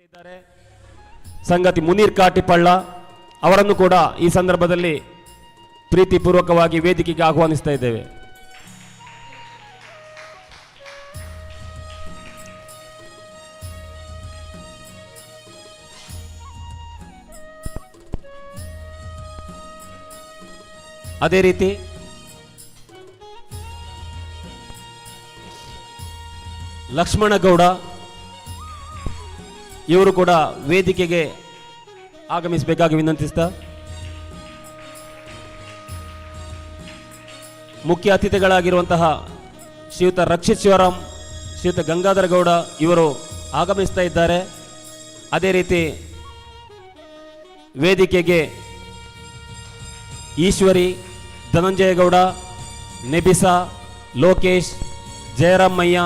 ಇದ್ದಾರೆ ಸಂಗತಿ ಮುನೀರ್ ಕಾಟಿಪಳ್ಳ ಅವರನ್ನು ಕೂಡ ಈ ಸಂದರ್ಭದಲ್ಲಿ ಪ್ರೀತಿಪೂರ್ವಕವಾಗಿ ವೇದಿಕೆಗೆ ಆಹ್ವಾನಿಸ್ತಾ ಇದ್ದೇವೆ. ಅದೇ ರೀತಿ ಲಕ್ಷ್ಮಣಗೌಡ ಇವರು ಕೂಡ ವೇದಿಕೆಗೆ ಆಗಮಿಸಬೇಕಾಗಿ ವಿನಂತಿಸ್ತಾ, ಮುಖ್ಯ ಅತಿಥಿಗಳಾಗಿರುವಂತಹ ಶ್ರೀಯುತ ರಕ್ಷಿತ್ ಶಿವರಾಮ್, ಶ್ರೀಯುತ ಗಂಗಾಧರ ಗೌಡ ಇವರು ಆಗಮಿಸ್ತಾ ಇದ್ದಾರೆ. ಅದೇ ರೀತಿ ವೇದಿಕೆಗೆ ಈಶ್ವರಿ, ಧನಂಜಯಗೌಡ, ನೆಬಿಸಾ, ಲೋಕೇಶ್, ಜಯರಾಮಯ್ಯ,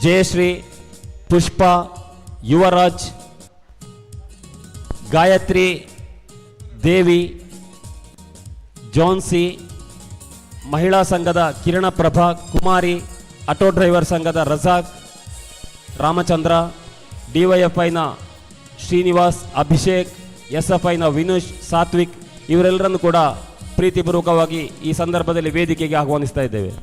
ಜಯಶ್ರೀ, ಪುಷ್ಪ, ಯುವರಾಜ್, ಗಾಯತ್ರಿ ದೇವಿ, ಜಾನ್ಸಿ, ಮಹಿಳಾ ಸಂಘದ ಕಿರಣ ಪ್ರಭಾ ಕುಮಾರಿ, ಆಟೋ ಡ್ರೈವರ್ ಸಂಘದ ರಜಾಕ್, ರಾಮಚಂದ್ರ, ಡಿವೈಎಫ್ಐನ ಶ್ರೀನಿವಾಸ್, ಅಭಿಷೇಕ್, ಎಸ್ಎಫ್ಐನ ವಿನುಷ್, ಸಾತ್ವಿಕ್ ಇವರೆಲ್ಲರನ್ನು ಕೂಡ ಪ್ರೀತಿಪೂರ್ವಕವಾಗಿ ಈ ಸಂದರ್ಭದಲ್ಲಿ ವೇದಿಕೆಗೆ ಆಹ್ವಾನಿಸ್ತಾ ಇದ್ದೇವೆ.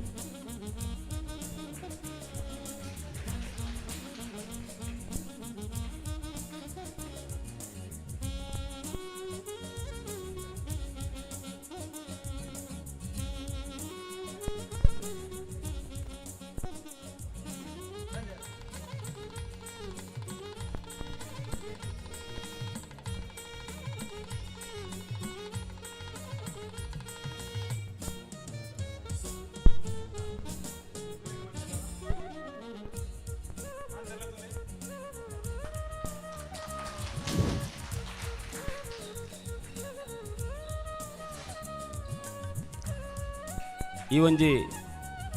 ಈ ಒಂಜಿ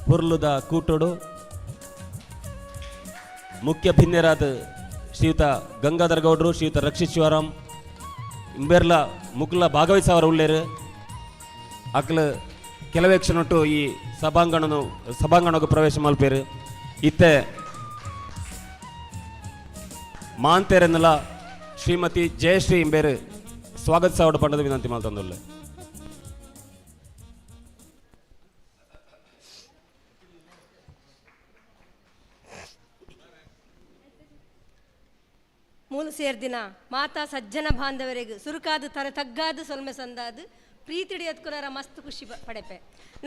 ಪೊರ್ಲುದ ಕೂಟೊಡು ಮುಖ್ಯ ಭಿನ್ನೆರಾದ ಶ್ರೀಯುತ ಗಂಗಾಧರ ಗೌಡ್ರು, ಶ್ರೀಯುತ ರಕ್ಷಿತ್ ಶಿವರಾಮ್ ಇಂಬೆರ್ಲ ಮುಕ್ಲ ಭಾಗವಹಿಸವರ ಉಳ್ಳೇರು. ಅಕ್ಲ ಕೆಲವೇ ಕ್ಷಣಟ್ಟು ಈ ಸಭಾಂಗಣಕ್ಕೆ ಪ್ರವೇಶ ಮಲ್ಪೇರು. ಇತ್ತೆ ಮಾಂತೇರನ್ನೆಲ್ಲ ಶ್ರೀಮತಿ ಜಯಶ್ರೀ ಇಂಬೇರು ಸ್ವಾಗತಿಸವಡ ಪಂಡದ ವಿನಂತಿ ಮಲ್ತೊಂದುಲ್ಲೆ. ಮೂಲು ಸೇರ್ದಿನ ಮಾತಾ ಸಜ್ಜನ ಬಾಂಧವರಿಗೆ ಸುರುಕಾದು ತರೆ ತಗ್ಗಾದು ಸೊಲ್ಮೆ ಸಂದಾದು ಪ್ರೀತಿಡಿಯತ್ಕುನರ ಮಸ್ತ್ ಖುಷಿ ಪಡೆಪೆ.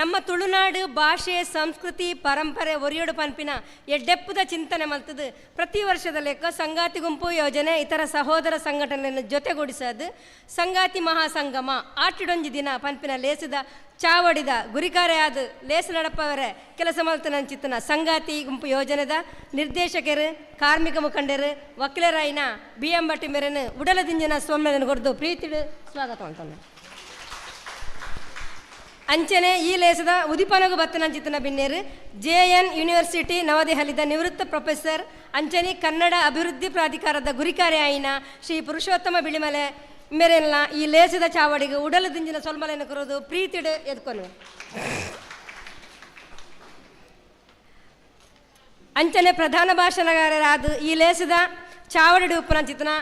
ನಮ್ಮ ತುಳುನಾಡು ಭಾಷೆ ಸಂಸ್ಕೃತಿ ಪರಂಪರೆ ಒರಿಯೋಡು ಪನ್ಪಿನ ಎಡ್ಡೆಪ್ಪುದ ಚಿಂತನೆ ಮಲ್ತದು ಪ್ರತಿ ವರ್ಷದ ಲೆಕ್ಕ ಸಂಗಾತಿ ಗುಂಪು ಯೋಜನೆ ಇತರ ಸಹೋದರ ಸಂಘಟನೆಯನ್ನು ಜೊತೆಗೂಡಿಸೋದು ಸಂಗಾತಿ ಮಹಾಸಂಗಮ ಆಟಿಡೊಂಜಿ ದಿನ ಪನ್ಪಿನ ಲೇಸಿದ ಚಾವಡಿದ ಗುರಿಕಾರೆಯಾದ ಲೇಸು ನಡಪವರೆ ಕೆಲಸ ಮಲ್ತನಂಚಿತ್ತನ ಸಂಗಾತಿ ಗುಂಪು ಯೋಜನೆದ ನಿರ್ದೇಶಕರು, ಕಾರ್ಮಿಕ ಮುಖಂಡರು, ವಕೀಲರಾಯಿನ ಬಿ ಎಂ ಭಟ್ಟಿ ಮೇರೆನು ಉಡಲದಿಂಜಿನ ಸೌಮ್ಯನ ಕೊರ್ದು ಪ್ರೀತಿಡು ಸ್ವಾಗತ ಮಾಡ್ತಾನೆ. ಅಂಚನೆ ಈ ಲೇಸದ ಉದಿಪನಗು ಬತ್ತನಂಚಿತನ ಬಿನ್ನೇರು ಜೆ ಎನ್ ಯೂನಿವರ್ಸಿಟಿ ನವದೆಹಲಿದ ನಿವೃತ್ತ ಪ್ರೊಫೆಸರ್, ಅಂಚನೆ ಕನ್ನಡ ಅಭಿವೃದ್ಧಿ ಪ್ರಾಧಿಕಾರದ ಗುರಿಕಾರೆ ಆಯಿನ ಶ್ರೀ ಪುರುಷೋತ್ತಮ ಬಿಳಿಮಲೆ ಮೇರೆಲ್ಲ ಈ ಲೇಸದ ಚಾವಡಿಗೆ ಉಡಲು ದಿಂಜಿನ ಸೊಲ್ಮಲೆಯನ್ನು ಕೊರೋದು ಪ್ರೀತಿಡು ಎದ್ಕೊನು. ಅಂಚನೆ ಪ್ರಧಾನ ಭಾಷಣಗಾರರಾದ ಈ ಲೇಸದ ಚಾವಡಿ ಉಪ್ಪನಂಚಿತನ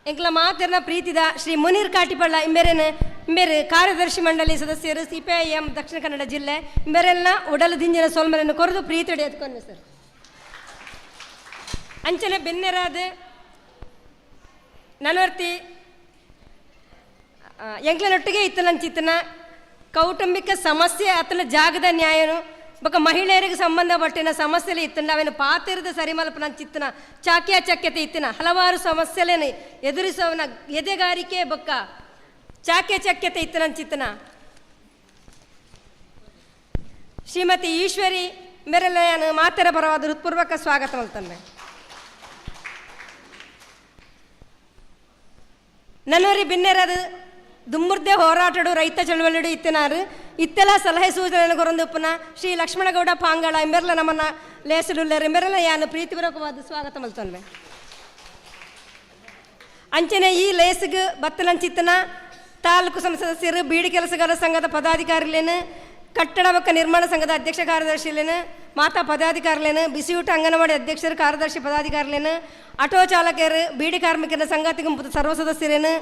ಎಂಕ್ಲ ಮಾತಿರ್ನ ಪ್ರೀತಿದ ಶ್ರೀ ಮುನೀರ್ ಕಾಟಿಪಳ್ಳ ಇಂಬೆರೆನ ಇಂಬೇರು ಕಾರ್ಯದರ್ಶಿ ಮಂಡಳಿ ಸದಸ್ಯರು, ಸಿಪಿಐಎಂ ದಕ್ಷಿಣ ಕನ್ನಡ ಜಿಲ್ಲೆ ಇಂಬೆರೆಲ್ಲ ಉಡಲು ದಿಂಜಿನ ಸೊಲ್ಮಲೆಯನ್ನು ಕೊರದು ಪ್ರೀತಿಡು ಎದ್ಕೊನು ಸರ್. ಅಂಚನೆ ಬೆನ್ನೆರಾದ ನನವರ್ತಿ ಎಂಕ್ಲನೊಟ್ಟಿಗೆ ಇತ್ತನಂಚಿತ್ತನ ಕೌಟುಂಬಿಕ ಸಮಸ್ಯೆ ಅತನ ಜಾಗದ ನ್ಯಾಯನು ಬೊಕ ಮಹಿಳೆಯರಿಗೆ ಸಂಬಂಧಪಟ್ಟಿನ ಸಮಸ್ಯೆలు ಇತ್ತಂಡ ಅವೆನ ಪಾತಿರದ ಸರಿಮಲ್ಪನ ಚಿತ್ತನ ಚಾಕ್ಯ ಚಕ್ಯತೆ ಇತ್ತಿನ ಹಲವಾರು ಸಮಸ್ಯೆలను ಎದುರಿಸೋವನ ಎದೆಗಾರಿಕೆ ಬೊಕ್ಕ ಚಾಕ್ಯ ಚಕ್ಯತೆ ಇತ್ತನಂಚಿತ್ತನ ಶ್ರೀಮತಿ ಈಶ್ವರಿ ಮೆರಲಯನ ಮಾತರ ಪರವಾದ ಹೃತ್ಪೂರ್ವಕ ಸ್ವಾಗತ ಮಲ್ತಂದೆ. ನನ್ನೋರಿ ಬಿನ್ನೆರದು ದುಮ್ಮುರ್ದೆ ಹೋರಾಟಡು ರೈತ ಚಳವಳಿಡು ಇತ್ತಿನಾರು ಇತ್ತೆಲ್ಲ ಸಲಹೆ ಸೂಚನೆ ಕೊರಂದುಪ್ಪನ ಶ್ರೀ ಲಕ್ಷ್ಮಣಗೌಡ ಪಾಂಗಳ ಎಂಬೆರ್ಲ ನಮ್ಮನ್ನ ಲೇಸಡುಲ್ಲೆರ್ ಎಂಬೆರ್ಲ ಯಾನು ಪ್ರೀತಿಪೂರ್ವಕವಾದ ಸ್ವಾಗತ ಮಲ್ತೊನ್ವೆ. ಅಂಚನೆ ಈ ಲೇಸ್ಗ್ ಬತ್ತಲಂಚಿತ್ತನ ತಾಲೂಕು ಸದಸ್ಯರು, ಬೀಡಿ ಕೆಲಸಗಾರ ಸಂಘದ ಪದಾಧಿಕಾರಿಲೇನು, ಕಟ್ಟಡ ಬೊಕ್ಕ ನಿರ್ಮಾಣ ಸಂಘದ ಅಧ್ಯಕ್ಷ ಕಾರ್ಯದರ್ಶಿಲೇನು, ಮಾತಾ ಪದಾಧಿಕಾರಿಲೇನು, ಬಿಸಿಯೂಟ ಅಂಗನವಾಡಿ ಅಧ್ಯಕ್ಷರು ಕಾರ್ಯದರ್ಶಿ ಪದಾಧಿಕಾರಿಲೇನು, ಆಟೋ ಚಾಲಕರು, ಬೀಡಿ ಕಾರ್ಮಿಕರ ಸಂಗಾತಿ ಗುಂಪುದ ಸರ್ವ ಸದಸ್ಯರೇನು,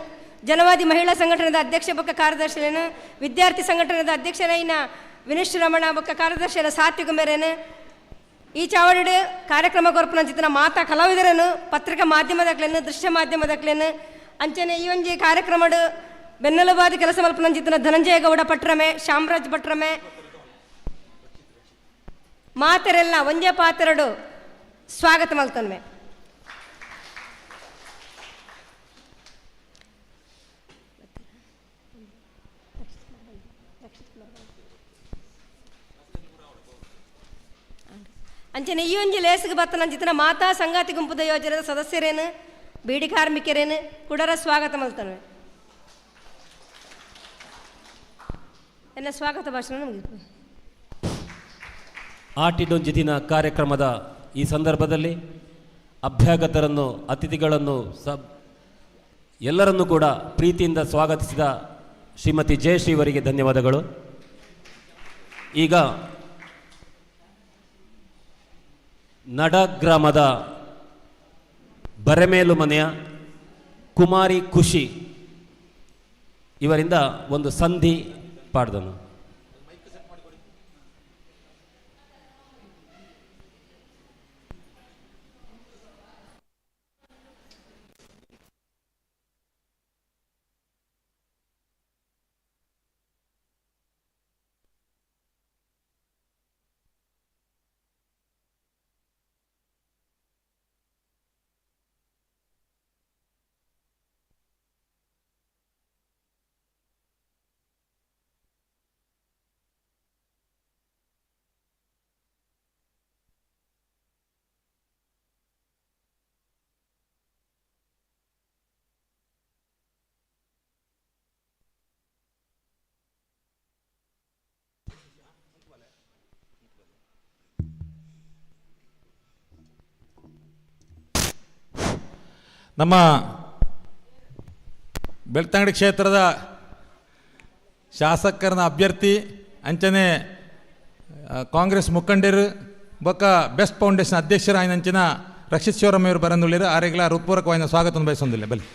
ಜನವಾದಿ ಮಹಿಳಾ ಸಂಘಟನೆದ ಅಧ್ಯಕ್ಷ ಬೊಕ್ಕ ಕಾರ್ಯದರ್ಶಿಲೇನು, ವಿದ್ಯಾರ್ಥಿ ಸಂಘಟನೆದ ಅಧ್ಯಕ್ಷರೈನ ವಿನಿಶ್ ರಮಣ ಬೊಕ್ಕ ಕಾರ್ಯದರ್ಶಿಯರ ಸಾತ್ವಿಕ ಮೇರೇನು, ಈ ಚಾವಡಿಡು ಕಾರ್ಯಕ್ರಮ ಕೊರ್ಪುನಂಚಿತ್ತಿನ ಮಾತಾ ಕಲಾವಿದರನ್ನು, ಪತ್ರಿಕಾ ಮಾಧ್ಯಮದಕ್ಲೇನು, ದೃಶ್ಯ ಮಾಧ್ಯಮದಕ್ಲೇನು, ಅಂಚನೆ ಈ ಒಂಜಿ ಕಾರ್ಯಕ್ರಮಡು ಬೆನ್ನೆಲುಬಾದ ಕೆಲಸ ಮಲ್ಪುನಂಚಿತ್ತಿನ ಧನಂಜಯ ಗೌಡ ಪಟ್ರಮೆ, ಶಾಮರಾಜ್ ಪಟ್ರಮೆ ಮಾತೆರೆಲ್ಲ ಒಂಜೇ ಪಾತೆರಡು ಸ್ವಾಗತ ಮಲ್ತೊನ್ಮೆ. ಅಂಚನೆ ಈ ಒಂಜಿ ಲೇಸ್ಗ್ ಬತ್ತನಂಚಿತ್ತಿನ ಮಾತಾ ಸಂಗಾತಿ ಗುಂಪುದ ಯೋಜನೆದ ಸದಸ್ಯರೇನು, ಬೀಡಿ ಕಾರ್ಮಿಕರೇನು ಕುಡರ ಸ್ವಾಗತ ಮಲ್ತೊನ್ವೆ. ಎನ್ನ ಸ್ವಾಗತ ಭಾಷಣ ಮುಗಿತು. ಆಟಿಡೊಂಜಿ ದಿನ ಕಾರ್ಯಕ್ರಮದ ಈ ಸಂದರ್ಭದಲ್ಲಿ ಅಭ್ಯಾಗತರನ್ನು, ಅತಿಥಿಗಳನ್ನು, ಎಲ್ಲರನ್ನೂ ಕೂಡ ಪ್ರೀತಿಯಿಂದ ಸ್ವಾಗತಿಸಿದ ಶ್ರೀಮತಿ ಜಯಶ್ರೀವರಿಗೆ ಧನ್ಯವಾದಗಳು. ಈಗ ನಡ ಗ್ರಾಮದ ಬರೆಮೇಲು ಮನೆಯ ಕುಮಾರಿ ಖುಷಿ ಇವರಿಂದ ಒಂದು ಸಂಧಿ ಪಾಡ್ದನು. ನಮ್ಮ ಬೆಳ್ತಂಗಡಿ ಕ್ಷೇತ್ರದ ಶಾಸಕರನ ಅಭ್ಯರ್ಥಿ ಅಂಚನೆ ಕಾಂಗ್ರೆಸ್ ಮುಖಂಡರು ಬೊಕ್ಕ ಬೆಸ್ಟ್ ಫೌಂಡೇಶನ್ ಅಧ್ಯಕ್ಷರ ಅಂಚಿನ ರಕ್ಷಿತ್ ಶಿವರಾಮಯ್ಯವರು ಬರಂದುಳ್ಳಿರು. ಆರೆಗ್ಲ ಹೃತ್ಪೂರ್ವಕವಾದ ಸ್ವಾಗತ ಬಯಸೊಂದಿಲ್ಲ ಬಲಿ.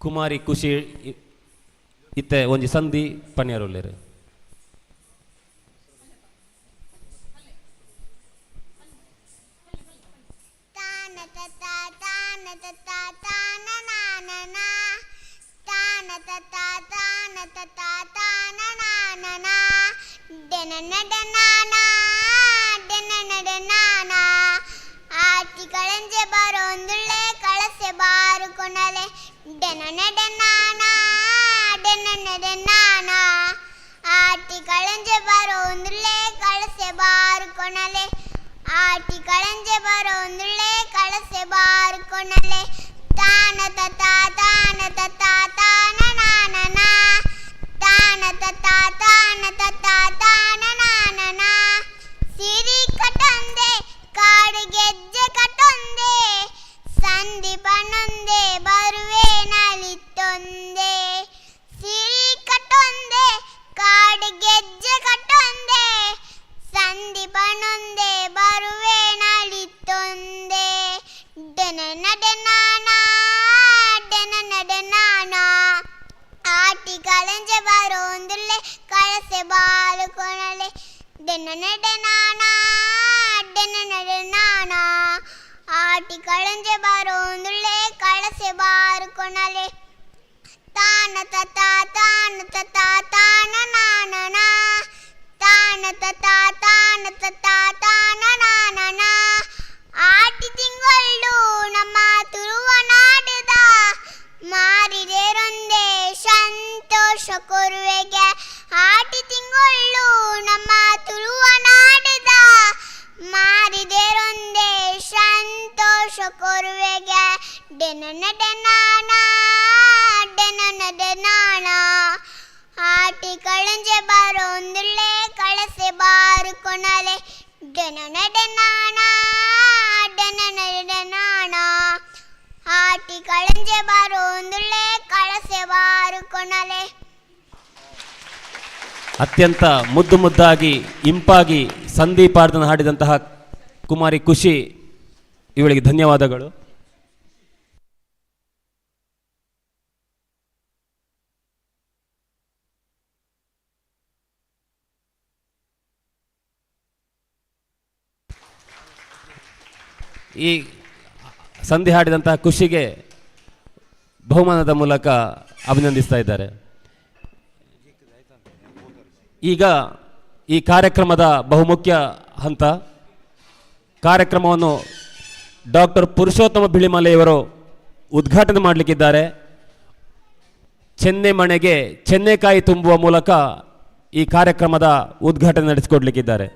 ಕುಮಾರಿ ಖುಷಿ ಇತ್ತೆ ಒಂಜಿ ಸಂಧಿ ಪನ್ಯರುಲ್ಲೆರ್. ತಾನ ತತ ತಾನ ತತ ತಾನ ನಾನ ತಾನ ತತ ತಾನ ತತ ತಾನ ನಾನ ಡೆನ ಡೆನಾನ ಡೆನ ಡೆನಾನ ಆಟಿ ಕಳಂಜೆ ಬರೋಂದುಳ್ಳೆ ಕಳಸೆ ಬಾರು ಕೊನಲೆ ಡೆನ ಡೆನಾನ ಡೆನ ಡೆನಾನ ಆಟಿ ಕಳಂಜೆ ಬರೋಂದುಳ್ಳೆ ಕಳಸೆ ಬಾರು ಕೊನಲೆ ಆಟಿ ಕಳಂಜೆ ಬರೋಂದುಳ್ಳೆ ಕಳಸೆ ಬಾರು ಕೊನಲೆ ತಾನ ತತ ತಾನ ತತ ತಾನ ನಾನ ತಾನ ತತ ತಾನ ತತ ತಾನ ನಾನ ಸಿರಿ ಕಟೊಂದೆ ಕಾಡು ಗೆಜ್ಜೆ ಕಟೊಂದೆ ಸಂಧಿ ಪನೊಂದೆ ಬರುವೆ ನಲಿತೊಂದೆ ಸಿರಿ ಕಟೊಂದೆ ಕಾಡು ಗೆಜ್ಜೆ ಕಟೊಂದೆ ಸಂಧಿ ಪನೊಂದೆ ಬರುವೆ ನಲಿತೊಂದೆ ಡೆನ ಡೆನಾನ ಡೆನ ಡೆನಾನ ಆಟಿ ಕಳಂಜೆ ಬರೋಂದುಳ್ಳೆ ಕಳಸೆ ಬಾಲು ಕೊನಲೆ ಡೆನ ಡೆನಾನ ಡೆನ ಡೆನಾನ ಆಟಿ ಕಳಂಜೆ ಬರೋಂದುಳ್ಳೆ ಕಳಸೆ ಬಾರು ಕೊನಲೆ ತಾನ ತತ ತಾನ ತತ ತಾನ ನಾನ ತಾನ ತತ ತಾನ ತತ ತಾನ ನಾನ ಆಟಿ ತಿಂಗಳು ನಮ್ಮ ತುರುವ ನಾಡದ ಮಾರಿದೆರೊಂದೇ ಸಂತೋಷ ಕೊರುವೆಗೆ ಆಟಿ ತಿಂಗಳು ನಮ್ಮ ತುರುವ ನಾಡದ ಮಾರಿದೆರೊಂದೇ ಸಂತೋಷ ಕೊರುವೆಗೆ ಡೆನನ ಡೆನಾನ ಡೆನನ ಡೆನಾಣ ಆಟಿ ಕಳಂಜೆ ಬಾರೊಂದುಳ್ಳೆ ಕಳಸೆ ಬಾರು ಕೊಣಲೆ ಡೆನನ ಡೆನಾಣ ಡೆನನ ಡೆನಾಣ ಆಟಿ ಕಳಂಜೆ ಬಾರೊಂದುಳ್ಳೆ ಕಳಸೆ ಬಾರು ಕೊಣಲೆ. ಅತ್ಯಂತ ಮುದ್ದು ಮುದ್ದಾಗಿ ಇಂಪಾಗಿ ಸಂದೀಪಾರ್ಧನ ಹಾಡಿದಂತಹ ಕುಮಾರಿ ಖುಷಿ ಇವಳಿಗೆ ಧನ್ಯವಾದಗಳು. ಈ ಸಂಧಿ ಹಾಡಿದಂತಹ ಖುಷಿಗೆ ಬಹುಮಾನದ ಮೂಲಕ ಅಭಿನಂದಿಸ್ತಾ ಇದ್ದಾರೆ. ಈಗ ಈ ಕಾರ್ಯಕ್ರಮದ ಬಹುಮುಖ್ಯ ಹಂತ ಕಾರ್ಯಕ್ರಮವನ್ನು ಡಾಕ್ಟರ್ ಪುರುಷೋತ್ತಮ ಬಿಳಿಮಲೆಯವರು ಉದ್ಘಾಟನೆ ಮಾಡಲಿಕ್ಕಿದ್ದಾರೆ. ಚೆನ್ನೆಮಣೆಗೆ ಚೆನ್ನೆಕಾಯಿ ತುಂಬುವ ಮೂಲಕ ಈ ಕಾರ್ಯಕ್ರಮದ ಉದ್ಘಾಟನೆ ನಡೆಸಿಕೊಡ್ಲಿಕ್ಕಿದ್ದಾರೆ.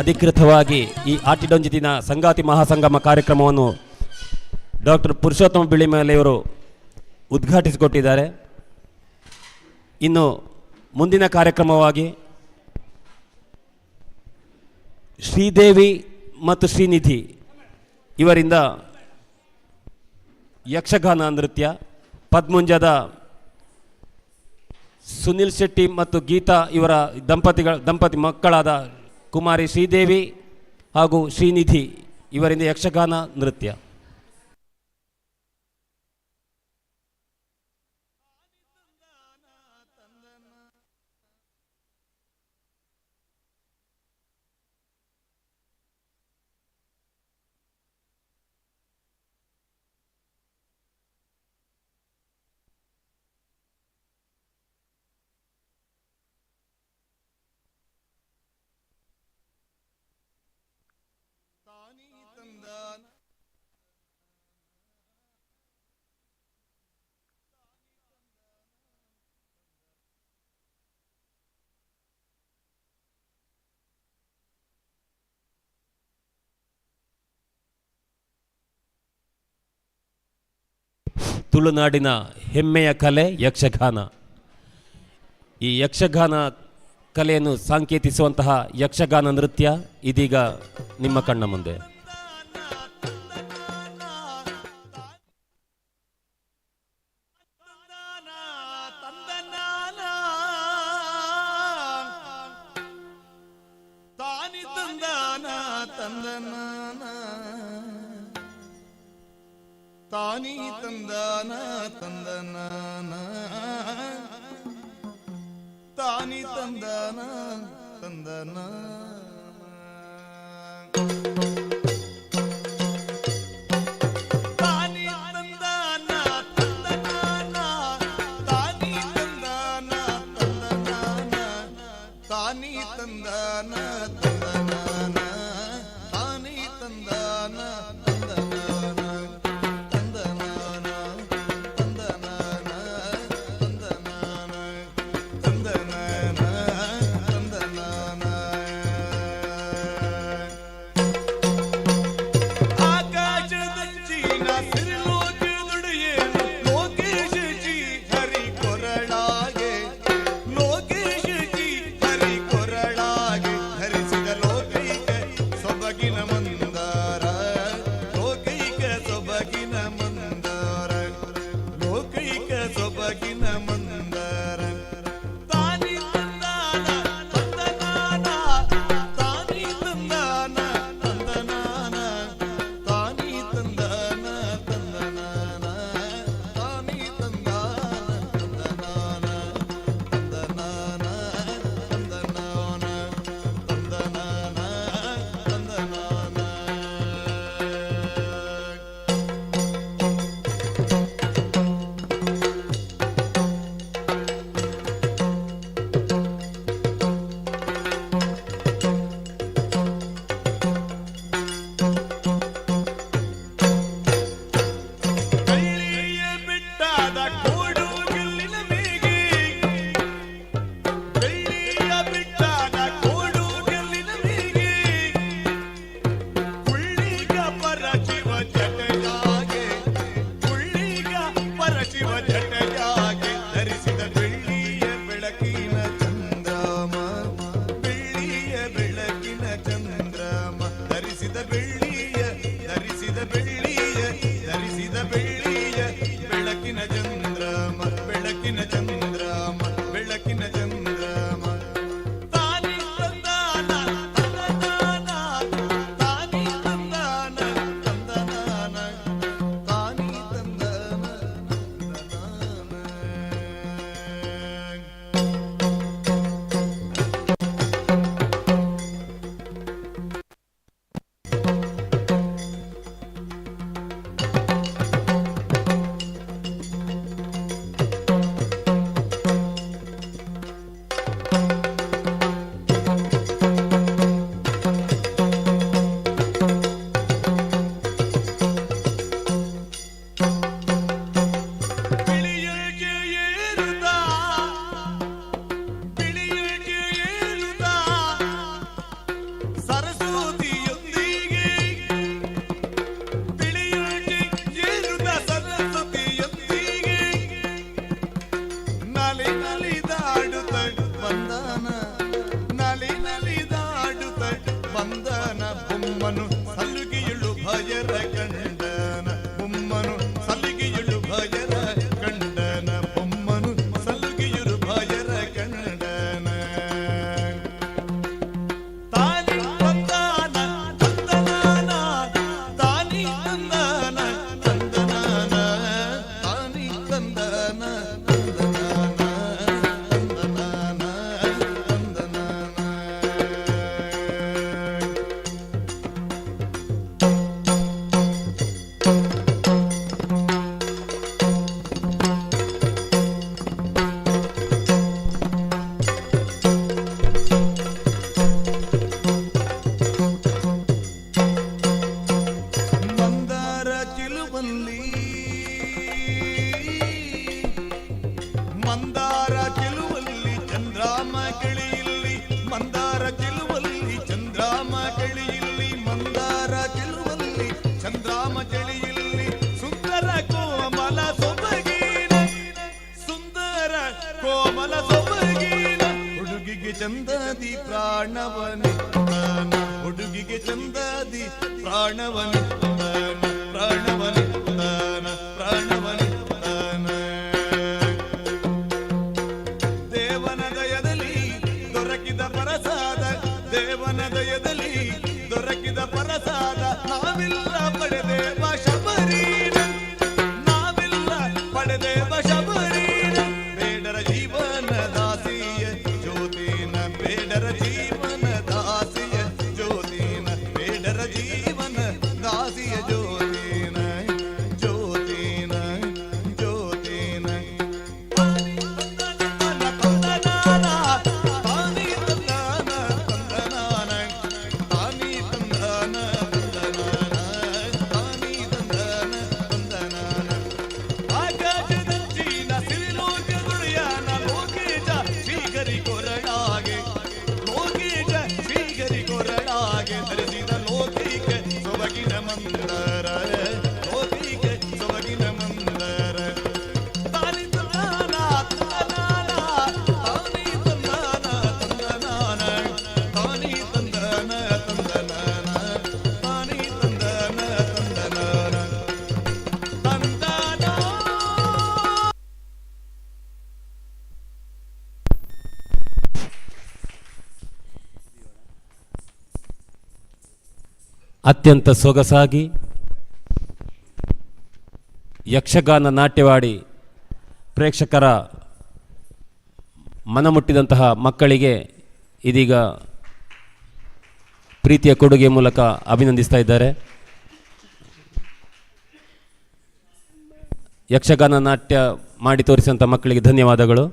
ಅಧಿಕೃತವಾಗಿ ಈ ಆಟಿಡೊಂಜಿದಿನ ಸಂಗಾತಿ ಮಹಾಸಂಗಮ ಕಾರ್ಯಕ್ರಮವನ್ನು ಡಾಕ್ಟರ್ ಪುರುಷೋತ್ತಮ ಬಿಳಿಮಲೆಯವರು ಉದ್ಘಾಟಿಸಿಕೊಟ್ಟಿದ್ದಾರೆ. ಇನ್ನು ಮುಂದಿನ ಕಾರ್ಯಕ್ರಮವಾಗಿ ಶ್ರೀದೇವಿ ಮತ್ತು ಶ್ರೀನಿಧಿ ಇವರಿಂದ ಯಕ್ಷಗಾನ ನೃತ್ಯ, ಪದ್ಮುಂಜದ ಸುನಿಲ್ ಶೆಟ್ಟಿ ಮತ್ತು ಗೀತಾ ಇವರ ದಂಪತಿ ಮಕ್ಕಳಾದ ಕುಮಾರಿ ಶ್ರೀದೇವಿ ಹಾಗೂ ಶ್ರೀನಿಧಿ ಇವರಿಂದ ಯಕ್ಷಗಾನ ನೃತ್ಯ. ತುಳುನಾಡಿನ ಹೆಮ್ಮೆಯ ಕಲೆ ಯಕ್ಷಗಾನ. ಈ ಯಕ್ಷಗಾನ ಕಲೆಯನ್ನು ಸಾಂಕೇತಿಸುವಂತಹ ಯಕ್ಷಗಾನ ನೃತ್ಯ ಇದೀಗ ನಿಮ್ಮ ಕಣ್ಣ ಮುಂದೆ. ತಾನಿ ತಂದಾನ ತಂದನಾನ ತಾನಿ ತಂದಾನ ತಂದನ ತಾನಿ ತಂದಾನ ತಂದನಾನ ತಾನಿ ತಂದಾನ ತಂದನಾನ ತಾನಿ ತಂದಾನ ತಂದನಾನ ತಾನಿ ತಂದಾನ ತಂದನಾನ ತಂದನಾನ ತಂದನಾನ ತಂದನಾನ ತಂದನಾನ ತಂದನಾನ. ಆಕಾಶದಂಚಿನ ಸಿರಿಲೋಕದೊಡೆಯೇನ ಬಂದನ ಬೊಮ್ಮನು ಸಲುಗಿಯುಳು ಭಯರ ಕಂಡನ ಬೊಮ್ಮನು ಸಲುಗಿಯುಳು ಭಯರ ಕಂಡನ ಬೊಮ್ಮನು ಸಲುಗಿಯುಳು ಭಯರ ಕಂಡನ ತಾನಿ ತಂದಾನ ತಂದನಾನ ತಾನಿ ತಂದಾನ ತಂದನಾನ ತಾನಿ ತಂದಾನ ತಂದನಾನ ತಂದನಾನ ತಂದನಾನ. ಮಂದಾರ ಚಿಲುವಲ್ಲಿ ಮಂದಾರ ಚಿಲುವಲ್ಲಿ ಚಂದ್ರಾಮ ಕೆಳಿಯಲ್ಲಿ ಮಂದಾರ ಚಿಲುವಲ್ಲಿ ಚಂದ್ರಾಮ ಕೆಳಿಯಲ್ಲಿ ಮಂದಾರ ಚಿಲುವಲ್ಲಿ ಚಂದ್ರಾಮ ಕೆಳಿಯಲ್ಲಿ ಸುಂದರ ಕೋಮಲ ಸೊಬಗಿನ ಸುಂದರ ಕೋಮಲ ಸೊಬಗಿನ ಹುಡುಗಿಗೆ ಚಂದದಿ ಪ್ರಾಣವನಿತ್ತಾನ ಹುಡುಗಿಗೆ ಚಂದದಿ ಪ್ರಾಣವನಿತ್ತಾನ ಪ್ರಾಣವನಿತ್ತಾನ ಪ್ರಾಣವನಿತ್ತಾನ. ದೇವನ ದಯದಲ್ಲಿ ದೊರಕಿದ ಪರಸಾದ ದೇವನ ದಯದಲ್ಲಿ ದೊರಕಿದ ಪರಸಾದ ನಾವೆಲ್ಲ ಪಡೆದೇವ ಶಬರೀನ ನಾವೆಲ್ಲ ಪಡೆದೇವ ಶಬರೀನ ಬೇಡರ ಜೀವನ ದಾಸಿಯ ಜ್ಯೋತಿನ ಬೇಡರ ಜೀವನ ದಾಸಿಯ ಜ್ಯೋತಿನ ಬೇಡರ ಜೀವನ ದಾಸಿಯ ಜ್ಯೋತಿನ ಜ್ಯೋತಿನ ಜ್ಯೋತಿನ. ತಾನಿ ತಂದಾನ ತಂದನಾನ ತಾನಿ ತಂದಾನ ತಂದನಾನ ತಾನಿ ತಂದಾನ ತಂದನಾನ. ಆಕಾಶದಂಚಿನ ಸಿರಿಲೋಕದುಳಿಯಾನ ಲೋಕೇಶ ಶ್ರೀಗರಿ ಕೊರಳಾಗೆ ಲೋಕೇಶ ಶ್ರೀಗರಿ ಕೊರಳಾಗೆ ಧರಿಸಿದ ಲೋಕಿಕ ಸೊಬಗಿನ ಮಂದರ ಲೋಕಿಕ ಸೊಬಗಿನ ಮಂದರ. ತಾನಿ ತಂದಾನ ತಂದನಾನ ತಾನಿ ತಂದಾನ ತಂದನಾನ ತಾನಿ ತಂದಾನ ತಂದನಾನ ತಾನಿ ತಂದಾನ ತಂದನಾನ ತಂದನಾ. ಅತ್ಯಂತ ಸೊಗಸಾಗಿ ಯಕ್ಷಗಾನ ನಾಟ್ಯವಾಡಿ ಪ್ರೇಕ್ಷಕರ ಮನಮುಟ್ಟಿದಂತಹ ಮಕ್ಕಳಿಗೆ ಇದೀಗ ಪ್ರೀತಿಯ ಕೊಡುಗೆ ಮೂಲಕ ಅಭಿನಂದಿಸ್ತಾ ಇದ್ದಾರೆ. ಯಕ್ಷಗಾನ ನಾಟ್ಯ ಮಾಡಿ ತೋರಿಸಿದಂಥ ಮಕ್ಕಳಿಗೆ ಧನ್ಯವಾದಗಳು.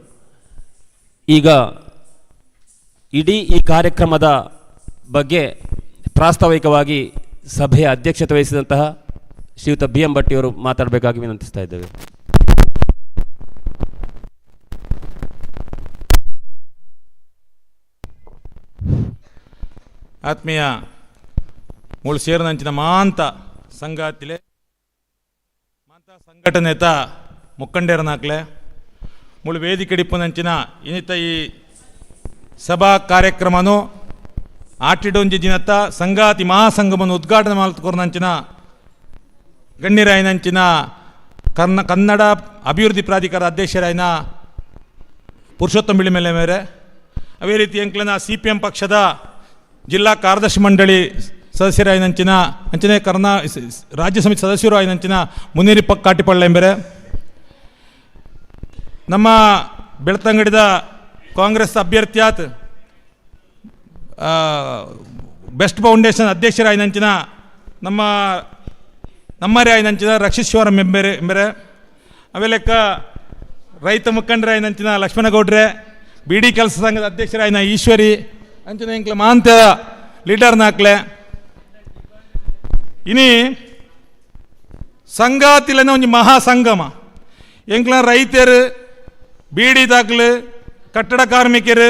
ಈಗ ಇಡೀ ಈ ಕಾರ್ಯಕ್ರಮದ ಬಗ್ಗೆ ಪ್ರಾಸ್ತಾವಿಕವಾಗಿ ಸಭೆಯ ಅಧ್ಯಕ್ಷತೆ ವಹಿಸಿದಂತಹ ಶ್ರೀಯುತ ಬಿ ಎಂ ಭಟ್ಟಿಯವರು ಮಾತಾಡಬೇಕಾಗಿ ವಿನಂತಿಸ್ತಾ ಇದ್ದೇವೆ. ಆತ್ಮೀಯ ಮೂಳು ಸೇರಿದಂಚಿನ ಮಾಂತ ಸಂಗಾತಿಲೆ ಮಾಂತ ಸಂಘಟನೆತ ಮುಖಂಡರನಾಕ್ಲೆ ಮುಳು ವೇದಿಕೆಡಿಪ್ಪುನಂಚಿನ ಇನ್ನಿತ ಈ ಸಭಾ ಕಾರ್ಯಕ್ರಮನು ಆಟಿಡೊಂಜಿ ದಿನತ್ತ ಸಂಗಾತಿ ಮಹಾಸಂಗಮನ್ನು ಉದ್ಘಾಟನೆ ಮಾಡ್ಕೊರ್ನಂಚಿನ ಗಣ್ಯರಾಯನಂಚಿನ ಕನ್ನಡ ಅಭಿವೃದ್ಧಿ ಪ್ರಾಧಿಕಾರ ಅಧ್ಯಕ್ಷರಾಯನ ಪುರುಷೋತ್ತಮ ಬಿಳಿಮೆಲೆ ಮೇರೆ, ಅದೇ ರೀತಿ ಎಂಕ್ಲನ C P M ಪಕ್ಷದ ಜಿಲ್ಲಾ ಕಾರ್ಯದರ್ಶಿ ಮಂಡಳಿ ಸದಸ್ಯರಾಯನಂಚಿನ ಅಂಚನೆ ಕರ್ನಾ ರಾಜ್ಯ ಸಮಿತಿ ಸದಸ್ಯರು ಆಯನಂಚಿನ ಮುನೇರಿ ಕಾಟಿಪಳ್ಳ ಎಂಬರೆ, ನಮ್ಮ ಬೆಳ್ತಂಗಡಿದ ಕಾಂಗ್ರೆಸ್ ಅಭ್ಯರ್ಥಿಯಾತ್ ಬೆಸ್ಟ್ ಫೌಂಡೇಶನ್ ಅಧ್ಯಕ್ಷರಾಯನಂಚಿನ ನಮ್ಮರೇ ಆಯನಂಚಿನ ರಕ್ಷಿತ್ ಶಿವರಾಮ್ ಎಂಬೆರೆ ಎಂಬರೆ, ಅವೆ ಲೆಕ್ಕ ರೈತ ಮುಖಂಡರಾಯನಂಚಿನ ಲಕ್ಷ್ಮಣಗೌಡ್ರೆ, ಬಿಡಿ ಕೆಲಸ ಸಂಘದ ಅಧ್ಯಕ್ಷರಾಯನ ಈಶ್ವರಿ ಅಂಚಿನ ಎಂಕ್ಲ ಮಾಂತ ಲೀಡರ್ನಾಕ್ಲೆ. ಇನಿ ಸಂಗಾತಿಲನ ಒಂಜಿ ಮಹಾಸಂಗಮ ಎಂಕ್ಲ ರೈತರು ಬೀಡಿ ದಾಖಲು ಕಟ್ಟಡ ಕಾರ್ಮಿಕರು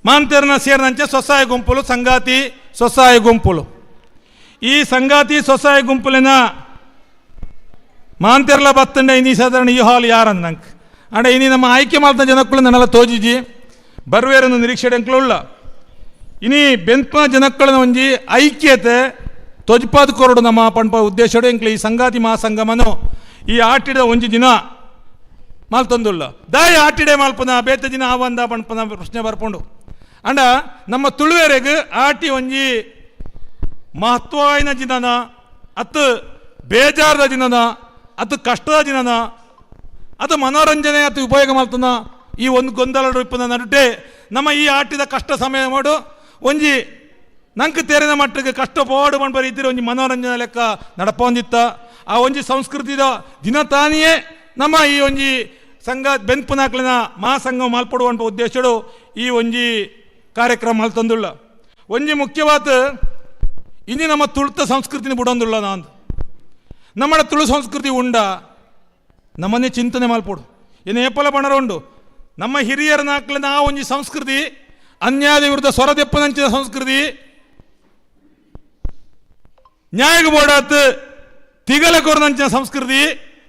ಮಾಂತೇರ್ನ ಸೇರಿದಂಚೆ ಸ್ವಸಹಾಯ ಗುಂಪುಲು ಸಂಗಾತಿ ಸ್ವಸಹಾಯ ಗುಂಪುಲು. ಈ ಸಂಗಾತಿ ಸ್ವಸಹಾಯ ಗುಂಪುಲಿನ ಮಾಂತೆರ್ಲ ಬತ್ತಂಡೆ ಇನಿ ಸಾಧಾರಣ ಈ ಹಾಲ್ ಯಾರಂದಂಕ್ ಅಂಡ ಇನಿ ನಮ್ಮ ಆಯ್ಕೆ ಮಾಡ್ತ ಜನಕ್ಕಳು ನನ್ನೆಲ್ಲ ತೋಜಿಜಿ ಬರ್ವೇರನ್ನು ನಿರೀಕ್ಷೆ ಎಂಕ್ಲು ಉಳ್ಳ. ಇನಿ ಬೆನ್ಪ ಜನಕ್ಕಳನ ಒಂಜಿ ಐಕ್ಯತೆ ತೊಜ್ಪಾದ ಕೊರಡು ನಮ್ಮ ಪಂಪ ಉದ್ದೇಶಡು ಎಂಕ್ಲೆ ಈ ಸಂಗಾತಿ ಮಹಾಸಂಗಮನು ಈ ಆಟಿಡ ಒಂಜಿ ದಿನ ಮಾಲ್ತೊಂದುಲ್ಲ ದಾಯ ಆಟಿಡೆ ಮಾಲ್ಪನ ಬೇತೆ ದಿನ ಆವಂದ ಪಂಪನ ಪ್ರಶ್ನೆ ಬರ್ಪುಂಡು. ಅಂಡ ನಮ್ಮ ತುಳುವೆರೆಗ್ ಆಟಿ ಒಂಜಿ ಮಹತ್ವಾಯಿನ ದಿನನ, ಅತ್ತು ಬೇಜಾರದ ದಿನನ, ಅತ್ತು ಕಷ್ಟದ ದಿನನ, ಅದು ಮನೋರಂಜನೆ ಅತ್ತು ಉಪಯೋಗ ಮಾಡ್ತನ ಈ ಒಂದು ಗೊಂದಲ ಇಪ್ಪನ ನಡುಟೆ ನಮ್ಮ ಈ ಆಟಿದ ಕಷ್ಟ ಸಮಯ ಮಾಡು ಒಂಜಿ ನಂಗೆ ತೇರಿನ ಮಟ್ಟಕ್ಕೆ ಕಷ್ಟ ಪೋಡು ಪನ್ಪ ರೀತಿಯ ಒಂಜಿ ಮನೋರಂಜನೆ ಲೆಕ್ಕ ನಡಪೊಂದಿತ್ತ ಆ ಒಂಜಿ ಸಂಸ್ಕೃತಿದ ದಿನ ತಾನಿಯೇ ನಮ್ಮ ಈ ಒಂಜಿ ಸಂಘ ಬೆನ್ಪುನಾಕ್ಲಿನ ಮಹಾಸಂಘ ಮಾಲ್ಪಡುವಂತ ಉದ್ದೇಶಡು ಈ ಒಂಜಿ ಕಾರ್ಯಕ್ರಮ ಮಲ್ತೊಂದುಳ್ಳ. ಒಂಜಿ ಮುಖ್ಯವಾದ ಇನಿ ನಮ್ಮ ತುಳುತ ಸಂಸ್ಕೃತಿನ ಬಿಡೊಂದುಳ್ಳ ನಾನು ನಮ್ಮ ತುಳು ಸಂಸ್ಕೃತಿ ಉಂಡ ನಮ್ಮನ್ನೇ ಚಿಂತನೆ ಮಲ್ಪೊಡು. ಇನ್ನು ಏಪಲ ಬಣರ ಉಂಡು ನಮ್ಮ ಹಿರಿಯರ ನಾಕ್ಲಿನ ಆ ಒಂಜಿ ಸಂಸ್ಕೃತಿ ಅನ್ಯಾಯದ ವಿರುದ್ಧ ಸ್ವರದೆಪ್ಪನಂಚಿನ ಸಂಸ್ಕೃತಿ ನ್ಯಾಯಗ ಬೋಡಾತ್ ತಿಗಲ ಕೊರನಂಚಿನ ಸಂಸ್ಕೃತಿ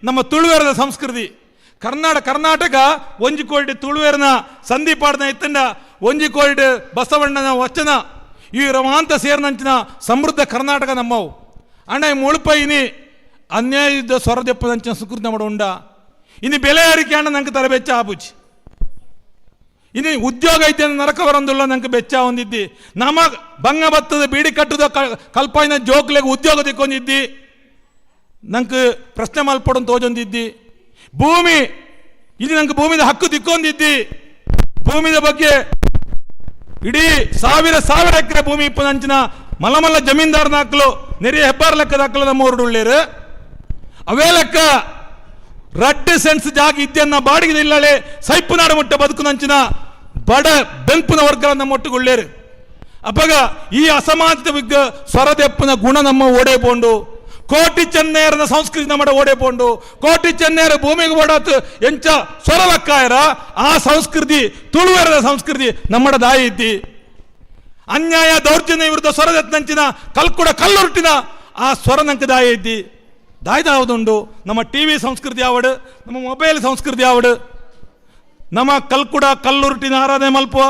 ನಮ್ಮ ತುಳುವೆರದ ಸಂಸ್ಕೃತಿ. ಕರ್ನಾಟಕ ಒಂಜಿ ಕೋಟಿ ತುಳುವೆರನ ಸಂಧಿಪಾಡನ ಇತ್ತಂಡ ಒಂಜಿ ಕೋಟಿ ಬಸವಣ್ಣನ ವಚನ ಈ ರಮಾಂತ ಸೇರಿನಂಚಿನ ಸಮೃದ್ಧ ಕರ್ನಾಟಕ ನಮ್ಮವು. ಅಣ್ಣ ಈ ಮುಳುಪ ಇನಿ ಅನ್ಯಾಯದ ಸ್ವರದೆಪ್ಪದಂಚಿನ ಸಂಸ್ಕೃತಿ ನಮ್ಮ ಉಂಡ. ಇನಿ ಬೆಲೆ ಏರಿಕೆ ಅಣ್ಣ ನಂಗೆ ತಲೆ ಬೆಚ್ಚ ಆಪುಜಿ. ಇನಿ ಉದ್ಯೋಗ ಐತೆ ನರಕ ಬರಂದುಲ್ಲ ನಂಗೆ ಬೆಚ್ಚ ಹೊಂದಿದ್ದಿ. ನಮ್ಮ ಬಂಗ ಬತ್ತದ ಬೀಡಿ ಕಟ್ಟುದ ಕಲ್ಪಾಯಿನ ಜೋಕ್ಲೆಗ್ ಉದ್ಯೋಗ ತಿಕ್ಕೊಂಡಿದ್ದಿ ನಂಗೆ ಪ್ರಶ್ನೆ ಮಲ್ಪಡನ್ ತೋಜೊಂದಿದ್ದಿ. ಭೂಮಿ ಇದು ನಂಗೆ ಭೂಮಿದ ಹಕ್ಕು ತಿಕ್ಕೊಂಡಿದ್ದಿ. ಭೂಮಿದ ಬಗ್ಗೆ ಇಡೀ ಸಾವಿರ ಸಾವಿರ ಎಕರೆ ಭೂಮಿ ಇಪ್ಪನಂಚಿನ ಮಲಮಲ್ಲ ಜಮೀನ್ದಾರನ ಹಾಕ್ಲು ನೆರೆಯ ಹೆಬ್ಬಾರ್ ಲೆಕ್ಕದ ಹಾಕ್ಲು ನಮ್ಮ ಊರುಡುಳ್ಳೇರು. ಅವೇ ಲೆಕ್ಕ ರಡ್ಡು ಸೆನ್ಸ್ ಜಾಗ ಇದ್ದನ್ನ ಬಾಡಿಗೆ ಇಲ್ಲಳೆ ಸೈಪು ನಾಡು ಮುಟ್ಟ ಬದುಕುನಂಚಿನ ಬಡ ಬೆಂಪುನ ವರ್ಗ ನಮ್ಮ ಒಟ್ಟುಗುಳ್ಳೇರು. ಅಪ್ಪಗ ಈ ಅಸಮಾನತೆ ವಿಗ್ಗ ಸ್ವರದೆಪ್ಪನ ಗುಣ ನಮ್ಮ ಓಡೆ ಪೋಂಡು ಕೋಟಿ ಚೆನ್ನೇರನ ಸಂಸ್ಕೃತಿ ನಮ್ಮ ಓಡೆ ಪೋಂಡು ಕೋಟಿ ಚೆನ್ನೇರ ಭೂಮಿಗೆ ಓಡಾತು ಎಂಚ ಸ್ವರಲಕ್ಕಾಯರ ಆ ಸಂಸ್ಕೃತಿ ತುಳುವೆರದ ಸಂಸ್ಕೃತಿ ನಮ್ಮಡ ದಾಯಿ ಇದ್ದಿ. ಅನ್ಯಾಯ ದೌರ್ಜನ್ಯ ವಿರುದ್ಧ ಸ್ವರದೆತ್ತಂಚಿನ ಕಲ್ಕುಡ ಕಲ್ಲುರುಟಿನ ಆ ಸ್ವರ ನಂಗೆ ದಾಯಿ ಇದ್ದಿ. ದಾಯ್ದಾವುದುಂಡು ನಮ್ಮ ಟಿವಿ ಸಂಸ್ಕೃತಿ ಆವಡು ನಮ್ಮ ಮೊಬೈಲ್ ಸಂಸ್ಕೃತಿ ಆವಡು ನಮ್ಮ ಕಲ್ಕುಡ ಕಲ್ಲುರುಟಿನ ಆರಾಧನೆ ಮಲ್ಪುವ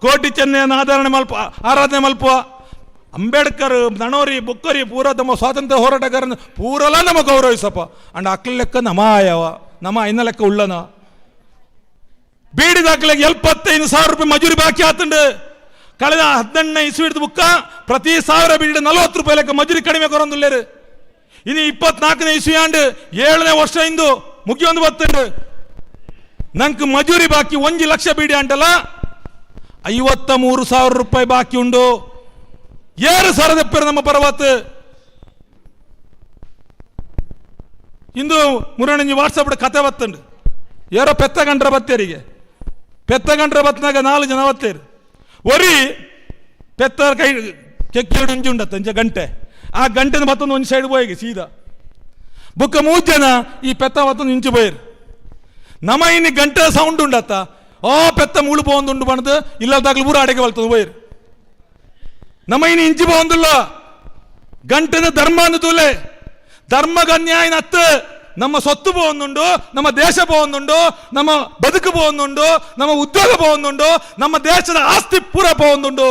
ಕೋಟಿ ಚೆನ್ನೆಯನ್ನು ಆಧಾರಣೆ ಮಲ್ಪ ಆರಾಧನೆ ಮಲ್ಪುವ ಅಂಬೇಡ್ಕರ್ ನಣೋರಿ ಬುಕ್ಕರಿ ಪೂರ ನಮ್ಮ ಸ್ವಾತಂತ್ರ್ಯ ಹೋರಾಟಗಾರನ ಪೂರಲ ನಮ್ಮ ಗೌರವಿಸಪ್ಪ. ಅಂಡ್ ಅಕ್ಲ ಲೆಕ್ಕ ನಮ ಆಯವ ನಮ್ಮ ಐನ ಲೆಕ್ಕ ಉಳ್ಳನ ಬೀಡಿ ದಾಖಲೆಗೆ 75,000 ರೂಪಾಯಿ ಮಜೂರಿ ಬಾಕಿ ಆತಂಡು. ಕಳೆದ 18ನೇ ಇಸ್ವಿಡ್ದು ಬುಕ್ಕ ಪ್ರತಿ ಸಾವಿರ ಬೀಡಿ 40 ರೂಪಾಯಿ ಲೆಕ್ಕ ಮಜೂರಿ ಕಡಿಮೆ ಕೊರೊಂದುಲ್ಲೇರು. ಇನ್ನು 24ನೇ ಇಸ್ವಿ ಆಂಡ್ 7ನೇ ವರ್ಷ ಇಂದು ಮುಗಿಯೊಂದು ಬತ್ತಂಡು ನಂಗೆ ಮಜೂರಿ ಬಾಕಿ 1 ಲಕ್ಷ ಬೀಡಿ ಅಂಟಲ್ಲ 53,000 ರೂಪಾಯಿ ಬಾಕಿ ಉಂಡು. 7,000 ಪೇರು ನಮ್ಮ ಪರವಾತ್ ಇಂದು ಮುರಣಂಜಿ ವಾಟ್ಸಪ್ ಕತೆ ಬತ್ತಂಡು. ಯಾರೋ ಪೆತ್ತ ಗಂಡ್ರ ಬತ್ತೇರಿಗೆ ಪೆತ್ತ ಗಂಡ್ರ ಬತ್ತನಾಗ 4 ಜನ ಬತ್ತೇರು. ಒರಿ ಪೆತ್ತ ಕೈ ಕೆಕ್ಕಿಡು ಉಂಜಿ ಉಂಡತ್ತ ಅಂಚೆ ಗಂಟೆ ಆ ಗಂಟೆನ ಬತ್ತೊಂದು ಒಂದು ಸೈಡ್ ಬೋಯಿಗೆ ಸೀದಾ ಬುಕ್ಕ 3 ಜನ ಈ ಪೆತ್ತ ಬತ್ತೊಂದು ಇಂಚು ಬೋಯಿರು. ನಮ್ಮ ಇನ್ನು ಗಂಟೆ ಸೌಂಡ್ ಉಂಡತ್ತ ಓ ಪೆತ್ತ ಮೂಳು ಪೋಂದುಂಡು ಬಣದು ಇಲ್ಲದಾಗ್ಲು ಪೂರ ಅಡಿಗೆ ಬಲ್ತದ ಬೋಯಿರು. ನಮ್ಮ ಇನ್ನು ಇಂಚು ಪೋಂದುಲ್ಲ ಗಂಟೆನ ಧರ್ಮ ಅಂದು ತೂಲೆ ಧರ್ಮಗನ್ಯಾಯನ ಅತ್ತು ನಮ್ಮ ಸೊತ್ತು ಪೋಂದುಂಡು ನಮ್ಮ ದೇಶ ಪೋಂದುಂಡು ನಮ್ಮ ಬದುಕು ಪೋಂದುಂಡು ನಮ್ಮ ಉದ್ಯೋಗ ಪೋಂದುಂಡು ನಮ್ಮ ದೇಶದ ಆಸ್ತಿ ಪೂರ ಪೋಂದುಂಡು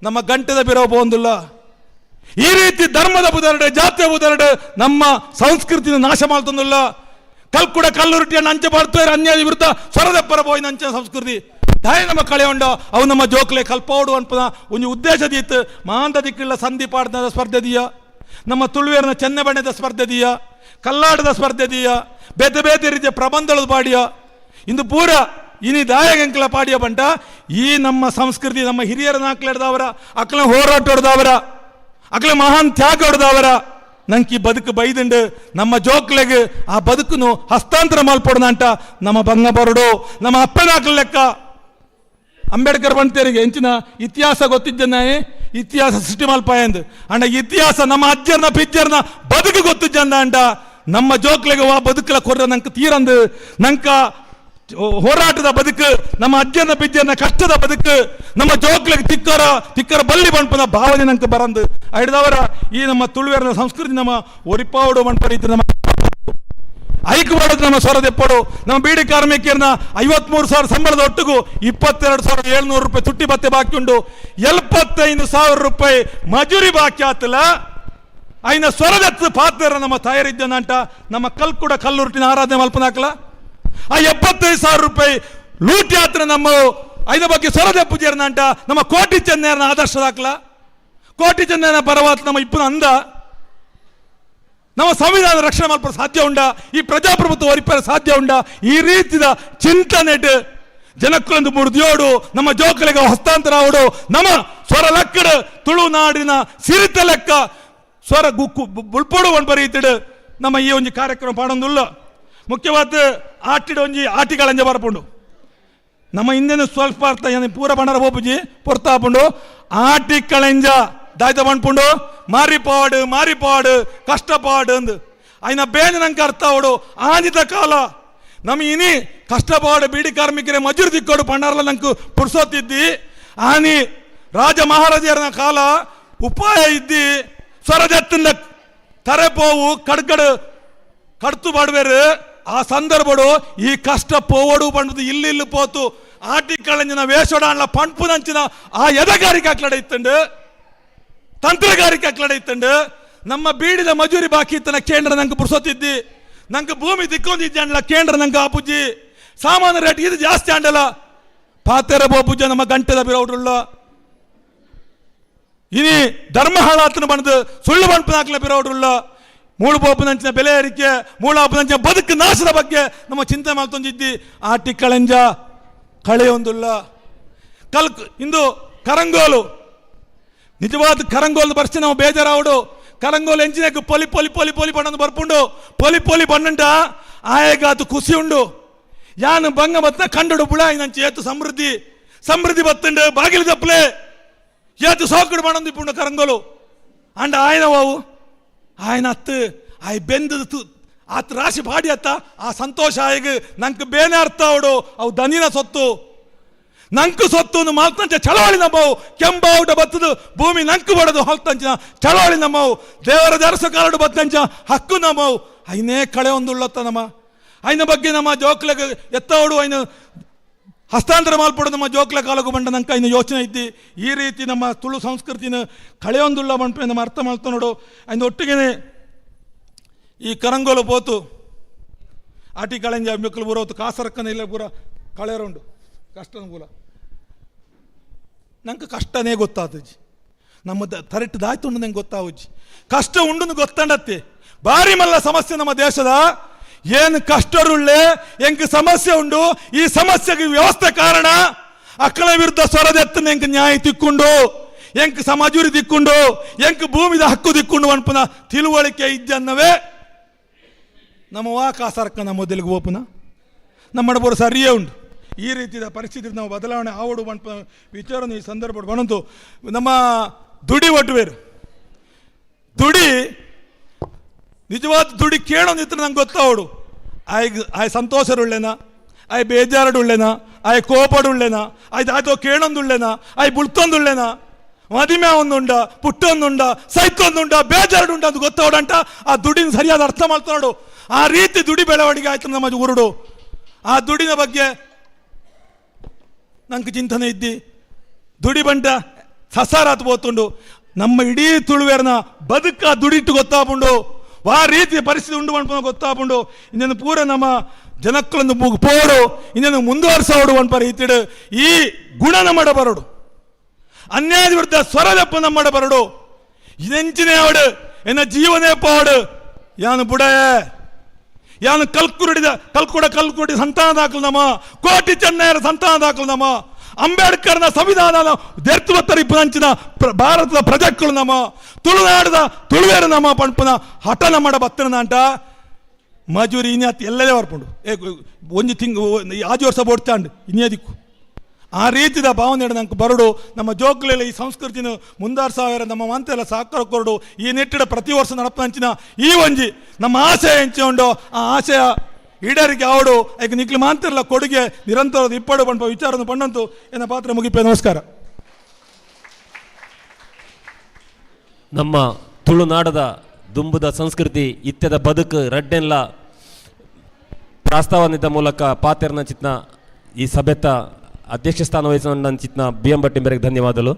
ನಮ್ಮ ಗಂಟೆದ ಬಿರೋ ಪೋಂದುಲ್ಲ. ಈ ರೀತಿ ಧರ್ಮದ ಬುದರಡು ಜಾತಿಯ ಬುದರಡು ನಮ್ಮ ಸಂಸ್ಕೃತಿನ ನಾಶ ಮಾಡ್ತಂದುಲ್ಲ. ಕಲ್ಕುಡ ಕಲ್ಲುರುಟಿಯನ್ನು ಅಂಚೆ ಮಾಡ್ತಾರೆ ಅನ್ಯಾಯ ವಿರುದ್ಧ ಸ್ವರದಪ್ಪರ ಬೋಯಿನ ಅಂಚಿನ ಸಂಸ್ಕೃತಿ ದಾಯ ನಮ್ಮ ಕಳೆಯುಂಡ ಅವು ನಮ್ಮ ಜೋಕ್ಲೆ ಕಲ್ಪೋಡು ಅನ್ಪನ ಒಂದು ಉದ್ದೇಶ ದೀತ್ ಮಾಂತ ದಿಕ್ಕಿಲ್ಲ ಸಂಧಿ ಪಾಡ್ದ ಸ್ಪರ್ಧೆ ದಿಯ ನಮ್ಮ ತುಳುವೇರಿನ ಚೆನ್ನೆ ಬಣ್ಣದ ಸ್ಪರ್ಧೆ ದಿಯ ಕಲ್ಲಾಟದ ಸ್ಪರ್ಧೆ ದಿಯ ಬೇತೆ ಬೇತೆ ರೀತಿಯ ಪ್ರಬಂಧಗಳು ಪಾಡಿಯ ಇಂದು ಪೂರ ಇನಿ ದಾಯಗಂಕಲ ಪಾಡಿಯ ಬಂಟ ಈ ನಮ್ಮ ಸಂಸ್ಕೃತಿ ನಮ್ಮ ಹಿರಿಯರ ನಾಕ್ಲೆಡ್ದವರ ಅಕ್ಲ ಹೋರಾಟ ಹೊಡೆದವರ ಅಕ್ಲ ಮಹಾನ್ ತ್ಯಾಗ ಹೊಡೆದವರ ನಂಗೆ ಈ ಬದುಕು ಬೈದುಂಡು ನಮ್ಮ ಜೋಕ್ಲೆಗ್ ಆ ಬದುಕುನು ಹಸ್ತಾಂತರ ಮಲ್ಪೊಡ್ದಂಟ ನಮ್ಮ ಬಂಗ ಬರಡು ನಮ್ಮ ಅಪ್ಪನ ಲೆಕ್ಕ ಅಂಬೇಡ್ಕರ್ ಬಂತೇರಿಗೆ ಎಂಚಿನ ಇತಿಹಾಸ ಗೊತ್ತಿದ್ದನಾಯೇ ಇತಿಹಾಸ ಸೃಷ್ಟಿ ಮಲ್ಪಾಯಂದು ಅಂಡ ಇತಿಹಾಸ ನಮ್ಮ ಅಜ್ಜರ್ನ ಪಿಜ್ಜರ್ನ ಬದುಕು ಗೊತ್ತಿದ್ದ ಅಂಡ ನಮ್ಮ ಜೋಕ್ಲೆಗೆ ವಾ ಬದುಕಲ ಕೊರ್ರ ನಂಗೆ ತೀರಂದು ನಂಕ ಹೋರಾಟದ ಬದುಕು ನಮ್ಮ ಅಜ್ಜನ ಪಿಜ್ಜನ ಕಷ್ಟದ ಬದುಕು ನಮ್ಮ ಜೋಕ್ಲೆಗೆ ತಿಕ್ಕರ ತಿಕ್ಕರ ಬಲ್ಲಿ ಬಣ್ಪನ ಭಾವನೆ ನಂಗೆ ಬರಂದು ಹಿಡಿದವರ ಈ ನಮ್ಮ ತುಳುವೆರನ ಸಂಸ್ಕೃತಿ ನಮ್ಮ ಒರಿಪಾವಡು ಮಣ್ಪ ರೀತಿ ನಮ್ಮ ಐಕ್ ಮಾಡೋದು ನಮ್ಮ ಸ್ವರದೆಪ್ಪಡು. ನಮ್ಮ ಬೀಡಿ ಕಾರ್ಮಿಕರನ್ನ 53,000 ಸಂಬಳದ ಒಟ್ಟಿಗೂ 22,700 ರೂಪಾಯಿ ತುಟ್ಟಿ ಭತ್ತೆ ಬಾಕಿ ಉಂಡು. 75,000 ರೂಪಾಯಿ ಮಜೂರಿ ಬಾಕಿ ಆತಲ್ಲ. ಐನ ಸ್ವರದತ್ತು ಪಾತ್ರ ನಮ್ಮ ತಯಾರಿದ್ದನಂಟ ನಮ್ಮ ಕಲ್ಕುಡ ಕಲ್ಲುರುಟಿನ ಆರಾಧನೆ ಮಲ್ಪನಾಕಲ. ಆ 75,000 ರೂಪಾಯಿ ಲೂಟಿ ಆತ್ರ ನಮ್ಮ ಐನ ಬಗ್ಗೆ ಸ್ವರದೆಪ್ಪು ಜೇರ್ನಂಟ ನಮ್ಮ ಕೋಟಿ ಚೆನ್ನೈಯರ್ನ ಆದರ್ಶ ದಾಖಲ. ಕೋಟಿ ಚೆನ್ನೈನ ಪರವಾತ್ ನಮ್ಮ ಇಪ್ಪನ ಅಂದ ನಮ್ಮ ಸಂವಿಧಾನ ರಕ್ಷಣೆ ಮಲ್ಪ ಸಾಧ್ಯ ಉಂಡ, ಈ ಪ್ರಜಾಪ್ರಭುತ್ವ ಒರಿಪರ ಸಾಧ್ಯ ಉಂಡ. ಈ ರೀತಿಯ ಚಿಂತನೆ ಜನಕ್ಕೊಂದು ಮುರಿದಿಯೋಡು ನಮ್ಮ ಜೋಕಲಿಗೆ ಹಸ್ತಾಂತರ ಆವಡು. ನಮ್ಮ ಸ್ವರ ಲಕ್ಕಡ ತುಳುನಾಡಿನ ಸಿರಿತ ಲೆಕ್ಕ ಸ್ವರ ಗುಕ್ಕು ಬುಳ್ಪೊಡು ಒಂದು ರೀತಿಡು ನಮ್ಮ ಈ ಒಂಜಿ ಕಾರ್ಯಕ್ರಮ ಪಾಡೊಂದುಲ್ಲ. ಮುಖ್ಯವಾದ ಆಟಿಡ ಒಂಜಿ ಆಟಿಗಳಂಜ ಬರಪುಂಡು. ನಮ್ಮ ಹಿಂದೆನ ಸ್ವಲ್ಪ ಅರ್ಥ ಏನು ಪೂರ ಬಂಡಾರ ಬೋಪುಜಿ ಪೊರ್ತಾಪುಂಡು. ಆಟಿ ಕಳೆಂಜ ದಾಯ್ತ ಪಂಡ್ಪುಂಡು ಮಾರಿಪಾಡು ಮಾರಿಪಾಡು ಕಷ್ಟಪಾಡು ಅಂದು ಆಯ್ನ ಬೇಜ ನಂಗೆ ಅರ್ಥ ಅವಡು. ಆಂಜಿತ ಕಾಲ ನಮ್ಮ ಇನಿ ಕಷ್ಟಪಾಡು ಬೀಡಿ ಕಾರ್ಮಿಕರೇ ಮಜೂರು ದಿಕ್ಕೋಡು ಪಂಡಾರಲ ನಂಗೆ ಪುರ್ಸೋತಿದ್ದಿ. ಆನಿ ರಾಜ ಮಹಾರಾಜರನ ಕಾಲ ಉಪಾಯ ಇದ್ದಿ ಸ್ವರಜತ್ತಿಂದ ತರೆ ಪೋವು ಕಡ್ಕಡು ಕಡ್ತು ಪಾಡುವೇರು. ಆ ಸಂದರ್ಭಡು ಈ ಕಷ್ಟ ಪೋವಡು ಪಂಡುದು ಇಲ್ಲಿ ಇಲ್ಲಿ ಪೋತು ಆಟಿ ಕಳಂಜಿನ ವೇಷೋಡಾಣ್ಲ ಪಂಪುನಂಚಿನ ಆ ಎದಗಾರಿಕೆ ಅಕ್ಲಡೆ ಇತ್ತಂಡು, ತಂತ್ರಗಾರಿಕೆ ಅಕ್ಲಡೆ ಇತ್ತಂಡು. ನಮ್ಮ ಬೀಡಿದ ಮಜೂರಿ ಬಾಕಿ ಇತ್ತನ ಕೇಂದ್ರ ನಂಗೆ ಪುರ್ಸೊತ್ತಿದ್ದಿ. ನಂಗೆ ಭೂಮಿ ದಿಕ್ಕೊಂದಿದ್ದೆ ಕೇಂದ್ರ ನಂಗೆ ಆಪುಜ್ಜಿ. ಸಾಮಾನ್ಯ ರೇಟ್ ಇದು ಜಾಸ್ತಿ ಆಂಡಲ ಪಾತೆರ ಬೋಪುಜ್ಜ ನಮ್ಮ ಗಂಟೆದ ಬಿರೋಡುಳ್ಳ. ಇನಿ ಧರ್ಮ ಹಾಳಾತನ ಬಣ್ಣದು ಸುಳ್ಳು ಬಣ್ಪನಾಕ್ಲ ಬಿರೋಡುಳ್ಳ. ಮೂಳು ಪೋಪನಂಚಿನ ಬೆಲೆ ಏರಿಕೆ, ಮೂಳಾಪನಂಚಿನ ಬದುಕು ನಾಶದ ಬಗ್ಗೆ ನಮ್ಮ ಚಿಂತೆ ಮಾಡ್ತೊಂದಿದ್ದಿ. ಆಟಿ ಕಳೆಂಜ ಕಳೆಯೊಂದುಲ್ಲ ಕಲ್ಕ್ ಇಂದು ಕರಂಗೋಲು. ನಿಜವಾದ ಕರಂಗೋಲು ಬರ್ಸಿ ನಾವು ಬೇಜಾರಾವಡು. ಕರಂಗೋಲು ಎಂಜಿನಕ್ಕೆ ಪೊಲಿ ಪೊಲಿ ಪೊಲಿ ಪೊಲಿ ಬಣ್ಣನ ಬರ್ಪುಂಡು. ಪೊಲಿ ಪೊಲಿ ಬಣ್ಣಂಟ ಆಯಗಾತು ಖುಷಿ ಉಂಡು. ಯಾನು ಬಂಗ ಬತ್ತ ಕಂಡುಡು ಬುಳಾಯಿ ನಂಚಿ ಏತು ಸಮೃದ್ಧಿ ಸಮೃದ್ಧಿ ಬತ್ತುಂಡು ಬಾಗಿಲು ತಪ್ಪಲೆ ಏತು ಸೋಕುಡು ಬಣ್ಣಂದು ಇಪ್ಪುಂಡು ಕರಂಗೋಲು. ಅಂಡ ಆಯನ ವಾವು ಆಯನ ಅತ್ತು ಆಯ್ ಬೆಂದದು ಆತ್ ರಾಶಿ ಪಾಡಿ ಅತ್ತ ಆ ಸಂತೋಷ ಆಯಗ್ ನಂಗೆ ಬೇನೆ ಅರ್ಥ ಅವಡು. ಅವು ದನಿನ ಸೊತ್ತು ನಂಕು ಸೊತ್ತು ಮಾಲ್ತಂಚ ಚಳವಳಿ ನಮ್ಮವು. ಕೆಂಬಾವುಟ ಬತ್ತದು ಭೂಮಿ ನಂಕು ಬಡದು ಹೊಲ್ತಂಚಿನ ಚಳವಳಿ ನಮ್ಮವು. ದೇವರ ದರ್ಶ ಕಾಲಡು ಬತ್ತಂಚ ಹಕ್ಕು ನಮ್ಮವು. ಐನೇ ಕಳೆ ಒಂದುಳ್ಳತ್ತ ನಮ್ಮ ಐನ ಬಗ್ಗೆ ನಮ್ಮ ಜೋಕ್ಲೆಗ್ ಎತ್ತವಡು ಐನ ಹಸ್ತಾಂತರ ಮಾಲ್ಪಡು ನಮ್ಮ ಜೋಕ್ಲೆ ಕಾಲಗು ಬಂಡ ನಂಕ ಐನ ಯೋಚನೆ ಇದ್ದಿ. ಈ ರೀತಿ ನಮ್ಮ ತುಳು ಸಂಸ್ಕೃತಿನ ಕಳೆಯೊಂದುಳ್ಳ ಬಂಟ ನಮ್ಮ ಅರ್ಥ ಮಾಡ್ತಾ ನೋಡು. ಐನ ಒಟ್ಟಿಗೆನೆ ಈ ಕರಂಗೋಲು ಪೋತು ಆಟಿ ಕಳೆಂಜ ಮಿಕ್ಕಲು ಬರೋತು ಕಾಸರಕ್ಕನ ಇಲ್ಲ ಪೂರ ಕಳೆಯರುಂಡು ಕಷ್ಟನ ಪೂರ. ನಂಗೆ ಕಷ್ಟನೇ ಗೊತ್ತಾತಜ್ಜಿ. ನಮ್ಮ ತರೆಟ್ಟು ದಾಯ್ತುಂಡು ನಂಗೆ ಗೊತ್ತಾವುಜ್ಜಿ. ಕಷ್ಟ ಉಂಡು ಗೊತ್ತಂಡತ್ತೆ ಭಾರಿ ಮಲ್ಲ ಸಮಸ್ಯೆ ನಮ್ಮ ದೇಶದ. ಏನು ಕಷ್ಟರುಳ್ಳೆ ಎಂಕ್ ಸಮಸ್ಯೆ ಉಂಡು. ಈ ಸಮಸ್ಯೆಗೆ ವ್ಯವಸ್ಥೆ ಕಾರಣ ಅಕ್ಕಳ ವಿರುದ್ಧ ಸ್ವರದೆತ್ತನ ಎಂಕ್ ನ್ಯಾಯ ತಿಕ್ಕೊಂಡು, ಎಂಕ್ ಸಮಾಜೂರಿ ದಿಕ್ಕೊಂಡು, ಎಂಕ್ ಭೂಮಿದ ಹಕ್ಕು ದಿಕ್ಕೊಂಡು ಅನ್ಪನ ತಿಳುವಳಿಕೆ ಇದ್ದನ್ನವೇ ನಮ್ಮ ವಾ ಕಾಸರ್ಕ ನಮ್ಮ ಮೊದಲಿಗೆ ಓಪನ ನಮ್ಮ ಬೋರು ಸರಿಯೇ ಉಂಟು. ಈ ರೀತಿಯ ಪರಿಸ್ಥಿತಿ ನಾವು ಬದಲಾವಣೆ ಆವಡು ಪನ್ಪ ವಿಚಾರ ಈ ಸಂದರ್ಭ ಬಣಂತು. ನಮ್ಮ ದುಡಿ ಒಟ್ಟುವೇರು ದುಡಿ ನಿಜವಾದ ದುಡಿ ಕೇಳೋದಿತ್ತು ನಂಗೆ ಗೊತ್ತಾವಡು. ಆಯ್ ಆಯ್ ಸಂತೋಷರುಳ್ಳೇನ, ಆಯ್ ಬೇಜಾರುಡುಳ್ಳೇನ, ಆಯ್ ಕೋಪಡುಳ್ಳೇನ, ಆಯ್ ಆಯ್ತೋ ಕೇಳೊಂದುಳ್ಳೇನ, ಆಯ್ ಬುಳ್ತೊಂದುಳ್ಳೇನ, ಮದಿಮೆ ಒಂದುಂಡ, ಪುಟ್ಟೊಂದುಂಡ, ಸೈತೊಂದುಂಡ, ಬೇಜಾರುಡುಂಡ ಅದು ಗೊತ್ತಾವಡಂಟ ಆ ದುಡಿನ ಸರಿಯಾದ ಅರ್ಥ ಮಾಡ್ತಾಡು. ಆ ರೀತಿ ದುಡಿ ಬೆಳವಣಿಗೆ ಆಯ್ತು ನಮ್ಮ ಊರುಡು. ಆ ದುಡಿನ ಬಗ್ಗೆ ನಂಗೆ ಚಿಂತನೆ ಇದ್ದಿ. ದುಡಿ ಬಂಟ ಸಸಾರಾತ್ ಪೋತುಂಡು. ನಮ್ಮ ಇಡೀ ತುಳುವೇರ್ನ ಬದುಕ ದುಡಿಟ್ಟು ಗೊತ್ತಾಪುಂಡು. ಆ ರೀತಿಯ ಪರಿಸ್ಥಿತಿ ಉಂಡು ಪನ್ಪುನ ಗೊತ್ತಾಪುಂಡು. ಇನ್ನೊಂದು ಪೂರ ನಮ್ಮ ಜನಕ್ಕಳೊಂದು ಪೋಡು ಇನ್ನೊಂದು ಮುಂದುವರ್ಸೋಡು ಪನ್ಪ ರೀತಿಡು ಈ ಗುಣ ನಮ್ಮಡ ಬರೋಡು. ಅನ್ಯಾಯದ ವಿರುದ್ಧ ಸ್ವರದಪ್ಪ ನಮ್ಮಡ ಬರಡು. ಇದೆಂಚಿನೇ ಅವಡು ಎನ್ನ ಜೀವನೇ ಪಾಡು ಯಾನು ಬುಡಯೇ ಯಾನು ಕಲ್ಕುರುಡಿದ ಕಲ್ಕುಡ ಕಲ್ಕುರುಡಿ ಸಂತಾನ ದಾಖಲು ನಮ್ಮ ಕೋಟಿ ಚೆನ್ನಯ್ಯರ ಸಂತಾನ ದಾಖಲು ನಮ್ಮ ಅಂಬೇಡ್ಕರ್ನ ಸಂವಿಧಾನ ದೇರ್ತುವತ್ತರಿಪ್ಪುನಂಚಿನ ಭಾರತದ ಪ್ರಜೆಕ್ಕಳು ನಮ್ಮ ತುಳುನಾಡದ ತುಳುವೇರು ನಮ್ಮ ಪಂಪುನ ಹಠ ನಮ್ಮಡ ಬತ್ತನ ಮಜೂರಿ ಇನ್ಯಾತ್ ಎಲ್ಲದೇ ಬರ್ಪುಂಡು. ಏ ಒಂಜಿ ತಿಂಗ್ ಆಜಿ ವರ್ಷ ಬೋಡ್ತಾಂಡು ಇನ್ಯಾ ದಿಕ್ಕು. ಆ ರೀತಿದ ಭಾವನೆ ನಂಗೆ ಬರಡು. ನಮ್ಮ ಜೋಕ್ಲೆಲ್ಲ ಈ ಸಂಸ್ಕೃತಿನ ಮುಂದಾರ್ ಸಾವಿರ ನಮ್ಮ ಮಂತೆಲ್ಲ ಸಹಕಾರ ಕೊರಡು. ಈ ನಿಟ್ಟಿಡ ಪ್ರತಿ ವರ್ಷ ನಡಪಂಚಿನ ಈ ಒಂಜಿ ನಮ್ಮ ಆಶಯ ಎಂಚಿ ಆ ಆಶಯ ಈಡೇರಿಕೆ ಆವಡು. ಐಕ್ ನಿಕ್ಲು ಮಾಂತಿರಲ್ಲ ಕೊಡುಗೆ ನಿರಂತರ ಇಪ್ಪಡು ಪಂಪ ವಿಚಾರವನ್ನು ಪಣ್ಣಂತು ಎನ್ನ ಪಾತ್ರ ಮುಗಿಪೆ. ನಮಸ್ಕಾರ. ನಮ್ಮ ತುಳುನಾಡದ ದುಂಬುದ ಸಂಸ್ಕೃತಿ ಇತ್ಯದ ಬದುಕು ರಡ್ಡೆಲ್ಲ ಪ್ರಾಸ್ತಾವನಿದ ಮೂಲಕ ಪಾತೆರ್ನ ಚಿತ್ನ ಈ ಸಭೆತ ಅಧ್ಯಕ್ಷ ಸ್ಥಾನ ವಹಿಸಿದ ಚಿತ್ನ ಬಿ ಎಂ ಭಟ್ಟಿಂಬರಿಗೆ ಧನ್ಯವಾದಗಳು.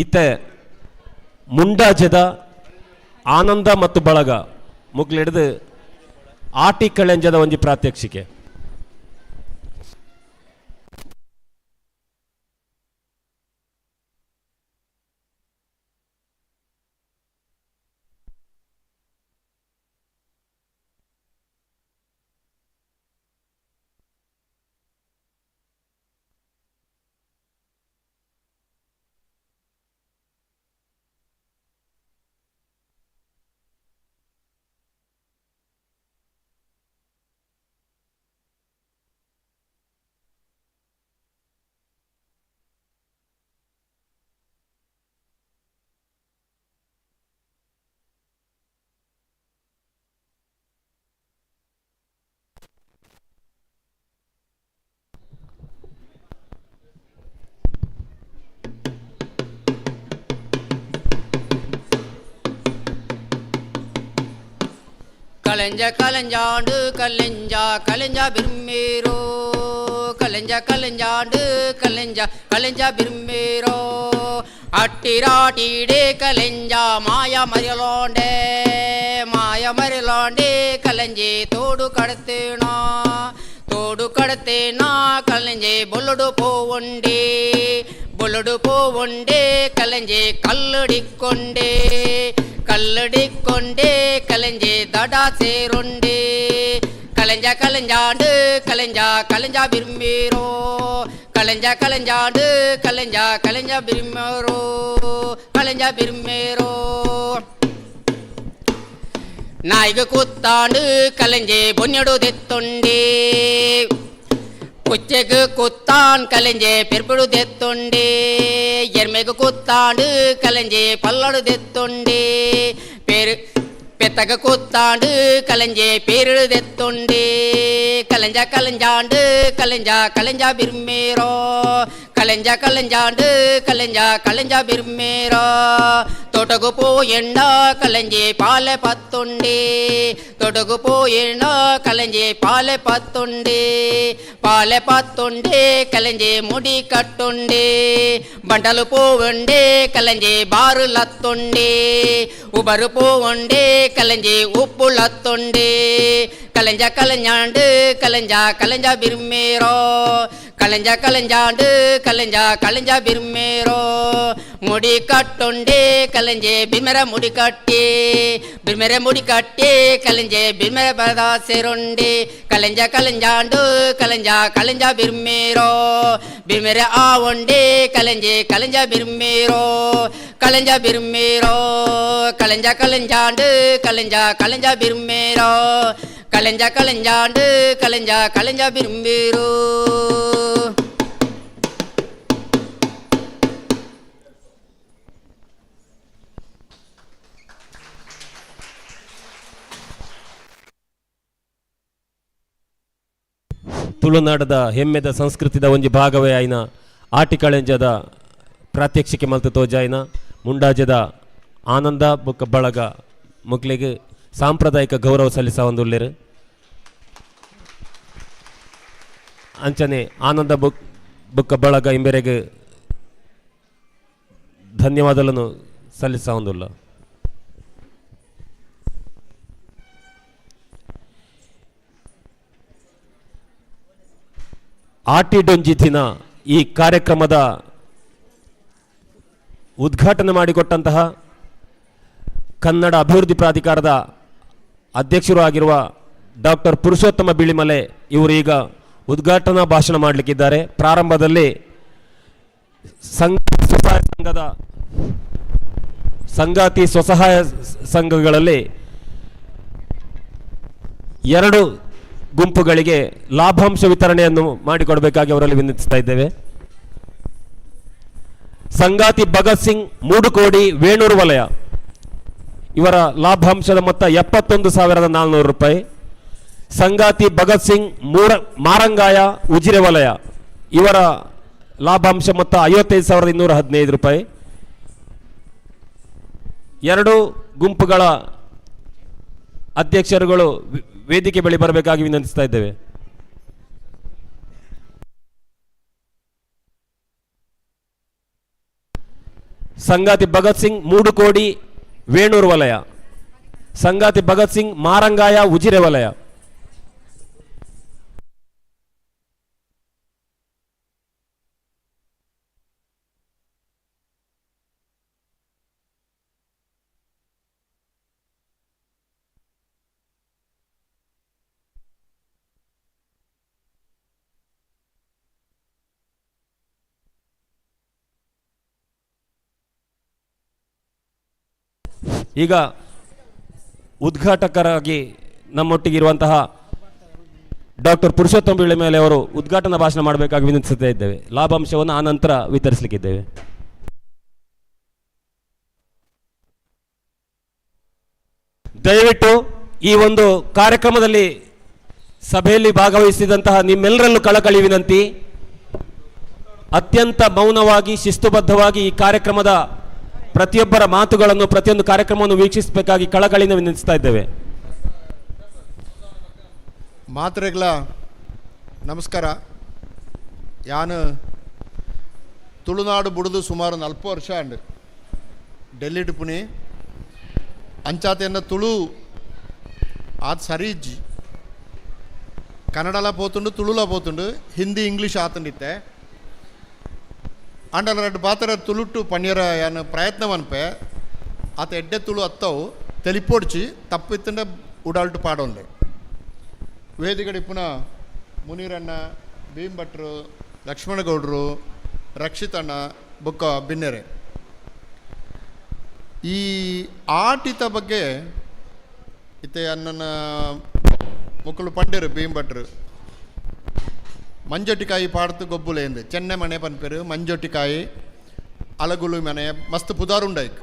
ಇತ್ತೆ ಮುಂಡಾಜದ ಆನಂದ ಮತ್ತು ಬಳಗ ಮುಗ್ಲಿಡ್ದು ಆಟಿ ಕಳೆಂಜದ ಒಂಜಿ ಪ್ರಾತ್ಯಕ್ಷಿಕೆ. ಕಲೆಂಜ ಕಲೆಂಜಾಂಡು ಕಲೆಂಜ ಕಲೆಂಜ ಬಿರ್ಮೇರೋ ಕಲೆಂಜ ಕಲೆಂಜಾಂಡು ಕಲೆಂಜ ಕಲೆಂಜ ಬಿರ್ಮೇರೋ ಅಟ್ಟಿರಾಟಿಡೆ ಕಲೆಂಜ ಮಾಯ ಮರಿಲೋಂಡೆ ಮಾಯ ಮರಿಲೋಂಡೆ ಕಲೆಂಜೆ ತೋಡು ಕಡತೇನಾ ತೋಡು ಕಡತೇನಾ ಕಲೆಂಜೆ ಬೊಲ್ಲುಡು ಪೋವುಂಡೆ ಬೊಲ್ಲುಡು ಪೋವುಂಡೆ ಕಲೆಂಜೆ ಕಲ್ಲುಡಿಕೊಂಡೆ ಕಲ್ಲಡಿಕೊಂಡೆ ಕಲೆಂಜೆ ದಡ ಸೇರುಂಡೆ ಕಲೆಂಜ ಕಲೆಂಜಾಂಡು ಕಲೆಂಜ ಕಲೆಂಜ ಬಿರ್ಮೀರೋ ಕಲೆಂಜ ಕಲೆಂಜಾಂಡು ಕಲೆಂಜ ಕಲೆಂಜ ಬಿರ್ಮೇರೋ ಕಲೆಂಜ ಬಿರ್ಮೇರೋ ನಾಯಿಗೆ ಕೂತ್ತಾಂಡು ಕಲೆಂಜೆ ಬೊನ್ನೆಡು ದೆತ್ತೊಂಡೆ ಕುಚ್ಚೆಗೆ ಕುತ್ತಾನ್ ಕಲೆಂಜೆ ಪೆರ್ಪುಡು ದೆತ್ತೊಂಡೆ ಎರ್ಮೆಗೆ ಕೂತ್ತಾಂಡು ಕಲೆಂಜೆ ಪಲ್ಲಡು ದೆತ್ತೊಂಡೆ ಪೇರು ಪೆತ್ತಗ ಕೂತ್ತಾಂಡು ಕಲೆಂಜೆ ಪೇರುಡು ದೆತ್ತೊಂಡೆ ಕಲೆಂಜ ಕಲೆಂಜಾಂಡು ಕಲೆಂಜ ಕಲೆಂಜ ಬಿರ್ಮೇರೋ ಕಲೆಂಜ ಕಲೆಂಜಾಂಡು ಕಲೆಂಜ ಕಲೆಂಜ ಬಿರ್ಮೇರೋ ತೋಟಗು ಪೋಯೆಂಡ ಕಲೆಂಜೆ ಪಾಲೆ ಪತ್ತೊಂಡೆ ತೋಟಗು ಪೋಯೆಂಡ ಕಲೆಂಜೆ ಪಾಲೆ ಪತ್ತೊಂಡೆ ಪಾಲೆ ಪತ್ತೊಂಡೆ ಕಲೆಂಜೆ ಮುಡಿ ಕಟ್ಟೊಂಡೆ ಬಂಡಲು ಪೋವಂಡೆ ಕಲೆಂಜೆ ಬಾರು ಲತ್ತೊಂಡೆ ಉಬರು ಪೋವಂಡೆ ಕಲೆಂಜೆ ಉಪ್ಪು ಲತ್ತೊಂಡೆ ಕಲೆಂಜ ಕಲೆಂಜಾಂಡು ಕಲೆಂಜ ಕಲೆಂಜ ಬಿರ್ಮೇರೋ ಕಲೆಂಜ ಕಲೆಂಜಾಂಡು ಕಲೆಂಜ ಕಲೆಂಜ ಬಿರ್ಮೇರೋ ಮುಡಿ ಕಟ್ಟೊಂಡೆ ಕಲೆಂಜೆ ಬಿರ್ಮೆರ ಮುಡಿ ಕಟ್ಟಿ ಬಿರ್ಮೆರೆ ಮುಡಿ ಕಟ್ಟಿ ಕಲೆಂಜೆ ಬಿರ್ಮೆರ ಬರದ ಸೇರೊಂಡೆ ಕಲೆಂಜ ಕಲೆಂಜಾಂಡು ಕಲೆಂಜ ಕಲೆಂಜ ಬಿರ್ಮೇರೋ ಬಿರ್ಮೆರೆ ಆವೊಂಡೆ ಕಲೆಂಜೆ ಕಲೆಂಜ ಬಿರ್ಮೇರೋ ಕಲೆಂಜ ಬಿರ್ಮೇರೋ ಕಲೆಂಜ ಕಲೆಂಜಾಂಡು ಕಲೆಂಜ ಕಲೆಂಜ ಬಿರ್ಮೇರೋ ಕಲೆಂಜ ಕಲೆಂಜಾಂಡು ಕಲೆಂಜ ಕಲೆಂಜ ಬಿರ್ಮೇರೋ. ತುಳುನಾಡದ ಹೆಮ್ಮೆದ ಸಂಸ್ಕೃತಿದ ಒಂಜಿ ಭಾಗವೇ ಆಯ್ನ ಆಟಿಕಳೆಂಜದ ಪ್ರಾತ್ಯಕ್ಷಿಕೆ ಮಲ್ತು ತೋಜಾಯ್ನ ಮುಂಡಾಜದ ಆನಂದ ಬೊಕ್ಕ ಬಳಗ ಮುಕ್ಲೆಗ್ ಸಾಂಪ್ರದಾಯಿಕ ಗೌರವ ಸಲ್ಲಿಸ ಒಂದುಲ್ಲೆರ್. ಅಂಚನೆ ಆನಂದ ಬೊಕ್ಕ ಬಳಗ ಇಂಬೆರೆಗ್ ಧನ್ಯವಾದಗಳನ್ನು ಸಲ್ಲಿಸ ಒಂದುಲ್ಲ. ಆಟಿಡೊಂಜಿ ದಿನ ಈ ಕಾರ್ಯಕ್ರಮದ ಉದ್ಘಾಟನೆ ಮಾಡಿಕೊಟ್ಟಂತಹ ಕನ್ನಡ ಅಭಿವೃದ್ಧಿ ಪ್ರಾಧಿಕಾರದ ಅಧ್ಯಕ್ಷರು ಆಗಿರುವ ಡಾಕ್ಟರ್ ಪುರುಷೋತ್ತಮ ಬಿಳಿಮಲೆ ಇವರು ಈಗ ಉದ್ಘಾಟನಾ ಭಾಷಣ ಮಾಡಲಿಕ್ಕಿದ್ದಾರೆ. ಪ್ರಾರಂಭದಲ್ಲಿ ಸ್ವಸಹಾಯ ಸಂಘದ ಸಂಗಾತಿ ಸ್ವಸಹಾಯ ಸಂಘಗಳಲ್ಲಿ 2 ಗುಂಪುಗಳಿಗೆ ಲಾಭಾಂಶ ವಿತರಣೆಯನ್ನು ಮಾಡಿಕೊಡಬೇಕಾಗಿ ಅವರಲ್ಲಿ ವಿನಂತಿಸ್ತಾ ಇದ್ದೇವೆ. ಸಂಗಾತಿ ಭಗತ್ ಸಿಂಗ್ ಮೂಡುಕೋಡಿ ವೇಣೂರು ವಲಯ ಇವರ ಲಾಭಾಂಶದ ಮೊತ್ತ 71,400 ರೂಪಾಯಿ. ಸಂಗಾತಿ ಭಗತ್ ಸಿಂಗ್ ಮಾರಂಗಾಯ ಉಜಿರೆ ವಲಯ ಇವರ ಲಾಭಾಂಶ ಮೊತ್ತ 55,215 ರೂಪಾಯಿ. 2 ಗುಂಪುಗಳ ಅಧ್ಯಕ್ಷರುಗಳು ವೇದಿಕೆ ಬಳಿ ಬರಬೇಕಾಗಿ ವಿನಂತಿಸ್ತಾ ಇದ್ದೇವೆ. ಸಂಗಾತಿ ಭಗತ್ ಸಿಂಗ್ ಮೂಡುಕೋಡಿ ವೇಣೂರು ವಲಯ, ಸಂಗಾತಿ ಭಗತ್ ಸಿಂಗ್ ಮಾರಂಗಾಯ ಉಜಿರೆ ವಲಯ. ಈಗ ಉದ್ಘಾಟಕರಾಗಿ ನಮ್ಮೊಟ್ಟಿಗೆ ಇರುವಂತಹ ಡಾಕ್ಟರ್ ಪುರುಷೋತ್ತಮ ಬಿಳಿಮೇಲೆ ಅವರು ಉದ್ಘಾಟನಾ ಭಾಷಣ ಮಾಡಬೇಕಾಗಿ ವಿನಂತಿಸುತ್ತಾ ಇದ್ದೇವೆ. ಲಾಭಾಂಶವನ್ನು ಆ ನಂತರ ವಿತರಿಸಲಿಕ್ಕಿದ್ದೇವೆ. ದಯವಿಟ್ಟು ಈ ಒಂದು ಕಾರ್ಯಕ್ರಮದಲ್ಲಿ ಸಭೆಯಲ್ಲಿ ಭಾಗವಹಿಸಿದಂತಹ ನಿಮ್ಮೆಲ್ಲರಲ್ಲೂ ಕಳಕಳಿ ವಿನಂತಿ, ಅತ್ಯಂತ ಮೌನವಾಗಿ ಶಿಸ್ತುಬದ್ಧವಾಗಿ ಈ ಕಾರ್ಯಕ್ರಮದ ಪ್ರತಿಯೊಬ್ಬರ ಮಾತುಗಳನ್ನು, ಪ್ರತಿಯೊಂದು ಕಾರ್ಯಕ್ರಮವನ್ನು ವೀಕ್ಷಿಸಬೇಕಾಗಿ ಕಳಕಳಿಯಿಂದ ವಿನಂತಿಸ್ತಾ ಇದ್ದೇವೆ. ಮಾತ್ರೆಗಳ ನಮಸ್ಕಾರ. ಯಾನು ತುಳುನಾಡು ಬುಡಿದು ಸುಮಾರು 40 ವರ್ಷ ಅಂಡು ಡೆಲ್ಲಿ ಪುಣೆ ಅಂಚಾತೆಯನ್ನ ತುಳು ಆತ್ ಸರಿ ಇಜ್ಜಿ, ಕನ್ನಡಲ ಪೋತುಂಡು, ತುಳುಲ ಪೋತುಂಡು, ಹಿಂದಿ ಇಂಗ್ಲೀಷ್ ಆತಂಡಿತ್ತೆ. ಆಂಡಲ ರಡ್ಡು ಪಾತ್ರ ತುಳುಟ್ಟು ಪಣ್ಯರ ಯಾನು ಪ್ರಯತ್ನ ಮನ್ಪೆ ಆತ ಎಡ್ಡೆ ತುಳು ಅತ್ತವು ತೆಲಿಪೋಡ್ಚಿ ತಪ್ಪಿತ್ತಂಡ ಉಡಾಲ್ಟು ಪಾಡೊಂದೆ. ವೇದಿಗಡಿ ಪುನಃ ಮುನೀರಣ್ಣ, ಭೀಮ್ ಭಟ್ರು, ಲಕ್ಷ್ಮಣಗೌಡರು, ರಕ್ಷಿತಣ್ಣ ಬೊಕ್ಕ ಬಿನ್ನೆರೆ. ಈ ಆಟಿತ ಬಗ್ಗೆ ಇತ್ತೆ ಅನ್ನನ ಮೊಕ್ಕಲು ಪಂಡೇರು ಭೀಮ್ ಭಟ್ರು ಮಂಜೊಟ್ಟಿಕಾಯಿ ಪಾಡ್ತು ಗೊಬ್ಬುಲೇಂದು ಚೆನ್ನೆ ಮನೆ ಪನ್ಪೇರು ಮಂಜೊಟ್ಟಿಕಾಯಿ ಅಲಗುಲು ಮನೆ ಮಸ್ತ್ ಪುದಾರುಂಡೈಕ್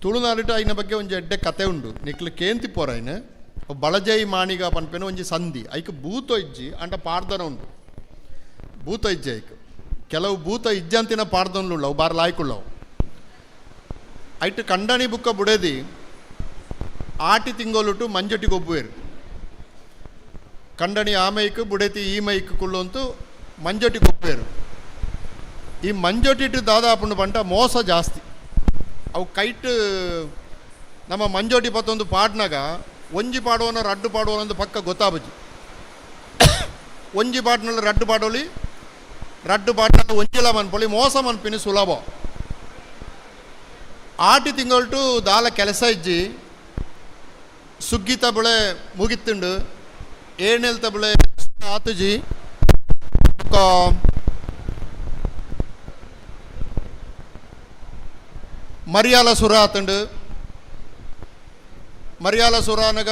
ತುಳುನಾಡಿಟ ಐನ ಬಗ್ಗೆ ಒಂಜಿ ಎಡ್ಡೆ ಕತೆ ಉಂಡು ನಿಕ್ಲು ಕೇಂತಿ ಪೋರೈನ್ ಬಳಜೈ ಮಾಣಿಗ ಪನ್ಪೇನು ಒಂಜಿ ಸಂಧಿ ಐಕ್ ಭೂತ ಇಜ್ಜಿ ಅಂಟ ಪಾಡ್ದನ ಉಂಡು ಭೂತ ಇಜ್ಜಿ ಐಕ್ ಕೆಲವು ಭೂತ ಇಜ್ಜಂತಿನ ಪಾಡ್ದನ್ಲುಳ್ಳವು ಬಾರ್ ಲಾಯ್ಕುಳ್ಳವು ಐಟ್ ಕಂಡಣಿ ಬುಕ್ಕ ಬುಡೇದಿ ಆಟಿ ತಿಂಗೊಲುಟು ಮಂಜೊಟ್ಟಿ ಗೊಬ್ಬುವೇರು ಕಂಡಣಿ ಆ ಮೈಕ್ ಬುಡೇತಿ ಈ ಮೈಕ್ ಕುಳ್ಳಂತೂ ಮಂಜೊಟ್ಟಿ ಗೊಬ್ಬುವೇರು. ಈ ಮಂಜೊಟ್ಟಿಟ್ಟು ದಾದಾಪುಂಡು ಪಂಟ ಮೋಸ ಜಾಸ್ತಿ ಅವು ಕೈಟ್ ನಮ್ಮ ಮಂಜೊಟ್ಟಿ ಪತ್ತೊಂದು ಪಾಡ್ನಾಗ ಒಂಜಿ ಪಾಡುವನ ರಡ್ಡು ಪಾಡುವನ ಪಕ್ಕ ಗೊತ್ತಾಬಜಿ ಒಂಜಿ ಪಾಟ್ನಲ್ಲಿ ರಡ್ಡು ಪಾಡೋಲಿ ರಡ್ಡು ಪಾಟ್ನಲ್ಲಿ ಒಂಜಿಲ ಮನ್ಪೊಲಿ ಮೋಸ ಮನ್ಪಿನಿ ಸುಲಭ. ಆಟಿ ತಿಂಗಳ್ಟು ದಾಲ ಕೆಲಸ ಇಜ್ಜಿ ಸುಗ್ಗಿ ತಬಳೆ ಮುಗಿತ್ತುಂಡು ಏಣೆಲ್ ತಬಳೆ ಆತುಜಿ ಮರಿಯಾಲ ಸುರ ಆತುಂಡು ಮರಿಯಾಲ ಸುರಾನಗ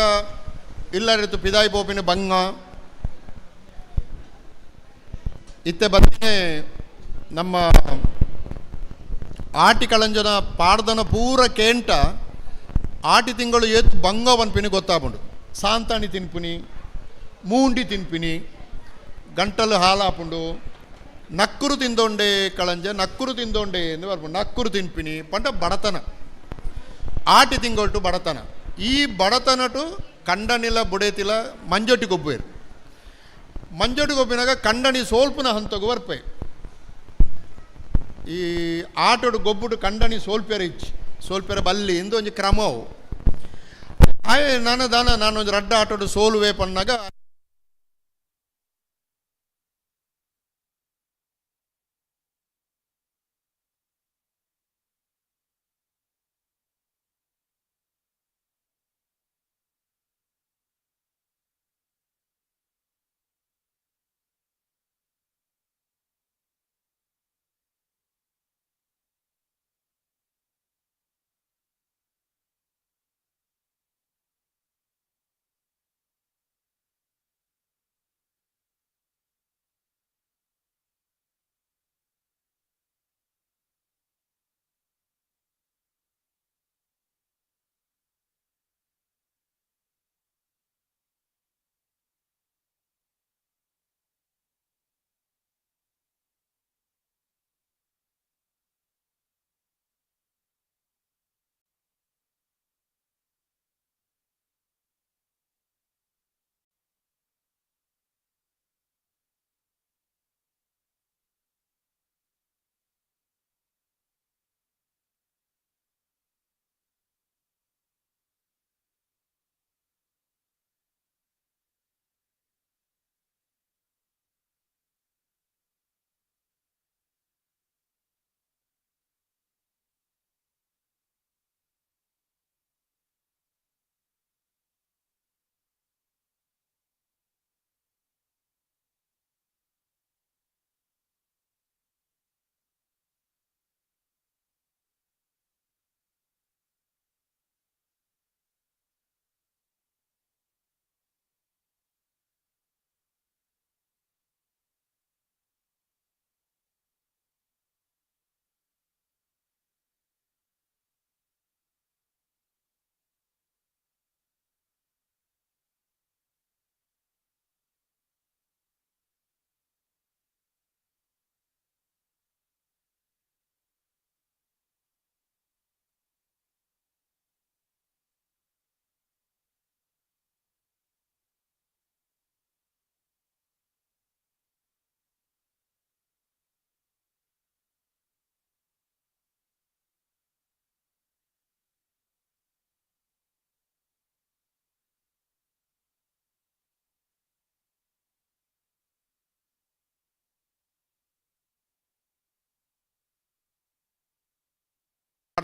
ಇಲ್ಲರಿತು ಪಿದಾಯಿ ಪೋಪಿನ ಬಂಗ ಇತ್ತೆ ಬತ್ತಿನೇ ನಮ್ಮ ಆಟಿ ಕಳಂಜನ ಪಾಡ್ದನ ಪೂರ ಕೇಂಟ ಆಟಿ ತಿಂಗಳು ಏತ್ ಬಂಗ ಪನ್ಪಿನಿ ಗೊತ್ತಾಪುಂಡು. ಸಾಂತಾಣಿ ತಿನ್ಪಿನಿ, ಮೂಂಡಿ ತಿನ್ಪಿನಿ, ಗಂಟಲು ಹಾಲಾಪುಂಡು, ನಕ್ಕುರು ತಿಂದೊಂಡೆ ಕಳಂಜ ನಕ್ಕುರು ತಿಂದೊಂಡೆ ಎಂದು ಬರ್ಪುಂಡು. ನಕ್ಕುರು ತಿನ್ಪಿನಿ ಪಂಡ ಬಡತನ, ಆಟಿ ತಿಂಗೊಳ್ಟು ಬಡತನ. ಈ ಬಡತನಟು ಕಂಡನಿಲ ಬುಡೇತಿಲ ಮಂಜೊಟ್ಟಿ ಗೊಬ್ಬುವೇರು. ಮಂಜೊಟ್ಟಿ ಗೊಬ್ಬಿನಾಗ ಕಂಡಣಿ ಸೋಲ್ಪುನ ಹಂತಗು ಬರ್ಪೆ. ಈ ಆಟೋಡು ಗೊಬ್ಬುಡು ಕಂಡಣಿ ಸೋಲ್ಪೆರ ಇಚ್ಚಿ ಸೋಲ್ಪೆರ ಬಲ್ಲಿ ಇಂದು ಒಂಜಿ ಕ್ರಮ ಅವು. ಆಯೆ ನಾನು ದಾನ ನಾನೊಂದು ರಡ್ಡ ಆಟೋಡು ಸೋಲುವೆ ಪನ್ನಾಗ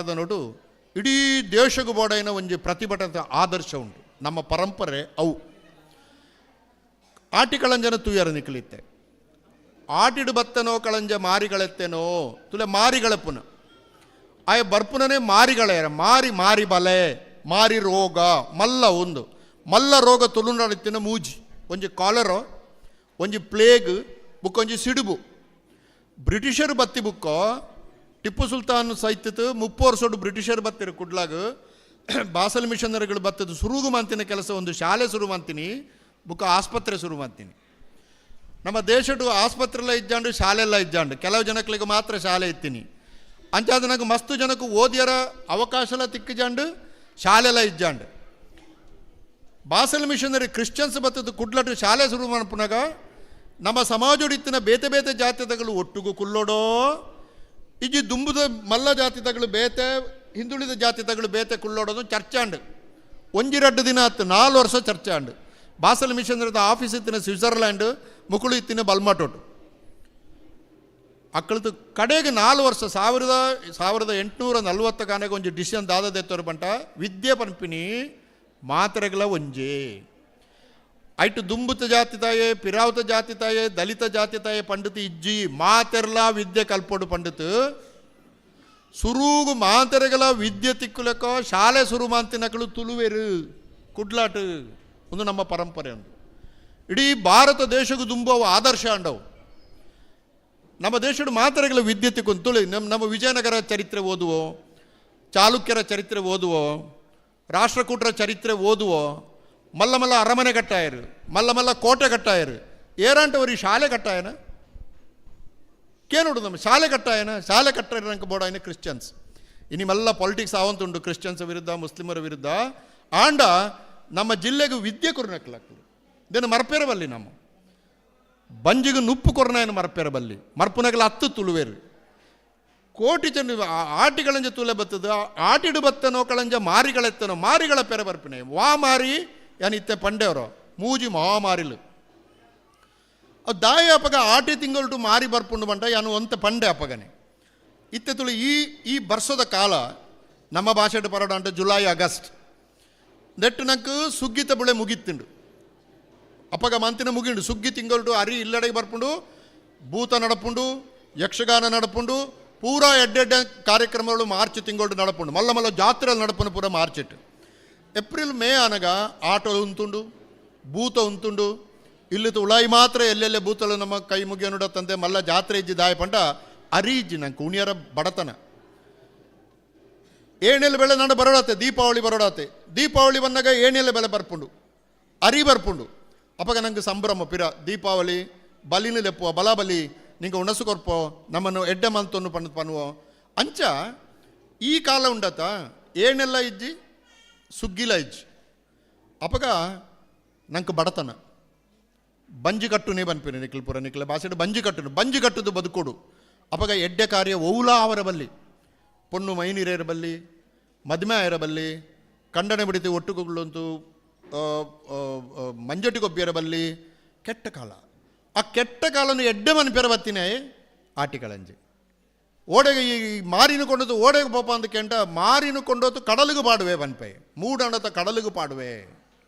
ಪಾಡ್ದನೋಡು ಇಡೀ ದೇಶಕ್ಕೆ ಬೋಡೈನ ಒಂಜಿ ಪ್ರತಿಭಟನೆ ಆದರ್ಶ ಉಂಟು. ನಮ್ಮ ಪರಂಪರೆ ಅವು. ಆಟಿ ಕಳಂಜನ ತೂಯರ ನಿಕ್ಲಿತ್ತೆ, ಆಟಿಡು ಬತ್ತನೋ ಕಳಂಜ ಮಾರಿಗಳೆತ್ತೇನೋ ತುಲೆ ಮಾರಿಗಳಪ್ಪನ ಆಯ ಬರ್ಪುನನೇ ಮಾರಿಗಳೆಯರ ಮಾರಿ ಮಾರಿ ಬಲೆ ಮಾರಿ ರೋಗ ಮಲ್ಲ ಒಂದು ಮಲ್ಲ ರೋಗ ತುಳುನಾಡಿತ್ತಿನ ಮೂಜಿ ಒಂಜಿ ಕಾಲರೋ ಒಂಜಿ ಪ್ಲೇಗ್ ಬುಕ್ಕೊಂಜಿ ಸಿಡುಬು. ಬ್ರಿಟಿಷರು ಬತ್ತಿ ಬುಕ್ಕೋ ಟಿಪ್ಪು ಸುಲ್ತಾನ್ ಸೈತಿತ್ತು 30 ವರ್ಷಡು ಬ್ರಿಟಿಷರು ಬತ್ತಿರು ಕುಡ್ಲಾಗ ಬಾಸಲ್ ಮಿಷನರಿಗಳು ಬತ್ತದು ಸುರುಗು ಮಾಡ್ತೀನಿ ಕೆಲಸ, ಒಂದು ಶಾಲೆ ಶುರು ಮಾಡ್ತೀನಿ ಬುಕ್ಕ ಆಸ್ಪತ್ರೆ ಶುರು ಮಾಡ್ತೀನಿ. ನಮ್ಮ ದೇಶಡು ಆಸ್ಪತ್ರೆಲ್ಲ ಇಜ್ಜಾಂಡು ಶಾಲೆಲ್ಲ ಇಜ್ಜಾಂಡು, ಕೆಲವು ಜನಗಳಿಗೆ ಮಾತ್ರ ಶಾಲೆ ಇತ್ತೀನಿ. ಅಂಚಾದ ನಂಗೆ ಮಸ್ತು ಜನಕ್ಕೆ ಓದಿಯರ ಅವಕಾಶಲ ತಿಕ್ಕಿಜಾಂಡು ಶಾಲೆಲ್ಲ ಇಜ್ಜಾಂಡು. Basel missionary Christians ಬತ್ತದು ಕುಡ್ಲಟ್ಟು ಶಾಲೆ ಶುರು ಮಾಡ್ಪುನಾಗ ನಮ್ಮ ಸಮಾಜಡಿತ್ತಿನ ಬೇತೆ ಬೇತೆ ಜಾತಿದಗಳು ಒಟ್ಟುಗು ಕುಲ್ಲೋಡೋ ಇಜ್ಜಿ ದುಂಬುದ ಮಲ್ಲ ಜಾತಿದಗಳು ಬೇತೆ ಹಿಂದುಳಿದ ಜಾತಿದಗಳು ಬೇತೆ ಕುಲ್ಲೋಡೋದು ಚರ್ಚಾಂಡು. ಒಂಜಿ ರಡ್ಡು ದಿನ ಆತು 4 ವರ್ಷ ಚರ್ಚಾಂಡು. ಬಾಸಲ್ ಮಿಷನರಿದ ಆಫೀಸ್ ಇತ್ತಿನ ಸ್ವಿಟ್ಜರ್ಲ್ಯಾಂಡ್, ಮುಕುಳು ಇತ್ತಿನ ಬಲ್ಮಾಟೋಟು. ಅಕ್ಕಳದು ಕಡೆಗೆ 4 ವರ್ಷ 1840 ಕಾನೆಗೆ ಒಂಜಿ ಡಿಸಿಷನ್ ದಾದದೆತ್ತೋರು ಬಂಟ ವಿದ್ಯೆ ಪನ್ಪಿನಿ ಮಾತ್ರೆಗಳ ಒಂಜಿ ಐಟು ದುಂಬುತ ಜಾತಿ ತಾಯೇ ಪಿರಾವತ ಜಾತಿ ತಾಯೇ ದಲಿತ ಜಾತಿ ತಾಯೇ ಪಂಡಿತ ಇಜ್ಜಿ ಮಾತೆರ್ಲ ವಿದ್ಯೆ ಕಲ್ಪೋಡು ಪಂಡಿತ ಸುರುಗು ಮಾತೆರೆಗಳ ವಿದ್ಯೆ ತಿಕ್ಕುಲಕ ಶಾಲೆ ಸುರು ಮಾಂತಿನಕಳು ತುಳುವೆರು ಕುಡ್ಲಾಟು ಒಂದು ನಮ್ಮ ಪರಂಪರೆ ಉಂಟು. ಇಡೀ ಭಾರತ ದೇಶಕ್ಕೂ ದುಂಬುವ ಆದರ್ಶ ಅಂಡವು. ನಮ್ಮ ದೇಶದ ಮಾತೆರೆಗಳ ವಿದ್ಯೆ ತಿಕ್ಕು ತುಳಿ ನಮ್ಮ ನಮ್ಮ ವಿಜಯನಗರ ಚರಿತ್ರೆ ಓದುವೋ, ಚಾಲುಕ್ಯರ ಚರಿತ್ರೆ ಓದುವೋ, ರಾಷ್ಟ್ರಕೂಟರ ಚರಿತ್ರೆ ಓದುವೋ, ಮಲ್ಲ ಮಲ್ಲ ಅರಮನೆ ಕಟ್ಟಾಯರು, ಮಲ್ಲ ಮಲ್ಲ ಕೋಟೆ ಕಟ್ಟಾಯರು, ಏರಾಂಟವರು ಶಾಲೆ ಕಟ್ಟಾಯನ ಕೇನುಡು ನಮ್ಮ ಶಾಲೆ ಕಟ್ಟಾಯನ ಶಾಲೆ ಕಟ್ಟಾಯನಂಕ ಬೋಡಾಯನ ಕ್ರಿಶ್ಚಿಯನ್ಸ್. ಇನ್ನಿಮೆಲ್ಲ ಪಾಲಿಟಿಕ್ಸ್ ಆವಂತುಂಡು ಕ್ರಿಶ್ಚಿಯನ್ಸ್ ವಿರುದ್ಧ ಮುಸ್ಲಿಮರ ವಿರುದ್ಧ. ಆಂಡ ನಮ್ಮ ಜಿಲ್ಲೆಗೆ ವಿದ್ಯೆ ಕೊರನಕ್ಲಾಗ್ತದೆ ಇದನ್ನು ಮರಪೇರಬಲ್ಲಿ, ನಮ್ಮ ಬಂಜಿಗೆ ನುಪ್ಪು ಕೊರನಾಯನ ಮರಪೇರಬಲ್ಲಿ, ಮರ್ಪುನಗಲ ಹತ್ತು ತುಳುವೇರು ಕೋಟಿ ಜನ ಆಟಿಗಳಂಜ ತುಲೆ ಬತ್ತದ ಆಟಿಡು ಬತ್ತನೋ ಕಳಂಜ ಮಾರಿಗಳೆತ್ತನೋ ಮಾರಿಗಳ ಪೆರೆ ಬರ್ಪಿನೆ ವಾ ಮಾರಿ ಯಾನಿತ್ತೆ ಪಂಡೆವರು ಮೂಜಿ ಮಹಾಮಾರಿಲು ಅದು ದಾಯ ಅಪಗ ಆಟಿ ತಿಂಗಳು ಮಾರಿ ಬರ್ಪುಂಡು ಬಂಟ ಯಾನು ಒಂತ ಪಂಡೆ ಅಪಗನೆ ಇತ್ತೆ ತುಳು ಈ ಈ ಬರ್ಸೋದ ಕಾಲ ನಮ್ಮ ಭಾಷೆ ಪರೋಡ ಅಂಟ ಜುಲೈ ಆಗಸ್ಟ್ ನೆಟ್ಟು ನಂಗೆ ಸುಗ್ಗಿತ ಬುಳೆ ಮುಗಿತ್ತುಂಡು ಅಪಗ ಮಂತಿನ ಮುಗಿಂಡು ಸುಗ್ಗಿ ತಿಂಗಳು ಅರಿ ಇಲ್ಲಡೆಗೆ ಬರ್ಪುಂಡು ಭೂತ ನಡಪುಂಡು ಯಕ್ಷಗಾನ ನಡಪುಂಡು ಪೂರಾ ಎಡ್ಡೆಡ್ಡೆ ಕಾರ್ಯಕ್ರಮಗಳು ಮಾರ್ಚ್ ತಿಂಗಳು ನಡಪುಂಡು ಮಲ್ಲ ಮಲ್ಲ ಜಾತ್ರೆలు ನಡಪುಂಡು ಪೂರ March April May అనగా ಆಟೋ ಉಂತುಂಡು ಭೂತ ಉಂತುಂಡು ಇಲ್ಲಿತು ಉಳಾಯಿ ಮಾತ್ರ ಎಲ್ಲೆಲ್ಲೆ ಭೂತಲು ನಮ್ಮ ಕೈ ಮುಗಿಯನುಡ ತಂದೆ ಮಲ್ಲ ಜಾತ್ರೆ ಇಜ್ಜಿ ದಾಯ ಪಂಡ ಅರಿ ಇಜ್ಜಿ ನಂಗೆ ಉಣಿಯರ ಬಡತನ ಏಣೆಲ್ಲ ಬೆಳೆ ನಾನು ಬರೋಡಾತೆ ದೀಪಾವಳಿ ಬರೋಡಾತೆ ದೀಪಾವಳಿ ಬಂದಾಗ ಏಣೆಲ್ಲ ಬೆಳೆ ಬರ್ಪುಂಡು ಅರಿ ಬರ್ಪುಂಡು ಅಪಗ ನಂಗೆ ಸಂಭ್ರಮ ಪಿರ ದೀಪಾವಳಿ ಬಲಿನ ಲೆಪ್ಪುವ ಬಲ ಬಲಿ ನಿಂಗೆ ಉಣಸು ಕೊರ್ಪೋ ನಮ್ಮನ್ನು ಎಡ್ಡೆ ಮಂತೊನ್ನು ಪಣ್ಣು ಪನ್ನುವೋ ಅಂಚ ಈ ಕಾಲ ಉಂಡತ ಏನೆಲ್ಲ ಇಜ್ಜಿ ಸುಗ್ಗಿಲ ಇಜ್ಜಿ ಅಪಗ ನಂಗೆ ಬಡತನ ಬಂಜಿ ಕಟ್ಟುನೇ ಬನ್ಪಿನಿ ನಿಖಿಲ್ಪುರ ನಿಖಿಲ ಭಾಷೆ ಬಂಜಿ ಕಟ್ಟುನು ಬಂಜಿ ಕಟ್ಟುದು ಬದುಕೋಡು ಅಪಗ ಎಡ್ಡೆ ಕಾರ್ಯ ಓಲಾ ಅವರ ಬಲ್ಲಿ ಪೊಣ್ಣು ಮೈನೀರೇರ ಬಲ್ಲಿ ಮದುವೆ ಆಯರ ಬಲ್ಲಿ ಕಂಡನೆ ಬಿಡಿತು ಒಟ್ಟುಗುಳ್ಳಂತೂ ಮಂಜಟಿ ಕೊಬ್ಬಿಯರ ಬಲ್ಲಿ ಕೆಟ್ಟ ಕಾಲ ಆ ಕೆಟ್ಟ ಕಾಲನು ಎಡ್ಡೆ ಮನ ಪೆರ ಬತ್ತಿನೇ ಆಟಿಕಳಂಜಿ ಓಡೆಗೆ ಈ ಮಾರಿನ ಕೊಂಡದ್ದು ಓಡೆಗೆ ಪಾಪ ಅಂತ ಕೆಂಟ ಮಾರಿನ ಕೊಂಡೋತು ಕಡಲಿಗೆ ಪಾಡುವೆ ಬನ್ಪೆ ಮೂಡಣತ ಕಡಲಿಗೆ ಪಾಡುವೆ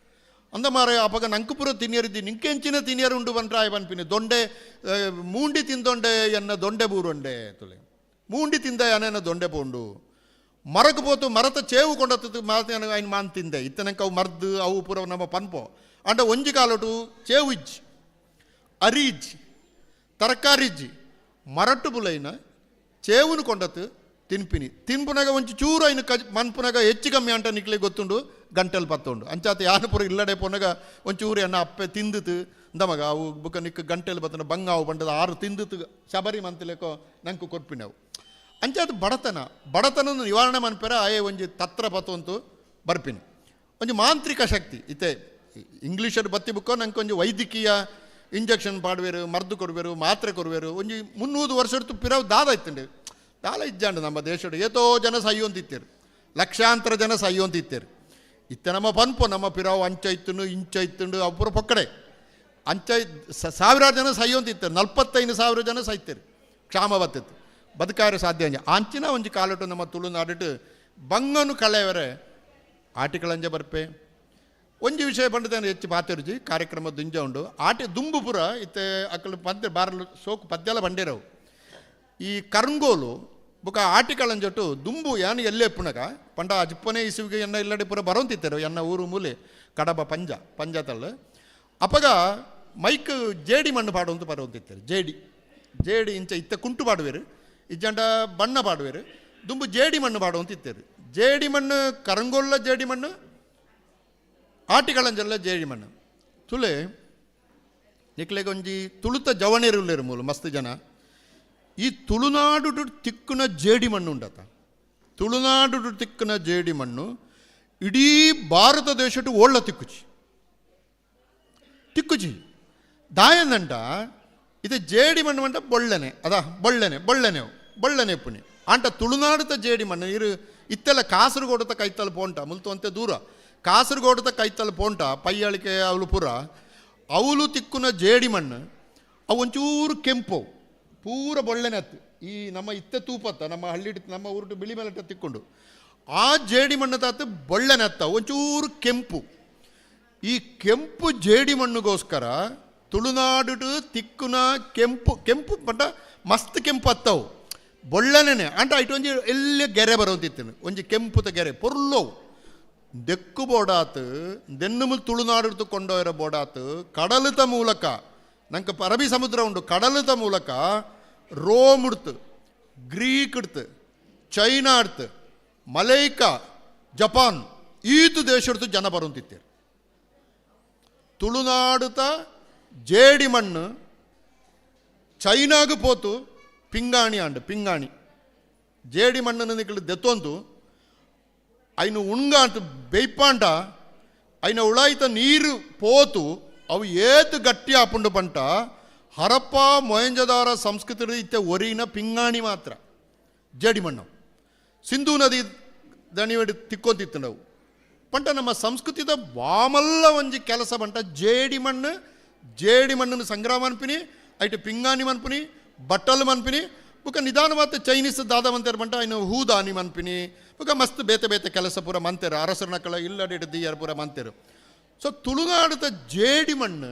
ಅಂದ ಮಾರ ಅಪಗ ನಂಕುಪುರ ತಿನ್ನಿಯರಿದ್ದಿ ನಿಂಕೆಂಚಿನ ತಿನ್ನಿಯರು ಉಂಡು ಬಂಟ್ರಾಯ ಬನ್ಪಿನಿ ದೊಂಡೆ ಮೂಂಡಿ ತಿಂದೊಂಡೆ ಎನ್ನ ದೊಂಡೆ ಬೂರೊಂಡೆ ತುಲೆ ಮೂಂಡಿ ತಿಂದ ಎನ್ನ ದೊಂಡೆ ಪೋಂಡು ಮರಕು ಪೋತು ಮರತ ಚೇವು ಕೊಂಡತ್ತು ಮಾತ ಐನ್ ಮಾನ್ ತಿಂದೆ ಇತ್ತನಂಕ ಅವು ಮರ್ದು ಅವು ಪೂರ ನಮ್ಮ ಪನ್ಪೋ ಅಂಡ ಒಂಜಿ ಕಾಲೊಟು ಚೇವು ಇಜ್ಜಿ ಅರಿ ಇಜ್ಜಿ ತರಕಾರಿ ಇಜ್ಜಿ ಮರಟ್ಟು ಬುಲೈನ ಚೇವುನು ಕೊಂಡತ್ತು ತಿನ್ಪಿನಿ ತಿನ್ಪುನಾಗ ಒಂಚು ಚೂರು ಐನು ಕಜ್ ಮನ್ಪುನಾಗ ಹೆಚ್ಚು ಕಮ್ಮಿ ಅಂಟ ನಿಕ್ಲಿ ಗೊತ್ತುಂಡು ಗಂಟೆಲ್ ಪತ್ತುಂಡು ಅಂಚಾತ ಯಾನಪುರ ಇಲ್ಲಡೆ ಪೋನಾಗ ಒಂಚೂರು ಎನ್ನ ಅಪ್ಪೆ ತಿಂದಿತು ಅಂದಮಗ ಅವು ಬುಕ್ಕ ನಿಕ್ಕ ಗಂಟೆಲ್ ಬತ್ತನ ಬಂಗ ಅವು ಬಂಡದ ಆರು ತಿಂದಿತು ಶಬರಿ ಮಂತಿಲೇಕೋ ನಂಕು ಕೊರ್ಪಿನವು ಅಂಚಾತ ಬಡತನ ಬಡತನ ನಿವಾರಣೆ ಮನ್ಪೆರ ಆಯೆ ಒಂಜಿ ತತ್ರ ಪತ್ತುಂತು ಬರ್ಪಿನಿ ಒಂಜಿ ಮಾಂತ್ರಿಕ ಶಕ್ತಿ ಇತ್ತೆ ಇಂಗ್ಲೀಷರು ಬತ್ತಿ ಬುಕ್ಕೋ ನಂಗೆ ಒಂಜಿ ವೈದ್ಯಕೀಯ ಇಂಜೆಕ್ಷನ್ ಪಾಡುವೆರು ಮದ್ದು ಕೊಡುವೆರು ಮಾತ್ರೆ ಕೊಡುವೆರು ಒಂಜಿ 300 ವರ್ಷ ಪಿರವು ದಾದ ಇತ್ತಂಡು ದಾಲ ಇಜ್ಜಾಂಡು ನಮ್ಮ ದೇಶಡು ಏತೋ ಜನ ಸೈಯೊಂತಿತ್ತೇರು ಲಕ್ಷಾಂತರ ಜನ ಸೈಯೊಂತಿತ್ತೇರು ಇತ್ತೆ ನಮ್ಮ ಪನ್ಪು ನಮ್ಮ ಪಿರವು ಅಂಚ ಇತ್ತುಂಡು ಇಂಚ ಇತ್ತುಂಡು ಅವು ಪೂರ ಪೊಕ್ಕಡೆ ಅಂಚ ಸಾವಿರಾರು ಜನ ಸೈಯೊಂತಿತ್ತೇರು 45,000 ಜನ ಸೈತೇರು ಕ್ಷಾಮ ಬತ್ತಿತ್ತು ಬದುಕಾರೆ ಸಾಧ್ಯ ಅಂಜ ಆಂಚಿನ ಒಂಜಿ ಕಾಲಟು ನಮ್ಮ ತುಳುನಾಡಿಟ್ಟು ಬಂಗನು ಕಳೆಯವರೆ ಆಟಿಕಳಂಜ ಬರ್ಪೆ. ಒಂಜಿ ವಿಷಯ ಪಂಡತೇನೆ ಹೆಚ್ಚು ಪಾತೆರುಜಿ ಕಾರ್ಯಕ್ರಮ ದುಂಜ ಉಂಡು ಆಟಿ ದುಂಬು ಪುರ ಇತ್ತೆ ಅಕ್ಕಲು ಪದ್ಯ ಬಾರಲು ಸೋಕು ಪದ್ಯಲ ಬಂಡೇರವು. ಈ ಕರಂಗೋಲು ಬೊಕ ಆಟಿಕಳಂಜೊಟ್ಟು ದುಂಬು ಯಾನು ಎಲ್ಲೇ ಪುನಗ ಪಂಡ ಅಜಿಪ್ಪನೇ ಇಸುವಿಗೆ ಎನ್ನ ಇಲ್ಲಡೆ ಪೂರ ಬರೋಂತಿತ್ತರು ಎನ್ನ ಊರು ಮೂಲೆ ಕಡಬ ಪಂಜ ಪಂಜ ತಳ್ಳು ಅಪಗ ಮೈಕ್ ಜೇಡಿ ಮಣ್ಣು ಪಾಡುವಂತ ಬರೋಂತಿತ್ತಾರೆ. ಜೇಡಿ ಜೇಡಿ ಇಂಚ ಇತ್ತ ಕುಂಟು ಪಾಡುವೆರು ಇಜ್ಜಂಡ ಬಣ್ಣ ಪಾಡುವೆರು ದುಂಬು ಜೇಡಿ ಮಣ್ಣು ಪಾಡುವಂತಿತ್ತಾರೆ. ಜೇಡಿ ಮಣ್ಣು ಕರಂಗೋಲ್ಲ ಜೇಡಿ ಮಣ್ಣು ಆಟಿಕಳಂಜಲ್ಲ ಜೇಡಿ ಮಣ್ಣು ತುಳೆ ನಿಕ್ಲೆಗೊಂಜಿ ಒಂಜಿ ತುಳುತ ಜವಣೇರುಲ್ಲೇರು ಮೂಲು ಮಸ್ತ್ ಜನ. ಈ ತುಳುನಾಡು ತಿಕ್ಕುನ ಜೇಡಿ ಮಣ್ಣು ಉಂಡತ ತುಳುನಾಡು ತಿಕ್ಕುನ ಜೇಡಿ ಮಣ್ಣು ಇಡೀ ಭಾರತ ದೇಶಟ್ಟು ಓಳ್ಳ ತಿಕ್ಕುಚಿ ತಿಕ್ಕುಚಿ ದಾಯನಂಡ ಇದು ಜೇಡಿ ಮಣ್ಣು ಮಂಟ ಬೊಳ್ಳನೆ ಅದ ಬೊಳ್ಳನೆ ಬೊಳ್ಳನೆ ಬೊಳ್ಳನೆ ಪುಣಿ ಆಂಟ ತುಳುನಾಡುತ್ತ ಜೇಡಿ ಮಣ್ಣು ಇರು ಇತ್ತೆಲ್ಲ ಕಾಸರಗೋಡುತ್ತ ಕೈತಲ್ ಪೋಂಟ ಮುಲ್ತು ಅಂತೆ ದೂರ ಕಾಸರಗೋಡುತ್ತ ಕೈತಲ್ ಪೋಂಟ ಪೈಯಳಿಕೆ ಅವಳು ಪುರ ಅವಳು ತಿಕ್ಕುನ ಜೇಡಿ ಮಣ್ಣು ಅವು ಒಂಚೂರು ಕೆಂಪು ಪೂರ ಬೊಳ್ಳನೆ ಅತ್ತು ಈ ನಮ್ಮ ಇತ್ತೆ ತೂಪತ್ತ ನಮ್ಮ ಹಳ್ಳಿ ನಮ್ಮ ಊರುಟು ಬಿಳಿ ಮೇಲಟ್ಟ ತಿಕ್ಕೊಂಡು ಆ ಜೇಡಿ ಮಣ್ಣು ತಾತು ಬೊಳ್ಳನೆ ಅತ್ತ ಒಂಚೂರು ಕೆಂಪು. ಈ ಕೆಂಪು ಜೇಡಿ ಮಣ್ಣುಗೋಸ್ಕರ ತುಳುನಾಡು ತಿಕ್ಕುನ ಕೆಂಪು ಕೆಂಪು ಪಂಡ ಮಸ್ತ್ ಕೆಂಪು ಅತ್ತವು ಬೊಳ್ಳನೆ ಅಂಟ ಐಟು ಒಂಜಿ ಎಲ್ಲಿ ಗೆರೆ ಬರೋಂತಿತ್ತೇನೆ ಒಂಜಿ ಕೆಂಪುತ ಗೆರೆ ಪೊರ್ಲೋವು ದೆಕ್ಕು ಬೋಡಾತು ದೆನ್ನುಮುಲ್ ತುಳುನಾಡು ಕೊಂಡೋಯರ ಬೋಡಾತು ಕಡಲುತ ಮೂಲಕ ನಂಗೆ ಅರಬ್ಬಿ ಸಮುದ್ರ ಉಂಟು ಕಡಲುತ ಮೂಲಕ ರೋಮ್ ಉಡ್ತು ಗ್ರೀಕ್ ಇಡ್ತು ಚೈನಾ ಇಡ್ತು ಮಲೈಕಾ ಜಪಾನ್ ಈತು ದೇಶ ಜನ ಬರುವಂತಿತ್ತೇರು. ತುಳುನಾಡುತ ಜೇಡಿ ಮಣ್ಣು ಚೈನಾಗ ಪೋತು ಪಿಂಗಾಣಿ ಆಂಡು ಪಿಂಗಾಣಿ ಜೇಡಿ ಮಣ್ಣನ್ನು ನಿಕ್ಕಲು ದೆತ್ತೊಂತು ಐನು ಉಣ್ಗಾಂಟು ಬೇಯ್ಪಾಂಟ ಐನ ಉಳಾಯ್ತ ನೀರು ಪೋತು ಅವು ಏತು ಗಟ್ಟಿ ಆಪುಂಡು ಪಂಟ ಹರಪ್ಪ ಮೊಹೆಂಜದಾರ ಸಂಸ್ಕೃತಿ ಇತ್ತೆ ಒರಿನ ಪಿಂಗಾಣಿ ಮಾತ್ರ ಜೇಡಿ ಮಣ್ಣು ಸಿಂಧೂ ನದಿ ದಣಿವಡಿ ತಿಕ್ಕೊಂತಿತ್ತು ನಾವು ಪಂಟ ನಮ್ಮ ಸಂಸ್ಕೃತಿದ ವಾಮಲ್ಲ ಒಂಜಿ ಕೆಲಸ ಬಂಟ ಜೇಡಿ ಮಣ್ಣು ಜೇಡಿ ಮಣ್ಣನ್ನು ಸಂಗ್ರಹ ಮನ್ಪಿನಿ ಐಟು ಪಿಂಗಾಣಿ ಮನ್ಪಿನಿ ಬಟ್ಟಲು ಮನ್ಪಿನಿ ಬುಕ್ಕ ನಿಧಾನವಾದ ಚೈನೀಸ್ ದಾದ ಮಂತೇರು ಬಂಟ ಐನು ಹೂದಾನಿ ಮನ್ಪಿನಿ ಬುಕ್ಕ ಮಸ್ತ್ ಬೇತೆ ಬೇತೆ ಕೆಲಸ ಪೂರ ಮಂತೇರು ಅರಸರನಕಳ ಇಲ್ಲಡಿಟ್ಟು ದಿಯರ್ ಪೂರ ಮಂತೇರು. ಸೊ ತುಳುನಾಡದ ಜೇಡಿ ಮಣ್ಣು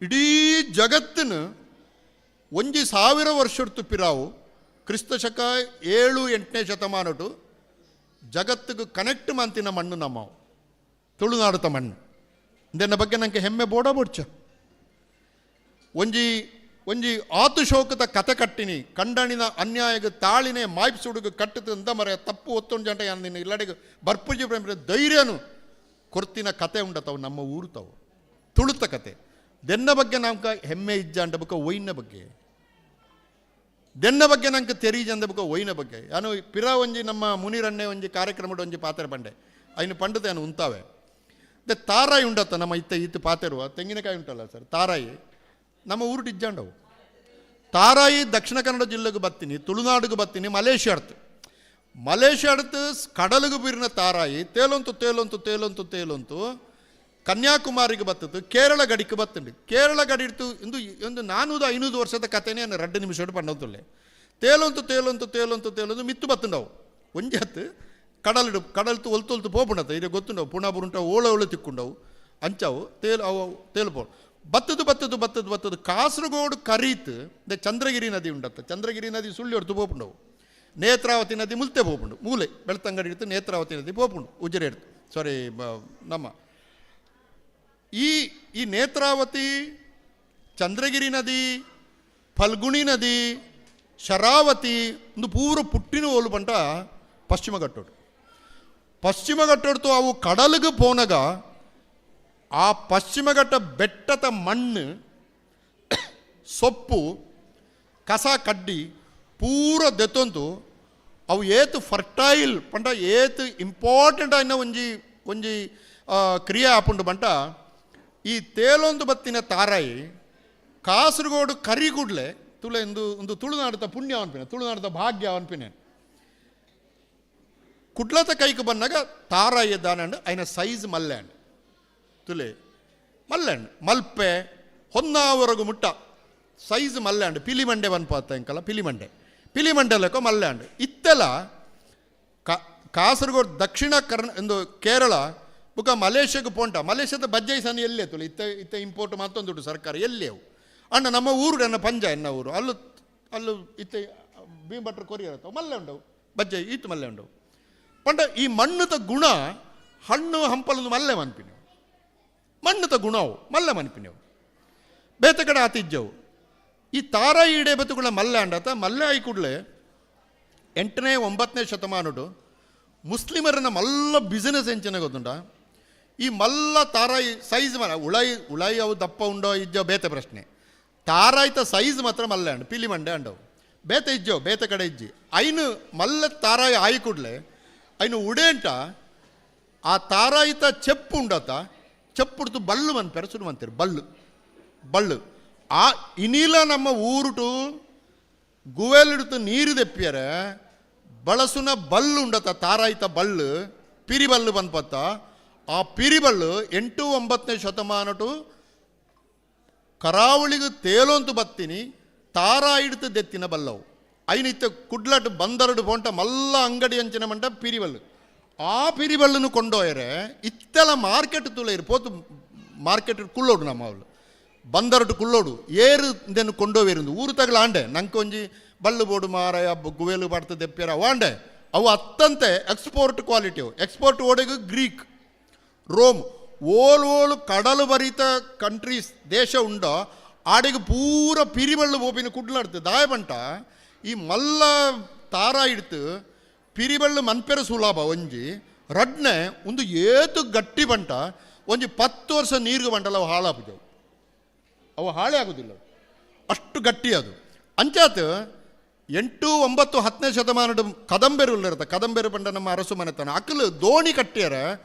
ಇಡೀ ಜಗತ್ತಿನ ಒಂಜಿ ಸಾವಿರ ವರ್ಷಡ್ತು ಪಿರಾವು ಕ್ರಿಸ್ತ ಶಕ 7-8ನೇ ಶತಮಾನಟು ಜಗತ್ತಿಗೆ ಕನೆಕ್ಟ್ ಮಂತಿನ ಮಣ್ಣು ನಮ್ಮವು ತುಳುನಾಡುತ್ತ ಮಣ್ಣು. ಇದನ್ನ ಬಗ್ಗೆ ನನಗೆ ಹೆಮ್ಮೆ ಬೋಡ ಬೋಡ್ಚ ಒಂಜಿ ಒಂಜಿ ಆತುಶೋಕದ ಕತೆ ಕಟ್ಟಿನಿ ಕಂಡಣಿನ ಅನ್ಯಾಯಗ ತಾಳಿನೇ ಮಾಯ್ಪ್ಸುಡುಗು ಕಟ್ಟುತ್ತ ಅಂದ ಮರ ತಪ್ಪು ಒತ್ತೊಂದು ಜಂಟ ನಿನ್ನ ಇಲ್ಲಡೆಗೆ ಬರ್ಪುಜಿ ಪ್ರೇಮ ಧೈರ್ಯನು ಕೊರ್ತಿನ ಕತೆ ಉಂಡತಾವು ನಮ್ಮ ಊರು ತಾವು ತುಳುತ ಕತೆ. ದೆನ್ನ ಬಗ್ಗೆ ನಮ್ಗೆ ಹೆಮ್ಮೆ ಇಜ್ಜ ಅಂಡ ಬಕ್ಕ ಒಯ್ನ ಬಗ್ಗೆ ದೆನ್ನ ಬಗ್ಗೆ ನಂಗೆ ತೆರೀಜ್ ಅಂದ ಬಕ್ಕ ಒಯ್ನ ಬಗ್ಗೆ ನಾನು ಪಿರ ಒಂಜಿ ನಮ್ಮ ಮುನಿರಣ್ಣೆ ಒಂಜಿ ಕಾರ್ಯಕ್ರಮದ ಒಂಜಿ ಪಾತ್ರೆ ಪಂಡೆ ಐನು ಪಂಡತೆ ನಾನು ಉಂತಾವೆ ದೆ ತಾರಾಯಿ ಉಂಡತ್ತ ನಮ್ಮ ಇತ್ತ ಇತ್ತು ಪಾತೆರುವ ತೆಂಗಿನಕಾಯಿ ಉಂಟಲ್ಲ ಸರ್ ತಾರಾಯಿ ನಮ್ಮ ಊರು ಇಜ್ಜಾಂಡವು ತಾರಾಯಿ ದಕ್ಷಿಣ ಕನ್ನಡ ಜಿಲ್ಲೆಗೆ ಬತ್ತೀನಿ ತುಳುನಾಡಿಗೆ ಬತ್ತೀನಿ ಮಲೇಷ್ಯಾ ಅಡ್ತು ಮಲೇಷ್ಯಾ ಅಡ್ತು ಕಡಲಿಗೆ ಬೀರಿನ ತಾರಾಯಿ ತೇಲೊಂತು ತೇಲೊಂತು ತೇಲೊಂತು ತೇಲೊಂತು ಕನ್ಯಾಕುಮಾರಿಗೆ ಬತ್ತಿತ್ತು ಕೇರಳ ಗಡಿಗೆ ಬತ್ತುಂಡು ಕೇರಳ ಗಡಿ ಇಡ್ತು ಇಂದು ಒಂದು 400-500 ವರ್ಷದ ಕಥೆನೇ ನಾನು 2 ನಿಮಿಷ ಪಂಡಂತುಲ್ಲೆ ತೇಲೊಂತು ತೇಲೊಂತು ತೇಲೊಂತು ತೇಲೊಂತು ಮಿತ್ತು ಬತ್ತುಂಡವು ಒಂಜಿ ಹತ್ತು ಕಡಲಿಡು ಕಡಲ್ತು ಒಲ್ತು ಒಲ್ತು ಪೋಪುಂಡತ್ತ ಇದು ಗೊತ್ತುಂಡವು ಪುಣ ಬುರುಂಟ ಓಳ ಓಳು ತಿಕ್ಕೊಂಡವು ಅಂಚವು ತೇಲು ಅವು ತೇಲು ಬತ್ತದು ಬತ್ತದು ಬತ್ತದು ಬತ್ತದು ಕಾಸರಗೋಡು ಕರೀತು ಚಂದ್ರಗಿರಿ ನದಿ ಉಂಡತ್ತ ಚಂದ್ರಗಿರಿ ನದಿ ಸುಳ್ಳಿ ಹೊಡ್ತು ಪೋಪುಂಡವು ನೇತ್ರಾವತಿ ನದಿ ಮುಲ್ತೆ ಪೋಪುಂಡು ಮೂಲೆ ಬೆಳ್ತಂಗಡಿ ಇಡ್ತು ನೇತ್ರಾವತಿ ನದಿ ಪೋಪುಂಡು ಉಜಿರೆ ಇಡ್ತು ಸಾರಿ ನಮ್ಮ ಈ ಈ ನೇತ್ರಾವತಿ ಚಂದ್ರಗಿರಿ ನದಿ ಫಲ್ಗುಣಿ ನದಿ ಶರಾವತಿ ಒಂದು ಪೂರ ಪುಟ್ಟಿನ ಓಲು ಪಂಟ ಪಶ್ಚಿಮ ಘಟ್ಟೋಡು ಪಶ್ಚಿಮ ಘಟ್ಟೋಡ್ತು ಅವು ಕಡಲಿಗೆ ಪೋನಗ ಆ ಪಶ್ಚಿಮ ಘಟ್ಟ ಬೆಟ್ಟದ ಮಣ್ಣು ಸೊಪ್ಪು ಕಸ ಕಡ್ಡಿ ಪೂರ ದೆತ್ತೊಂತು ಅವು ಏತು ಫರ್ಟೈಲ್ ಪಂಡ ಏತು ಇಂಪಾರ್ಟೆಂಟ್ ಆಯಿನ ಒಂಜಿ ಒಂಜಿ ಕ್ರಿಯೆ ಆಪುಂಡು ಬಂಟ ಈ ತೇಲೊಂದು ಬತ್ತಿನ ತಾರಾಯಿ ಕಾಸರಗೋಡು ಕರಿಗುಡ್ಲೆ ತುಳೆ ಎಂದು ಒಂದು ತುಳುನಾಡದ ಪುಣ್ಯ ಅನ್ಪಿನ ತುಳುನಾಡದ ಭಾಗ್ಯ ಅನ್ಪಿನ ಕುಡ್ಲತ ಕೈಗೆ ಬಂದಾಗ ತಾರಾಯಿ ದಾನಂಡು ಐನ ಸೈಜ್ ಮಲ್ಲ್ಯಾಂಡ್ ತುಲೆ ಮಲ್ಲ್ಯಾಂಡ್ ಮಲ್ಪೆ ಹೊನ್ನಾವರೆಗೂ ಮುಟ್ಟ ಸೈಜ್ ಮಲ್ಲ್ಯಾಂಡ್ ಪಿಲಿಮಂಡೆ ಬನ್ಪಾತ ಎಂಕಲ್ಲ ಪಿಲಿಮಂಡೆ ಪಿಲಿ ಮಂಡಲಕ್ಕೋ ಮಲ್ಲೆ ಅಂಡು ಇತ್ತೆಲ್ಲ ಕಾಸರಗೋಡು ದಕ್ಷಿಣ ಕರ್ನ ಎಂದು ಕೇರಳ ಬುಕ್ಕ ಮಲೇಷ್ಯಾಗೆ ಪೋಂಟ ಮಲೇಷ್ಯಾದ ಬಜ್ಜೈ ಸಣ್ಣ ಎಲ್ಲಿ ತುಳು ಇತ್ತ ಇತ್ತ ಇಂಪೋರ್ಟ್ ಮತ್ತೊಂದುಂಟು ಸರ್ಕಾರ ಎಲ್ಲಿ ಅವು ಅಣ್ಣ ನಮ್ಮ ಊರು ನನ್ನ ಪಂಜ ಎನ್ನ ಊರು ಅಲ್ಲು ಅಲ್ಲು ಇತ್ತ ಭೀಮ್ ಭಟ್ರು ಕೊರಿಯರ್ ಮಲ್ಲೆ ಉಂಡವು ಬಜ್ಜೈ ಈತು ಮಲ್ಲೆ ಉಂಡವು. ಪಂಡ ಈ ಮಣ್ಣುದ ಗುಣ ಹಣ್ಣು ಹಂಪಲೊಂದು ಮಲ್ಲೆ ಮನ್ಪಿನವು ಮಣ್ಣುದ ಗುಣವು ಮಲ್ಲೆ ಮನ್ಪಿನವು ಬೇತೆ ಕಡೆ ಆತಿಜ್ಜವು. ಈ ತಾರಾಯಿ ಇಡೆ ಬತ್ತುಗಳ ಮಲ್ಲೆ ಅಂಡತ ಮಲ್ಲೆ ಆಯಿ ಕೂಡಲೇ 8ನೇ 9ನೇ ಶತಮಾನಡು ಮುಸ್ಲಿಮರನ್ನ ಮಲ್ಲ ಬಿಸಿನೆಸ್ ಎಂಚಿನ ಗೊತ್ತುಂಟ ಈ ಮಲ್ಲ ತಾರಾಯಿ ಸೈಜ್ ಮಲ್ಲ ಉಳಾಯಿ ಉಳಾಯಿ ಅವು ದಪ್ಪ ಉಂಡೋ ಇಜ್ಜೋ ಬೇತೆ ಪ್ರಶ್ನೆ. ತಾರಾಯ್ತ ಸೈಜ್ ಮಾತ್ರ ಮಲ್ಲೆ ಅಂಡು ಪಿಲಿ ಮಂಡೆ ಅಂಡವು ಬೇತೆ ಇಜ್ಜೋ ಬೇತೆ ಕಡೆ ಇಜ್ಜಿ ಐನು ಮಲ್ಲ ತಾರಾಯಿ ಆಯಿ ಕೂಡಲೇ ಐನು ಉಡೇಂಟ ಆ ತಾರಾಯಿತ ಚೆಪ್ಪು ಉಂಡತ ಚೆಪ್ಪುಡ್ತು ಬಲ್ಲು ಮನ್ಪೆರ ಸುರು ಮಂತೀರು ಬಲ್ಲು ಬಳ್ಳು ಆ ಇನಿಲ ನಮ್ಮ ಊರುಟು ಗುವೆಲಿಡ್ತು ನೀರು ದೆಪ್ಪಿಯರೆ ಬಳಸುನ ಬಲ್ಲು ಉಂಡತ ತಾರಾಯ್ತ ಬಲ್ಲು ಪಿರಿಬಲ್ಲು ಬನ್ಪತ್ತ ಆ ಪಿರಿಬಲ್ಲು 8 9ನೇ ಶತಮಾನಟು ಕರಾವಳಿಗೆ ತೇಲೊಂತು ಬತ್ತೀನಿ ತಾರಾಯಿಡ್ತು ದೆತ್ತಿನ ಬಲ್ಲವು ಐನಿತ್ತ ಕುಡ್ಲಟ್ ಬಂದರಡು ಪೋಂಟ ಮಲ್ಲ ಅಂಗಡಿ ಅಂಚಿನ ಮಂಟ ಪಿರಿಬಲ್ಲು ಆ ಪಿರಿಬಲ್ಲನ್ನು ಕೊಂಡೋಯರೆ ಇತ್ತೆಲ್ಲ ಮಾರ್ಕೆಟ್ ತುಳಿರು ಪೋತು ಮಾರ್ಕೆಟ್ ಕುಳ್ಳೋಡು ನಮ್ಮ ಅವಳು ಬಂದರಟು ಕುಳ್ಳೋಡು ಏರು ಇದನ್ನು ಕೊಂಡೋವೇರಿಂದು ಊರು ತಗಲ ಆಂಡೆ ನಂಕೊಂಜಿ ಬಲ್ಲು ಬೋಡು ಮಾರಾಯ ಗುವೇಲು ಬಾಡ್ತ ದೆಪ್ಪಿಯರ ಅವು ಆಂಡೆ ಅವು ಅತ್ತಂತೆ ಎಕ್ಸ್ಪೋರ್ಟ್ ಕ್ವಾಲಿಟಿ ಅವು ಎಕ್ಸ್ಪೋರ್ಟ್ ಓಡೆಗು ಗ್ರೀಕ್ ರೋಮ್ ಓಲು ಓಲು ಕಡಲು ಬರಿತ ಕಂಟ್ರೀಸ್ ದೇಶ ಉಂಡೋ ಆಡೆಗೆ ಪೂರ ಪಿರಿಬಳ್ಳು ಬೋಪಿನ ಕುಡ್ಲಾಡ್ತು ದಾಯಬಂಟ ಈ ಮಲ್ಲ ತಾರ ಇಡ್ತು ಪಿರಿಬಳ್ಳು ಮನ್ಪೆರ ಸುಲಾಭ ಒಂಜಿ ರಡ್ನೆ ಒಂದು ಏತು ಗಟ್ಟಿ ಬಂಟ ಒಂಜಿ 10 ವರ್ಷ ನೀರಿಗೆ ಬಂಟಲ್ಲ ಅವು ಹಾಳಾಪುಜವು ಅವು ಹಾಳೆ ಆಗೋದಿಲ್ಲ ಅಷ್ಟು ಗಟ್ಟಿ ಅದು. ಅಂಚಾತ್ 8 9 10ನೇ ಶತಮಾನದ ಕದಂಬೆರು ಇರುತ್ತೆ ಕದಂಬೆರು ಬಂಡ ನಮ್ಮ ಅರಸು ಮನೆತನ ಅಕ್ಕಲು ದೋಣಿ ಕಟ್ಟಿಯರ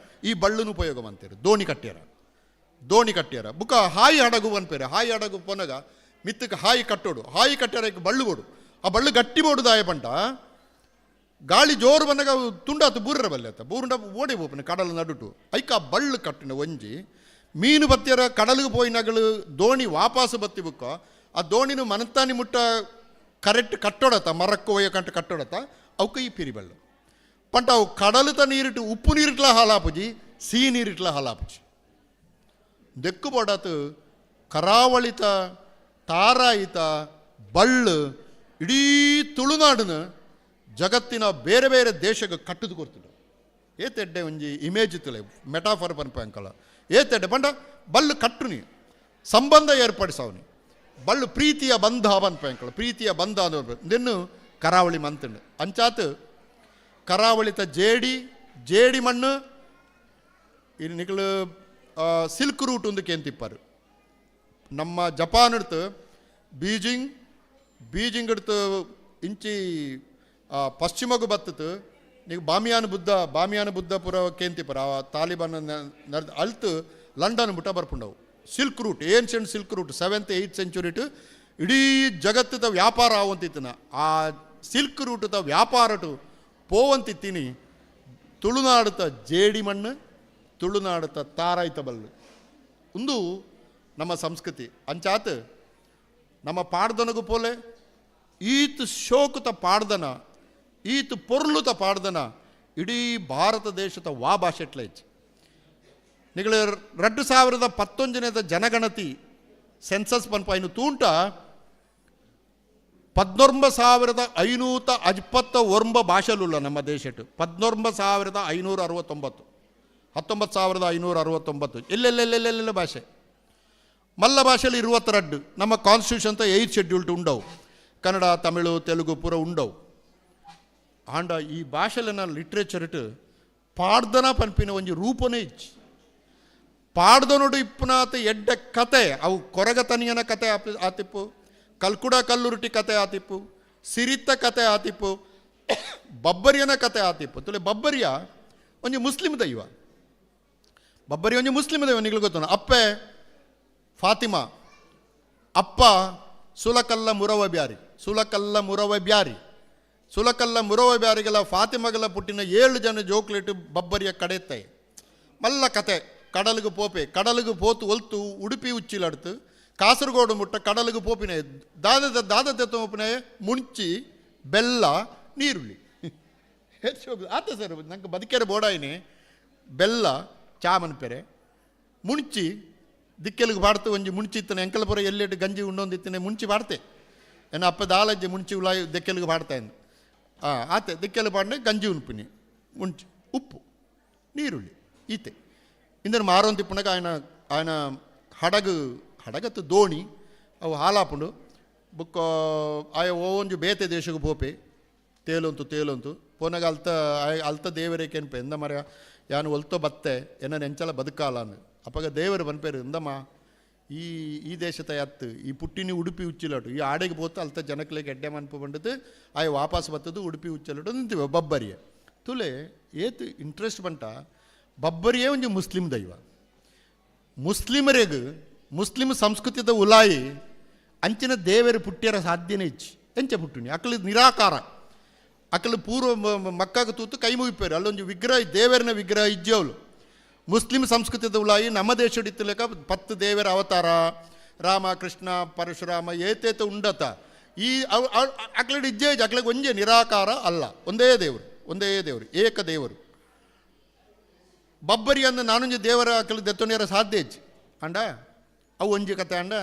ಈ ಬಳ್ಳುನ ಉಪಯೋಗ ಮಂತೀರು ದೋಣಿ ಕಟ್ಟಿಯರ ದೋಣಿ ಕಟ್ಟಿಯರ ಬುಕ್ಕ ಹಾಯಿ ಹಡಗು ಅನ್ಪೇರೆ ಹಾಯಿ ಹಡಗು ಪೊನಗ ಮಿತ್ತಕ್ಕೆ ಹಾಯಿ ಕಟ್ಟೋಡು ಹಾಯಿ ಕಟ್ಟಿಯರ ಬಳ್ಳು ಬೋಡು ಆ ಬಳ್ಳು ಗಟ್ಟಿ ಬೋಡು ದಾಯ ಬಂಟ ಗಾಳಿ ಜೋರು ಬಂದಾಗ ಅವು ತುಂಡಾತು ಬೂರರ ಬಲ್ಲೆ ಆತ ಬೂರುಂಡ ಓಡಿ ಹೋಪನ ಕಡಲು ನಡುಟು ಐಕ ಆ ಬಳ್ಳು ಕಟ್ಟಿನ ಒಂಜಿ ಮೀನು ಬತ್ತಿಯರ ಕಡಲಿಗೆ ಪೋಯಿನಗಳು ದೋಣಿ ವಾಪಸ್ ಬತ್ತಿ ಬುಕ್ಕ ಆ ದೋಣಿನ ಮನತಾನಿ ಮುಟ್ಟ ಕರೆಕ್ಟ್ ಕಟ್ಟೋಡತ ಮರಕ್ಕೆ ಒಯ್ಯಕಂಟ ಕಟ್ಟೋಡತ ಅವಕ್ಕೆ ಈ ಪಿರಿಬಳ್ಳು ಪಂಟ ಅವು ಕಡಲುತ ನೀರಿಟ್ಟು ಉಪ್ಪು ನೀರಿಟ್ಲ ಹಾಲಾಪುಜಿ ಸಿಹಿ ನೀರಿಟ್ಲ ಹಾಲಾಪುಜಿ ದೆಕ್ಕು ಬೋಡಾತು ಕರಾವಳಿತ ತಾರಾಯಿತ ಬಳ್ಳು ಇಡೀ ತುಳುನಾಡಿನ ಜಗತ್ತಿನ ಬೇರೆ ಬೇರೆ ದೇಶಕ್ಕೆ ಕಟ್ಟದು ಕೊಡ್ತಿದ್ರು. ಏತೆಡ್ಡೆ ಒಂಜಿ ಇಮೇಜ್ ತುಲೆ ಮೆಟಾಫರ್ ಪನ್ಪ ಅಂಕಲ ಏತೆಡ್ಡೆ ಪಂಡ ಬಲ್ಲು ಕಟ್ಟುನಿ ಸಂಬಂಧ ಏರ್ಪಡಿಸವನಿ ಬಳ್ಳು ಪ್ರೀತಿಯ ಬಂಧ ಪನ್ಪ ಅಂಕಲ ಪ್ರೀತಿಯ ಬಂಧ ಅನ್ನೋ ನಿನ್ನು ಕರಾವಳಿ ಮಂತಂಡು ಅಂಚಾತು ಕರಾವಳಿತ ಜೇಡಿ ಜೇಡಿ ಮಣ್ಣು ಇಲ್ಲಿ ನಿಕಲು ಸಿಲ್ಕ್ ರೂಟ್ ಒಂದು ಕೇಂತಿಪ್ಪಾರು ನಮ್ಮ ಜಪಾನ್ എടുത്ത് ಬೀಜಿಂಗ್ ಬೀಜಿಂಗ್ എടുത്ത് ಇಂಚಿ ಪಶ್ಚಿಮಗೂ ಬತ್ತಿತು ನೀವು ಬಾಮಿಯಾನ ಬುದ್ಧ ಬಾಮಿಯಾನ ಬುದ್ಧಪುರ ಕೇಂತಿಪುರ ಆ ತಾಲಿಬಾನ್ ಅಲ್ತು ಲಂಡನ್ ಮುಟ್ಟ ಬರ್ಪುಂಡವು. Silk route ancient silk route 7th 8th century to ಇಡೀ ಜಗತ್ತದ ವ್ಯಾಪಾರ ಆವಂತಿತ್ತನ ಆ ಸಿಲ್ಕ್ ರೂಟದ ವ್ಯಾಪಾರಟು ಪೋವಂತಿತ್ತೀನಿ ತುಳುನಾಡುತ್ತ ಜೇಡಿ ಮಣ್ಣು ತುಳುನಾಡುತ್ತ ತಾರಾಯ್ತ ಬಲ್ಲು ಒಂದು ನಮ್ಮ ಸಂಸ್ಕೃತಿ ಅಂಚಾತ್ ನಮ್ಮ ಪಾಡ್ದನಗೂ ಪೋಲೆ ಈತ ಶೋಕುತ ಪಾಡ್ದನ ಈತ ಪೊರ್ಲುತ ಪಾಡ್ದನ ಇಡೀ ಭಾರತ ದೇಶದ ವಾ ಭಾಷೆಟ್ಲ ಇಚ್ಚು ನಿಗಳ 2019 ಜನಗಣತಿ ಸೆನ್ಸಸ್ ಪನ್ಪ ಇನ್ನು ತೂಂಟ 19,559 ಭಾಷೆಲುಲ್ಲ ನಮ್ಮ ದೇಶಟ್ಟು 19,569 19,569 ಎಲ್ಲೆಲ್ಲೆಲ್ಲೆಲ್ಲೆಲ್ಲ ಭಾಷೆ ಮಲ್ಲ ಭಾಷೆಯಲ್ಲಿ 22 ನಮ್ಮ ಕಾನ್ಸ್ಟಿಟ್ಯೂಷನ್ ಅಂತ 8 ಶೆಡ್ಯೂಲ್ಟ್ ಉಂಡವು ಕನ್ನಡ ತಮಿಳು ತೆಲುಗು ಪೂರ ಉಂಡವು ಆಂಡ ಈ ಭಾಷೆಲನ ಲಿಟ್ರೇಚರ್ ಪಾಡ್ದನ ಪನ್ಪಿನ ಒಂಜಿ ರೂಪನೇ ಇಚ್ಚಿ ಪಾಡ್ದನೋಡು ಇಪ್ಪನಾತ ಎಡ್ಡ ಕತೆ ಅವು ಕೊರಗತನಿಯನ ಕತೆ ಆತಿಪ್ಪು ಕಲ್ಕುಡ ಕಲ್ಲುರುಟಿ ಕತೆ ಆತಿಪ್ಪು ಸಿರಿತ ಕತೆ ಆತಿಪ್ಪು ಬಬ್ಬರಿಯನ ಕತೆ ಆತಿಪ್ಪು ತುಲೆ ಬಬ್ಬರಿಯ ಒಂಜಿ ಮುಸ್ಲಿಂ ದೈವ ಬಬ್ಬರಿ ಒಂಜಿ ಮುಸ್ಲಿಂ ದೈವ ನಿಗಳು ಗೊತ್ತ ಅಪ್ಪೆ ಫಾತಿಮಾ ಅಪ್ಪ ಸುಲಕಲ್ಲ ಮುರವ ಬ್ಯಾರಿ ಸುಲಕಲ್ಲ ಮುರವ ಬ್ಯಾರಿ ಸುಲಕಲ್ಲ ಮುರವ ಬ್ಯಾರಿಗೆಲ್ಲ ಫಾತಿಮಗೆಲ್ಲ ಪುಟ್ಟಿನ 7 ಜನ ಜೋಕ್ಲೇಟು ಬಬ್ಬರಿಯ ಕಡೆತ್ತೆ ಮಲ್ಲ ಕತೆ ಕಡಲಿಗೆ ಪೋಪೆ ಕಡಲಿಗೆ ಪೋತು ಒಲ್ತು ಉಡುಪಿ ಉಚ್ಚಿಲಡ್ತು ಕಾಸರಗೋಡು ಮುಟ್ಟ ಕಡಲಿಗೆ ಪೋಪಿನ ದಾದ ದಾದ ತೆತ್ತೋಪಿನ ಮುಂಚಿ ಬೆಲ್ಲ, ನೀರುಳ್ಳಿ. ಹೆಚ್ಚು ಆತ ಸರ್ ನಂಗೆ ಬದುಕೆರೆ ಬೋಡಾಯಿನಿ. ಬೆಲ್ಲ ಚಾ ಮನ್ಪೆರೆ ಮುಂಚಿ ದಿಕ್ಕೆಲಿಗೆ ಬಾಡ್ತು ಒಂಜಿ ಮುಂಚಿ ಇತ್ತನೆ ಎಂಕಲ್ಪುರ ಎಲ್ಲೆಟ್ಟು ಗಂಜಿ ಉಂಡೊಂದಿತ್ತನೆ ಮುಂಚಿ ಬಾಡ್ತೆ. ಎನ್ನ ಅಪ್ಪ ದಾಲಜ್ಜಿ ಮುಂಚಿ ಉಲಾಯಿ ದಿಕ್ಕೆಲಿಗೆ ಬಾಡ್ತಾ ಇನ್ನು ಆತೆ ದಿಕ್ಕೆಲು ಪಾಡ್ನೆ ಗಂಜಿ ಉನ್ಪಿನಿ ಮುಂಚಿ ಉಪ್ಪು ನೀರುಳ್ಳಿ ಈತೆ. ಇಂದನು ಮಾರೋಂತಿಪ್ಪುನಗ ఆయన ఆయన ಹಡಗು ಹಡಗತ್ತು ದೋಣಿ ಅವು ಹಾಲಾಪುಂಡು ಬುಕ್ಕ ಆಯ ಒಂಜಿ ಬೇತೆ ದೇಶಕ್ಕೆ ಪೋಪೆ ತೇಲೊಂತು ತೇಲೊಂತು ಪೋನಾಗ ಅಲ್ತ ಆಯ ಅಲ್ತ ದೇವರೇ ಕೆನ್ಪೆ ಎಂದ ಮರ ಯಾನು ಒಲ್ತೋ ಬತ್ತೆ ಎನ್ನ ಎಂಚಲ ಬದುಕಾಲ ಅಂದು. ಅಪ್ಪಗ ದೇವರು ಬನ್ಪೇರು ಎಂದಮ್ಮ ಈ ಈ ದೇಶದ ಯತ್ತು ಈ ಪುಟ್ಟಿನಿ ಉಡುಪಿ ಉಚ್ಚಿಲಟು ಈ ಆಡೆಗೆ ಪೋತು ಅಲ್ತ ಜನಕ್ಲೆಗೆ ಎಡ್ಡೆ ಮನ್ಪು ಬಂಡದು ಆಯ ವಾಪಸ್ ಬತ್ತದು ಉಡುಪಿ ಉಚ್ಚಲಟು ನಿಂತಿವೆ ಬಬ್ಬರಿಯೆ ತುಲೆ ಏತು ಇಂಟ್ರೆಸ್ಟ್ ಬಂಟ. ಬಬ್ಬರಿಯೇ ಒಂಜಿ ಮುಸ್ಲಿಂ ದೈವ. ಮುಸ್ಲಿಮರೆಗ್ ಮುಸ್ಲಿಂ ಸಂಸ್ಕೃತಿದ ಉಲಾಯಿ ಅಂಚಿನ ದೇವರು ಪುಟ್ಟಿಯರ ಸಾಧ್ಯನೇ ಇಚ್ಚಿ ಎಂಚ ಪುಟ್ಟಿನಿ ಅಕಲು ನಿರಾಕಾರ ಅಕಲು ಪೂರ್ವ ಮಕ್ಕಾಗ ತೂತು ಕೈ ಮುಗಿಪೇರು ಅಲ್ಲೊಂದು ವಿಗ್ರಹ ದೇವರನ ವಿಗ್ರಹ ಇಜ್ಜವಳು. ಮುಸ್ಲಿಂ ಸಂಸ್ಕೃತಿದ ಉಲಾಯಿ ನಮ್ಮ ದೇಶಡಿತ್ತು ಲೆಕ್ಕ 10 ದೇವರ ಅವತಾರ ರಾಮ ಕೃಷ್ಣ ಪರಶುರಾಮ ಏತೇತ ಉಂಡತ ಈ ಅಕ್ಲಡ್ ಇಜ್ಜೆ ಅಕ್ಲಗ್ ಒಂಜೆ ನಿರಾಕಾರ ಅಲ್ಲ, ಒಂದೇ ದೇವರು, ಒಂದೇ ದೇವರು, ಏಕ ದೇವರು. ಬಬ್ಬರಿ ಅಂದ ನಾನೊಂಜಿ ದೇವರ ಅಕ್ಲ ದೆತ್ತೊಂಡಿಯರ ಸಾಧ್ಯ ಇಜ್ಜಿ ಅಂಡ ಅವು ಒಂಜಿ ಕತೆ ಅಂಡ.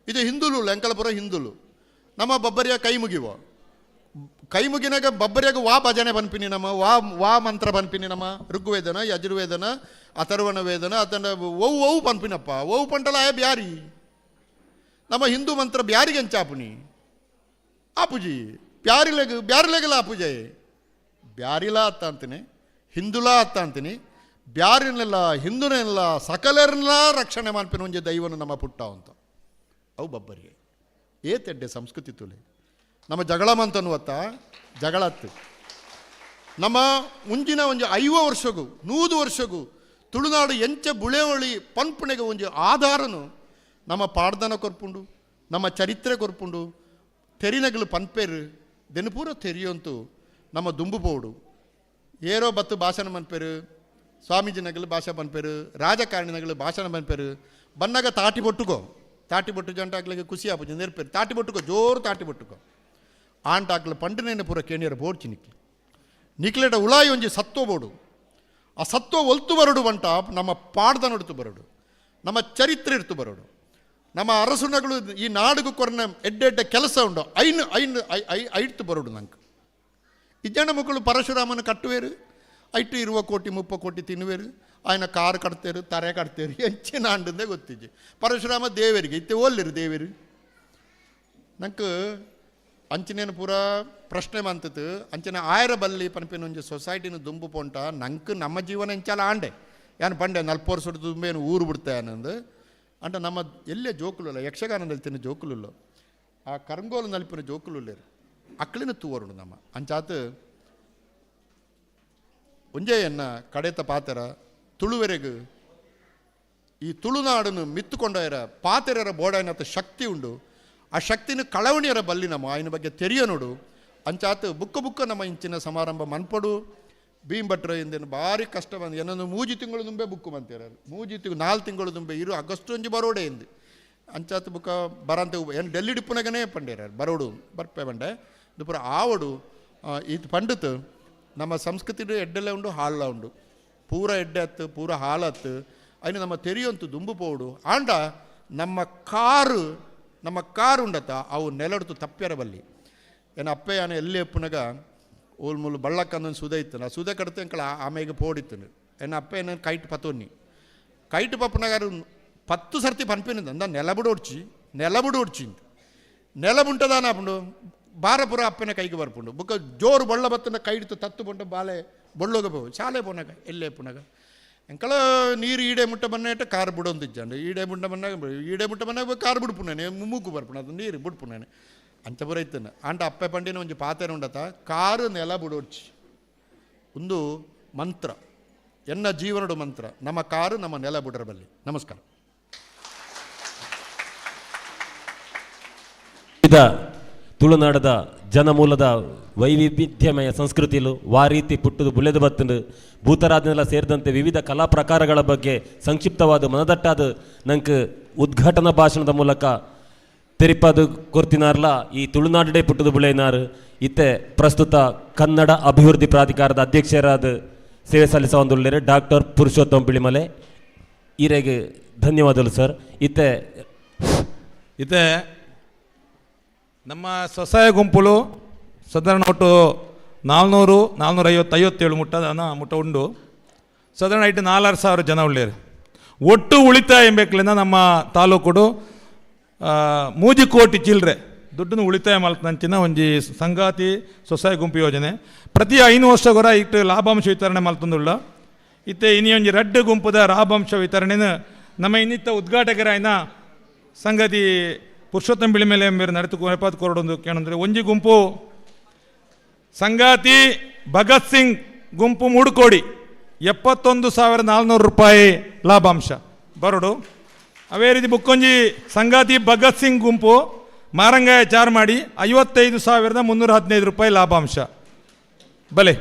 ಇದು ಹಿಂದುಲು ಎಂಕಲಪುರ ಹಿಂದುಲು ನಮ್ಮ ಬಬ್ಬರಿಯ ಕೈ ಮುಗಿವ ಕೈ ಮುಗಿನಾಗ ಬಬ್ಬರಿಯಾಗ ವಾ ಭಜನೆ ಬನ್ಪಿನಿ ನಮ್ಮ ವಾ ವಾ ಮಂತ್ರ ಬನ್ಪಿನಿ ನಮ್ಮ ಋಗ್ವೇದನ ಯಜುರ್ವೇದನ ಅಥರ್ವಣ ವೇದನ ಅದನ್ನ ಒವು ಒವು ಪನ್ಪಿನಪ್ಪ ಒವು ಪಂಟಲ ಆಯ ಬ್ಯಾರಿ ನಮ್ಮ ಹಿಂದೂ ಮಂತ್ರ ಬ್ಯಾರಿಗೆ ಎಂಚಾಪುನಿ ಆಪುಜಿ ಬ್ಯಾರಿಲೆಗ್ ಬ್ಯಾರಿಲೆಗಲ ಆಪುಜೆ ಬ್ಯಾರಿಲ ಅತ್ತ ಅಂತೀನಿ ಹಿಂದುಲ ಅತ್ತ ಅಂತೀನಿ ಬ್ಯಾರಿನೆಲ್ಲ ಹಿಂದೂನೆಲ್ಲ ಸಕಲರನ್ನೆಲ್ಲ ರಕ್ಷಣೆ ಮಾಡ್ಪಿನ ಒಂಜಿ ದೈವನು ನಮ್ಮ ಪುಟ್ಟ ಅಂತ ಅವು ಬಬ್ಬರಿಗೆ ಏತೆಡ್ಡೆ ಸಂಸ್ಕೃತಿ ತುಲೆ ನಮ್ಮ ಜಗಳ ಮಂತನ್ನುವತ್ತ ಜಗಳತ್ತು ನಮ್ಮ ಮುಂಜಿನ ಒಂಜಿ 50 ವರ್ಷಗೂ 100 ವರ್ಷಗೂ ತುಳುನಾಡು ಎಂಚ ಬುಳೆವಳಿ ಪನ್ಪುಣೆಗೆ ಒಂಜಿ ಆಧಾರನು ನಮ್ಮ ಪಾಡ್ದನ ಕೊರ್ಪುಂಡು ನಮ್ಮ ಚರಿತ್ರೆ ಕೊರ್ಪುಂಡು ತೆರಿನಗಲು ಪನ್ಪೇರು ದೆನಪೂರ ತೆರಿಯಂತು ನಮ್ಮ ದುಂಬು ಪೋಡು ಏರೋ ಬತ್ತು ಭಾಷಣ ಮನ್ಪೇರು ಸ್ವಾಮೀಜಿನಗಲು ಭಾಷೆ ಪನ್ಪೇರು ರಾಜಕಾರಣಿನಗಲು ಭಾಷಣ ಮನ್ಪೇರು ಬನ್ನಾಗ ತಾಟಿ ಬೊಟ್ಟುಕೋ ತಾಟಿ ಬೊಟ್ಟು ಜಂಟಾಗ್ಲಿಗೆ ಖುಷಿ ಆಪುಜಿ ನೆರ್ಪೇರು ತಾಟಿ ಬೊಟ್ಟುಕೋ ಜೋರು ತಾಟಿ ಬೊಟ್ಟುಕೋ ಆಂಟಾಕ್ಲು ಪಂಡನೇನ ಪೂರ ಕೇಣಿಯರ ಬೋಡ್ಚಿ ನಿಕ್ಲಿ ನಿಕ್ಲೇಟ ಉಳಾಯಿ ಒಂಜಿ ಸತ್ವ ಬೋಡು ಆ ಸತ್ವ ಒಲ್ತು ಬರಡು ಬಂಟ ನಮ್ಮ ಪಾಡ್ದನೊಡ್ತು ಬರಡು ನಮ್ಮ ಚರಿತ್ರೆ ಇರ್ತು ಬರಡು ನಮ್ಮ ಅರಸುನಗಳು ಈ ನಾಡುಗು ಕೊರನ ಎಡ್ಡೆ ಎಡ್ಡೆ ಕೆಲಸ ಉಂಡು ಐನು ಐನು I I ಐಡ್ತು ಬರಡು ನಂಗೆ ಇಜ್ಜನ ಮಕ್ಕಳು ಪರಶುರಾಮನ ಕಟ್ಟುವೇರು ಐಟು 20 ಕೋಟಿ 30 ಕೋಟಿ ತಿನ್ನುವೇರು ఆయన ಕಾರು ಕಟ್ತೇರು ತರೆ ಕಟ್ತೇರು ಎಂಚಿನ ಆಂಡಂದೇ ಗೊತ್ತಿಜ್ಜಿ ಪರಶುರಾಮ ದೇವರಿಗೆ ಇತ್ತೆ ಓಲ್ಲಿರು ದೇವರು ನಂಗೆ ಅಂಚಿನೇನು ಪೂರ ಪ್ರಶ್ನೆ ಮಂತತು ಅಂಚಿನ ಆಯರ ಬಲ್ಲಿ ಪನ್ಪಿನ ಒಂಜಿ ಸೊಸೈಟಿನ ದುಂಬು ಪೋಂಟ ನಂಗೆ ನಮ್ಮ ಜೀವನ ಎಂಚಾಲ ಆಂಡೆ ಯಾನು ಪಂಡೆ 40 ವರ್ಷದ ದುಂಬೇನು ಊರು ಬಿಡ್ತೆ ಅನ್ನಂದು ಅಂಟ ನಮ್ಮ ಎಲ್ಲೇ ಜೋಕುಲುಲ್ಲ ಯಕ್ಷಗಾನ ನಲ್ತಿನ ಜೋಕುಲುಲ್ಲ ಆ ಕರಂಗೋಲು ನಲ್ಪಿನ ಜೋಕುಲುಲ್ಲೇರು ಅಕ್ಳಿನ ತೂವರುಂಡು ನಮ್ಮ ಅಂಚಾತು ಒಂಜೆಯನ್ನ ಕಡೆತ ಪಾತೆರ ತುಳುವೆರೆಗು ಈ ತುಳುನಾಡನ್ನು ಮಿತ್ತುಕೊಂಡೋಯರ ಪಾತೆರರ ಬೋಡಾಯನತ ಶಕ್ತಿ ಉಂಡು ಆ ಶಕ್ತಿನ ಕಳವಣಿಯರ ಬಲ್ಲಿ ನಮ್ಮ ಆಯನ ಬಗ್ಗೆ ತೆರಿಯ ನೋಡು ಅಂಚಾತು ಬುಕ್ಕ ಬುಕ್ಕ ನಮ್ಮ ಇಂಚಿನ ಸಮಾರಂಭ ಮನ್ಪಡು ಭೀಮ್ ಭಟ್ರ ಎಂದೇನು ಭಾರಿ ಕಷ್ಟ ಬಂದು ಏನೊಂದು 3 ತಿಂಗಳು ದುಂಬೆ ಬುಕ್ಕು ಮಂತೀರ 3 ತಿಂಗಳು 4 ತಿಂಗಳು ದುಂಬೆ ಇರು ಆಗಸ್ಟ್ ಒಂಜಿ ಬರೋಡೆ ಎಂದು ಅಂಚಾತು ಬುಕ್ಕ ಬರಂತೆ ಏನು ಡೆಲ್ಲಿ ಡಿಪ್ಪುನಗನೇ ಪಂಡೇರ ಬರೋಡು ಬರ್ಪೆ ಬಂಡೆ ಇದು ಪೂರ ಆವಡು ಇದು ಪಂಡಿತು ನಮ್ಮ ಸಂಸ್ಕೃತಿ ಎಡ್ಡೆಲ್ಲ ಉಂಡು ಹಾಲ ಉಂಡು ಪೂರ ಎಡ್ಡೆ ಹತ್ತು ಪೂರ ಹಾಲತ್ತು ಅಯ್ಯ ನಮ್ಮ ತೆರಿಯಂತು ದುಂಬು ಪೋಡು ಆಂಡ ನಮ್ಮ ಕಾರು ಉಂಡತ ಅವು ನೆಲಡ್ತು ತಪ್ಪ್ಯರ ಬಲ್ಲಿ ಏನ ಅಪ್ಪೆ ಯಾನ ಎಲ್ಲಿ ಎಪ್ಪುನಗ ಓಲ್ ಮೂಲು ಬಳ್ಳಕ್ಕಂದೊಂದು ಸುದೆ ಇತ್ತು ಆ ಸುದೆ ಕಡ್ತು ಎಂಕಳ ಆಮೆಗೆ ಪೋಡಿತ್ತು ಎನ್ನ ಅಪ್ಪೆ ಏನ ಕೈಟ್ ಪತ್ತೊನ್ನಿ ಕೈಟ್ ಪಪ್ಪುನಗಾರು 10 ಸರ್ತಿ ಪನ್ಪಿನ ಅಂದ ನೆಲಬುಡೋಡ್ಚಿ ನೆಲಬುಡೋಡ್ಚಿ ನೆಲಬುಂಟದಾನ ಅಪ್ಪುಂಡು ಬಾರಪುರ ಅಪ್ಪನ ಕೈಗೆ ಬರ್ಪುಂಡು ಬುಕ್ಕ ಜೋರು ಬೊಳ್ಳ ಬತ್ತನ ಕೈ ಹಿಡಿತು ತತ್ತು ಬೊಂಡ ಬಾಲೆ ಬೊಳ್ಳೋಗ ಪೋ ಶಾಲೆ ಪೋನಾಗ ಎಲ್ಲೇ ಪುನಗ ಎಂಕಲ ನೀರು ಈಡೆ ಮುಟ್ಟ ಬನ್ನೇಟ ಕಾರು ಬಿಡೊಂದಿಜ್ಜಂಡು ಈಡೆ ಮುಟ್ಟ ಬನ್ನಾಗ ಈಡೆ ಮುಟ್ಟ ಬನ್ನಾಗ ಕಾರು ಬಿಡ್ಪುನಾನೆ ಮುಮ್ಮೂಕು ಬರ್ಪುಣ ಅದು ನೀರು ಬಿಡ್ಪುನಾನೆ ಅಂಚ ಪೂರ ಇತ್ತನ ಆಂಡ ಅಪ್ಪೆ ಪಂಡಿನ ಒಂಜಿ ಪಾತೆರ ಉಂಡತ ಕಾರು ನೆಲ ಬಿಡೋಡ್ಚಿ ಒಂದು ಮಂತ್ರ ಎನ್ನ ಜೀವನಡು ಮಂತ್ರ ನಮ್ಮ ಕಾರು ನಮ್ಮ ನೆಲ ಬಿಡರ ಬಲ್ಲಿ. ನಮಸ್ಕಾರ. ಇದ ತುಳುನಾಡದ ಜನಮೂಲದ ವೈವಿಧ್ಯಮಯ ಸಂಸ್ಕೃತಿಲು ವಾರೀತಿ ಪುಟ್ಟುದು ಬುಲೆದು ಬತ್ತುಂಡು ಭೂತರಾಜನೆಲ್ಲ ಸೇರಿದಂತೆ ವಿವಿಧ ಕಲಾ ಪ್ರಕಾರಗಳ ಬಗ್ಗೆ ಸಂಕ್ಷಿಪ್ತವಾದ ಮನದಟ್ಟಾದ ನಂಗೆ ಉದ್ಘಾಟನಾ ಭಾಷಣದ ಮೂಲಕ ತೆರಿಪಾದು ಕೊರ್ತಿನಾರ್ಲ ಈ ತುಳುನಾಡೇ ಪುಟ್ಟದು ಬುಳೆನಾರ್ ಇತ್ತೆ ಪ್ರಸ್ತುತ ಕನ್ನಡ ಅಭಿವೃದ್ಧಿ ಪ್ರಾಧಿಕಾರದ ಅಧ್ಯಕ್ಷರಾದ ಸೇವೆ ಸಲ್ಲಿಸ ಡಾಕ್ಟರ್ ಪುರುಷೋತ್ತಮ ಬಿಳಿಮಲೆ ಈರೆಗೆ ಧನ್ಯವಾದಗಳು ಸರ್. ಇತ್ತೆ ಇತ್ತೆ ನಮ್ಮ ಸ್ವಸಹಾಯ ಗುಂಪುಲು ಸಾಧಾರಣ ಒಟ್ಟು 400 450 57 ಮುಟ್ಟ ಮುಟ್ಟ ಉಂಡು. ಸಾಧಾರಣ ಇಟ್ಟು 4,000 ಜನ ಉಳ್ಳೇರು. ಒಟ್ಟು ಉಳಿತಾಯ ಎಂಬೇಕಲಿಂದ ನಮ್ಮ ತಾಲೂಕುಡು 3 ಕೋಟಿ ಚಿಲ್ಲರೆ ದುಡ್ಡನ್ನು ಉಳಿತಾಯ ಮಲ್ತನಂಚಿನ ಒಂಜಿ ಸಂಗಾತಿ ಸ್ವಸಹಾಯ ಗುಂಪು ಯೋಜನೆ ಪ್ರತಿ 5 ವರ್ಷಗೊರ ಇಟ್ಟು ಲಾಭಾಂಶ ವಿತರಣೆ ಮಲ್ತಂದುಳ್ಳ. ಇತ್ತೆ ಇನಿ ಒಂಜಿ ರಡ್ಡು ಗುಂಪುದ ಲಾಭಾಂಶ ವಿತರಣೆನ ನಮ್ಮ ಇನ್ನಿತ್ತ ಉದ್ಘಾಟಕರಾಯಿನ ಸಂಗತಿ ಪುರುಷೋತ್ತಮ ಬಿಳಿಮೇಲೆ ಎಂಬೇರು ನಡೆತು ನೆಪಾತ್ ಕೊರಡೊಂದು ಕೇಳಂದ್ರೆ ಒಂಜಿ ಗುಂಪು ಸಂಗಾತಿ ಭಗತ್ ಸಿಂಗ್ ಗುಂಪು ಮೂಡುಕೋಡಿ 71,400 ರೂಪಾಯಿ ಲಾಭಾಂಶ ಬರಡು. ಅವೇ ರೀತಿ ಬುಕ್ಕೊಂಜಿ ಸಂಗಾತಿ ಭಗತ್ ಸಿಂಗ್ ಗುಂಪು ಮಾರಂಗಾಯ ಚಾರ್ ಮಾಡಿ 55,315 ರೂಪಾಯಿ ಲಾಭಾಂಶ ಬಲೆ.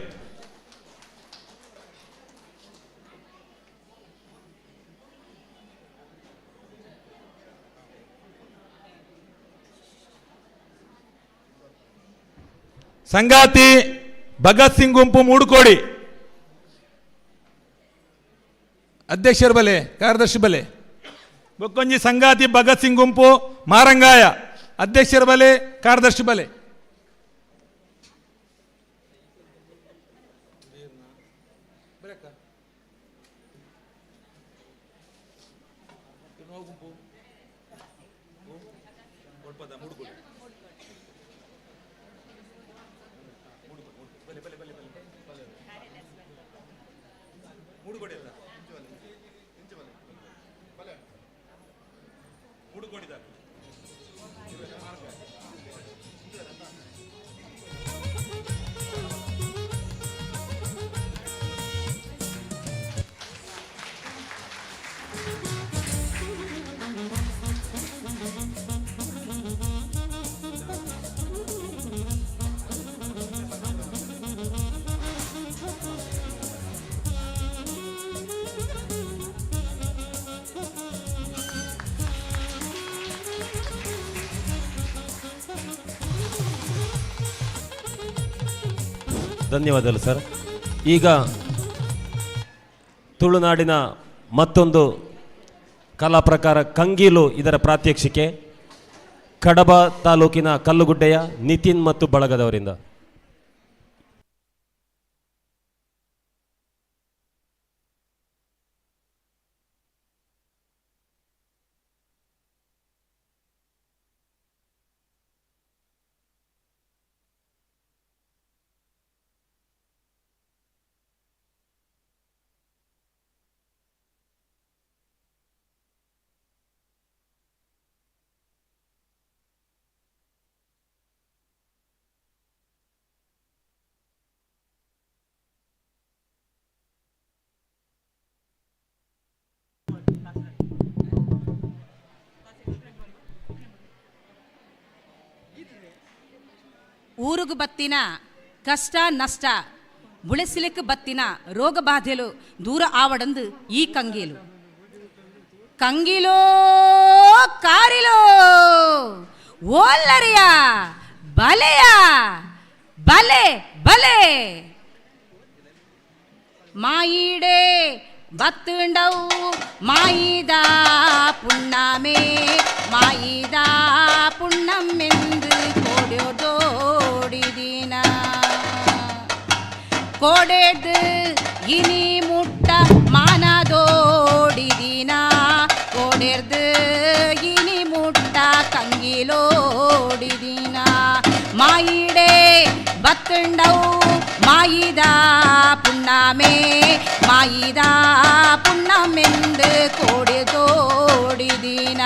ಸಂಗಾತಿ ಭಗತ್ ಸಿಂಗ್ ಗುಂಪು ಮೂಡುಕೋಡಿ ಅಧ್ಯಕ್ಷರ ಬಲೆ ಕಾರ್ಯದರ್ಶಿ ಬಲೆ. ಬೊಕ್ಕೊಂಜಿ ಸಂಗಾತಿ ಭಗತ್ ಸಿಂಗ್ ಗುಂಪು ಮಾರಂಗಾಯ ಅಧ್ಯಕ್ಷರ ಬಲೆ ಕಾರ್ಯದರ್ಶಿ ಬಲೆ. ಧನ್ಯವಾದಗಳು ಸರ್. ಈಗ ತುಳುನಾಡಿನ ಮತ್ತೊಂದು ಕಲಾ ಪ್ರಕಾರ ಕಂಗೀಲು, ಇದರ ಪ್ರಾತ್ಯಕ್ಷಿಕೆ ಕಡಬ ತಾಲೂಕಿನ ಕಲ್ಲುಗುಡ್ಡೆಯ ನಿತಿನ್ ಮತ್ತು ಬಳಗದವರಿಂದ. ಊರುಗು ಬತ್ತಿನ ಕಷ್ಟ ನಷ್ಟ ಬುಳೆಸಿಲಿಕ್ಕೆ ಬತ್ತಿನ ರೋಗ ಬಾಧೆಲು ದೂರ ಆವಡಂದು ಈ ಕಂಗೀಲು. ಕಂಗೀಲೋ ಕಾರಿಲೋ ಓಲ್ಲರಿಯ ಬಲೆಯ ಬಲೆ ಬಲೆ ಮಾಯಿಡೆ ಬತ್ತುಂಡವು ಮಾಯಿದ ಪುಣ್ಣಮೇ ಮಾಯಿದ ಪುಣ್ಣಮ್ಮೆಂದು ಕೋಡ್ಯೋದೋಡಿದಿನ ಕೋಡೆದು ಇನಿ ಮುಟ್ಟ ಮಾನದೋಡಿದಿನ ಕೋಡೆರ್ದು ಇನಿ ಮುಟ್ಟ ಕಂಗಿಲೋಡಿದಿನ ಮಾಯಿಡೆ ಬತ್ತುಂಡವು ಮಾಯಿದ ಪುಣ್ಣಮೇ ಮಾಯಿದ ಪುಣ್ಣಮೆಂದು ಕೋಡೆದೋಡಿದಿನ.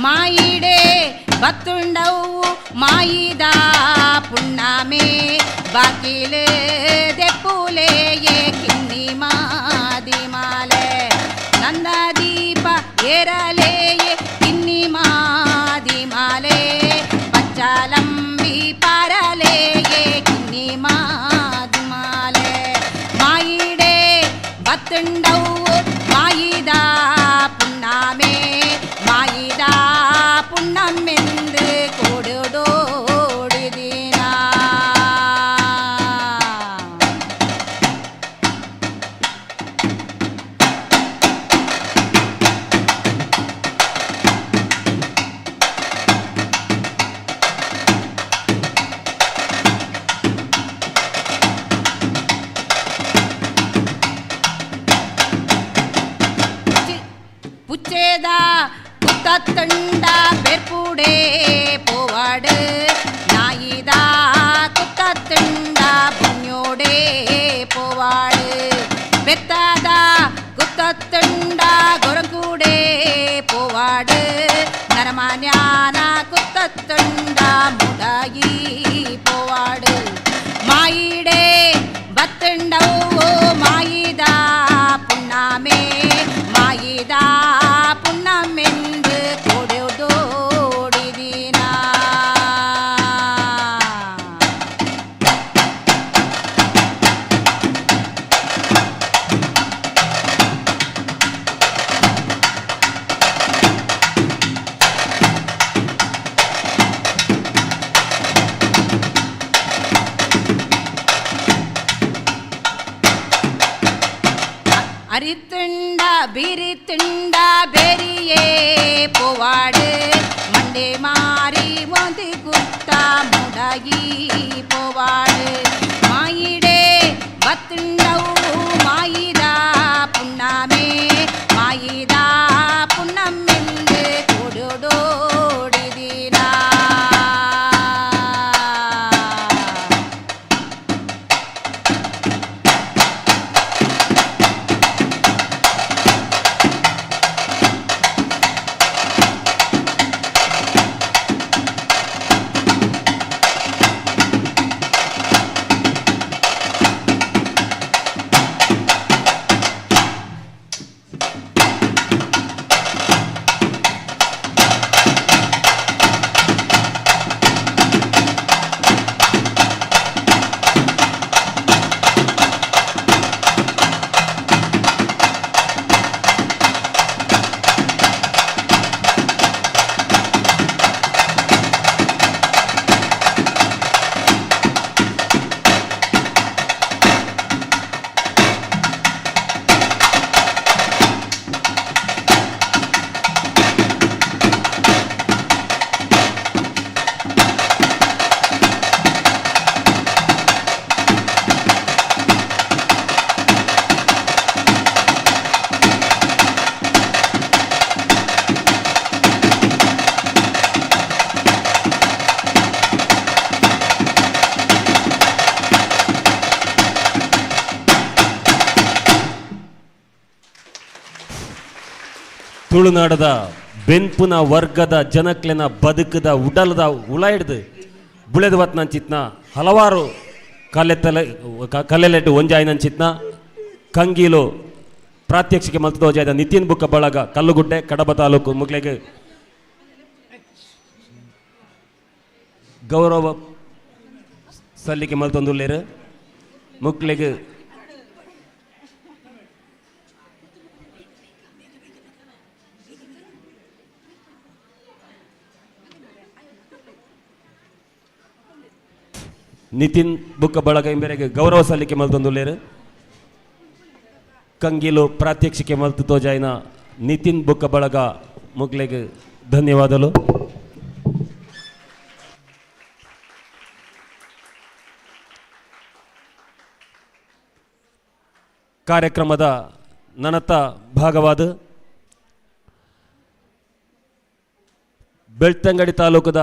ಮಾಯಿಡೆ ಬತ್ತುಂಡವು ಮಾಯಿದ ಪುಣ್ಣಮೆ ಬಾಕಿಲು ದೆಪ್ಪುಲೆಯೇ ಕಿನ್ನಿ ಮಾದಿಮಾಲೆ ನಂದ ದೀಪ ಏರಲೇಯೇ ಕಿನ್ನಿ ಮಾದಿಮಾಲೆ ಪಚ್ಚಾಲಂಬಿ ಪಾರಲೇಯೇ ಕಿನ್ನಿ ಮಾದಿಮಾಲೆ ಮಾಯಿಡೆ ಬತ್ತುಂಡವು ಮಾಯಿದ ಪುಣ್ಣಮೆ ಮಾಯಿದ ಪುಣ್ಣಮ್ಮೆಂದು ಕೊಡುಡೋಡಿದಿನ. ಪುಚ್ಚೇದ ಕುತ್ತತ್ತಂಡ ಬೆರ್ಪುಡೆ ಪೋವಾಡು ನಾಯಿದ ಕುತ್ತತ್ತಂಡ ಪುಣ್ಯೋಡೆ ಪೋವಾಡು ಬೆತ್ತಾದ ಕುತ್ತತ್ತಂಡ ಗೊರಂಕೂಡೆ ಪೋವಾಡು ನರಮಾನ್ಯಾನ ಕುತ್ತತ್ತಂಡ ಮುಡಾಯಿ ಪೋವಾಡು ಮಾಯಿಡೆ ಬತ್ತಂಡವು ಮಾಯಿದ ಪುಣ್ಣಮೆ ಮಾಯಿದ ಪುಣ್ಣಮೆಂದು ಕೊಡುಡೋಡಿದಿನ. ಅರಿತುಂಡ ಬಿರಿತುಂಡ ಬೆರಿಯೇ ಪೋವಾಡು ಮಂಡೆ ಮಾರಿ ಒಂದು ಗುತ್ತ ಮುಡಗಿ ಪೋವಾಡು ಮಾಯಿಡೆ ಬತ್ತುಂಡವು ಮಾಯಿದ ಪುಣ್ಣಮೆ ಮಾಯಿದ ಪುಣ್ಣಮ್ಮೆಂದು ಕೊಡುಡೋಡಿದಿನ. ತುಳುನಾಡದ ಬೆನ್ಪುನ ವರ್ಗದ ಜನಕ್ಲೆನ ಬದುಕದ ಉಡಲದ ಉಳಾಯಿಡ್ದು ಬುಳೆದ ವತ್ನಂಚಿತ್ನ ಹಲವಾರು ಕಲೆತಲೆ ಕಲೆಲೆಟ್ಟು ಒಂಜಾಯಿನಂಚಿತ್ನ ಕಂಗೀಲು ಪ್ರಾತ್ಯಕ್ಷಿಕೆ ಮಲ್ತದೋಜಾಯ್ದ ನಿತಿನ್ ಬುಕ್ಕ ಬಳಗ ಕಲ್ಲುಗುಡ್ಡೆ ಕಡಬ ತಾಲೂಕು ಮುಗ್ಲೆಗೆ ಗೌರವ ಸಲ್ಲಿಕೆ ಮಲ್ತೊಂದುಲ್ಲೇರು ಮುಕ್ಲೆಗ್ ನಿತಿನ್ ಬುಕ್ಕ ಬಳಗ ಇಂಬೆರೆಗೆ ಗೌರವ ಸಲ್ಲಿಕೆ ಮಲ್ತೊಂದುಲ್ಲೇರು ಕಂಗಿಲು ಪ್ರಾತ್ಯಕ್ಷಿಕೆ ಮಲ್ತು ತೋಜಾಯಿನ ನಿತಿನ್ ಬುಕ್ಕ ಬಳಗ ಮುಗ್ಲೆಗ್ ಧನ್ಯವಾದಗಳು. ಕಾರ್ಯಕ್ರಮದ ನನತ ಭಾಗವಾದ ಬೆಳ್ತಂಗಡಿ ತಾಲೂಕದ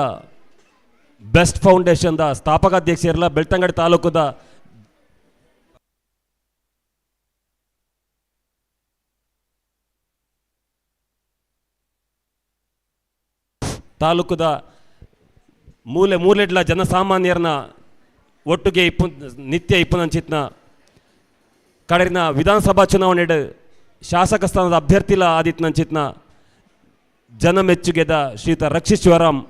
ಬೆಸ್ಟ್ ಫೌಂಡೇಶನ್ದ ಸ್ಥಾಪಕಾಧ್ಯಕ್ಷರಲ್ಲ ಬೆಳ್ತಂಗಡಿ ತಾಲೂಕದ ತಾಲೂಕದ ಮೂಲೆ ಮೂಲೆಡ್ಲ ಜನಸಾಮಾನ್ಯರನ ಒಟ್ಟುಗೆ ಇಪ್ಪು ನಿತ್ಯ ಇಪ್ಪುನಂಚಿತ್ನ ಕಡರಿನ ವಿಧಾನಸಭಾ ಚುನಾವಣೆಡ್ ಶಾಸಕ ಸ್ಥಾನದ ಅಭ್ಯರ್ಥಿಲ ಆದಿತ್ನಂಚಿತ್ನ ಜನ ಮೆಚ್ಚುಗೆದ ಶ್ರೀತ ರಕ್ಷಿತ್ ಶಿವರಾಮ್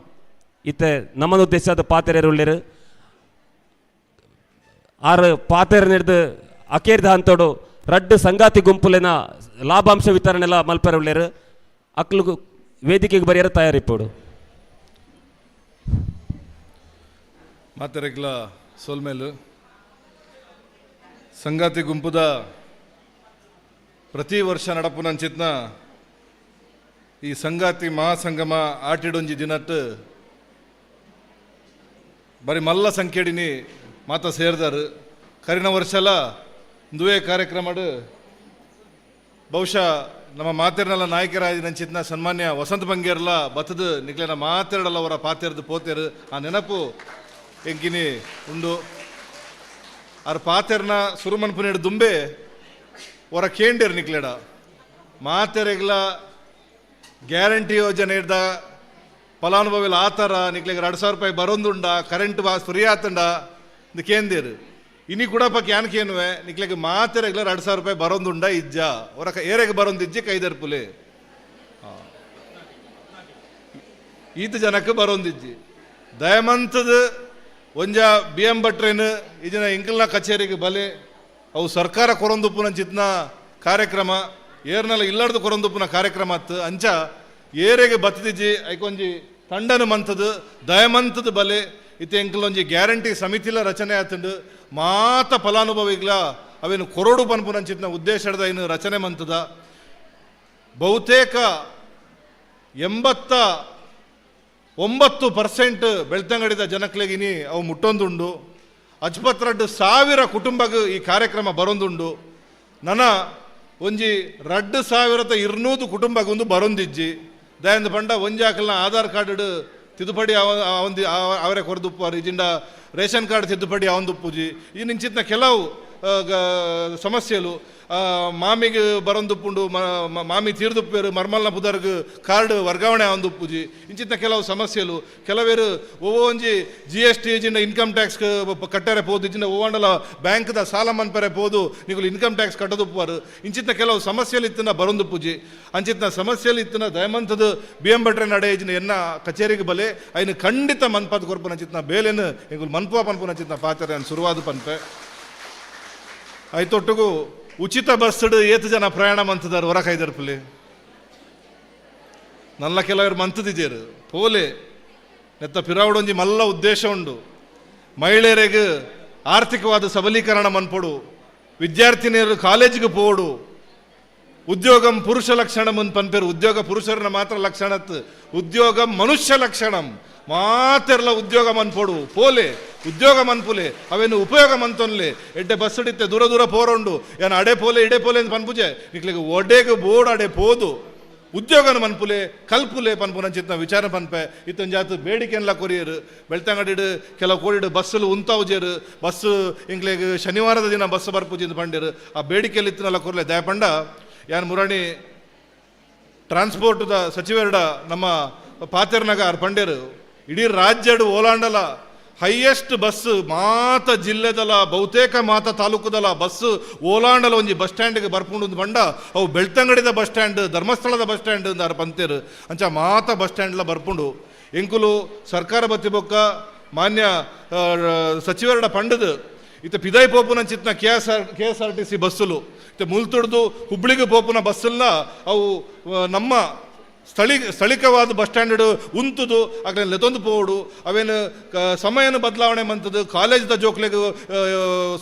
ಇತ್ತೆ ನಮ್ಮನ ಉದ್ದೇಶದ ಪಾತೆರೆರುಳ್ಳೇರು. ಆರು ಪಾತೆರ ನಡೆದು ಅಕೇರ್ದ ಹಂತೋಡು ರಡ್ಡು ಸಂಗಾತಿ ಗುಂಪುಲೆನ ಲಾಭಾಂಶ ವಿತರಣೆಲ್ಲ ಮಲ್ಪೆರುಳ್ಳೇರು. ಅಕ್ಲು ವೇದಿಕೆಗೆ ಬರಿಯರ ತಯಾರಿಪ್ಪೋಡು. ಮಾತೆರೆಗ್ಲ ಸೋಲ್ಮೇಲು ಸಂಗಾತಿ ಗುಂಪುದ ಪ್ರತಿ ವರ್ಷ ನಡಪುನಂಚಿತ್ನ ಈ ಸಂಗಾತಿ ಮಹಾಸಂಗಮ ಆಟಿಡೊಂಜಿ ದಿನಟ್ ಬರಿ ಮಲ್ಲ ಸಂಖ್ಯೆಡಿನಿ ಮಾತ ಸೇರ್ದಾರು. ಕರಿನ ವರ್ಷಲ ಇಂದುವೇ ಕಾರ್ಯಕ್ರಮಡು ಬಹುಶಃ ನಮ್ಮ ಮಾತೆರ್ನಲ್ಲ ನಾಯಕರಾದ ನಂಚಿತ್ನ ಸನ್ಮಾನ್ಯ ವಸಂತ ಬಂಗೇರ್ಲ ಬತ್ತದು ನಿಕ್ಲೆನ ಮಾತೆರಡಲ್ಲ ಅವರ ಪಾತೆರ್ದು ಪೋತೇರು ಆ ನೆನಪು ಎಂಕಿನಿ ಉಂಡು. ಆರ್ ಪಾತೆರ್ನ ಸುರುಮನ್ಪುನೇಡು ದುಂಬೆ ಹೊರ ಕೇಂಡೇರು ನಿಕ್ಲೆಡ ಮಾತೆರೆಗ್ಲ ಗ್ಯಾರಂಟಿ ಯೋಜನೆ ಇಡ್ದ ಫಲಾನುಭವಿಲ ಆತರ ನಿಕ್ಲೆಗ್ 2000 ರೂಪಾಯಿ ಬರೋಂದುಂಡ, ಕರೆಂಟ್ ಬಾಸ್ ಫ್ರೀ ಆತಂಡ ಇದು ಕೇಂದೇರು. ಇನಿ ಕೂಡ ಪಕ್ಕ ಯಾನ್ ಕೇನುವೆ ನಿಕ್ಲೆಗ್ ಮಾತೆರೆಗ್ಲ 2000 ರೂಪಾಯಿ ಬರೋಂದುಂಡ ಇಜ್ಜ ಹೊರ ಏರೆಗೆ ಬರೋಂದಿಜ್ಜಿ ಕೈದರ್ಪುಲೆ ಈತ ಜನಕ್ಕೆ ಬರೋಂದಿಜ್ಜಿ. ದಯಮಂತದ ಒಂಜ ಬಿ ಎಂ ಭಟ್ರೇನು ಇಜಿನ ಇಂಕಲ್ನ ಕಚೇರಿಗೆ ಬಲೆ ಅವು ಸರ್ಕಾರ ಕೊರೊಂದುಪ್ಪುನ ಚಿತ್ನ ಕಾರ್ಯಕ್ರಮ ಏರ್ನಲ್ಲ ಇಲ್ಲಾರ್ದು ಕೊರೊಂದುಪ್ಪುನ ಕಾರ್ಯಕ್ರಮ ಅತ್ತು ಅಂಚ ಏರೆಗೆ ಬತ್ತದಿಜ್ಜಿ ಐಕೊಂಜಿ ತಂಡನ ಮಂತದು ದಯಮಂತದ ಬಲೆ ಇತ್ತೆ ಎಂಕಲೊಂಜಿ ಗ್ಯಾರಂಟಿ ಸಮಿತಿಲ ರಚನೆ ಆತಂಡು ಮಾತ ಫಲಾನುಭವಿಗಳ ಅವೇನು ಕೊರೋಡು ಪನ್ಪುನಂಚಿತ್ನ ಉದ್ದೇಶದ ಇನ್ನು ರಚನೆ ಮಂತದ. ಬಹುತೇಕ 89% ಬೆಳ್ತಂಗಡಿದ ಜನಕ್ಲೆಗಿನಿ ಅವು ಮುಟ್ಟೊಂದುಂಡು. ಅಜ್ಪತ್ರಡ್ಡು 1000 ಕುಟುಂಬಗ್ ಈ ಕಾರ್ಯಕ್ರಮ ಬರೊಂದುಂಡು. ನನ ಒಂಜಿ 2200 ಕುಟುಂಬಗೊಂದು ಬರೊಂದಿಜ್ಜಿ. ದಯಂದ ಪಂಡ ಒಂಜಾಕಲ್ನ ಆಧಾರ್ ಕಾರ್ಡ್ ತಿದ್ದುಪಡಿ ಅವಂದಿ ಅವರೇ ಕೊರದುಪ್ಪಾರು ಇಜಿಂಡ ರೇಷನ್ ಕಾರ್ಡ್ ತಿದ್ದುಪಡಿ ಅವಂದುಪ್ಪುಜಿ. ಈ ನಿಂಚಿತ್ನ ಕೆಲವು ಸಮಸ್ಯೆಲು ಮಾಮಿಗೆ ಬರೊಂದುಪ್ಪುಂಡು, ಮಾಮಿ ತೀರ್ದುಪ್ಪೇರು ಮರ್ಮಲ್ನ ಪುದರ್ಗ್ ಕಾರ್ಡ್ ವರ್ಗಾವಣೆ ಆವಂದುಪ್ಪುಜಿ. ಇಂಚಿತ್ನ ಕೆಲವು ಸಮಸ್ಯೆಲು ಕೆಲವೇರು ಒವ್ವೋ ಒಂಜಿ ಜಿ ಎಸ್ ಟಿ ಇಜಿಂಡ ಇನ್ಕಮ್ ಟ್ಯಾಕ್ಸ್ ಕಟ್ಟರೆ ಪೋದು ಇಜಿಂಡ ಓವಂಡಲ ಬ್ಯಾಂಕ್ದ ಸಾಲ ಮನ್ಪರೆ ಪೋದು ನಿಗುಲು ಇನ್ಕಮ್ ಟ್ಯಾಕ್ಸ್ ಕಟ್ಟದುಪ್ಪುವಾರು. ಇಂಚಿತ್ನ ಕೆಲವು ಸಮಸ್ಯೆಲು ಇತ್ತಿನ ಬರೊಂದುಪ್ಪುಜಿ. ಅಂಚಿತ್ನ ಸಮಸ್ಯೆಲು ಇತ್ತಿನ ದಯಮಂತದ ಬಿ ಎಂ ಭಟ್ರೆ ನಡೆ ಇಜಿನ ಎನ್ನ ಕಚೇರಿಗೆ ಬಲೆ ಐನು ಖಂಡಿತ ಮನ್ಪದ ಕೊರ್ಪುನ ಚಿತ್ನ ಬೇಲೆನು ಎಂಗುಲು ಮನ್ಪುವ ಪನ್ಪುನ ಚಿತ್ನ ಪಾತ್ರೆ ಶುರುವಾದ ಪನ್ಪೆ. ಐತೊಟ್ಟುಗು ಉಚಿತ ಬಸ್ ಏತು ಜನ ಪ್ರಯಾಣ ಮಂತದಾರು ಹೊರ ಕೈದರ್ಪುಲಿ ನಲ್ಲ ಕೆಲವರು ಮಂತದಿಜೇರು ಪೋಲೆ ನೆತ್ತ ಪಿರಾವಡೊಂಜಿ ಮಲ್ಲ ಉದ್ದೇಶ ಉಂಡು. ಮಹಿಳೆಯರಿಗೆ ಆರ್ಥಿಕವಾದ ಸಬಲೀಕರಣ ಮನ್ಪೊಡು, ವಿದ್ಯಾರ್ಥಿನಿಯರು ಕಾಲೇಜಿಗೆ ಪೋಡು, ಉದ್ಯೋಗಂ ಪುರುಷ ಲಕ್ಷಣಂ ಪನ್ಪೇರು. ಉದ್ಯೋಗ ಪುರುಷರನ್ನ ಮಾತ್ರ ಲಕ್ಷಣತ್, ಉದ್ಯೋಗ ಮನುಷ್ಯ ಲಕ್ಷಣಂ ಮಾತೆರ್ಲ ಉದ್ಯೋಗ ಮನ್ಪೊಡು ಪೋಲೆ ಉದ್ಯೋಗ ಮನ್ಪುಲೆ ಅವೇನು ಉಪಯೋಗ ಮಂತೊನ್ಲೆ. ಎಡ್ಡೆ ಬಸ್ ಹಿಡಿತೆ ದೂರ ದೂರ ಪೋರೊಂಡು ಏನ ಅಡೆ ಪೋಲೆ ಇಡೆ ಪೋಲೆ ಅಂತ ಪನ್ಪುಜೆ ನಿಕ್ಲೆಗ್ ಒಡೆಗೆ ಬೋರ್ಡ್ ಅಡೆ ಪೋದು ಉದ್ಯೋಗನ ಮನ್ಪುಲೆ ಕಲ್ಪುಲೆ ಪನ್ಪುನಂಚಿತ್ನ ವಿಚಾರ ಪನ್ಪೆ. ಇತ್ತೊಂಜಾತು ಬೇಡಿಕೆನ್ಲ ಕೊರಿಯರು ಬೆಳ್ತಂಗಡಿಡು ಕೆಲವು ಕೋಡಿಡು ಬಸ್ಸಲು ಉಂತಾವುಜೇರು ಬಸ್ ಇಂಕ್ಲೆಗ್ ಶನಿವಾರದ ದಿನ ಬಸ್ ಬರ್ಪುಜಿಂದು ಪಂಡೇರು ಆ ಬೇಡಿಕೆಯಲ್ಲಿ ಇತ್ತನಲ್ಲ ಕೊರ್ಲೆ. ದಯಪಂಡ ಯಾನ್ ಮುರಾಣಿ ಟ್ರಾನ್ಸ್ಪೋರ್ಟ್ದ ಸಚಿವರುಡ ನಮ್ಮ ಪಾತೆರ್ನಗ ಆರ್ ಪಂಡೇರು ಇಡೀ ರಾಜ್ಯಡು ಓಲಾಂಡಲ ಹೈಯೆಸ್ಟ್ ಬಸ್ ಮಾತ ಜಿಲ್ಲೆದಲ ಬಹುತೇಕ ಮಾತ ತಾಲೂಕುದಲ ಬಸ್ ಓಲಾಂಡಲ ಒಂಜಿ ಬಸ್ ಸ್ಟ್ಯಾಂಡ್ಗೆ ಬರ್ಪುಂಡು ಬಂಡ ಅವು ಬೆಳ್ತಂಗಡಿದ ಬಸ್ ಸ್ಟ್ಯಾಂಡ್ ಧರ್ಮಸ್ಥಳದ ಬಸ್ ಸ್ಟ್ಯಾಂಡ್ ಅಂದಾರ ಪಂತೇರು ಅಂಚ ಮಾತ ಬಸ್ ಸ್ಟ್ಯಾಂಡ್ಲ ಬರ್ಪುಂಡು. ಎಂಕುಲು ಸರ್ಕಾರ ಬತ್ತಿ ಬೊಕ್ಕ ಮಾನ್ಯ ಸಚಿವರಡ ಪಂಡದು ಇತ್ತ ಪಿದಾಯಿ ಪೋಪುನ ಚಿತ್ನ K S R T C ಬಸ್ಸುಲು ಇತ್ತ ಮುಲ್ತುಡ್ದು ಹುಬ್ಳಿಗೆ ಪೋಪುನ ಬಸ್ಸನ್ನ ಅವು ನಮ್ಮ ಸ್ಥಳೀಕವಾದ ಬಸ್ ಸ್ಟ್ಯಾಂಡ್ ಉಂತುದು ಅಗ್ಲೆ ಲೆತೊಂದು ಪೋಡು ಅವೇನು ಸಮಯನ ಬದಲಾವಣೆ ಮಂತದು ಕಾಲೇಜ್ದ ಜೋಕ್ಲೆಗ್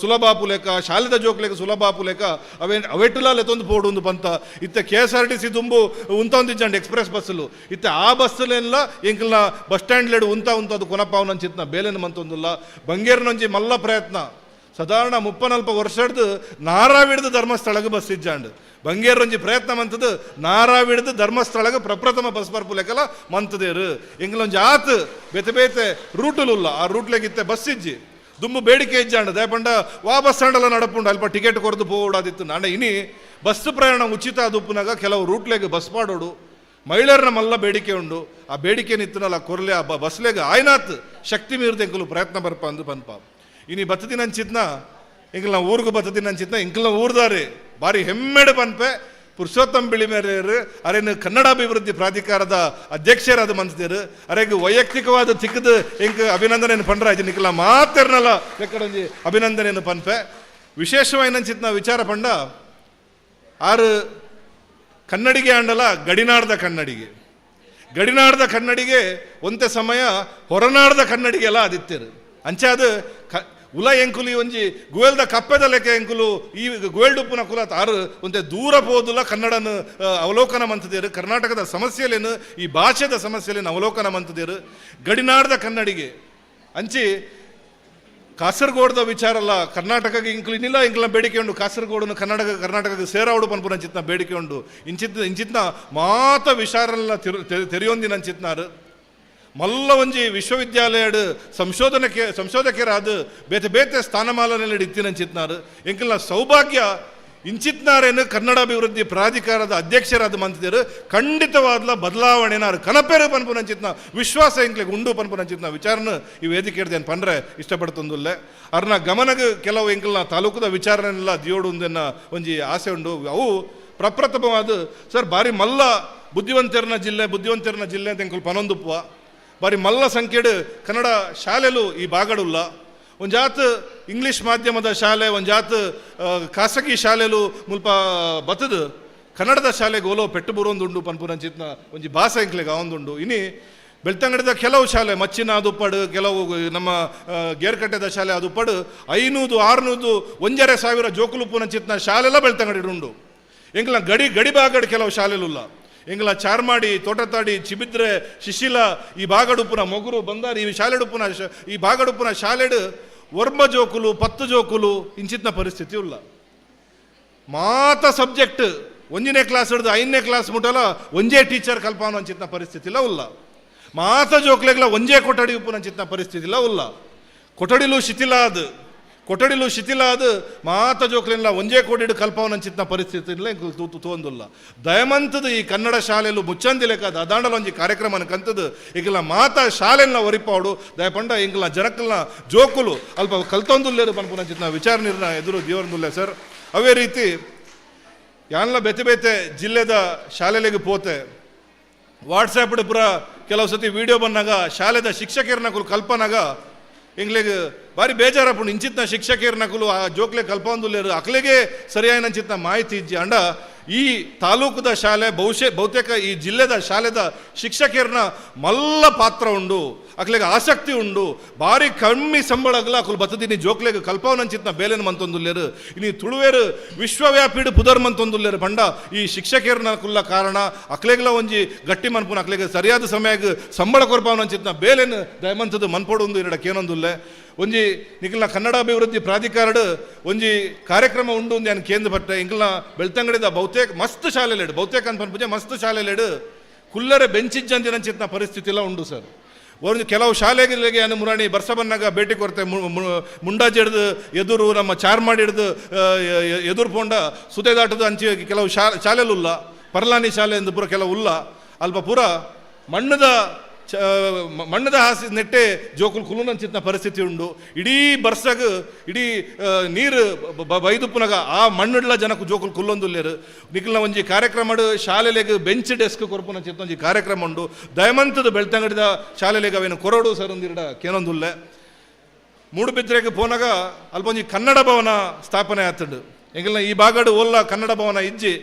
ಸುಲಭ ಆಪುಲೆಕ ಶಾಲೆದ ಜೋಕ್ಲೆಗ್ ಸುಲಭ ಆಪುಲೆಕ ಅವೇನು ಅವೆಟ್ಟುಲ ಲೆತೊಂದು ಪೋಡು ಒಂದು ಪಂತ. ಇತ್ತ K S R T C ದುಂಬು ಉಂತೊಂದಿಜ್ಜಂಡ್ ಎಕ್ಸ್ಪ್ರೆಸ್ ಬಸ್ಸಲು ಇತ್ತ ಆ ಬಸ್ಸುಲೆಲ್ಲ ಎಂಕಲ್ನ ಬಸ್ ಸ್ಟ್ಯಾಂಡ್ ಲೆಡು ಉಂತ ಉಂತದು ಕೊನಪಾವನ ಚಿತ್ನ ಬೇಲೆನ ಮಂತೊಂದುಲ್ಲ. ಬಂಗೇರ್ನೊಂಜಿ ಮಲ್ಲ ಪ್ರಯತ್ನ ಸಾಧಾರಣ 34 ವರ್ಷಡ್ದು ನಾರಾವಿಡ್ದು ಧರ್ಮಸ್ಥಳಕ್ಕೆ ಬಸ್ ಇಜ್ಜಾಂಡ್ ಬಂಗೇರೊಂಜಿ ಪ್ರಯತ್ನ ಮಂತದು ನಾರಾವಿಡ್ದು ಧರ್ಮಸ್ಥಳಕ್ಕೆ ಪ್ರಪ್ರಥಮ ಬಸ್ ಬರ್ಪುಲೆಕಲ ಮಂತದೇರು. ಎಂಗ್ಲೊಂಜಿ ಆತ್ ಬೇತೆ ಬೇತೆ ರೂಟುಲುಲ್ಲ ಆ ರೂಟ್ಲೆಗಿತ್ತೆ ಬಸ್ ಇಜ್ಜಿ ದುಂಬು ಬೇಡಿಕೆ ಇಜ್ಜಾಂಡ್ ದಯಪಂಡ ವಾ ಬಸ್ ಸ್ಟ್ಯಾಂಡಲ್ಲ ನಡಪುಂಡು ಅಲ್ಪ ಟಿಕೆಟ್ ಕೊರದು ಪೋಡಾದಿತ್ತು. ನಾಂಡ ಇನಿ ಬಸ್ ಪ್ರಯಾಣ ಉಚಿತ ಅದುಪ್ಪುನಾಗ ಕೆಲವು ರೂಟ್ಲೆಗ್ ಬಸ್ ಪಾಡೋಡು. ಮಹಿಳೆಯರ ಮಲ್ಲ ಬೇಡಿಕೆ ಉಂಡು. ಆ ಬೇಡಿಕೆ ನಿತ್ತನಲ್ಲ ಕೊರ್ಲೆ ಆ ಬಸ್ಲೆಗ್ ಆಯ್ನಾತ್ ಶಕ್ತಿ ಮೀರ್ದ ಎಂಕುಲು ಪ್ರಯತ್ನ ಬರ್ಪ ಅಂದು ಪನ್ಪ. ಇನಿ ಬತ್ತದಿನ ಅಂಚಿತ್ನ ಎಂಕಲ್ನ ಊರ್ಗು ಬತ್ತದಿನ ಅಂಚಿತ್ನ ಎಂಕಲ್ನ ಊರ್ದಾರೆ ಬಾರಿ ಹೆಮ್ಮೆಡು ಪನ್ಪೆ. ಪುರುಷೋತ್ತಮ ಬಿಳಿಮೆರೆಯರು ಅರೇನು ಕನ್ನಡ ಅಭಿವೃದ್ಧಿ ಪ್ರಾಧಿಕಾರದ ಅಧ್ಯಕ್ಷರಾದ ಮಂತ್ರಿಯರು ಅರೆಗ್ ವೈಯಕ್ತಿಕವಾದ ತಿಕ್ಕದು ಎಂಕ್ ಅಭಿನಂದನೆಯನ್ನು ಪಂಡ್ರಾಜ್ ನಿಕಲ ಮಾತೆರ್ನಲ್ಲ ಲೆಕ್ಕಡೊಂಜಿ ಅಭಿನಂದನೆಯನ್ನು ಪನ್ಪೆ. ವಿಶೇಷವಾಗಿ ವಿಚಾರ ಪಂಡ ಆರು ಕನ್ನಡಿಗೆ ಆಂಡಲ ಗಡಿನಾಡ್ದ ಕನ್ನಡಿಗೆ, ಗಡಿನಾಡ್ದ ಕನ್ನಡಿಗೆ ಒಂತೆ ಸಮಯ ಹೊರನಾಡ್ದ ಕನ್ನಡಿಗೆ ಎಲ್ಲ ಅದಿತ್ತರು. ಅಂಚಾದ ಉಲ ಎಂಕುಲು ಒಂಜಿ ಗುವೆಲ್ದ ಕಪ್ಪೆದ ಲೆಕ್ಕ ಎಂಕುಲು ಈ ಗುವೆಲ್ಡುಪ್ಪುನ ಕುಲ ತಾರು ಒಂತೆ ದೂರ ಪೋದುಲ ಕನ್ನಡನ ಅವಲೋಕನ ಮಂತದೇರು, ಕರ್ನಾಟಕದ ಸಮಸ್ಯೆಲೇನು ಈ ಭಾಷೆದ ಸಮಸ್ಯೆಲೇನು ಅವಲೋಕನ ಮಂತದೇರು ಗಡಿನಾಡ್ದ ಕನ್ನಡಿಗೆ. ಅಂಚಿ ಕಾಸರಗೋಡ್ದ ವಿಚಾರ ಅಲ್ಲ, ಕರ್ನಾಟಕಕ್ಕೆ ಇಂಕ್ಲು ಇನ್ನಿಲ್ಲ ಇಂಕ್ಲ ಬೇಡಿಕೆ ಉಂಡು, ಕಾಸರಗೋಡನ್ನು ಕರ್ನಾಟಕಕ್ಕೆ ಸೇರಾವಡು ಪನ್ಪುನ ಚಿತ್ನ ಬೇಡಿಕೆ ಉಂಡು. ಇಂಚಿತ್ನ ಮಾತ ವಿಚಾರಲ್ಲ ತೆರೆಯೊಂದಿನ ಅಂಚಿತ್ನಾರು ಮಲ್ಲ ಒಂಜಿ ವಿಶ್ವವಿದ್ಯಾಲಯಡ್ ಸಂಶೋಧಕರಾದ ಬೇತೆ ಬೇತೆ ಸ್ಥಾನಮಾನದಲ್ಲಿ ಇತ್ತಿನಂಚಿತ್ನಾರು. ಎಂಕಲ್ನ ಸೌಭಾಗ್ಯ ಇಂಚಿತ್ನಾರೇನು ಕನ್ನಡ ಅಭಿವೃದ್ಧಿ ಪ್ರಾಧಿಕಾರದ ಅಧ್ಯಕ್ಷರಾದ ಮಂತಿದರು ಖಂಡಿತವಾದ್ಲ ಬದಲಾವಣೆನಾರು ಕನಪೇರು ಪನ್ಪುನಂಚಿತ್ನ ವಿಶ್ವಾಸ ಎಂಕ್ಲೆಗ್ ಉಂಡು ಪನ್ಪುನಂಚಿತ್ನ ವಿಚಾರನ ಈ ವೇದಿಕೆ ಹಿಡ್ದೇನು ಪಂಡ್ರೆ ಇಷ್ಟಪಡ್ತಂದುಲ್ಲೆ. ಅರ್ನ ಗಮನಗ್ ಕೆಲವು ಎಂಕಲ್ನ ತಾಲೂಕುದ ವಿಚಾರನೆಲ್ಲ ದಿಯೋಡು ಉಂದೆನ್ನ ಒಂಜಿ ಆಸೆ ಉಂಡು. ಅವು ಪ್ರಪ್ರಥಮವಾದ ಸರ್ ಬಾರಿ ಮಲ್ಲ ಬುದ್ಧಿವಂತರನ ಜಿಲ್ಲೆ, ಬುದ್ಧಿವಂತರನ ಜಿಲ್ಲೆ ಅಂತ ಎಂಕುಲು ಪನೊಂದುಪ್ಪುವ. ಬಾರಿ ಮಲ್ಲ ಸಂಖ್ಯೆಡು ಕನ್ನಡ ಶಾಲೆಲು ಈ ಬಾಗಡುಲ್ಲ. ಒಂಜಾತ್ ಇಂಗ್ಲೀಷ್ ಮಾಧ್ಯಮದ ಶಾಲೆ, ಒಂಜಾತ್ ಖಾಸಗಿ ಶಾಲೆಲು ಮುಲ್ಪ ಬತ್ತದು ಕನ್ನಡದ ಶಾಲೆಗೆ ಓಲೋ ಪೆಟ್ಟು ಬರೋಂದುಂಡು ಪನ್ಪುನಂಚಿತ್ನ ಒಂಜಿ ಭಾಷೆ ಎಂಕ್ಲೆಗ್ ಆವೊಂದುಂಡು. ಇನಿ ಬೆಳ್ತಂಗಡಿದ ಕೆಲವು ಶಾಲೆ ಮಚ್ಚಿನ ಅದುಪ್ಪಡು, ಕೆಲವು ನಮ್ಮ ಗೇರ್ಕಟ್ಟೆದ ಶಾಲೆ ಅದುಪ್ಪಡು 500 600 1,500 ಜೋಕುಲು ಪುನಂಚಿತ್ನ ಶಾಲೆಲ್ಲ ಬೆಳ್ತಂಗಡಿ ಉಂಡು. ಎಂಕ್ಲ ಗಡಿ ಗಡಿ ಬಾಗಡ್ ಕೆಲವು ಶಾಲೆಲುಲ್ಲ. ಎಂಗ್ಲ ಚಾರ್ಮಾಡಿ, ತೋಟತಾಡಿ, ಚಿಬಿದ್ರೆ, ಶಿಶಿಲ ಈ ಬಾಗಡುಪ್ಪುನ ಮೊಗುರು ಬಂದಾರಿ ಈ ಶಾಲೆಡುಪ್ಪುನ ಈ ಬಾಗಡುಪ್ಪುನ ಶಾಲೆಡು ಒರ್ಮ ಜೋಕುಲು 10 ಜೋಕುಲು ಇಂಚಿತ್ನ ಪರಿಸ್ಥಿತಿ ಉಲ್ಲ. ಮಾತ ಸಬ್ಜೆಕ್ಟ್ 1ನೇ ಕ್ಲಾಸ್ ಹಿಡಿದು 5ನೇ ಕ್ಲಾಸ್ ಮುಟ್ಟಲ ಒಂಜೇ ಟೀಚರ್ ಕಲ್ಪಾನು ಅಂಚಿತ್ನ ಪರಿಸ್ಥಿತಿ ಇಲ್ಲ ಉಲ್ಲ. ಮಾತ ಜೋಕ್ಲೆಗ್ಲ ಒಂಜೇ ಕೊಠಡಿ ಉಪ್ಪುನ ಅಂಚಿತ್ನ ಪರಿಸ್ಥಿತಿ ಇಲ್ಲ ಉಲ್ಲ. ಕೊಠಡಿಲು ಶಿಥಿಲ ಅದು, ಕೊಠಡಿಲು ಶಿಥಿಲ ಅದು ಮಾತ ಜೋಕ್ಲೆಲ್ಲ ಒಂಜೇ ಕೋಟಿಡು ಕಲ್ಪವನ ಅಂಚಿತ್ನ ಪರಿಸ್ಥಿತಿ ಇಲ್ಲ ತೂಂದುಲ್ಲ. ದಯಮಂತದ ಈ ಕನ್ನಡ ಶಾಲೆಲು ಮುಚ್ಚಂದಿಲೆಕ್ಕ ಅದಾಂಡಲ ಒಂಜಿ ಕಾರ್ಯಕ್ರಮನ ಕಂತದು ಈಗಲ ಮಾತ ಶಾಲೆಲ್ಲ ಒರಿಪಾಡು ದಯಪಂಡ ಇಂಗ್ಲ ಜನಕ್ಕಲ್ನ ಜೋಕುಲು ಅಲ್ಪ ಕಲ್ತೊಂದುಲ್ಲೇರು ಪನ್ಪುನ ಅಂಚಿತ್ನ ವಿಚಾರ ನಿರ್ಣ ಎದುರು ದೇವರಂದುಲ್ಲೆ ಸರ್. ಅವೇ ರೀತಿ ಯಾನ್ಲ ಬೇತೆ ಬೇತೆ ಜಿಲ್ಲೆದ ಶಾಲೆಲೆಗೆ ಪೋತೆ ವಾಟ್ಸಾಪ್ ಪೂರ ಕೆಲವು ಸತಿ ವಿಡಿಯೋ ಬಂದಾಗ ಶಾಲೆದ ಶಿಕ್ಷಕರನಕುಲು ಕಲ್ಪನಾಗ ಎಂಗ್ಲೆಗ್ ಬಾರಿ ಬೇಜಾರಪ್ಪುಂಡು. ಇಂಚಿತ್ನ ಶಿಕ್ಷಕಿಯರ್ನಕುಲು ಆ ಜೋಕ್ಲೆ ಕಲ್ಪೊಂದುಲ್ಲೇರು ಅಕ್ಲೆಗೆ ಸರಿಯಾಯಿನ ಅಂಚಿತ್ನ ಮಾಹಿತಿ ಇಜ್ಜಿ. ಅಂಡ ಈ ತಾಲೂಕುದ ಶಾಲೆ ಬಹುತೇಕ ಈ ಜಿಲ್ಲೆದ ಶಾಲೆದ ಶಿಕ್ಷಕಿಯರ್ನ ಮಲ್ಲ ಪಾತ್ರ ಉಂಡು, ಅಕ್ಲೆಗೆ ಆಸಕ್ತಿ ಉಂಡು. ಬಾರಿ ಕಮ್ಮಿ ಸಂಬಳಗ್ಲ ಅಕುಲು ಬತ್ತದಿನಿ ಜೋಕ್ಲೆಗ್ ಕಲ್ಪವನಂಚಿತ್ನ ಬೇಲೆನ ಮಂತೊಂದುಲ್ಲೇರು. ಇನಿ ತುಳುವೇರು ವಿಶ್ವವ್ಯಾಪಿಡು ಪುದರ್ ಮಂತೊಂದುಲ್ಲೇರು ಪಂಡ ಈ ಶಿಕ್ಷಕಿಯರ್ನ ಕುಲ್ಲ ಕಾರಣ ಅಕ್ಲೆಗ್ಲ ಒಂಜಿ ಗಟ್ಟಿ ಮನ್ಪುನ ಅಕ್ಲೆಗ್ ಸರಿಯಾದ ಸಮಯಕ್ಕೆ ಸಂಬಳ ಕೊರ್ಪವನಂಚಿತ್ನ ಬೇಲೆನ ದಯಮಂತದ ಮನ್ಪೊಡು ಎರಡ ಕೇನೊಂದುಲ್ಲೆ. ಒಂಜಿ ನಿಖಿಲ್ನ ಕನ್ನಡ ಅಭಿವೃದ್ಧಿ ಪ್ರಾಧಿಕಾರಡ್ ಒಂಜಿ ಕಾರ್ಯಕ್ರಮ ಉಂಡು ಒಂದು ಕೇಂದ್ರ ಪಟ್ಟೆ ಇಂಕ್ಲ್ನ ಬೆಳ್ತಂಗಡಿದ ಬಹುತೇಕ ಮಸ್ತ್ ಶಾಲೆಲೆಡು ಬಹುತೇಕ ಅಂತ ಪನ್ಪುಜೆ ಮಸ್ತ್ ಶಾಲೆಲೆಡು ಕುಲ್ಲರೆ ಬೆಂಚಿಜ್ಜಂದಿನಂಚಿತ್ನ ಪರಿಸ್ಥಿತಿ ಎಲ್ಲ ಉಂಡು ಸರ್. ಒಂದು ಕೆಲವು ಶಾಲೆಗಳಿಗೆ ಅನು ಮುರಾಣಿ ಬರ್ಸ ಬನ್ನಾಗ ಭೇಟಿ ಕೊರತೆ ಮುಂಡಾಜಿ ಹಿಡ್ದು ಎದುರು ನಮ್ಮ ಚಾರ್ಮಾಡಿ ಹಿಡ್ದು ಎದುರು ಪೋಂಡ ಸುತೆ ದಾಟದ ಅಂಚೆ ಕೆಲವು ಶಾಲೆಲುಲ್ಲ, ಪರ್ಲಾನಿ ಶಾಲೆ ಎಂದು ಪೂರ ಕೆಲವು ಉಲ್ಲ. ಅಲ್ಪ ಪೂರ ಮಣ್ಣದ ಮಣ್ಣದ ಹಾಸಿ ನೆಟ್ಟೆ ಜೋಕುಲು ಕುಲುನಂಚಿತ್ನ ಪರಿಸ್ಥಿತಿ ಉಂಡು. ಇಡೀ ಬರ್ಸಗ್ ಇಡೀ ನೀರು ಬೈದುಪ್ಪುನಗ ಆ ಮಣ್ಣುಡ್ಲ ಜನకు ಜೋಕುಲು ಕುಲ್ಲೊಂದುಲ್ಲೇರು. ನಿಖಿಲ್ನ ಒಂಜಿ ಕಾರ್ಯಕ್ರಮಡು ಶಾಲೆಲೆಗ್ ಬೆಂಚ್ ಡೆಸ್ಕ್ ಕೊರ್ಪುನಂಚಿತ್ನ ಒಂಜಿ ಕಾರ್ಯಕ್ರಮ ಉಂಡು. ದಯಮಂತದ ಬೆಳ್ತಂಗಡಿದ ಶಾಲೆಲೆಗ್ ಅವೇನು ಕೊರಡು ಸರ್ ಒಂದಿರಡ ಕೇನೊಂದುಲ್ಲೆ. ಮೂಡುಬಿದ್ರೆಗೆ ಪೋನಾಗ ಅಲ್ಪ ಒಂಜಿ ಕನ್ನಡ ಭವನ ಸ್ಥಾಪನೆ ಆತಂಡು. ಎಂಕಲ್ನ ಈ ಭಾಗಡು ಓಲ್ಲ ಕನ್ನಡ ಭವನ ಇಜ್ಜಿ.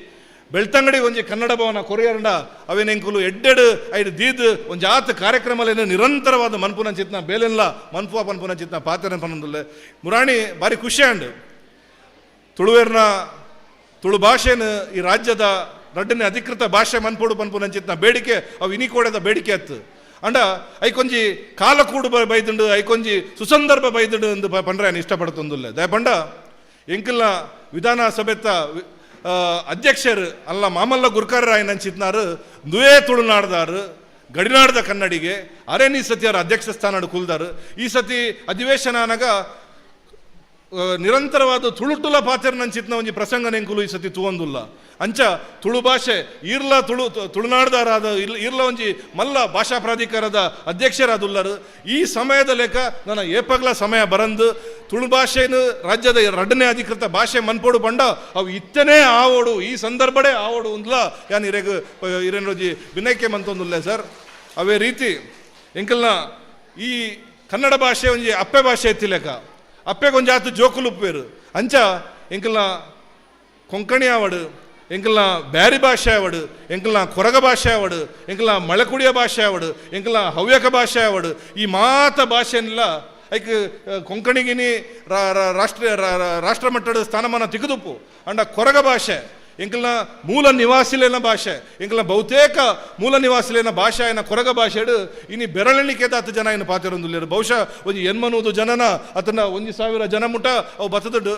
ಬೆಳ್ತಂಗಡಿ ಒಂಜಿ ಕನ್ನಡ ಭವನ ಕೊರಿಯರಂಡ ಅವೇನ ಎಂಕುಲು ಎಡ್ಡೆಡು ಐದು ದೀದ್ ಒಂಜಿ ಆತ ಕಾರ್ಯಕ್ರಮಲೇನು ನಿರಂತರವಾದ ಮನ್ಪುನ ಚಿತ್ನ ಬೇಲೆಲ್ಲ ಮನ್ಪುವ ಪನ್ಪುನ ಚಿತ್ನ ಪಾತ್ರ ಪನ್ನೊಂದುಲ್ಲೆ. ಮುರಾಣಿ ಬಾರಿ ಖುಷಿ ಆಂಡ್. ತುಳುವೇರ್ನ ತುಳು ಭಾಷೆನ ಈ ರಾಜ್ಯದ ರಡ್ಡನೇ ಅಧಿಕೃತ ಭಾಷೆ ಮನ್ಪೋಡು ಪನ್ಪುನ ಚಿತ್ನ ಬೇಡಿಕೆ ಅವು ಇನಿಕೋಡೆದ ಬೇಡಿಕೆ ಅತ್ತು. ಅಂಡ ಐಕೊಂಜಿ ಕಾಲಕೂಡು ಬೈದುಂಡು, ಐಕೊಂಜಿ ಸುಸಂದರ್ಭ ಬೈದುಂಡು ಎಂದು ಪಂಡ್ರೆ ನಾನು ಇಷ್ಟಪಡ್ತೊಂದುಲ್ಲೆ. ದಯಪಂಡ ಎಂಕಲ್ನ ವಿಧಾನಸಭೆತ ಅಧ್ಯಕ್ಷರು ಅಲ್ಲ ಮಾಮಲ್ಲ ಗುರ್ಕಾರರಾಯನಂಚಿತ್ನಾರು ನುವೇ ತುಳುನಾಡ್ದಾರು ಗಡಿನಾಡ್ದ ಕನ್ನಡಿಗೆ ಅರೇನಿ ಸತಿಯರ ಅಧ್ಯಕ್ಷ ಸ್ಥಾನ ಕುಲ್ದಾರು. ಈ ಸತಿ ಅಧಿವೇಶನ ಅನಗ ನಿರಂತರವಾದ ತುಳುಟುಲ ಪಾತೆರ್ನಂಚಿತ್ನ ಒಂಜಿ ಪ್ರಸಂಗ ನೆಂಕುಲು ಈ ಸತಿ ತೂವೊಂದುಲ್ಲ. ಅಂಚ ತುಳು ಭಾಷೆ ಈರ್ಲ ತುಳು ತುಳುನಾಡ್ದಾರಾದ ಈರ್ಲ ಒಂಜಿ ಮಲ್ಲ ಭಾಷಾ ಪ್ರಾಧಿಕಾರದ ಅಧ್ಯಕ್ಷರಾದುಲ್ಲರು. ಈ ಸಮಯದ ಲೆಕ್ಕ ನನ್ನ ಏಪಗ್ಲ ಸಮಯ ಬರಂದು ತುಳು ಭಾಷೆನು ರಾಜ್ಯದ ಎರಡನೇ ಅಧಿಕೃತ ಭಾಷೆ ಮನ್ಪೋಡು ಬಂಡ ಅವು ಇತ್ತನೇ ಆವೋಡು, ಈ ಸಂದರ್ಭಡೇ ಆವೋಡು ಅಂದ್ಲ ಯಾನ್ ಇರೆಗ್ ಇರೇನೊಂಜಿ ವಿನಯಕ್ಕೆ ಮಂತೊಂದುಲ್ಲೆ ಸರ್. ಅವೇ ರೀತಿ ಎಂಕಲ್ನ ಈ ಕನ್ನಡ ಭಾಷೆ ಒಂಜಿ ಅಪ್ಪೆ ಭಾಷೆ ಎತ್ತಿಲೆಕ್ಕ ಅಪ್ಪೆಗೊಂಜಿ ಆತು ಜೋಕುಲುಪ್ಪೇರು. ಅಂಚ ಎಂಕಲ್ನ ಕೊಂಕಣಿ ಆವಡು, ಎಂಕಲ್ನ ಬ್ಯಾರಿ ಭಾಷೆ ಆವಡು, ಎಂಕಲ್ನ ಕೊರಗ ಭಾಷೆ ಆವಡು, ಎಂಕಲ್ನ ಮಳಕುಡಿಯ ಭಾಷೆ ಆವಡು, ಎಂಕಲ್ನ ಹವ್ಯಕ ಭಾಷೆ ಆವಡು, ಈ ಮಾತ ಭಾಷೆನೆಲ್ಲ ಐಕ್ ಕೊಂಕಣಿಗಿನಿ ರಾಷ್ಟ್ರೀಯ ರಾಷ್ಟ್ರ ಮಟ್ಟದ ಸ್ಥಾನಮಾನ ತಿಕ್ಕದುಪ್ಪು. ಅಂಡ ಕೊರಗ ಭಾಷೆ ಎಂಕಲ್ನ ಮೂಲ ನಿವಾಸಿಲೇನ ಭಾಷೆ, ಎಂಕಲ್ನ ಬಹುತೇಕ ಮೂಲ ನಿವಾಸಿಲೇನ ಭಾಷೆ ಆಯ್ನ ಕೊರಗ ಭಾಷೆಡು ಇನಿ ಬೆರಳೆಣಿಕೆದ ಹತ್ತು ಜನ ಇನ್ನು ಪಾತಿರೊಂದುಲ್ಲೇರು. ಬಹುಶಃ ಒಂಜಿ ಎನ್ಮನೂದು ಜನನ ಅದನ್ನ 1000 ಜನ ಮುಟ ಅವು ಬತ್ತದುಂಡು.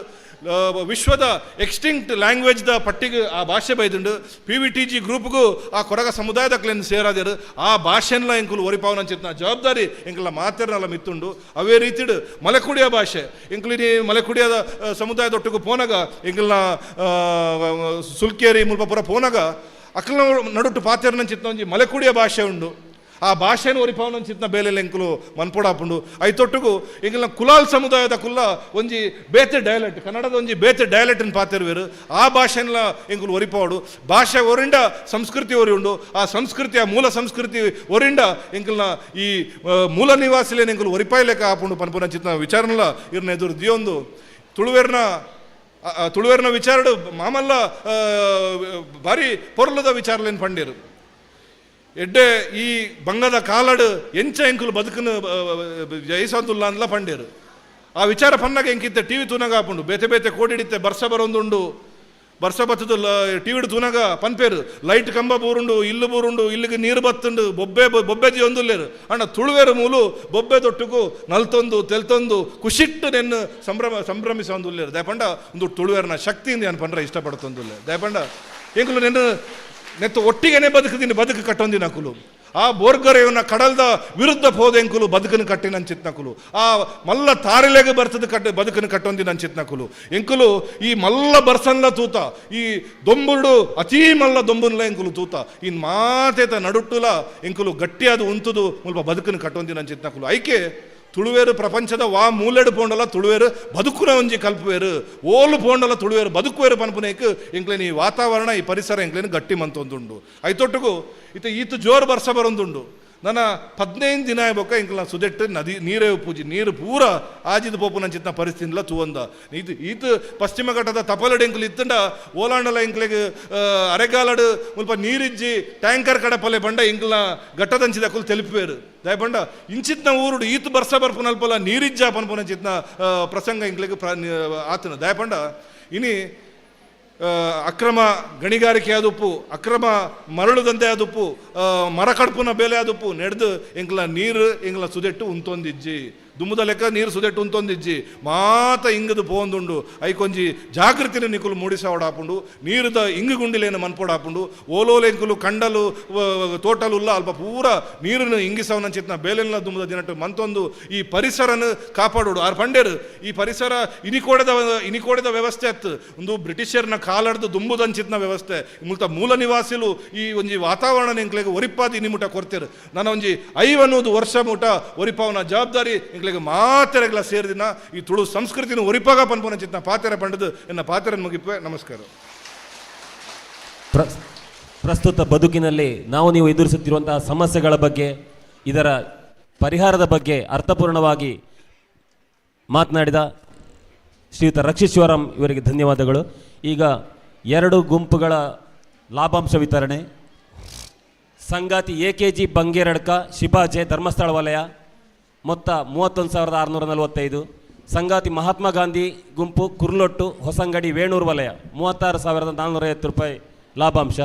ವಿಶ್ವದ ಎಕ್ಸ್ಟಿಂಕ್ಟ್ ಲ್ಯಾಂಗ್ವೇಜ್ದ ಪಟ್ಟಿಗೆ ಆ ಭಾಷೆ ಬೈದುಂಡು. PVTG ಗ್ರೂಪ್ಗೂ ಆ ಕೊರಗ ಸಮುದಾಯದ ಕ್ಲೇನ್ ಸೇರಾದಿರು. ಆ ಭಾಷೆನ್ಲ ಎಂಕುಲು ಒರಿಪಾವನಂಚಿತ್ನ ಜವಾಬ್ದಾರಿ ಎಂಕುಲ ಮಾತೆರ್ನಲ ಮಿತ್ತುಂಡು. ಅವೇ ರೀತಿಡು ಮಲೆಕುಡಿಯ ಭಾಷೆ ಎಂಕುಲು ಇನಿ ಮಲೆಕುಡಿಯದ ಸಮುದಾಯದೊಟ್ಟಿಗೆ ಪೋನಗ ಎಂಕಲ್ನ ಸುಲ್ಕೇರಿ ಮುಲ್ಪ ಪೂರ ಪೋನಗ ಅಕ್ಕಲ್ನ ನಡುಟ್ಟು ಪಾತೆರ್ನಂಚಿತ್ನ ಒಂಜಿ ಮಲೆಕುಡಿಯ ಭಾಷೆ ಉಂಡು. ಆ ಭಾಷೆನ ಒರಿಪಾವನಂಚಿತ್ನ ಬೇಲೆ ಎಂಕುಲು ಮನ್ಪೊಡಾಪುಂಡು. ಐತೊಟ್ಟುಗು ಎಂಕಲ್ನ ಕುಲಾಲ್ ಸಮುದಾಯದ ಕುಲ್ಲ ಒಂಜಿ ಬೇತೆ ಡಯಲೆಕ್ಟ್, ಕನ್ನಡದ ಒಂಜಿ ಬೇತೆ ಡಯಲೆಕ್ಟ್ನ ಪಾತೆರ್ವೇರು. ಆ ಭಾಷೆನ್ಲ ಎಂಕುಲು ಒರಿಪಾವಡು. ಭಾಷೆ ಒರಿಂಡ ಸಂಸ್ಕೃತಿ ಒರಿ ಉಂಡು. ಆ ಸಂಸ್ಕೃತಿಯ ಮೂಲ ಸಂಸ್ಕೃತಿ ಒರಿಂಡ ಎಂಕಲ್ನ ಈ ಮೂಲ ನಿವಾಸಿಲೇನ ಎಂಕುಲು ಒರಿಪಾಯ್ಲೆಕ್ಕ ಆಪುಂಡು ಪನ್ಪುನಂಚಿತ್ನ ವಿಚಾರನಲ ಇರ್ನ ಎದುರು ದಿಯೊಂದು ತುಳುವೆರ್ನ ವಿಚಾರಡು ಮಾಮಲ್ಲ ಭಾರಿ ಪೊರ್ಲದ ವಿಚಾರಲೇನು ಪಂಡೇರು. ಎಡ್ಡೆ ಈ ಬಂಗದ ಕಾಲಡು ಎಂಚ ಎಂಕುಲು ಬದುಕನ್ನು ಜಯಿಸಂತುಲ್ಲ ಅಂದ್ಲ ಪಂಡೇರು. ಆ ವಿಚಾರ ಪನ್ನಾಗ ಎಂಕಿತ್ತೆ ಟಿ ವಿ ತೂನಾಗ ಆಪುಂಡು. ಬೇತೆ ಬೇತೆ ಕೋಡಿಡಿತ್ತೆ ಬರ್ಸ ಬರೋಂದುಂಡು, ಬರ್ಸ ಬತ್ತದು ಟಿ ವಿಡು ತೂನಾಗ ಪನ್ಪೇರು ಲೈಟ್ ಕಂಬ ಬೂರುಂಡು, ಇಲ್ಲು ಬೂರುಂಡು, ಇಲ್ಲಿಗೆ ನೀರು ಬತ್ತುಂಡು, ಬೊಬ್ಬೆ ಬೊಬ್ಬೆ ಒಂದುಲ್ಲೇರು. ಅಣ್ಣ ತುಳುವೇರು ಮೂಲು ಬೊಬ್ಬೆ ದೊಟ್ಟುಕು ನಲ್ತೊಂದು ತೆಲ್ತೊಂದು ಖುಷಿಟ್ಟು ನೆನ್ನು ಸಂಭ್ರಮಿಸೊಂದುಲ್ಲೇರು. ದಯಪಂಡ ಒಂದು ತುಳುವೇರನ ಶಕ್ತಿಯಿಂದ ಏನು ಪಂಡ್ರೆ ಇಷ್ಟಪಡ್ತೊಂದುಲ್ಲೆ. ದಯಪಂಡ ಎಂಕುಲು ನೆನ್ನು ನೆತ್ತ ಒಟ್ಟಿಗೆನೆ ಬದುಕುದಿನ ಬದುಕು ಕಟ್ಟೊಂದಿನ ಕುಲು. ಆ ಬೋರ್ಗರೆಯವನ್ನ ಕಡಲ್ದ ವಿರುದ್ಧ ಪೋದೆಂಕುಲು ಬದುಕನ್ನು ಕಟ್ಟಿನಂಚಿತ್ನಕುಲು. ಆ ಮಲ್ಲ ತಾರಿಲೆಗೆ ಬರ್ತದ ಕಟ್ಟ ಬದುಕನ್ನು ಕಟ್ಟೊಂದಿನಂಚಿತ್ನಕುಲು. ಎಂಕುಲು ಈ ಮಲ್ಲ ಬರ್ಸನ್ಲ ತೂತ, ಈ ದೊಂಬುಡು ಅತೀ ಮಲ್ಲ ದೊಂಬುನ್ಲ ಎಂಕುಲು ತೂತ, ಈ ಮಾತೇತ ನಡುಟ್ಟುಲ ಎಂಕುಲು ಗಟ್ಟಿಯಾದ ಉಂತುದು ಮುಲ್ಪ ಬದುಕನ್ನು ಕಟ್ಟೊಂದಿನಂಚಿತ್ನಕುಲು. ಐಕೆ ತುಳುವೇರು ಪ್ರಪಂಚದ ವಾ ಮೂಲೆಡು ಪೋಂಡಲ ತುಳುವೇರು ಬದುಕುನ ಒಂಜಿ ಕಲ್ಪುವೇರು, ಓಲು ಪೋಂಡಲ ತುಳುವೇರು ಬದುಕುವೇರು ಪನ್ಪುನೇಕ್ ಎಂಕ್ಲೇನು ಈ ವಾತಾವರಣ ಈ ಪರಿಸರ ಎಂಕ್ಲೇನು ಗಟ್ಟಿ ಮಂತೊಂದುಂಡು. ಐತೊಟ್ಟುಗು ಇತ್ತ ಈತ ಜೋರು ಬರ್ಸ ಬರೊಂದುಂಡು. ನನ್ನ 15 ದಿನ ಬೊಕ್ಕ ಎಂಕ್ಲ ಸುದೆಟ್ಟು ನದಿ ನೀರೇ ಪೂಜಿ ನೀರು ಪೂರ ಆಜಿದ ಪೋಪುನಂಚಿತ್ನ ಪರಿಸ್ಥಿತಿಲ ತೂವಂದ. ಈತ ಈತ ಪಶ್ಚಿಮ ಘಟ್ಟದ ತಪಲಡು ಎಂಕುಲು ಇತ್ತಂಡ ಓಲಾಂಡಲ ಎಂಕ್ಲೆಗ್ ಅರೆಗಾಲಡು ಮುಲ್ಪ ನೀರಿಜ್ಜಿ ಟ್ಯಾಂಕರ್ ಕಡಪಲೆ ಬಂಡ ಎಂಕ್ಲ ಘಟ್ಟದಂಚಿದಕುಲು ತೆಲಿಪುವೇರು. ದಯಪಂಡ ಇಂಚಿತ್ನ ಊರುಡು ಈತ ಬರ್ಸ ಬರ್ಪುನಲ್ಪಲ ನೀರಿಜ್ಜ ಪನ್ಪುನಂಚಿತ್ನ ಪ್ರಸಂಗ ಎಂಕ್ಲೆಗ್ ಆತನ. ದಯಪಂಡ ಇನಿ ಅಕ್ರಮ ಗಣಿಗಾರಿಕೆ ಆದುಪ್ಪು, ಅಕ್ರಮ ಮರಳುದಂತೆ ಆದುಪ್ಪು, ಮರ ಕಡ್ಪುನ ಬೇಲೆ ಆದುಪ್ಪು ನೆಡ್ದು ಎಂಕ್ಲ ನೀರು ಎಂಕ್ಲ ಸುದೆಟ್ಟು ಉಂತೊಂದಿಜ್ಜಿ. ದುಮ್ಮದ ಲೆಕ್ಕ ನೀರು ಸುದೆಟ್ಟು ಉಂತೊಂದಿಜ್ಜಿ ಮಾತ ಇಂಗದು ಪೋಂದುಂಡು. ಐಕೊಂಜಿ ಜಾಗೃತಿನ ನಿಕುಲು ಮೂಡಿಸವಡಾಪುಂಡು. ನೀರುದ ಇಂಗು ಗುಂಡಿಲೇನು ಮನ್ಪೊಡಾಪುಂಡು. ಓಲೋಲೆಂಕುಲು ಕಂಡಲು ತೋಟಲುಲ್ಲ ಅಲ್ಪ ಪೂರ ನೀರನ್ನು ಇಂಗಿಸವನಂಚಿತ್ನ ಬೇಲೆಲ್ಲ ದುಮ್ಮದ ದಿನಟ್ಟು ಮಂತೊಂದು ಈ ಪರಿಸರನ ಕಾಪಾಡೋಡು. ಆರ್ ಪಂಡೇರು ಈ ಪರಿಸರ ಇನಿಕೋಡೆದ ವ್ಯವಸ್ಥೆ ಅತ್ತು ಒಂದು ಬ್ರಿಟಿಷರ್ನ ಕಾಲಡ್ದು ದುಂಬುದಂಚಿತ್ನ ವ್ಯವಸ್ಥೆ. ಮುಲ್ತ ಮೂಲ ನಿವಾಸಿಲು ಈ ಒಂಜಿ ವಾತಾವರಣ ಎಂಕ್ಲೆಗ್ ಒರಿಪಾದಿ ಇನಿಮುಟ ಕೊರ್ತೇರು. ನನ್ನ ಒಂಜಿ 500 ವರ್ಷ ಮುಟ ಒರಿಪಾವನ ಜವಾಬ್ದಾರಿ ಎಂಕ್ಲೆಗ್ ಮಾತೆರೆಗ್ಲ ಸೇರಿದಿನ ಈ ತುಳು ಸಂಸ್ಕೃತಿನ ಒರಿಪಾಗ ಪನ್ಪುನ ಚಿತ್ನ ಪಾತೆರ ಪಂಡದು ಎನ್ನ ಪಾತೆರನ್ ಮುಗಿಪೆ. ನಮಸ್ಕಾರ. ಪ್ರಸ್ತುತ ಬದುಕಿನಲ್ಲಿ ನಾವು ನೀವು ಎದುರಿಸುತ್ತಿರುವಂತಹ ಸಮಸ್ಯೆಗಳ ಬಗ್ಗೆ, ಇದರ ಪರಿಹಾರದ ಬಗ್ಗೆ ಅರ್ಥಪೂರ್ಣವಾಗಿ ಮಾತನಾಡಿದ ಶ್ರೀಯುತ ರಕ್ಷಿತ್ ಶಿವರಾಮ್ ಇವರಿಗೆ ಧನ್ಯವಾದಗಳು. ಈಗ 2 ಗುಂಪುಗಳ ಲಾಭಾಂಶ ವಿತರಣೆ. ಸಂಗಾತಿ AKG Bangeradka ಶಿಬಾಜೆ ಧರ್ಮಸ್ಥಳ ವಲಯ ಮೊತ್ತ 31,645. ಸಂಗಾತಿ ಮಹಾತ್ಮ ಗಾಂಧಿ ಗುಂಪು ಕುರ್ಲೊಟ್ಟು ಹೊಸಂಗಡಿ ವೇಣೂರು ವಲಯ 36,450 ರೂಪಾಯಿ ಲಾಭಾಂಶ.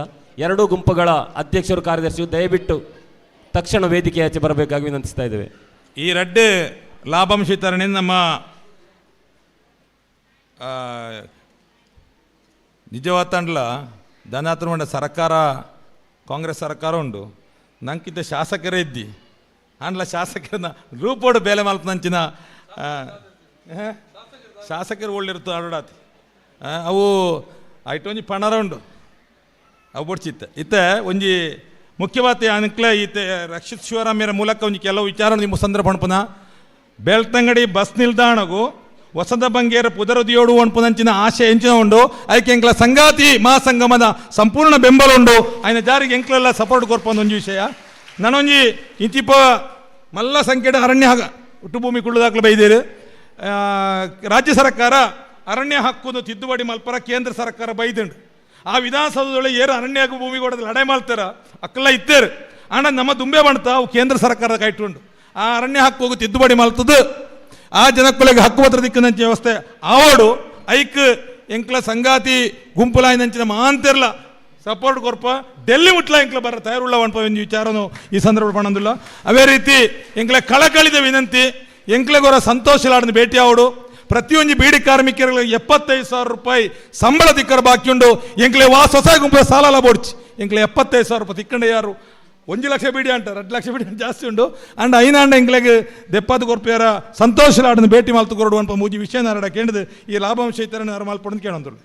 2 ಗುಂಪುಗಳ ಅಧ್ಯಕ್ಷರು ಕಾರ್ಯದರ್ಶಿಯು ದಯವಿಟ್ಟು ತಕ್ಷಣ ವೇದಿಕೆ ಆಚೆ ಬರಬೇಕಾಗಿ ವಿನಂತಿಸ್ತಾ ಇದ್ದೇವೆ. ಈ ರಡ್ಡೆ ಲಾಭಾಂಶ ವಿತರಣೆ ನಮ್ಮ ನಿಜವಾತಂಡ್ಲ ಧನಾತ್ರ ಸರ್ಕಾರ ಕಾಂಗ್ರೆಸ್ ಸರ್ಕಾರ ಉಂಡು ನಂಕಿತ ಶಾಸಕರೇ ಇದ್ದಿ ಆಂಡ್ಲ ಶಾಸಕರನ್ನ ರೂಪೋಡು ಬೇಲೆ ಮಲ್ಪನಂಚಿನ ಶಾಸಕರು ಒಳ್ಳಿರ್ತು ಆಡೋಡಾತಿ ಅವು ಐಟೊಂಜಿ ಪಣರ ಉಂಡು. ಅವು ಬೊಡ್ಚಿತ್ತೆ. ಇತ್ತೆ ಒಂಜಿ ಮುಖ್ಯವಾದ ಅನ್ಕ್ಲೆ ಈತೆ ರಕ್ಷಿತ್ ಶಿವರಾಮ್ಯರ ಮೂಲಕ ಒಂಜಿ ಕೆಲವು ವಿಚಾರ ನಿಮ್ಮ ಸಂದರ್ಭ ಪನ್ಪುನ. ಬೆಳ್ತಂಗಡಿ ಬಸ್ ನಿಲ್ದಾಣಗು ವಸಂತ ಬಂಗೇರ ಪುದರದಿಯೋಡು ಅನ್ಪುನಂಚಿನ ಆಶೆ ಎಂಚಿನ ಉಂಡು. ಐಕೆ ಎಂಕ್ಲ ಸಂಗಾತಿ ಮಹಾಸಂಗಮದ ಸಂಪೂರ್ಣ ಬೆಂಬಲ ಉಂಡು. ಆಯ್ನ ಜಾರಿಗೆ ಎಂಕ್ಲೆಲ್ಲ ಸಪೋರ್ಟ್ ಕೊರ್ಪೊಂದು ಒಂಜಿ ವಿಷಯ. ನಾನೊಂಜಿ ಇಂಚಿಪ ಮಲ್ಲ ಸಂಖ್ಯೆಡ್ ಅರಣ್ಯ ಹುಟ್ಟುಭೂಮಿ ಕುಳ್ಳುದಾಕ್ಲು ಬೈದೇರು. ರಾಜ್ಯ ಸರ್ಕಾರ ಅರಣ್ಯ ಹಕ್ಕನ್ನು ತಿದ್ದುಪಡಿ ಮಲ್ಪರ ಕೇಂದ್ರ ಸರ್ಕಾರ ಬೈದುಂಡು. ಆ ವಿಧಾನಸೌಧದೊಳಗೆ ಏರು ಅರಣ್ಯ ಹಕ್ಕು ಭೂಮಿ ಕೊಡೋದು ಲಡಾಯಿ ಮಾಡ್ತಾರ ಅಕ್ಕೆಲ್ಲ ಇತ್ತೇರು. ಆಂಡ ನಮ್ಮ ದುಂಬೆ ಮಾಡ್ತಾ ಅವು ಕೇಂದ್ರ ಸರ್ಕಾರದ ಕೈಟುಂಡು. ಆ ಅರಣ್ಯ ಹಕ್ಕು ತಿದ್ದುಪಡಿ ಮಲ್ತದ್ದು ಆ ಜನಕ್ಕುಲೆಗೆ ಹಕ್ಕು ಪತ್ರ ದಿಕ್ಕಿನಂಚ ವ್ಯವಸ್ಥೆ ಆವಡು. ಐಕ್ ಎಂಕ್ಲ ಸಂಗಾತಿ ಗುಂಪುಲಾಯಿನಂಚಿನ ಮಾಂತಿರ್ಲ ಸಪೋರ್ಟ್ ಕೊರ್ಪ ಡೆಲ್ಲಿ ಮುಟ್ಲ ಎಂಕ್ಲ ಬರ ತಯಾರುಳ್ಳ ಅನ್ಪ ಒಂಜಿ ವಿಚಾರನು ಈ ಸಂದರ್ಭ ಪಣಂದುಲ್ಲ. ಅದೇ ರೀತಿ ಎಂಕ್ಲ ಕಳಕಳಿದ ವಿನಂತಿ, ಎಂಕ್ಲೆಗೊರ ಸಂತೋಷಲಾಡನ ಭೇಟಿ ಆವಡು. ಪ್ರತಿಯೊಂದು ಬೀಡಿ ಕಾರ್ಮಿಕರಿಗೆ 75,000 ರೂಪಾಯಿ ಸಂಬಳ ತಿಕ್ಕರ ಬಾಕಿ ಉಂಡು. ಎಂಕ್ಲೆ ವಾ ಸೊಸಾಯ ಗುಂಪು ಸಾಲಲ ಬೋಡ್ಚಿ ಎಂಕ್ಲೆ 75,000 ರೂಪಾಯಿ ತಿಕ್ಕಂಡೆ ಯಾರು 1 ಲಕ್ಷ ಬೀಡಿ ಅಂಟ 2 ಲಕ್ಷ ಬೀಡಿ ಜಾಸ್ತಿ ಉಂಡು. ಅಂಡ್ ಐನಾಂಡ ಎಂಕ್ಲೆಗ್ ದೆಪ್ಪಾದ ಕೊರ್ಪಿಯರ ಸಂತೋಷಲಾಡನ ಭೇಟಿ ಮಾಲ್ತು ಕೊರಡು ಅನ್ಪ ಮೂಜಿ ವಿಷಯ ನಾರಡ ಕೇಂದ್ರ ಈ ಲಾಭಾಂಶ ಇತರ ನಾರ ಮಾಲ್ಪಡೋದು ಕೇಳಂದ್ರು.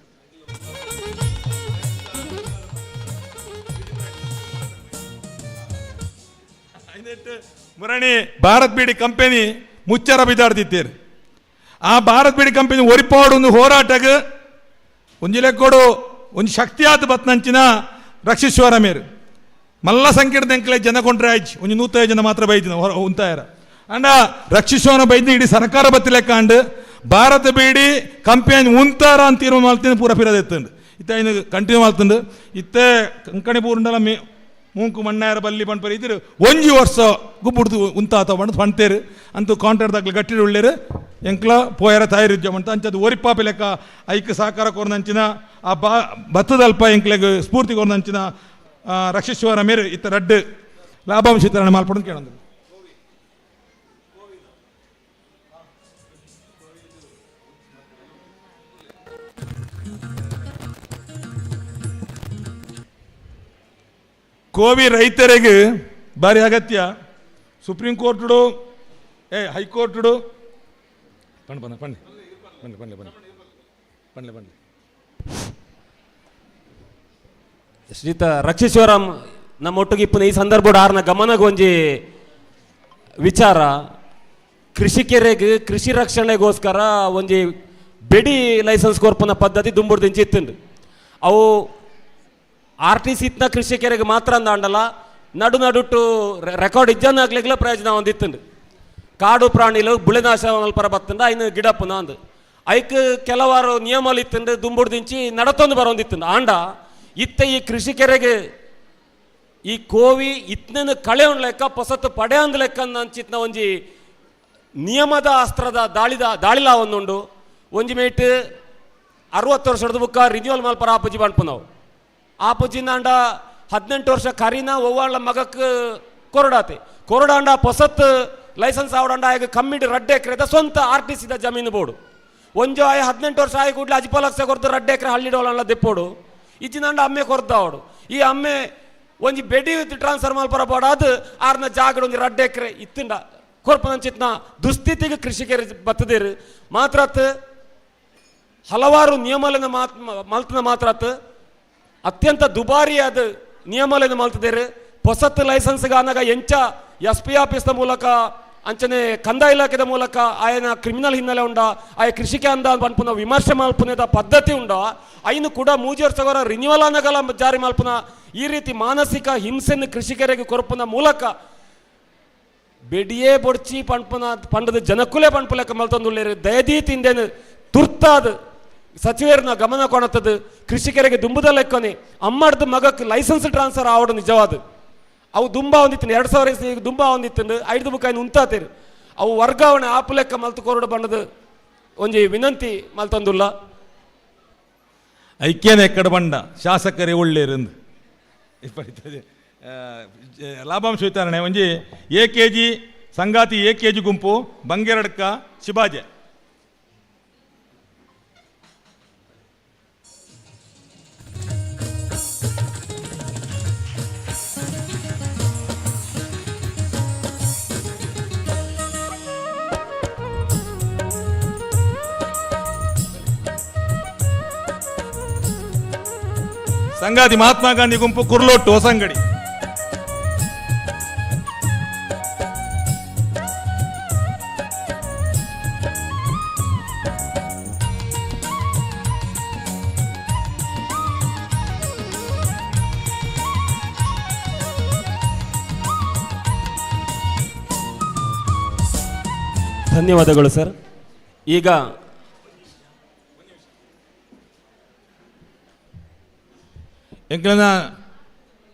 ಮುರಣಿ ಭಾರತ್ ಬೀಡಿ ಕಂಪನಿ ಮುಚ್ಚರ ಬಿದ್ದಾಡ್ತಿತ್ತೀರಿ. ಆ ಭಾರತ್ ಬೀಡಿ ಕಂಪನಿ ಒರಿಪಾಡು ಒಂದು ಹೋರಾಟಗ ಒಂಜಿ ಲೆಕ್ಕೋಡು ಒಂಜಿ ಶಕ್ತಿಯಾದ ಬತ್ನಂಚಿನ ರಕ್ಷಿಶ್ವರ ಮೇರು ಮಲ್ಲ ಸಂಕೀರ್ಣ ಎಂಕ್ಲೆ ಜನ ಕೊಂಡ್ರೆ ಆಯ್ತು ಒಂಜಿ 105 ಜನ ಮಾತ್ರ ಬೈದಿನ ಉಂತಾಯರ. ಅಂಡ ರಕ್ಷಿಶ್ವರ ಬೈದಿನ ಇಡೀ ಸರ್ಕಾರ ಬತ್ತಿ ಲೆಕ್ಕ ಅಂಡ್ ಭಾರತ ಬೀಡಿ ಕಂಪನಿ ಉಂತಾರ ಅಂತ ತೀರ್ಮಾನ ಮಾಡ್ತೀನಿ ಪೂರ ಫಿರೋದು ಎತ್ತುಂಡು. ಇತ್ತೆ ಇನ್ನು ಕಂಟಿನ್ಯೂ ಮಾಡ್ತುಂಡು. ಇತ್ತೆ ಕಂಕಣಿ ಪೂರುಂಡಲ ಮೇ ಮೂಂಕು ಮಣ್ಣಾರ ಬಲ್ಲಿ ಪನ್ಪರ್ ಇದ್ರು ಒಂಜಿ ವರ್ಷ ಗುಬ್ಬುಡ್ದು ಉಂತಾತ ಪಂಡ್ ಪಂತೇರು ಅಂತೂ ಕಾಂಟ್ರಾಕ್ಟ್ ದಾಖಲೆ ಗಟ್ಟಿ ಉಳ್ಳೇರು ಎಂಕ್ಲ ಪೋಯರ ತಯಾರಿದ್ಯ ಮಂತ ಅಂಚದು ಒರಿಪಾಪಿ ಲೆಕ್ಕ ಐಕ್ ಸಹಕಾರ ಕೊರ್ನಂಚಿನ ಆ ಬಾ ಭತ್ತದಲ್ಪ ಎಂಕ್ಲೆಗ್ ಸ್ಫೂರ್ತಿ ಕೊರ್ನಂಚಿನ ರಕ್ಷೇಶ್ವರ ಮೇರು ಇತ್ತ ರಡ್ಡು ಲಾಭಾಂಶ ವಿತರಣೆ ಮಾಲ್ಪಡೋದು ಕೇಳಂದ್ರು. ಕೋವಿ ರೈತರಿಗೆ ಭಾರಿ ಅಗತ್ಯ. ಸುಪ್ರೀಂ ಕೋರ್ಟುಡು ಹೈಕೋರ್ಟುಡು ಪಂಡ್ ಪಂಡ ಪಂಡೆ ಪಂಡೆ ಪಂಡೆ ಪಂಡೆ ಪಂಡ್ಲೆ ಪಂಡ್ಲೆ. ಶ್ರೀತ ರಕ್ಷೇಶ್ವರಂ ನಮ್ಮ ಒಟ್ಟಿಗೆ ಇಪ್ಪನ ಈ ಸಂದರ್ಭ ಆರ್ನ ಗಮನಗೊಂಜಿ ವಿಚಾರ. ಕೃಷಿಕೆರೆಗೆ ಕೃಷಿ ರಕ್ಷಣೆಗೋಸ್ಕರ ಒಂಜಿ ಬೆಡಿ ಲೈಸೆನ್ಸ್ ಕೊರ್ಪನ ಪದ್ಧತಿ ದುಂಬುಡ್ದಿಂಚಿ ಇತ್ತುಂಡು. ಅವು ಆರ್ ಟಿ ಸಿ ಇತ್ನ ಕೃಷಿಕೆರೆಗೆ ಮಾತ್ರ ಅಂದಾಂಡಲ್ಲ, ನಡು ನಡುಟು ರೆಕಾರ್ಡ್ ಇಜ್ಜನಾಗ್ಲಿಗ್ಲ ಪ್ರಯೋಜನ ಒಂದಿತ್ತುಂಡು. ಕಾಡು ಪ್ರಾಣಿಲು ಬುಳೆನಾಶ ಮಲ್ಪರ ಬತ್ತಂಡ ಐನು ಗಿಡಪ್ಪನ ಅಂದು ಐಕ್ ಕೆಲವಾರು ನಿಯಮలు ಇತ್ತುಂಡು ದುಂಬುಡ್ದಿಂಚಿ ನಡತೊಂದು ಬರೋಂದಿತ್ತುಂಡು. ಆಂಡ ಇತ್ತ ಈ ಕೃಷಿಕೆರೆಗೆ ಈ ಕೋವಿ ಇತ್ನನ ಕಳೆ ಲೆಕ್ಕ ಪೊಸತ್ತು ಪಡೆ ಅಂದ್ ಲೆಕ್ಕ ಅಂಚಿತ್ನ ಒಂಜಿ ನಿಯಮದ ಅಸ್ತ್ರದ ದಾಳಿಲ ಒಂದುಂಡು. ಒಂಜಿ ಮೇಟ್ 60 ವರ್ಷದ ಬುಕ್ಕ ರಿನ್ಯೂವಲ್ ಮಲ್ಪರ ಆಪುಜಿ ಪನ್ಪುನವು. ಆಪುಜಿನಾಂಡ 18 ವರ್ಷ ಕರಿನ ಒವ್ವಾಳ ಮಗಕ್ ಕೊರಡಾತೆ ಕೊರಡಾಂಡ ಪೊಸತ್ ಲೈಸೆನ್ಸ್ ಆವಡಂಡ ಆಗ ಕಮ್ಮಿಡ್ ರಡ್ಡೆ ಎಕರೆದ ಸ್ವಂತ ಆರ್ ಟಿ ಸಿದ ಜಮೀನು ಬೋಡು. ಒಂಜು ಆಯ 18 ವರ್ಷ ಆಯ ಕೂಡಲೇ ಅಜಿಪ ಲಕ್ಷ ಕೊರ್ದು ರಡ್ಡೆ ಎಕರೆ ಹಳ್ಳಿಡೋಳಲ್ಲ ದೆಪ್ಪೋಡು. ಇಜ್ಜಿನಾಂಡ ಅಮ್ಮೆ ಕೊರ್ದಾವಡು. ಈ ಅಮ್ಮೆ ಒಂಜಿ ಬೆಡಿ ಟ್ರಾನ್ಸ್ಫರ್ ಮಲ್ಪರ ಬೋಡಾದು ಆರ್ನ ಜಾಗಡ ಒಂಜಿ ರಡ್ಡೆ ಎಕರೆ ಇತ್ತಿಂಡ ಕೊರ್ಪನಂಚಿತ್ನ ದುಸ್ಥಿತಿಗೆ ಕೃಷಿಕರು ಬತ್ತದಿರು ಮಾತ್ರತ್ ಹಲವಾರು ನಿಯಮಲನ ಮಲ್ತನ ಮಾತ್ರತ್ ಅತ್ಯಂತ ದುಬಾರಿಯಾದ ನಿಯಮಲನ್ನು ಮಲ್ತದೇರು. ಹೊಸತ್ತು ಲೈಸೆನ್ಸ್ಗೆ ಆನಾಗ ಎಂಚ ಎಸ್ ಪಿ ಆಫೀಸ್ದ ಮೂಲಕ ಅಂಚನೆ ಕಂದಾಯ ಇಲಾಖೆದ ಮೂಲಕ ಆಯನ ಕ್ರಿಮಿನಲ್ ಹಿನ್ನೆಲೆ ಉಂಡ ಆಯ ಕೃಷಿಕೆ ಅಂದ ಪನ್ಪುನ ವಿಮರ್ಶೆ ಮಲ್ಪುನದ ಪದ್ಧತಿ ಉಂಡ ಐನು ಕೂಡ ಮೂಜಿ ವರ್ಷಗಳ ರಿನ್ಯೂವಲ್ ಅನಗಲ ಜಾರಿ ಮಲ್ಪುನ ಈ ರೀತಿ ಮಾನಸಿಕ ಹಿಂಸೆಯನ್ನು ಕೃಷಿಕರಿಗೆ ಕೊರಪುನ ಮೂಲಕ ಬೆಡಿಯೇ ಬೊಡ್ಚಿ ಪನ್ಪುನ ಪಂಡದ ಜನಕ್ಕುಲೇ ಪನ್ಪುಲೆಕ್ಕ ಮಲ್ತೊಂದುಳ್ಳೇರು. ದಯದೀ ತಿಂದೇನು ತುರ್ತಾದ ಸಚಿವರನ್ನ ಗಮನ ಕೊಣತದ್ದು ಕೃಷಿಕರಿಗೆ ದುಂಬುದ ಲೆಕ್ಕನೆ ಅಮ್ಮಡ್ದು ಮಗಕ್ಕೆ ಲೈಸೆನ್ಸ್ ಟ್ರಾನ್ಸ್ಫರ್ ಆವಡು ನಿಜವಾದ. ಅವು ದುಂಬ ಒಂದಿತ್ತು 2000 ಇಸ್ವಿ ದುಂಬ ಒಂದಿತ್ತು ಐದು ಬುಕ್ಕಾಯಿನ ಉಂತಾತೇರು ಅವು ವರ್ಗಾವಣೆ ಆಪು ಲೆಕ್ಕ ಮಲ್ತು ಕೊರಡು ಬಣ್ಣದ ಒಂಜಿ ವಿನಂತಿ ಮಲ್ತೊಂದುಲ್ಲ. ಐಕ್ಯನ ಎಕ್ಕಡ ಬಂಡ ಶಾಸಕರೇ ಒಳ್ಳೇರಂದು ಲಾಭಾಂಶ ವಿತರಣೆ ಒಂಜಿ ಎ ಕೆ ಜಿ ಸಂಗಾತಿ ಎ ಕೆ ಜಿ ಗುಂಪು ಬಂಗೆರಡ್ಕ ಶಿಬಾಜೆ. ಸಂಗಾತಿ ಮಹಾತ್ಮ ಗಾಂಧಿ ಗುಂಪು ಕುರ್ಲೊಟ್ಟು ಹೊಸಂಗಡಿ. ಧನ್ಯವಾದಗಳು ಸರ್. ಈಗ ಎಂಕ್ಲನ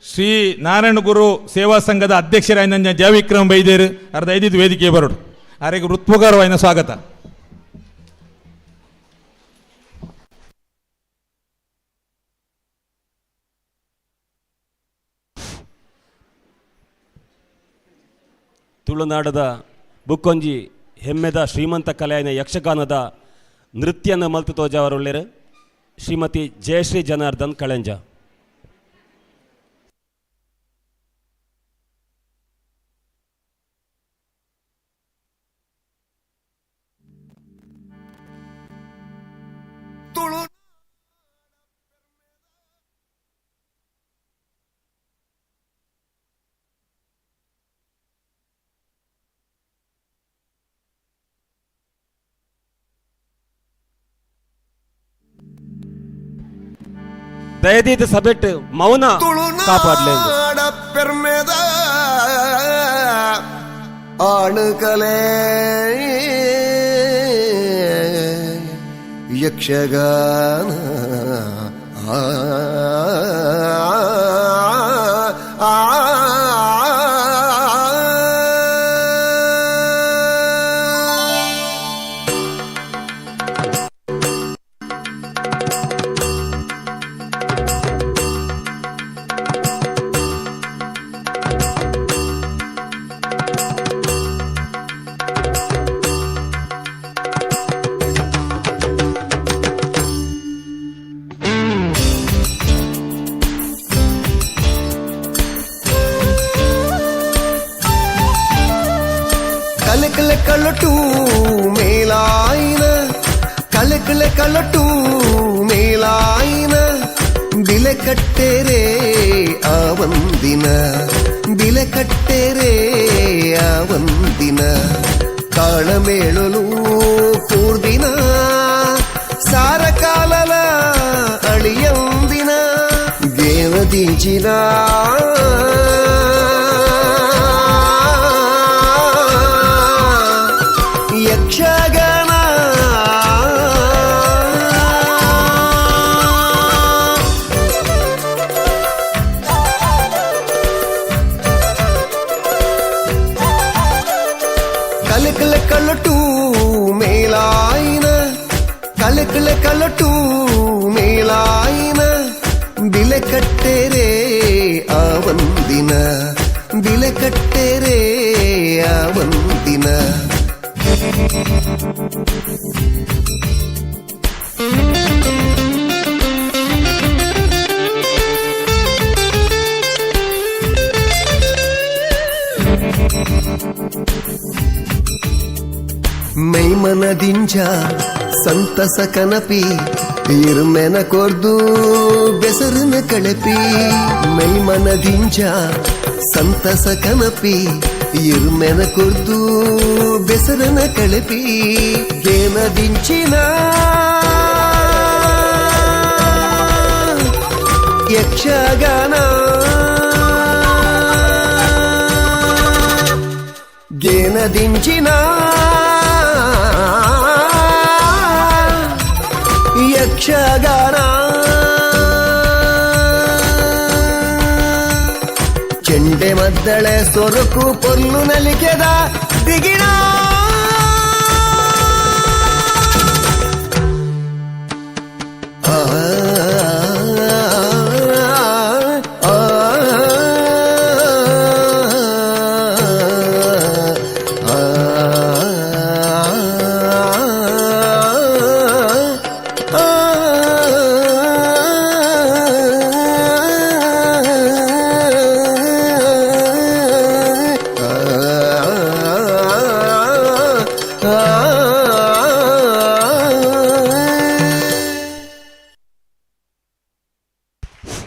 ಶ್ರೀ ನಾರಾಯಣ ಗುರು ಸೇವಾ ಸಂಘದ ಅಧ್ಯಕ್ಷರಾಯಿನ ಜಯವಿಕ್ರಮ್ ಬೈದೇರು ಅರ್ಧ ಐದಿದ್ದು ವೇದಿಕೆ ಬರೋಡು ಆರೆಗೆ ಹೃತ್ಪುಗರವಾಯಿನ ಸ್ವಾಗತ. ತುಳುನಾಡದ ಬುಕ್ಕೊಂಜಿ ಹೆಮ್ಮೆದ ಶ್ರೀಮಂತ ಕಲೆಯ ಯಕ್ಷಗಾನದ ನೃತ್ಯನ ಮಲ್ತು ತೋಜಾವರುಳ್ಳೇರು ಶ್ರೀಮತಿ ಜಯಶ್ರೀ ಜನಾರ್ದನ್ ಕಳೆಂಜ. ದಯದೀತ ಸಭೆಟ್ ಮೌನ ಕಾಪಾಡಲಿ. ಪೆರ್ಮೆದ ಆಣುಕಲೆ ಯಕ್ಷಗಾನ ಆ ಆ ಕಲಕಲ ಕಳಟು ಮೇಲಾಯಿನ ಕಲಕಲ ಕಳಟು ಮೇಲಾಯಿನ ಬಿಲೆ ಕಟ್ಟೆರೆ ಆ ಒಂದಿನ ಬಿಲೆ ಕಟ್ಟೆರೆ ಆ ಒಂದಿನ ತಾಳಮೇಳಲು ಕೂರ್ದಿನ ಸಾರಕಾಲಲ ಅಳಿಯಂದಿನ ದೇವದಿಂಚಿನ ಯಕ್ಷಗಾನ ಕಲಕಲ ಕಳಟು ಮೇಲಾಯಿನ ಕಲಕಲ ಕಳಟು ಮೇಲಾಯಿನ ಬಿಲೆ ಕಟ್ಟೆರೆ ಆ ಒಂದಿನ ಬಿಲೆ ಕಟ್ಟೆರೆ ಆ ಒಂದಿನ. ಮೈಮನದಿಂಚ ಸಂತಸ ಕನಪಿ ಇರ್ಮೆನ ಕೊರ್ದು ಬೆಸರನ ಕಳಪಿ. ಮೈಮನದಿಂಚ ಸಂತಸ ಕನಪಿ ಇರ್ಮೆನ ಕೊರ್ದು ಬೆಸರನ ಕಳಪಿ. ಗೇನದಿಂಚಿನ ಯಕ್ಷಗಾನ ಗೇನದಿಂಚಿನ ಯಕ್ಷಗಾನ ಚೆಂಡೆ ಮದ್ದಳೆ ಸೊರಕು ಪೊರ್ಲು ನಲಿಕೆದ ದಿಗಿಣ. ಆ ಆ ಆ ಆ.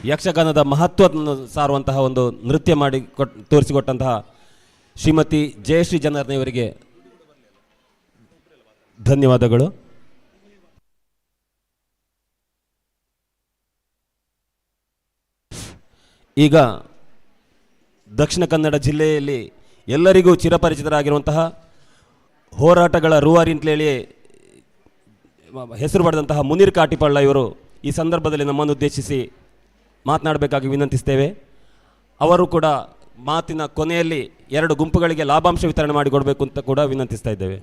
ಯಕ್ಷಗಾನದ ಮಹತ್ವವನ್ನು ಸಾರುವಂತಹ ಒಂದು ನೃತ್ಯ ಮಾಡಿ ತೋರಿಸಿಕೊಟ್ಟಂತಹ ಶ್ರೀಮತಿ ಜಯಶ್ರೀ ಜನಾರ್ದನವರಿಗೆ ಧನ್ಯವಾದಗಳು. ಈಗ ದಕ್ಷಿಣ ಕನ್ನಡ ಜಿಲ್ಲೆಯಲ್ಲಿ ಎಲ್ಲರಿಗೂ ಚಿರಪರಿಚಿತರಾಗಿರುವಂತಹ ಹೋರಾಟಗಳ ರೂವಾರಿ ಅಂತೇಳಿ ಹೆಸರು ಪಡೆದಂತಹ ಮುನೀರ್ ಕಾಟಿಪಳ್ಳ ಇವರು ಈ ಸಂದರ್ಭದಲ್ಲಿ ನಮ್ಮನ್ನು ಉದ್ದೇಶಿಸಿ ಮಾತನಾಡಬೇಕಾಗಿ ವಿನಂತಿಸ್ತೇವೆ. ಅವರು ಕೂಡ ಮಾತಿನ ಕೊನೆಯಲ್ಲಿ 2 ಗುಂಪುಗಳಿಗೆ ಲಾಭಾಂಶ ವಿತರಣೆ ಮಾಡಿಕೊಡಬೇಕು ಅಂತ ಕೂಡ ವಿನಂತಿಸ್ತಾ ಇದ್ದೇವೆ.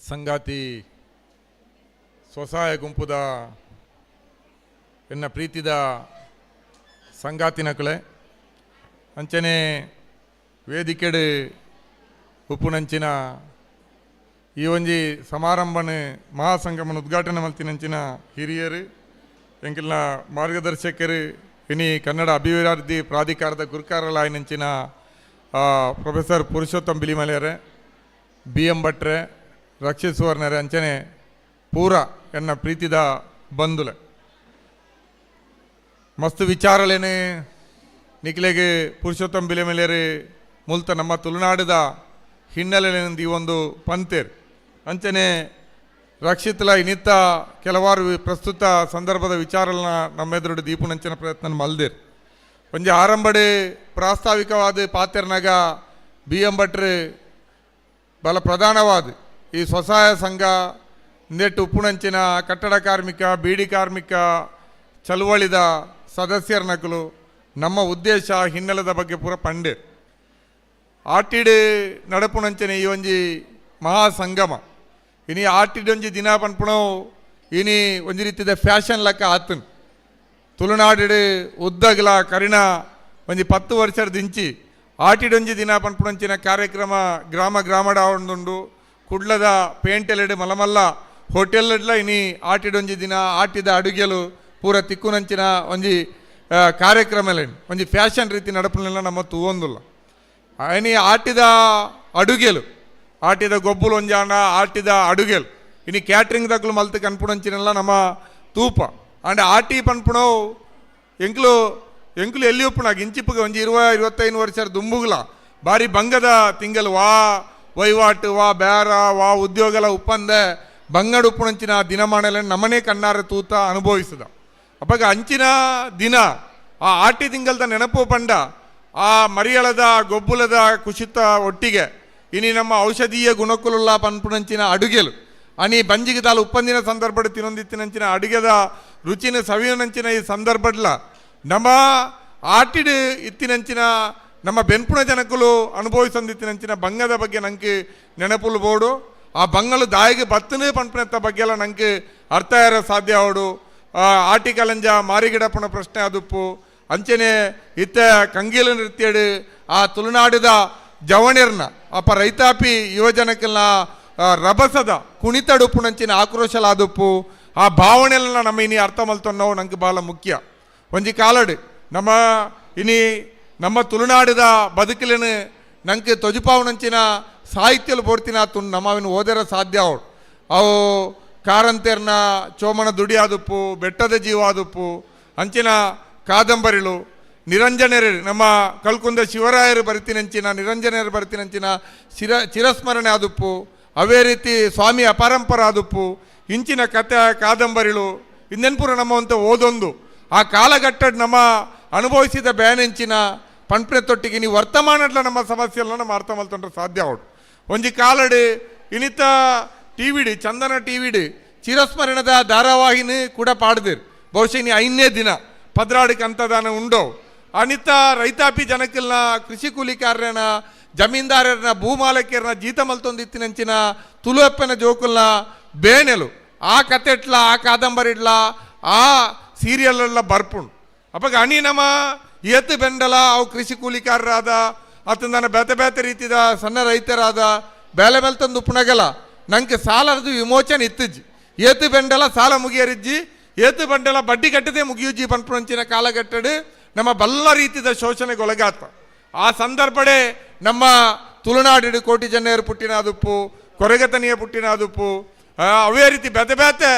ಸಂಗಾತಿ ಸ್ವಸಹಾಯ ಗುಂಪುದ ಎನ್ನ ಪ್ರೀತಿದ ಸಂಗಾತಿನಕಳೆ ಅಂಚನೆ ವೇದಿಕೆಡು ಉಪ್ಪುನಂಚಿನ ಈ ಒಂಜಿ ಸಮಾರಂಭನೆ ಮಹಾಸಂಗಮನ ಉದ್ಘಾಟನೆ ಮಲ್ತಿನಂಚಿನ ಹಿರಿಯರು ಎಂಕಿಲ್ನ ಮಾರ್ಗದರ್ಶಕರು ಇನಿ ಕನ್ನಡ ಅಭಿವೃದ್ಧಿ ಪ್ರಾಧಿಕಾರದ ಗುರುಕಾರಲಾಯಿನಂಚಿನ ಪ್ರೊಫೆಸರ್ ಪುರುಷೋತ್ತಮ್ ಬಿಲಿಮಲೆಯರೆ, ಬಿ ಎಂ ಭಟ್ರೆ, ರಕ್ಷಿತ್ ಸುವರ್ಣರೆ, ಅಂಚನೆ ಪೂರ ಎನ್ನ ಪ್ರೀತಿದ ಬಂಧುಲೆ. ಮಸ್ತ್ ವಿಚಾರಲೇನೆ ನಿಕ್ಲೆಗೆ ಪುರುಷೋತ್ತಮ್ ಬಿಲಿಮಲೆಯರು ಮುಲ್ತ ನಮ್ಮ ತುಳುನಾಡದ ಹಿನ್ನೆಲೆಯಿಂದ ಈ ಒಂದು ಪಂತೇರ್ ಅಂಚನೆ ರಕ್ಷಿತ್ಲ ಇನ್ನಿತ್ತ ಕೆಲವಾರು ಪ್ರಸ್ತುತ ಸಂದರ್ಭದ ವಿಚಾರಗಳನ್ನ ನಮ್ಮೆದುರು ದೀಪುನಂಚಿನ ಪ್ರಯತ್ನ ಮಲ್ದಿರ್. ಒಂಜಿ ಆರಂಭಡೆ ಪ್ರಾಸ್ತಾವಿಕವಾದ ಪಾತೆರ್ನಾಗ ಬಿ ಎಂ ಭಟ್ರು ಬಲ ಪ್ರಧಾನವಾದ ಈ ಸ್ವಸಹಾಯ ಸಂಘ ನೆಟ್ಟು ಉಪ್ಪುನಂಚಿನ ಕಟ್ಟಡ ಕಾರ್ಮಿಕ ಬೀಡಿ ಕಾರ್ಮಿಕ ಚಳುವಳಿದ ಸದಸ್ಯರ ನಕಲು ನಮ್ಮ ಉದ್ದೇಶ ಹಿನ್ನೆಲೆದ ಬಗ್ಗೆ ಪೂರ ಪಂಡೆ ಆಟಿಡ್ ನಡಪುನಂಚನೆ ಈ ಒಂಜಿ ಮಹಾಸಂಗಮ ಇನಿ ಆಟಿಡೊಂಜಿ ದಿನ ಪನ್ಪುಣವು ಇನಿ ಒಂಜಿ ರೀತಿದ ಫ್ಯಾಷನ್ ಲೆಕ್ಕ ಆತನ್. ತುಳುನಾಡು ಉದ್ದಗಲ ಕರಿಣ ಒಂಜಿ 10 ವರ್ಷದ ದಿಂಚಿ ಆಟಿಡೊಂಜಿ ದಿನ ಪನ್ಪುಣಂಚಿನ ಕಾರ್ಯಕ್ರಮ ಗ್ರಾಮ ಗ್ರಾಮಡ ಆವೊಂದುಂಡು. ಕುಡ್ಲದ ಪೇಂಟೆಲೆಡ್ ಮಲಮಲ್ಲ ಹೋಟೆಲ್ಲೆಡ್ಲ ಇನಿ ಆಟಿಡೊಂಜಿ ದಿನ ಆಟಿದ ಅಡುಗೆಲು ಪೂರ ತಿಕ್ಕುನಂಚಿನ ಒಂಜಿ ಕಾರ್ಯಕ್ರಮಲೇನು ಒಂಜಿ ಫ್ಯಾಷನ್ ರೀತಿ ನಡಪುನೆಲ್ಲ ನಮ್ಮ ತೂವೊಂದುಲ್ಲ. ಇನಿ ಆಟಿದ ಅಡುಗೆಲು ಆಟಿದ ಗೊಬ್ಬುಲು ಒಂಜಾಂಡ ಆಟಿದ ಅಡುಗೆಲು ಇನಿ ಕ್ಯಾಟ್ರಿಂಗ್ ದಕ್ಲು ಮಲ್ತ್ ಕನ್ಪುಣಂಚಿನೆಲ್ಲ ನಮ್ಮ ತೂಪ. ಅಂಡ್ ಆಟಿ ಪನ್ಪುಣವು ಎಂಕ್ಲು ಎಂಕ್ಲು ಎಲ್ಲಿ ಉಪ್ಪುನಾಗ ಇಂಚಿಪ್ಪಗೆ ಒಂಜಿ 20-25 ವರ್ಷ ದುಂಬುಗ್ಲ ಬಾರಿ ಬಂಗದ ತಿಂಗಲ್ ವಾ ವಹಿವಾಟು ವಾ ಬೇರ ವಾ ಉದ್ಯೋಗಲ ಉಪ್ಪಂದೆ ಬಂಗಡ ಉಪ್ಪುಣಂಚಿನ ದಿನಮಾನಲೆ ನಮ್ಮನೇ ಕಣ್ಣಾರ ತೂತ ಅನುಭವಿಸಿದ. ಅಪ್ಪಗ ಅಂಚಿನ ದಿನ ಆ ಆಟಿ ತಿಂಗಲ್ದ ನೆನಪು ಪಂಡ ಆ ಮರಿಯಳದ ಗೊಬ್ಬುಲದ ಕುಶಿತ ಒಟ್ಟಿಗೆ ಇನಿ ನಮ್ಮ ಔಷಧೀಯ ಗುಣಕುಲುಲ್ಲ ಪನ್ಪುಣಂಚಿನ ಅಡುಗೆಲು ಅನಿ ಬಂಜಿಗೆ ತಾಲು ಉಪ್ಪಂದಿನ ಸಂದರ್ಭಡ್ ತಿನ್ನೊಂದಿತ್ತಿನಂಚಿನ ಅಡುಗೆದ ರುಚಿನ ಸವಿಯನಂಚಿನ ಈ ಸಂದರ್ಭಡ್ಲ ನಮ್ಮ ಆಟಿಡ್ ಇತ್ತಿನಂಚಿನ ನಮ್ಮ ಬೆನ್ಪುಣ ಜನಕುಲು ಅನುಭವಿಸೊಂದಿತ್ತಿನಂಚಿನ ಬಂಗದ ಬಗ್ಗೆ ನಂಗೆ ನೆನಪುಲು ಬೋಡು. ಆ ಬಂಗಲು ದಾಯಿಗೆ ಬತ್ತನೇ ಪನ್ಪುನತ್ತ ಬಗ್ಗೆ ಎಲ್ಲ ನಂಗೆ ಅರ್ಥ ಇರೋ ಸಾಧ್ಯ ಅವಡು. ಆಟಿ ಕಲಂಜ ಮಾರಿಗಿಡಪ್ಪನ ಪ್ರಶ್ನೆ ಅದುಪ್ಪು ಅಂಚನೆ ಇತ್ತ ಕಂಗೀಲ ನೃತ್ಯಡು ಆ ತುಳುನಾಡಿದ ಜವಣಿರ್ನ ಅಪ್ಪ ರೈತಾಪಿ ಯುವಜನಕ್ಕೆಲ್ಲ ರಭಸದ ಕುಣಿತಡುಪ್ಪುನಂಚಿನ ಆಕ್ರೋಶಲಾದುಪ್ಪು ಆ ಭಾವನೆಲ್ಲ ನಮ್ಮ ಇನಿ ಅರ್ಥ ಮಲ್ತೊನ್ನವು ನಂಗೆ ಭಾಳ ಮುಖ್ಯ. ಒಂಜಿ ಕಾಲಡು ನಮ್ಮ ಇನಿ ನಮ್ಮ ತುಳುನಾಡಿದ ಬದುಕಲಿನ ನಂಗೆ ತೊಜುಪಾವನಂಚಿನ ಸಾಹಿತ್ಯಲು ಬೋರ್ತಿನ ತುಣ್ ನಮ್ಮ ಓದರ ಸಾಧ್ಯ ಅವಳು. ಅವು ಕಾರಂತೇರ್ನ ಚೋಮನ ದುಡಿಯಾದುಪ್ಪು, ಬೆಟ್ಟದ ಜೀವಾದುಪ್ಪು, ಅಂಚಿನ ಕಾದಂಬರಿಳು, ನಿರಂಜನರು ನಮ್ಮ ಕಲ್ಕುಂದ ಶಿವರಾಯರು ಬರ್ತಿನಂಚಿನ ನಿರಂಜನರು ಬರ್ತಿನಂಚಿನ ಚಿರಸ್ಮರಣೆ ಆದುಪ್ಪು, ಅವೇ ರೀತಿ ಸ್ವಾಮಿ ಅಪರಂಪರ ಆದುಪ್ಪು, ಇಂಚಿನ ಕತೆ ಕಾದಂಬರಿಳು ಇಂದೆನ್ಪುರ ನಮ್ಮವಂತ ಓದೊಂದು ಆ ಕಾಲಘಟ್ಟಡ್ ನಮ್ಮ ಅನುಭವಿಸಿದ ಬ್ಯಾನೆಂಚಿನ ಪಂಪ್ನೆ ತೊಟ್ಟಿಗೆ ನೀವು ವರ್ತಮಾನಡ್ಲ ನಮ್ಮ ಸಮಸ್ಯೆಲ್ಲ ನಮ್ಮ ಅರ್ಥ ಮಲ್ತೊಂಡ್ರೆ ಸಾಧ್ಯ ಅವಡು. ಒಂಜಿ ಕಾಲಡು ಇನಿತ ಟಿ ವಿಡಿ ಚಂದನ ಟಿ ವಿಡಿ ಚಿರಸ್ಮರಣದ ಧಾರಾವಾಹಿನಿ ಕೂಡ ಪಾಡ್ದಿರ್ ಬಹುಶಃ ಇನಿ 5ನೇ ದಿನ ಪದ್ರಾಡಿಗೆ ಅಂತದಾನ ಉಂಡೋ. ಅನಿತ ರೈತಾಪಿ ಜನಕ್ಕೆಲ್ಲ ಕೃಷಿ ಕೂಲಿಕಾರನ ಜಮೀನ್ದಾರರನ್ನ ಭೂಮಾಲಕರನ್ನ ಜೀತ ಮಲ್ತೊಂದಿತ್ತಿನಂಚಿನ ತುಳುವಪ್ಪನ ಜೋಕುಲ್ನ ಬೇನೆಲು ಆ ಕತೆಟ್ಲ ಆ ಕಾದಂಬರಿಡ್ಲ ಆ ಸೀರಿಯಲ್ ಎಲ್ಲ ಬರ್ಪುಂಡು. ಅಪ್ಪಾಗ ಅಣಿ ನಮ್ಮ ಏತು ಬೆಂಡಲ ಅವು ಕೃಷಿ ಕೂಲಿಕಾರರಾದ ಅತಂದನ ಬೇತೆ ಬೇತೆ ರೀತಿದ ಸಣ್ಣ ರೈತರಾದ ಬೇಲೆ ಮೇಲೆ ತಂದು ಉಪ್ಪುನಗಲ ನಂಗೆ ಸಾಲದ ವಿಮೋಚನೆ ಇತ್ತಿಜ್ಜಿ ಏತು ಬೆಂಡಲ ಸಾಲ ಮುಗಿಯರಿಜ್ಜಿ ಏತು ಬಂಡಲ ಬಡ್ಡಿ ಕಟ್ಟದೆ ಮುಗಿಯುಜ್ಜಿ ಪನ್ಪುಣಂಚಿನ ಕಾಲಘಟ್ಟಡು ನಮ್ಮ ಬಲ್ಲ ರೀತಿದ ಶೋಷಣೆಗೆ ಒಳಗಾತ. ಆ ಸಂದರ್ಭಡೆ ನಮ್ಮ ತುಳುನಾಡು ಕೋಟಿ ಜನ್ನೆಯರು ಪುಟ್ಟಿನ ಅದುಪ್ಪು, ಕೊರಗತನಿಯ ಪುಟ್ಟಿನ ಅದುಪ್ಪು, ಅವೇ ರೀತಿ ಬೇತೆ ಬೇತೆ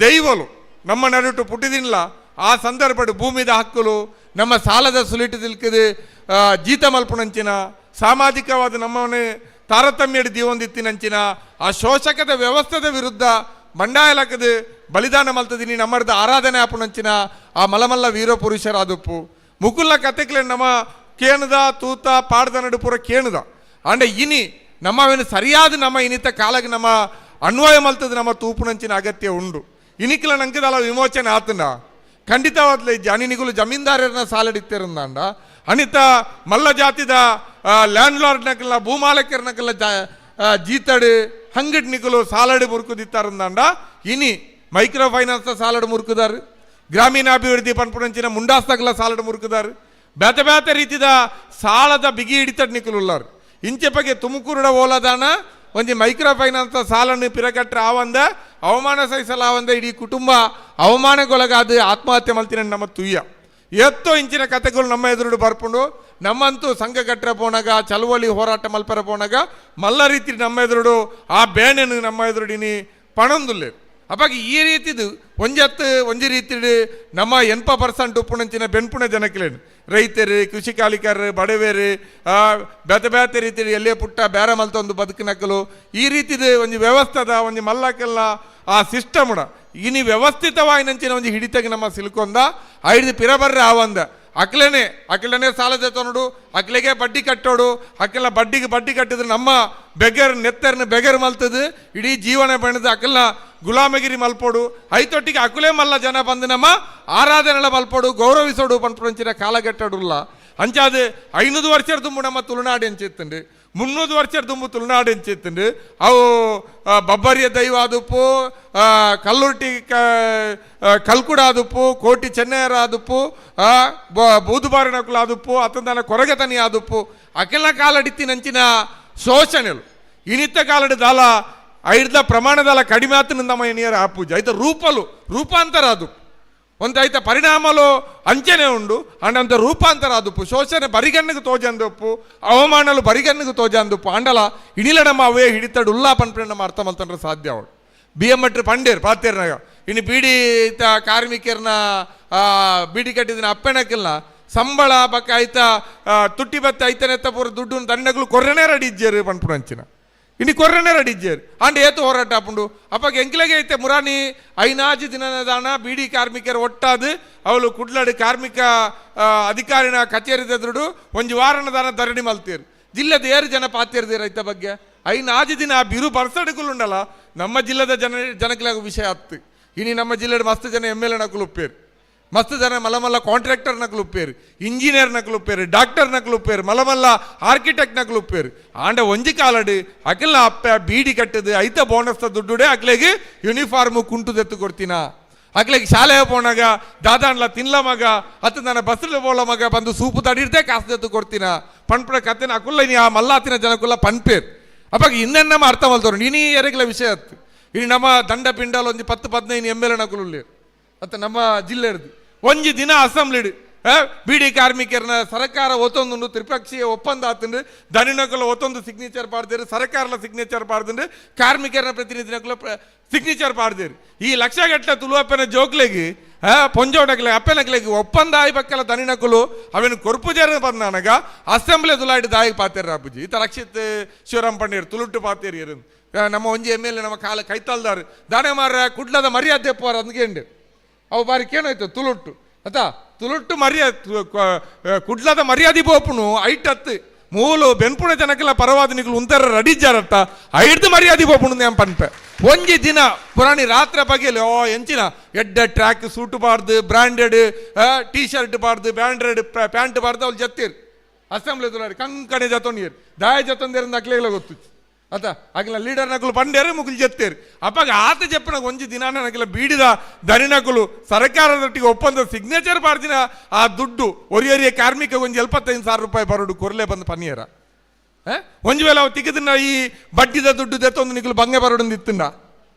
ದೈವಲು ನಮ್ಮ ನಡುಟು ಪುಟ್ಟಿದಿಲ್ಲ. ಆ ಸಂದರ್ಭಡು ಭೂಮಿದ ಹಕ್ಕುಲು ನಮ್ಮ ಸಾಲದ ಸುಲಿಟು ತಿಲ್ಕದು ಜೀತ ಮಲ್ಪುನಂಚಿನ ಸಾಮಾಜಿಕವಾದ ನಮ್ಮವನೇ ತಾರತಮ್ಯಡು ದೀವೊಂದಿತ್ತಿನಂಚಿನ ಆ ಶೋಷಕದ ವ್ಯವಸ್ಥೆದ ವಿರುದ್ಧ ಬಂಡಾಯಲಕದು ಬಲಿದಾನ ಮಲ್ತದಿನಿ ನಮ್ಮರ್ದ ಆರಾಧನೆ ಆಪುನಂಚಿನ ಆ ಮಲಮಲ್ಲ ವೀರ ಪುರುಷರಾದುಪ್ಪು. ಮುಕುಲ್ಲ ಕತೆಕ್ಲೆ ನಮ್ಮ ಕೇಣದ ತೂತ ಪಾಡ್ದ ನಡು ಪೂರ ಕೇಣದ ಅಂಡ ಇನಿ ನಮ್ಮವೇನು ಸರಿಯಾದ ನಮ್ಮ ಇನಿತ ಕಾಲಕ್ಕೆ ನಮ್ಮ ಅನ್ವಯ ಮಲ್ತದ ನಮ್ಮ ತೂಪುನಂಚಿನ ಅಗತ್ಯ ಉಂಡು. ಇನಿಕ್ಲ ನಂಕದಲ್ಲ ವಿಮೋಚನೆ ಆತನ ಖಂಡಿತವಾದ್ಲೆ ಅನಿನಿಗುಲು ಜಮೀನ್ದಾರರನ್ನ ಸಾಲಡಿತ್ತಿರಂದಾಂಡ ಅನಿತ ಮಲ್ಲ ಜಾತಿದ ಲ್ಯಾಂಡ್ ಲಾರ್ಡ್ ನಕಲ್ಲ ಭೂಮಾಲಕರ್ನಕಲ್ಲ ಜೀತಡು ಹಂಗಡ್ ನಿಕುಲು ಸಾಲಡು ಮುರುಕುದಿತ್ತಾರಂದಾಂಡ ಇನಿ ಮೈಕ್ರೋ ಫೈನಾನ್ಸ್ ಸಾಲಡು ಮುರುಕುದಾರು, ಗ್ರಾಮೀಣಾಭಿವೃದ್ಧಿ ಪನ್ಪುನಂಚಿನ ಮುಂಡಾಸ್ತಕಲ ಸಾಲಡು ಮುರುಕುದಾರು, ಬೇತೆ ಬೇತೆ ರೀತಿದ ಸಾಲದ ಬಿಗಿ ಹಿಡಿತಡ್ ನಿಕುಲುಲ್ಲಾರು. ಇಂಚೆ ಬಗ್ಗೆ ತುಮಕೂರುಡ ಓಲದಾನ ಒಂಜಿ ಮೈಕ್ರೋ ಫೈನಾನ್ಸ್ ಸಾಲನ್ನು ಪಿರಕಟ್ರೆ ಆವಂದ ಅವಮಾನ ಸಹಿಸಲಾವಂದ ಇಡೀ ಕುಟುಂಬ ಅವಮಾನಕ್ಕೊಳಗಾದ ಆತ್ಮಹತ್ಯೆ ಮಲ್ತಿನ ನಮ್ಮ ತುಯ್ಯ. ಎತ್ತೋ ಇಂಚಿನ ಕತೆಗಳು ನಮ್ಮ ಎದುರುಡು ಬರ್ಪುಂಡು. ನಮ್ಮಂತೂ ಸಂಘ ಕಟ್ಟರೆ ಪೋನಾಗ ಚಳುವಳಿ ಹೋರಾಟ ಮಲ್ಪರ ಪೋನಾಗ ಮಲ್ಲ ರೀತಿ ನಮ್ಮ ಎದುರುಡು ಆ ಬೇಣೆನು ನಮ್ಮ ಎದುರುಡಿನಿ ಪಣೊಂದುಲ್ಲೆ. ಅಪ್ಪಾಗಿ ಈ ರೀತಿದು ಒಂಜತ್ತು ಒಂಜಿ ರೀತಿಡು ನಮ್ಮ 80% ಉಪ್ಪುನಂಚಿನ ಬೆನ್ಪುಣ ಜನಕ್ಲೇನು ರೈತರು, ಕೃಷಿಕಾಲಿಕರು, ಬಡವೇರು, ಬೇತೆ ಬೇತೆ ರೀತಿ ಎಲ್ಲೇ ಪುಟ್ಟ ಬೇರೆ ಮಲ್ತೊಂದು ಬದುಕಿನಕಲು ಈ ರೀತಿದು ಒಂಜಿ ವ್ಯವಸ್ಥೆದ ಒಂಜಿ ಮಲ್ಲಕ್ಕೆಲ್ಲ ಆ ಸಿಸ್ಟಮ್ಡ ಇನಿ ವ್ಯವಸ್ಥಿತವಾಯಿನಂಚಿನ ಒಂಜಿ ಹಿಡಿತಗೆ ನಮ್ಮ ಸಿಲ್ಕೊಂದ ಐದು ಪಿರಬರ್ರೆ ಆವಂದ ಅಕ್ಲೇನೆ ಅಕ್ಲನೆ ಸಾಲ ತನಡು, ಅಕ್ಲೆಗೆ ಬಡ್ಡಿ ಕಟ್ಟೋಡು, ಅಕ್ಕೆಲ್ಲ ಬಡ್ಡಿಗೆ ಬಡ್ಡಿ ಕಟ್ಟಿದ್ರೆ ನಮ್ಮ ಬೆಗರ್ ನೆತ್ತರ್ನ ಬೆಗರ್ ಮಲ್ತದು ಇಡೀ ಜೀವನ ಬೆಳೆದು ಅಕ್ಕೆಲ್ಲ ಗುಲಾಮಗಿರಿ ಮಲ್ಪೋಡು. ಐತೊಟ್ಟಿಗೆ ಅಕುಲೇ ಮಲ್ಲ ಜನ ಬಂದು ನಮ್ಮ ಆರಾಧನೆಲ್ಲ ಮಲ್ಪೋಡು, ಗೌರವಿಸೋಡು ಪನ್ಪುನಂಚಿನ ಕಾಲಘಟ್ಟಡುಲ್ಲ. ಅಂಚಾದ 500 ವರ್ಷದ ದುಂಬು ನಮ್ಮ ತುಳುನಾಡು ಎಂಚಿತ್ತುಂಡು, 300 ವರ್ಷದ ದುಂಬು ತುಳುನಾಡು ಎಂಚಿತ್ತುಂಡು. ಅವು ಬಬ್ಬರಿಯ ದೈವ ಆದುಪ್ಪು, ಕಲ್ಲುರ್ಟಿ ಕಲ್ಕುಡ ಆದುಪ್ಪು, ಕೋಟಿ ಚೆನ್ನಯ್ಯರ ಆದುಪ್ಪು, ಬೂದುಬಾರಿನಕುಲು ಆದುಪ್ಪು, ಅತಂದನ ಕೊರಗತನಿ ಆದುಪ್ಪು. ಅಕೆಲ್ಲ ಕಾಲಡಿತ್ತಿನಂಚಿನ ಶೋಷಣೆಲು ಇನಿತ್ತ ಕಾಲಡಿ ದಾಲ ಐಡ್ದ ಪ್ರಮಾಣದಲ್ಲ ಕಡಿಮೆ ಆತನ ನಮ್ಮ ಎನಿಯರ ಆ ಪೂಜೆ ಐತ ರೂಪಲು ರೂಪಾಂತರ ಅದು ಒಂದು ಐತ ಪರಿಣಾಮಲು ಅಂಚನೆ ಉಂಡು. ಅಂಡ ರೂಪಾಂತರ ಆದುಪ್ಪು ಶೋಷಣೆ ಬರಿಗಣ್ಣಿಗೆ ತೋಜಂದೊಪ್ಪು, ಅವಮಾನಲು ಬರಿಗಣ್ಣಿಗೆ ತೋಜಂದೊಪ್ಪು. ಅಂಡಲ ಇಣಿಲ ನಮ್ಮ ಅವೇ ಹಿಡಿತಡು ಉಲ್ಲಾ ಪನ್ಪೆ ನಮ್ಮ ಅರ್ಥ ಮಲ್ತಂದ್ರೆ ಸಾಧ್ಯ ಅವಳು. ಬಿ ಎಂ ಮಟ್ರು ಪಂಡೇರು ಪಾತೇರ್ನಾಗ ಇನ್ನು ಬೀಡಿ ಕಾರ್ಮಿಕರನ್ನ ಬೀಡಿ ಕಟ್ಟಿದಿನ ಅಪ್ಪೆನಕ್ಕಿಲ್ಲ ಸಂಬಳ ಬಕ್ಕ ಐತ ತುಟ್ಟಿ ಬತ್ತ ಐತನೆತ್ತ ಪೂರ ದುಡ್ಡು ದಂಡಗಳು ಕೊರ್ರನೇ ರೆಡಿ ಇಜ್ಜೇರು ಪನ್ಪುನ ಅಂಚಿನ ಇನ್ನು ಕೊರ್ರನೇ ರೆಡಿ ಇಜ್ಜೇರು. ಅಂಡ್ ಏತು ಹೋರಾಟ ಆಪುಂಡು ಅಪ್ಪಾಗ ಎಂಕ್ಲೆಗೆ ಐತೆ ಮುರಾನಿ ಐನಾಜಿ ದಿನದಾನ ಬೀಡಿ ಕಾರ್ಮಿಕರು ಒಟ್ಟಾದು ಅವಳು ಕುಡ್ಲಡು ಕಾರ್ಮಿಕ ಅಧಿಕಾರಿನ ಕಚೇರಿ ಎದುರುಡು ಒಂಜಿ ವಾರನ ದಾನ ಧರಣಿ ಮಲ್ತೇರು. ಜಿಲ್ಲೆದ ಏರು ಜನ ಪಾತೇರ್ದೇರು ಐತ ಬಗ್ಗೆ ಐನಾಜಿ ದಿನ ಬಿರು ಬರ್ಸಡುಕುಲುಂಡಲ್ಲ ನಮ್ಮ ಜಿಲ್ಲೆದ ಜನಕ್ಲಾಗ ವಿಷಯ ಆತ್ತು. ಇನಿ ನಮ್ಮ ಜಿಲ್ಲೆಡ್ ಮಸ್ತ್ ಜನ M L A ನಕಲು ಉಪ್ಪೇರು, ಮಸ್ತ್ ಜನ ಮಲಮಲ್ಲ ಕಾಂಟ್ರಾಕ್ಟರ್ ನಕಲು ಉಪ್ಪೇರು, ಇಂಜಿನಿಯರ್ ನಕಲು ಉಪ್ಪೇರು, ಡಾಕ್ಟರ್ ನಕಲು ಉಪ್ಪೇರು, ಮಲಮಲ್ಲ ಆರ್ಕಿಟೆಕ್ಟ್ ನಕಲು ಉಪ್ಪೇರು. ಆಂಡ ಒಂಜಿ ಕಾಲಡು ಅಕಿಲ್ನ ಅಪ್ಪ ಬೀಡಿ ಕಟ್ಟದು ಐತ ಬೋನಸ್ ದುಡ್ಡುಡೆ ಅಕ್ಲೆಗೆ ಯೂನಿಫಾರ್ಮ್ ಕುಂಟು ದೆತ್ತು ಕೊಡ್ತೀನ, ಅಕ್ಲೆಗೆ ಶಾಲೆ ಪೋನಾಗ ದಾದಾನ್ಲ ತಿನ್ಲ ಮಗ ಅತ್ತ ನನ್ನ ಬಸ್ಸಲ್ಲಿ ಬೋಲ ಮಗ ಬಂದು ಸೂಪು ತಡಿರ್ದೆ ಕಾಸು ದೆತ್ತು ಕೊಡ್ತೀನ ಪನ್ಪುಡ ಕತ್ತೆನ ಅಕುಲ್ಲ ನೀ ಆ ಮಲ್ಲಾತಿನ ಜನಕುಲ್ಲ ಪನ್ಪೇರು. ಅಪ್ಪಾಗ ಇನ್ನೆನ್ನ ನಮ್ಮ ಅರ್ಥ ಮಲ್ತವ್ರು ನೀನಿ ಎರೆಗ್ಲ ವಿಷಯ ಅತ್ತು. ಇನ್ನು ನಮ್ಮ ದಂಡ ಪಿಂಡಲ್ ಒಂಜಿ 10-15 M L A ನಕುಲು ಅತ್ತ ನಮ್ಮ ಜಿಲ್ಲೆ ಒಂಜಿ ದಿನ ಅಸೆಂಬ್ಲಿಡ್ ಬೀಡಿ ಕಾರ್ಮಿಕರನ್ನ ಸರ್ಕಾರ ಒತ್ತೊಂದು ತ್ರಿಪಕ್ಷೀಯ ಒಪ್ಪಂದ ಆತಂಡು ದನಿನಕುಲ ಒತ್ತೊಂದು ಸಿಗ್ನೇಚರ್ ಪಾಡ್ದೇರು, ಸರ್ಕಾರಲ ಸಿಗ್ನೇಚರ್ ಪಾಡ್ದಂಡು, ಕಾರ್ಮಿಕರನ್ನ ಪ್ರತಿನಿಧಿನಕುಲ ಸಿಗ್ನೇಚರ್ ಪಾಡ್ದೇರು. ಈ ಲಕ್ಷಗಟ್ಟಲೆ ತುಳುವಪ್ಪನ ಜೋಕ್ಲೆಗೆ ಪೊಂಜೋಡಕ್ಲೆ ಅಪ್ಪನಕ್ಲೆಗೆ ಒಪ್ಪಂದ ಆಯಿ ಬಕ್ಕಲ ದನಿನಕುಲು ಅವೇನು ಕೊರ್ಪುಜೇರ ಬಂದಾನಗ ಅಸೆಂಬ್ಲಿ ತುಲಾಡಿ ದಾಯಿ ಪಾತೇರ ಅಪ್ಪುಜಿ. ಈತ ರಕ್ಷಿತ್ ಶಿವರಾಮ್ ಪಣ್ಣೀರ್ ತುಳುಟ್ಟು ಪಾತೇರಿ ನಮ್ಮ ಒಂಜಿ M L A ನಮ್ಮ ಕಾಲ ಕೈತಲ್ದಾರು ದಾನೆ ಮಾರ ಕುಡ್ಲದ ಮರ್ಯಾದೆ ಪೋರ ಅಂದ್ಕೇಂಡು ಅವು ಬಾರಿ ಕೇನಾಯ್ತು ತುಳುಟ್ಟು ಅತ್ತ ತುಳುಟ್ಟು ಮರ್ಯಾದೆ ಕುಡ್ಲದ ಮರ್ಯಾದೆ ಪೋಪುನು ಐಟತ್ತು ಮೂಲು ಬೆನ್ಪುಣ ಜನಕ್ಕೆಲ್ಲ ಪರವಾದ ನಿಕುಲು ಉಂತರ ರೆಡಿ ಜಾರತ್ತ ಐಡ್ದು ಮರ್ಯಾದೆ ಪೋಪುನು ನೇಮ್ ಪನ್ಪೆ. ಒಂಜಿ ದಿನ ಪುರಾಣಿ ರಾತ್ರಿ ಬಗೆಯಲ್ಲಿ ಓ ಎಂಚಿನ ಎಡ್ಡ ಟ್ರ್ಯಾಕ್ ಸೂಟು ಬಾರ್ದು, branded T shirt ಬಾರ್ದು, branded pant ಬಾರ್ದು ಅವ್ಳು ಜತ್ತೀರ್ ಅಸೆಂಬ್ಲಿ ತುಲಾರಿ ಕಂಕಣೆ ಜತೊಂಡಿಯರ್ ದಾಯ ಜತೊಂದೇರಂದು ಅಕ್ಲೆಗಳ ಗೊತ್ತು ಅತ್ತ ಅಗಲ ಲೀಡರ್ ನಕಲು ಪಂಡೇರು ಮುಗುಲು ಜತ್ತೇರು. ಅಪ್ಪಾಗ ಆತ ಜಪ್ಪನ ಒಂಜಿ ದಿನ ನನಗೆಲ್ಲ ಬೀಡಿದ ದನಿನಕುಲು ಸರ್ಕಾರದೊಟ್ಟಿಗೆ ಒಪ್ಪಂದ ಸಿಗ್ನೇಚರ್ ಬಾರ್ದಿನ ಆ ದುಡ್ಡು ಒರಿಯೊರಿಯ ಕಾರ್ಮಿಕ ಒಂಜಿ 75,000 ರೂಪಾಯಿ ಬರೋಡು ಕೊರ್ಲೆ ಬಂದು ಪನ್ನಿಯರ ಒಂಜಿ ವೇಳೆ ಅವು ತಿಗದನ್ನ ಈ ಬಡ್ಡಿದ ದುಡ್ಡು ದೆತ್ತೊಂದು ನಿಕಲು ಬಂಗೆ ಬರೋಡು ಇತ್ತಂಡ.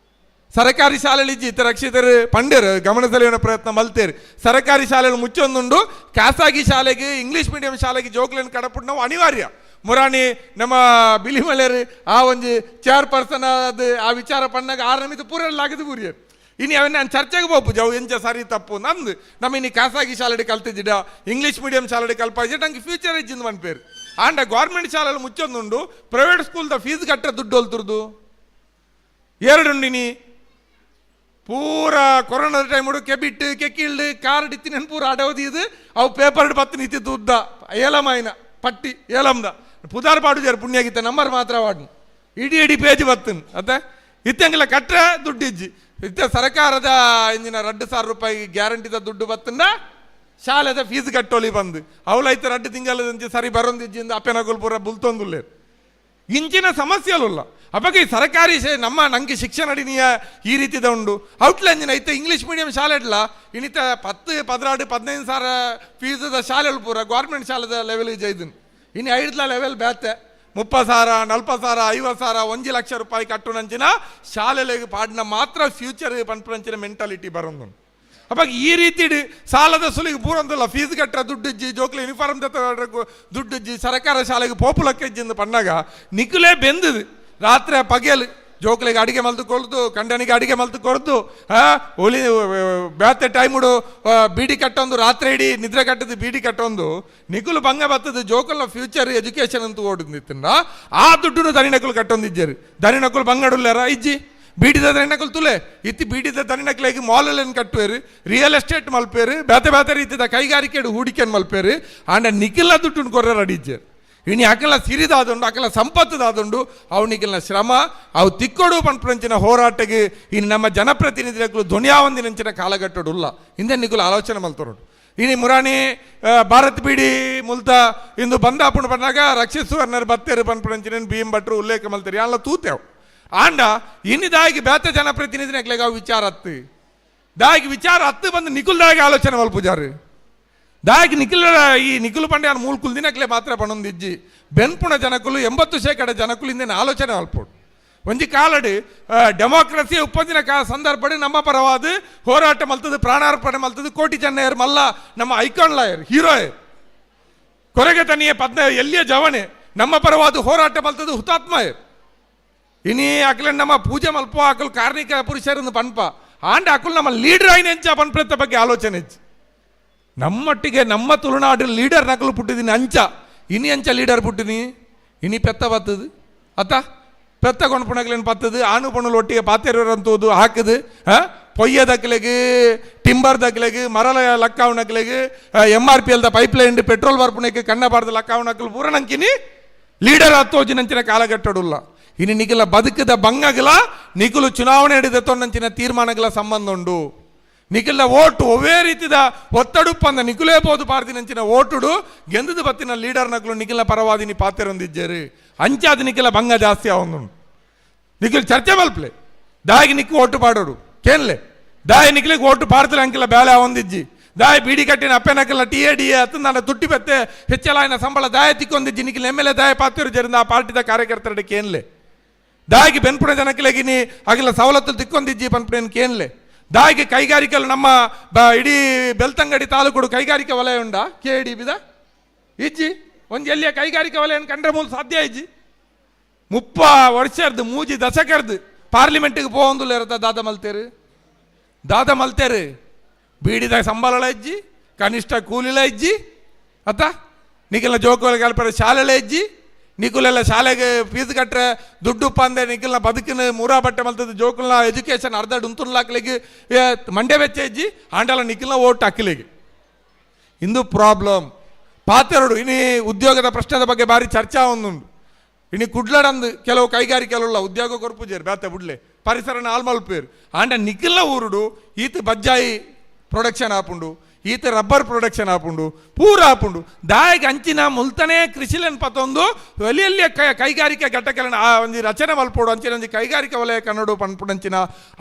ಸರಕಾರಿ ಶಾಲೆಯಲ್ಲಿ ಇಜ್ಜಿ ರಕ್ಷಿತರು ಪಂಡೇರು ಗಮನ ಸೆಳೆಯುವ ಪ್ರಯತ್ನ ಮಲ್ತೇರು. ಸರಕಾರಿ ಶಾಲೆಗಳು ಮುಚ್ಚೊಂದುಂಡು, ಖಾಸಗಿ ಶಾಲೆಗೆ ಇಂಗ್ಲೀಷ್ ಮೀಡಿಯಂ ಶಾಲೆಗೆ ಜೋಕ್ಲೆನ್ ಕಡಪುಡ್ ನಾವು ಅನಿವಾರ್ಯ. ಮುರಾಣಿ ನಮ್ಮ ಬಿಲಿಮಲೆರ್ ಆ ಒಂಜಿ ಚೇರ್ ಪರ್ಸನ್ ಅದು ಆ ವಿಚಾರ ಪಣ್ಣಾಗ ಆರು ನಮಿತ ಪೂರ ಲಾಗದು ಪೂರಿಯರ್. ಇನಿ ಅವನ್ನ ನಾನು ಚರ್ಚೆಗೆ ಹೋಗ್ಪು ಅವು ಎಂಚ ಸರಿ ತಪ್ಪು ನಂದು. ನಮ್ಮ ಇನಿ ಖಾಸಗಿ ಶಾಲೆಡ್ ಕಲ್ತಿದ್ದಿಡ, ಇಂಗ್ಲೀಷ್ ಮೀಡಿಯಂ ಶಾಲೆಡ್ ಕಲ್ಪಾಯಿದ್ದ ನಂಗೆ ಫ್ಯೂಚರ್ ಇಜ್ಜಿಂದ ಪನ್ಪೇರು. ಆಂಡ ಗೌರ್ಮೆಂಟ್ ಶಾಲೆಲ್ ಮುಚ್ಚೊಂದುಂಡು, ಪ್ರೈವೇಟ್ ಸ್ಕೂಲ್ದ ಫೀಸ್ ಕಟ್ಟ ದುಡ್ಡು ಹೊಲ್ತುರ್ದು ಎರಡುಂಡಿನಿ. ಪೂರ ಕೊರೋನಾದ ಟೈಮುಡು ಕೆಬಿಟ್ ಕೆಕಿಲ್ಡ್ ಕಾರ್ಡ್ ಇತ್ತಿನ ಪೂರ ಅಡವದಿದು ಅವು ಪೇಪರ್ ಪತ್ತು ನಿಂತಿದ್ದು ಉದ್ದ ಏಲಮಾಯಿನ ಪಟ್ಟಿ ಏಲಮ್ದ ಪುದಾರ್ ಪಾಡು ಜರ ಪುಣ್ಯಾಗಿತ್ತ ನಂಬರ್ ಮಾತ್ರ ವಾಡು ಇಡೀ ಇಡೀ ಪೇಜ್ ಬತ್ತನ್ ಅತ್ತ ಇತ್ತಂಗಿಲ್ಲ ಕಟ್ರೆ ದುಡ್ಡು ಇಜ್ಜಿ. ಇತ್ತ ಸರ್ಕಾರದ ಇಂದಿನ 2,000 ರೂಪಾಯಿ ಗ್ಯಾರಂಟಿದ ದುಡ್ಡು ಬತ್ತಂಡ ಶಾಲೆದ ಫೀಸ್ ಕಟ್ಟೋಲಿ ಬಂದು ಅವಳೈತ 2 ತಿಂಗಳ ಸರಿ ಬರೊಂದಿಜ್ಜಿಂದ ಅಪ್ಪೆನಗುಲ್ ಪೂರ ಬುಲ್ತೊಂದುಲ್ಲೇರು. ಇಂಚಿನ ಸಮಸ್ಯೆಲುಲ್ಲ. ಅಪ್ಪಗೆ ಈ ಸರ್ಕಾರಿ ನಮ್ಮ ನಂಗೆ ಶಿಕ್ಷಣ ಅಡಿನಿಯ ಈ ರೀತಿದ ಉಂಡು ಔಟ್ಲಂಜಿನ ಐತೆ ಇಂಗ್ಲೀಷ್ ಮೀಡಿಯಂ ಶಾಲೆ ಇಡ್ಲ ಇನ್ನಿತ 10, 16, 15 ಸಾವಿರ ಫೀಸದ ಶಾಲೆಗಳು ಪೂರ ಗೌರ್ಮೆಂಟ್ ಶಾಲೆದ ಲೆವೆಲ್ ಜೈದನ್. ಇನ್ನು ಐದ್ಲ ಲೆವೆಲ್ ಬ್ಯಾತೆ 30,000, 40,000, 50,000, 1 ಲಕ್ಷ ರೂಪಾಯಿ ಕಟ್ಟುನಂಚಿನ ಶಾಲೆಲೆಗ್ ಪಾಡಿನ ಮಾತ್ರ ಫ್ಯೂಚರ್ ಪನ್ಪುನಂಚಿನ ಮೆಂಟಾಲಿಟಿ ಬರೋದು. ಅಪ್ಪ ಈ ರೀತಿ ಸಾಲದ ಸುಲಿಗೆ ಪೂರಂದಲ್ಲ ಫೀಸ್ ಕಟ್ಟರ ದುಡ್ಡಿಜ್ಜಿ, ಜೋಕ್ಲೆ ಯೂನಿಫಾರ್ಮ್ ದುಡ್ಡಿಜ್ಜಿ, ಸರ್ಕಾರ ಶಾಲೆಗೆ ಪೋಪುಲಕ್ಕೆಜ್ಜಿಂದ ಪಣ್ಣಾಗ ನಿಕ್ಕುಲೇ ಬೆಂದದು ರಾತ್ರಿ ಪಗೆಲ್ ಜೋಕ್ಲೆಗೆ ಅಡಿಗೆ ಮಲ್ತು ಕೊಡ್ದು, ಕಂಡನಿಗೆ ಅಡಿಗೆ ಮಲ್ತು ಕೊಡ್ದು, ಒಲಿ ಬ್ಯಾತೆ ಟೈಮುಡು ಬೀಡಿ ಕಟ್ಟೊಂದು ರಾತ್ರಿ ಇಡೀ ನಿದ್ರೆ ಕಟ್ಟದು ಬೀಡಿ ಕಟ್ಟೊಂದು ನಿಕುಲು ಭಂಗ ಬತ್ತದು ಜೋಕಲ್ನ ಫ್ಯೂಚರ್ ಎಜುಕೇಶನ್ ಅಂತ ಓಡಿದ್ನ ಆ ದುಡ್ಡುನು ದನಿನಕುಲು ಕಟ್ಟೊಂದಿಜ್ಜರು. ದನಿನಕುಲು ಬಂಗಡುಲ್ಲಾರ ಇಜ್ಜಿ ಬೀಡಿದ ದನಿನಕುಲು ತುಲೆ ಇತ್ತಿ ಬೀಡಿದ ದನಿನಕ್ಲೆಗ್ ಮಾಲಲ್ಲಿ ಕಟ್ಟುವೇರು, ರಿಯಲ್ ಎಸ್ಟೇಟ್ ಮಲ್ಪೇರು, ಬೇತೆ ಬೇತೆ ರೀತಿದ ಕೈಗಾರಿಕೆ ಹೂಡಿಕೆನ್ ಮಲ್ಪೇರು. ಆಂಡ ನಿಖಿಲ ದುಡ್ಡುನು ಕೊರ್ರ ಅಡಿಜ್ಜರು. ಇನಿ ಅಕಲ ಸಿರಿದಾದುಂಡು, ಅಕಲ ಸಂಪತ್ತುದಾದುಂಡು, ಅವನಿಗೆಲ್ಲ ಶ್ರಮ ಅವು ತಿಕ್ಕೊಡು ಪನ್ಪುನಂಚಿನ ಹೋರಾಟಗೆ ಇನ್ನು ನಮ್ಮ ಜನಪ್ರತಿನಿಧಿಗಳು ಧ್ವನಿಯಾವಂದಿನಂಚಿನ ಕಾಲಘಟ್ಟಡುಲ್ಲ ಹಿಂದೆ ನಿಕುಲು ಆಲೋಚನೆ ಮಲ್ತೊರುಂಡು. ಇನಿ ಮುರಾಣಿ ಭಾರತ್ ಬೀಡಿ ಮುಲ್ತ ಇಂದು ಬಂದಾಪುಂಡು ಪನ್ನಾಗ ರಕ್ಷಿತ್ ಸುವರ್ಣರ್ ಬತ್ತೇರು ಪನ್ಪುನಂಚಿನ ಭೀಮ್ ಭಟ್ರು ಉಲ್ಲೇಖ ಮಲ್ತೇರಿ ಅಲ್ಲ ತೂತೇವು. ಆಂಡ ಇನ್ನಿದಾಗಿ ಬೇತೆ ಜನಪ್ರತಿನಿಧಿನಕ್ಲೆಗ್ ಅವು ವಿಚಾರ ಅತ್ತು ದಾಗಿ ವಿಚಾರ ಅತ್ತು ಬಂದು ನಿಕುಲ್ದಾಗಿ ಆಲೋಚನೆ ಮಲ್ಪುಜಾರು. ದಾಗಿ ನಿಖಿಲ ಈ ನಿಖಿಲು ಪಂಡ್ಯ ಮೂಲ್ಕುಲ್ ದಿನಕ್ಲೆ ಮಾತ್ರ ಪಣೊಂದಿಜ್ಜಿ ಬೆನ್ಪುಣ ಜನಕುಲು 80% ಜನಕುಲು ಇಂದಿನ ಆಲೋಚನೆ ಮಲ್ಪೋಡು. ಒಂಜಿ ಕಾಲಡು ಡೆಮೋಕ್ರಸಿ ಉಪ್ಪಂದಿನ ಸಂದರ್ಭಡ್ ನಮ್ಮ ಪರವಾದ ಹೋರಾಟ ಮಲ್ತದು, ಪ್ರಾಣಾರ್ಪಣೆ ಮಲ್ತದು ಕೋಟಿ ಚೆನ್ನಯ್ಯರ್ ಮಲ್ಲ ನಮ್ಮ icon lawyer hero ಕೊರಗೆ ತನಿಯೇ ಪದ್ನ ಎಲ್ಲಿಯ ಜವನೆ ನಮ್ಮ ಪರವಾದ ಹೋರಾಟ ಮಲ್ತದು ಹುತಾತ್ಮ. ಇನಿ ಅಕ್ಲೆ ನಮ್ಮ ಪೂಜೆ ಮಲ್ಪ ಅಕಲ್ ಕಾರ್ಣಿಕ ಪುರುಷರನ್ನು ಪನ್ಪ ಆಂಡ ಅಕುಲ್ ನಮ್ಮ ಲೀಡರ್ ಆಯ್ನ ಎಂಚ ಪನ್ಪ್ರತ್ತ ಬಗ್ಗೆ ಆಲೋಚನೆ ಇಜ್ಜಿ. ನಮ್ಮೊಟ್ಟಿಗೆ ನಮ್ಮ ತುಳುನಾಡು ಲೀಡರ್ ನಕಲು ಪುಟ್ಟಿದ್ದೀನಿ ಅಂಚ ಇನಿ ಅಂಚ ಲೀಡರ್ ಪುಟ್ಟಿನಿ ಇನಿ ಪೆತ್ತ ಬತ್ತದು ಅತ್ತ ಪೆತ್ತ ಕೊಣಪುಣಕ್ಲೇನು ಪತ್ತದು ಆನು ಪಣ್ಣುಲು ಒಟ್ಟಿಗೆ ಪಾತೆರಂತೋದು ಹಾಕದು ಪೊಯ್ಯ ದಕ್ಲೆಗ್ ಟಿಂಬರ್ ದಕ್ಲೆಗ್ ಮರಲ ಲಕ್ಕಾವಣಕ್ಲೆಗ್ M R P ಎಲ್ದ pipe line petrol ಬರ್ಪುಣಕ್ಕೆ ಕಣ್ಣ ಬಾರ್ದ ಲಕ್ಕಾವಣಕ್ಲು ಪೂರ ನಂಕಿನಿ ಲೀಡರ್ ಹತ್ತೋಜಿನಂಚಿನ ಕಾಲಘಟ್ಟಡುಲ್ಲ. ಇನಿ ನಿಖಿಲ ಬದುಕದ ಬಂಗಗಲ ನಿಖಲು ಚುನಾವಣೆ ಹಿಡಿದ ತೊಂದಂಚಿನ ತೀರ್ಮಾನಗಳ ಸಂಬಂಧ ಉಂಡು. ನಿಖಿಲ ಓಟು ಒವ್ವೇ ರೀತಿದ ಒತ್ತಡುಪ್ಪಂದ ನಿಖುಲೇ ಬೋದು ಪಾರ್ದಿನಂಚಿನ ಓಟುಡು ಗೆಂದದ ಬತ್ತಿನ ಲೀಡರ್ ನಕಲು ನಿಖಿಲ ಪರವಾದಿನಿ ಪಾತೆರೊಂದಿಜ್ಜೇರು ಅಂಚಾದ ನಿಖಿಲ ಭಂಗ ಜಾಸ್ತಿ ಆವೊಂದುಂಡು. ನಿಖಿಲ್ ಚರ್ಚೆ ಮಲ್ಪ್ಲೆ ದಾಯಿಗೆ ನಿಕ್ಕು ಓಟು ಪಾಡೋಡು ಕೇನ್ಲೆ ದಾಯಿ ನಿಖಿಲಿಗೆ ಓಟು ಪಾಡ್ತಲೆ ಅಂಕಿಲ ಬೇಲೆ ಆವೊಂದಿಜ್ಜಿ ದಾಯಿ ಬೀಡಿ ಕಟ್ಟಿನ ಅಪ್ಪೆನಕಲ್ಲ T A D A ಅತ್ತ ನನ್ನ ತುಟ್ಟಿ ಪತ್ತೆ ಹೆಚ್ಚಲಾಯಿನ ಸಂಬಳ ದಾಯ ತಿಕ್ಕೊಂದಿಜ್ಜಿ ನಿಖಿಲ್ M L A ದಾಯ ಪಾತಿರು ಜರಿಂದ ಆ ಪಾರ್ಟಿದ ಕಾರ್ಯಕರ್ತರ ಕೇನ್ಲೆ ದಾಯಿಗೆ ಬೆನ್ಪುಣ ಜನಕ್ಲೆಗಿನಿ ಅಗಿಲ ಸವಲತ್ತು ತಿಕ್ಕೊಂದಿಜ್ಜಿ ಪನ್ಪುಣೇನು ಕೇನ್ಲೆ ದಾಯಿಗೆ ಕೈಗಾರಿಕೆలు ನಮ್ಮ ಇಡೀ ಬೆಳ್ತಂಗಡಿ ತಾಲೂಕುಡು ಕೈಗಾರಿಕೆ ವಲಯ ಉಂಡ ಕೆ ಡಿ ಬಿದ ಇಜ್ಜಿ ಒಂಜಿ ಎಲ್ಲಿಯ ಕೈಗಾರಿಕೆ ವಲಯ ಕಂಡ್ರೆ ಮೂಲ ಸಾಧ್ಯ ಇಜ್ಜಿ. 30 ವರ್ಷರ್ದು 3 ದಶಕರ್ದು ಪಾರ್ಲಿಮೆಂಟಿಗೆ ಪೋವೊಂದುಲ್ಲ ಇರತ್ತ ದಾದ ಮಲ್ತೇರು ದಾದ ಮಲ್ತೇರು ಬೀಡಿದ ಸಂಬಳಲ ಇಜ್ಜಿ, ಕನಿಷ್ಠ ಕೂಲಿಲ ಇಜ್ಜಿ, ಅತ್ತ ನಿಖಿಲ ಜೋಕುಲ ಕಲ್ಪರ ಶಾಲೆಲ ಇಜ್ಜಿ, ನಿಖುಲೆಲ್ಲ ಶಾಲೆಗೆ ಫೀಸ್ ಕಟ್ರೆ ದುಡ್ಡು ಅಂದೆ ನಿಖಿಲ್ನ ಬದುಕಿನ ಮೂರಾ ಬಟ್ಟೆ ಮಲ್ತದ ಜೋಕುಲ್ನ ಎಜುಕೇಶನ್ ಅರ್ಧ ಡುಂತುನ್ಲಾಕ್ಲಿಗೆ ಮಂಡೆ ವೆಚ್ಚ ಇಜ್ಜಿ ಆಂಡಲ ನಿಖಿಲ್ನ ಓಟ್ ಹಾಕ್ಲಿಗೆ ಇಂದು ಪ್ರಾಬ್ಲಮ್ ಪಾತೆರಡು. ಇನಿ ಉದ್ಯೋಗದ ಪ್ರಶ್ನೆದ ಬಗ್ಗೆ ಭಾರಿ ಚರ್ಚಾ ಒಂದುಂಡು. ಇನಿ ಕುಡ್ಲಡಂದು ಕೆಲವು ಕೈಗಾರಿಕೆಲುಲ್ಲ ಉದ್ಯೋಗ ಕೊರ್ಪುಜೇರು ಬೇತೆ ಬುಡ್ಲೆ ಪರಿಸರನ ಆಲ್ಮಲ್ಪೇರು ಆಂಡ ನಿಖಿಲ್ನ ಊರುಡು ಈತ ಬಜ್ಜಾಯಿ ಪ್ರೊಡಕ್ಷನ್ ಆಪುಂಡು, ಈತ ರಬ್ಬರ್ ಪ್ರೊಡಕ್ಷನ್ ಆಪುಂಡು, ಪೂರ ಆಪುಂಡು. ದಾಯಿಗೆ ಅಂಚಿನ ಮುಲ್ತನೇ ಕೃಷಿಲನ್ ಪತ್ತೊಂದು ಎಲ್ಲಿ ಕೈಗಾರಿಕೆ ಘಟಕಗಳನ್ನ ಆ ಒಂಜಿ ರಚನೆ ಮಲ್ಪೋಡು ಅಂಚಿನ ಒಂಜಿ ಕೈಗಾರಿಕೆ ವಲಯ ಕನ್ನಡ ಪನ್ಪುಡಂಚಿನ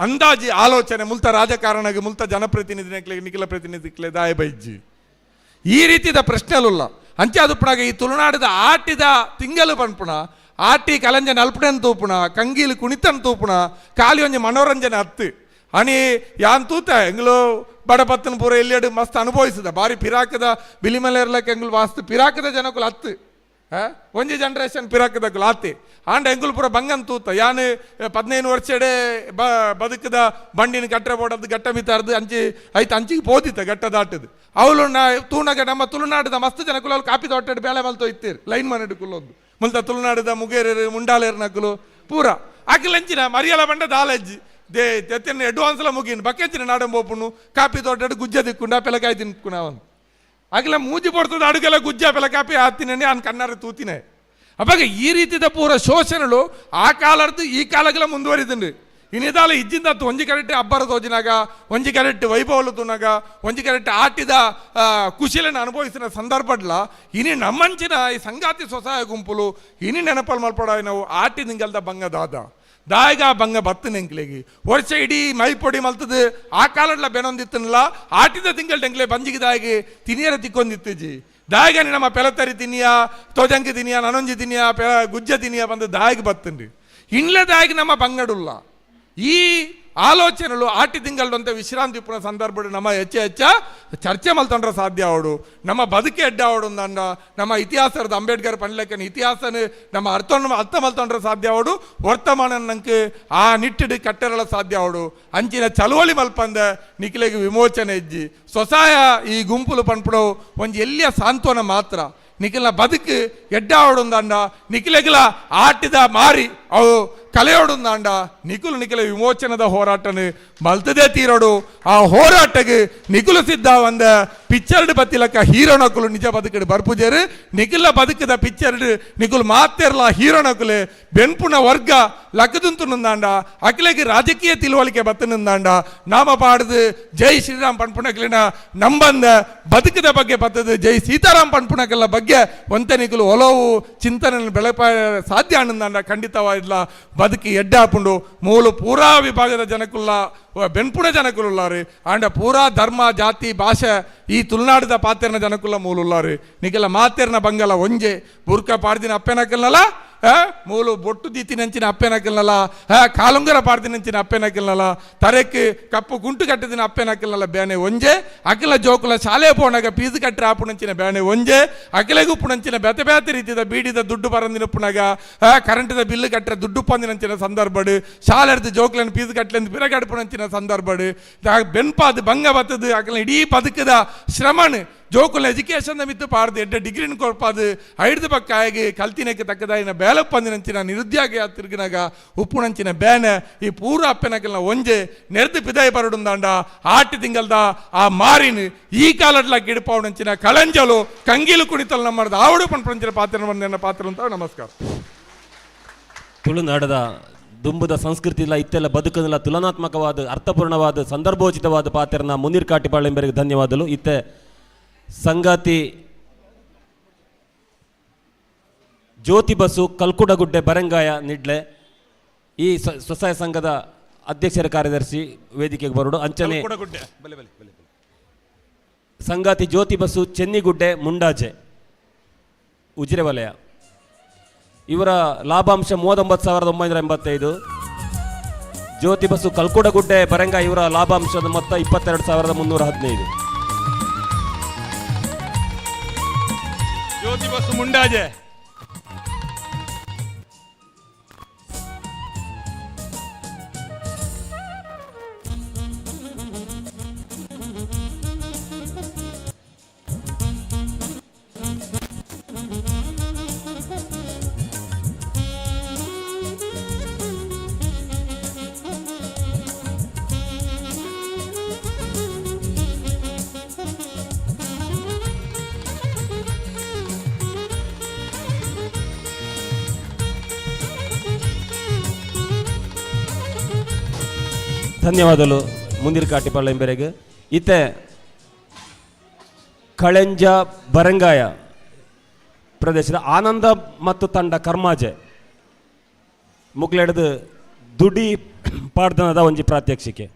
ಅಂದಾಜಿ ಆಲೋಚನೆ ಮುಲ್ತ ರಾಜಕಾರಣಗೆ ಮುಲ್ತ ಜನಪ್ರತಿನಿಧಿನಕ್ಲೆ ನಿಖಿಲ ಪ್ರತಿನಿಧಿಕ್ಲೆ ದಾಯ ಬೈಜ್ಜಿ ಈ ರೀತಿದ ಪ್ರಶ್ನೆಲುಲ್ಲ. ಅಂಚೆ ಅದು ಈ ತುಳುನಾಡದ ಆಟಿದ ತಿಂಗಲು ಪನ್ಪುಣ ಆಟಿ ಕಲಂಜ ನಲ್ಪುಣನ್ ತೂಪುಣ ಕಂಗೀಲು ಕುಣಿತನ್ ತೂಪುಣ ಖಾಲಿ ಒಂಜಿ ಮನೋರಂಜನೆ ಹತ್ತು ಅಣಿ ಯಾನ್ ತೂತ ಎಂಗ್ಲು ಬಡಪತ್ತನ ಪೂರ ಎಲ್ಲಿಯಡು ಮಸ್ತ್ ಅನುಭವಿಸಿದ ಬಾರಿ ಪಿರಾಕದ ಬಿಲಿಮಲೆ ಇರ್ಲಕ್ಕೆ ಎಂಗ್ಲು ವಾಸ್ತು ಪಿರಾಕದ ಜನಕುಲು ಹತ್ತು ಒಂಜಿ ಜನರೇಷನ್ ಪಿರಾಕದಕ್ಕಲು ಆತೆ ಆಂಡ ಎಂಕುಲು ಪೂರ ಬಂಗನ್ ತೂತ ಯಾನ್ 15 ವರ್ಷಡೆ ಬದುಕದ ಬಂಡಿನ ಕಟ್ಟರೆ ಬೋಡದ್ದು ಗಟ್ಟ ಮಿತಾರ್ದು ಅಂಚಿ ಐತ ಅಂಚಿಗೆ ಪೋದಿತ್ತ ಗಟ್ಟ ದಾಟದು ಅವಳು ನಾ ತೂನಗ ನಮ್ಮ ತುಳುನಾಡದ ಮಸ್ತ್ ಜನ ಕುಲೋಲು ಕಾಪಿ ತೋಟಡ್ ಬೇಳೆ ಮಲ್ತೋ ಇತ್ತೀರ್ ಲೈನ್ ಮನೆಡು ಕುಲ್ಲೊಂದು ಮುಲ್ತ ತುಳುನಾಡದ ಮುಗೇರೇರು ಮುಂಡಾಲೇರು ನಕುಲು ಪೂರ ಅಕಿಲಂಚಿನ ಮರಿಯಲ ಬಂಡ ದಾಲಜ್ಜಿ they ತೆತ್ತಿನ ಅಡ್ವಾನ್ಸ್ಲ ಮುಗಿನ ಬಕ್ಕೆಂಚಿನ ನಾಡಂಬೋಪುಣ್ಣು ಕಾಪಿ ತೋಟಡ್ ಗುಜ್ಜ ದಿಕ್ಕುಂಡ ಪೆಲಕಾಯಿ ತಿನ್ಕುಣವನು ಅಗಲ ಮೂಜಿ ಪೊರ್ತದ ಅಡುಗೆಲ್ಲ ಗುಜ್ಜ ಪೆಲಕಾಪಿ ಆತಿನೇ ಅನ್ ಕಣ್ಣಾರ ತೂತಿನೇ. ಅವಾಗ ಈ ರೀತಿದ ಪೂರ ಶೋಷಣೆಗಳು ಆ ಕಾಲರ್ದು ಈ ಕಾಲಗೆಲ್ಲ ಮುಂದುವರಿದುಂಡು. ಇನಿದಾಲ ಇಜ್ಜಿಂದ ಒಂಜಿ ಕರೆಕ್ಟ್ ಅಬ್ಬರ ತೋಜಿನಾಗ, ಒಂಜಿ ಕರೆಕ್ಟ್ ವೈಭವಲು ತೂನಾಗ, ಒಂಜಿ ಕರೆಕ್ಟ್ ಆಟಿದ ಕುಶಿಲನ್ನು ಅನುಭವಿಸಿದ ಸಂದರ್ಭಡ್ಲ ಇನಿ ನಮ್ಮಂಚಿನ ಈ ಸಂಗಾತಿ ಸ್ವಸಹಾಯ ಗುಂಪುಲು ಇನಿ ನೆನಪಲ್ ಮಲ್ಪಡ ನಾವು ಆಟಿ ನಿಂಗಲ್ದ ಬಂಗ ದಾದ ದಾಯಗ ಬಂಗ ಬತ್ತು ನೆಂಕ್ಲೆಗಿ ವರ್ಷ ಇಡೀ ಮೈ ಪೊಡಿ ಮಲ್ತದು ಆ ಕಾಲಡ್ಲ ಬೆನೊಂದಿತ್ತನಲ್ಲ ಆಟಿದ ತಿಂಗಳ ಟೆಂಕ್ಲೆ ಬಂಜಿಗೆ ದಾಯಿಗೆ ತಿನಿಯರ ತಿಕ್ಕೊಂದಿತ್ತುಜಿ ದಾಯಗನಿ ನಮ್ಮ ಪೆಲತರಿ ತಿನಿಯ ತೋಜಂಕಿ ತಿನಿಯ ನನೊಂಜಿ ತಿನಿಯ ಪೆ ಗುಜ್ಜ ತಿನಿಯ ಬಂದು ದಾಯಿಗೆ ಬತ್ತುಂಡು ಇನ್ಲೆ ದಾಯಿಗೆ ನಮ್ಮ ಬಂಗಡುಲ್ಲ. ಈ ಆಲೋಚನೆಗಳು ಆಟಿ ತಿಂಗಳಂತೆ ವಿಶ್ರಾಂತಿ ಉಪ್ಪುನ ಸಂದರ್ಭ ನಮ್ಮ ಹೆಚ್ಚ ಹೆಚ್ಚ ಚರ್ಚೆ ಮಲ್ತೊಂಡ್ರೆ ಸಾಧ್ಯ ಅವಡು ನಮ್ಮ ಬದುಕೆ ಎಡ್ಡ ಅವಡು ಅಂದ ನಮ್ಮ ಇತಿಹಾಸದ ಅಂಬೇಡ್ಕರ್ ಪನ್ಲೆಕ್ಕನ ಇತಿಹಾಸನ ನಮ್ಮ ಅರ್ಥ ಅರ್ಥ ಮಲ್ತೊಂಡ್ರೆ ಸಾಧ್ಯ ಅವಡು ವರ್ತಮಾನ ನಂಗೆ ಆ ನಿಟ್ಟಿಡು ಕಟ್ಟೆರಳ ಸಾಧ್ಯ ಅವಡು ಅಂಚಿನ ಚಳುವಳಿ ಮಲ್ಪಂದ ನಿಖಿಲೆಗೆ ವಿಮೋಚನೆ ಇಜ್ಜಿ ಸ್ವಸಹಾಯ ಈ ಗುಂಪುಲು ಪನ್ಪುಡವು ಒಂಜಿ ಎಲ್ಲಿಯ ಸಾಂತ್ವನ ಮಾತ್ರ ನಿಖಿಲ್ನ ಬದುಕು ಎಡ್ಡಾವಡುಂದಂಡ ನಿಖಿಲೆಗಿಲ ಆಟಿದ ಮಾರಿ ಅವು ಕಲೆಯೋಡುಂದಾಂಡ ನಿಖುಲು ನಿಖಿಲ ವಿಮೋಚನದ ಹೋರಾಟನು ಮಲ್ತದೇ ತೀರೋಡು. ಆ ಹೋರಾಟಗೆ ನಿಖುಲು ಸಿದ್ಧ ಒಂದ ಪಿಕ್ಚರ್ಡ್ ಬತ್ತಿಲಕ್ಕ ಹೀರೋನಕುಲು ನಿಜ ಬದುಕಡು ಬರ್ಪುಜೇರು ನಿಖಿಲ ಬದುಕದ ಪಿಕ್ಚರ್ಡ್ ನಿಖುಲು ಮಾತೆರ್ಲ ಹೀರೋನಕುಲು ಬೆನ್ಪುನ ವರ್ಗ ಲಕ್ಕದುಂತುನುಂದಾಂಡ ಅಖಿಲಗೆ ರಾಜಕೀಯ ತಿಳುವಳಿಕೆ ಬತ್ತನುಂದಾಂಡ ನಾಮ ಪಾಡುದು ಜೈ ಶ್ರೀರಾಮ್ ಪನ್ಪುನಕ್ಲಿನ ನಂಬಂದ ಬದುಕದ ಬಗ್ಗೆ ಬತ್ತದು ಜೈ ಸೀತಾರಾಮ್ ಪನ್ಪುನಕಲ್ಲ ಬಗ್ಗೆ ಒಂತೆ ನಿಖುಲು ಒಲವು ಚಿಂತನೆ ಬೆಳಪ ಸಾಧ್ಯ ಅನ್ನಂದಾಂಡ ಖಂಡಿತವಾಗಿಲ್ಲ ಬದುಕಿ ಎಡ್ಡಾಪುಂಡು. ಮೂಲು ಪೂರಾ ವಿಭಾಗದ ಜನಕುಲ್ಲ ಬೆನ್ಪುಣ ಜನಕುಲುಲ್ಲಾರು ಆಂಡ ಪೂರಾ ಧರ್ಮ ಜಾತಿ ಭಾಷೆ ಈ ತುಳುನಾಡದ ಪಾತೆರ್ನ ಜನಕುಲ್ಲ ಮೂಲುಲ್ಲಾರು ನಿಖಿಲ ಮಾತೆರ್ನ ಬಂಗಲ ಒಂಜೆ ಬುರ್ಕ ಪಾಡ್ದಿನ ಅಪ್ಪೆನಕಲ್ನಲ ಮೂಲು ಬೊಟ್ಟು ದೀತಿನಂಚಿನ ಅಪ್ಪೆನಕಲ್ನಲ ಕಾಲುಂಗರ ಪಾಡ್ದಿನಂಚಿನ ಅಪ್ಪೆನಕಲ್ನಲ ತರೆಕ್ ಕಪ್ಪು ಗುಂಟು ಕಟ್ಟಿದಿನ ಅಪ್ಪೆನಕಲ್ನಲ ಬೇನೆ ಒಂಜೆ ಅಖಿಲ ಜೋಕುಲ ಶಾಲೆ ಪೋನಾಗ ಪೀಸ್ ಕಟ್ಟರೆ ಆಪುಣಂಚಿನ ಬೇನೆ ಒಂಜೆ ಅಖಿಲೆಗು ಪುಣಂಚಿನ ಬೇತೆ ಬೇತೆ ರೀತಿದ ಬೀಡಿದ ದುಡ್ಡು ಬರಂದಿನ ಪುನಗ ಕರೆಂಟಿದ ಬಿಲ್ಲು ಕಟ್ಟರೆ ದುಡ್ಡು ಪಂದಿನಂಚಿನ ಸಂದರ್ಭಡು ಶಾಲೆರ್ದು ಜೋಕುಲನ್ ಪೀಸ್ ಕಟ್ಟಲೆಂದು ಪಿರಗಡ್ಪುಣಂಚಿನ ಸಂದರ್ಭಡು ಬೆನ್ಪಾದು ಬಂಗ ಬತ್ತದು ಅಖಿಲ ಇಡೀ ಬದುಕದ ಶ್ರಮಣ್ ಜೋಕುಲ ಎಜುಕೇಶನ್ ಮಿತ್ತು ಪಾಡ್ದು ಎಡ್ಡೆ ಡಿಗ್ರಿನ ಕೊರ್ಪಾದು ಐಡ್ದು ಪಕ್ಕ ಆಗಿ ಕಲ್ತಿನಕ್ಕೆ ತಕ್ಕದಾಯಿನ ಬೇಲಪ್ಪಂದಿನಂಚಿನ ನಿರುದ್ಯೋಗ ತಿರುಗಿನಾಗ ಉಪ್ಪುನಂಚಿನ ಬೇನೆ ಈ ಪೂರ ಅಪ್ಪನಕಲ್ನ ಒಂಜೆ ನೆರೆದು ಪಿದಾಯಿ ಬರಡುಂದಾಂಡ ಆಟಿ ತಿಂಗಲ್ದ ಆ ಮಾರಿನ ಈ ಕಾಲಡ್ಲ ಗಿಡಪಾವಣಂಚಿನ ಕಳಂಜಲು ಕಂಗಿಲು ಕುಣಿತಲ್ ನಮ್ಮದ ಆವಡು ಪಂಚಿನ ಪಾತ್ರ ಬಂದ ಪಾತ್ರ ಅಂತ ನಮಸ್ಕಾರ. ತುಳುನಾಡದ ದುಂಬುದ ಸಂಸ್ಕೃತಿ ಇಲ್ಲ ಇತ್ತೆಲ್ಲ ಬದುಕದಲ್ಲ ತುಲನಾತ್ಮಕವಾದ ಅರ್ಥಪೂರ್ಣವಾದ ಸಂದರ್ಭೋಚಿತವಾದ ಪಾತ್ರನ ಮುನೀರ್ ಕಾಟಿಪಾಳೆಂಬರಿಗೆ ಧನ್ಯವಾದಗಳು. ಇತ್ತೆ ಸಂಗಾತಿ ಜ್ಯೋತಿ ಬಸು ಕಲ್ಕುಡಗುಡ್ಡೆ ಬರಂಗಾಯ ನಿಡ್ಲೆ ಈ ಸ್ವಸಹಾಯ ಸಂಘದ ಅಧ್ಯಕ್ಷರ ಕಾರ್ಯದರ್ಶಿ ವೇದಿಕೆಗೆ ಬರೋಡು. ಅಂಚನೆ ಸಂಗಾತಿ ಜ್ಯೋತಿ ಬಸು ಚೆನ್ನಿಗುಡ್ಡೆ ಮುಂಡಾಜೆ ಉಜಿರೆ ವಲಯ ಇವರ ಲಾಭಾಂಶ 39,985. ಜ್ಯೋತಿ ಬಸು ಕಲ್ಕುಡಗುಡ್ಡೆ ಬರಂಗ ಇವರ ಲಾಭಾಂಶದ ಮೊತ್ತ 22,315. ಜ್ಯೋತಿ ಬಸು ಮುಂಡಾಜೆ. ಧನ್ಯವಾದಗಳು ಮುಂದಿನ ಕಾಟಿಪಾಳ್ಯಂಬೆರೆಗೆ. ಇತ್ತೆ ಕಳೆಂಜ ಬರಂಗಾಯ ಪ್ರದೇಶದ ಆನಂದ ಮತ್ತು ತಂಡ ಕರ್ಮಾಜೆ ಮುಕ್ಲೆಡ್ದು ದುಡಿ ಪಾಡ್ದನದ ಒಂಜಿ ಪ್ರಾತ್ಯಕ್ಷಿಕೆ.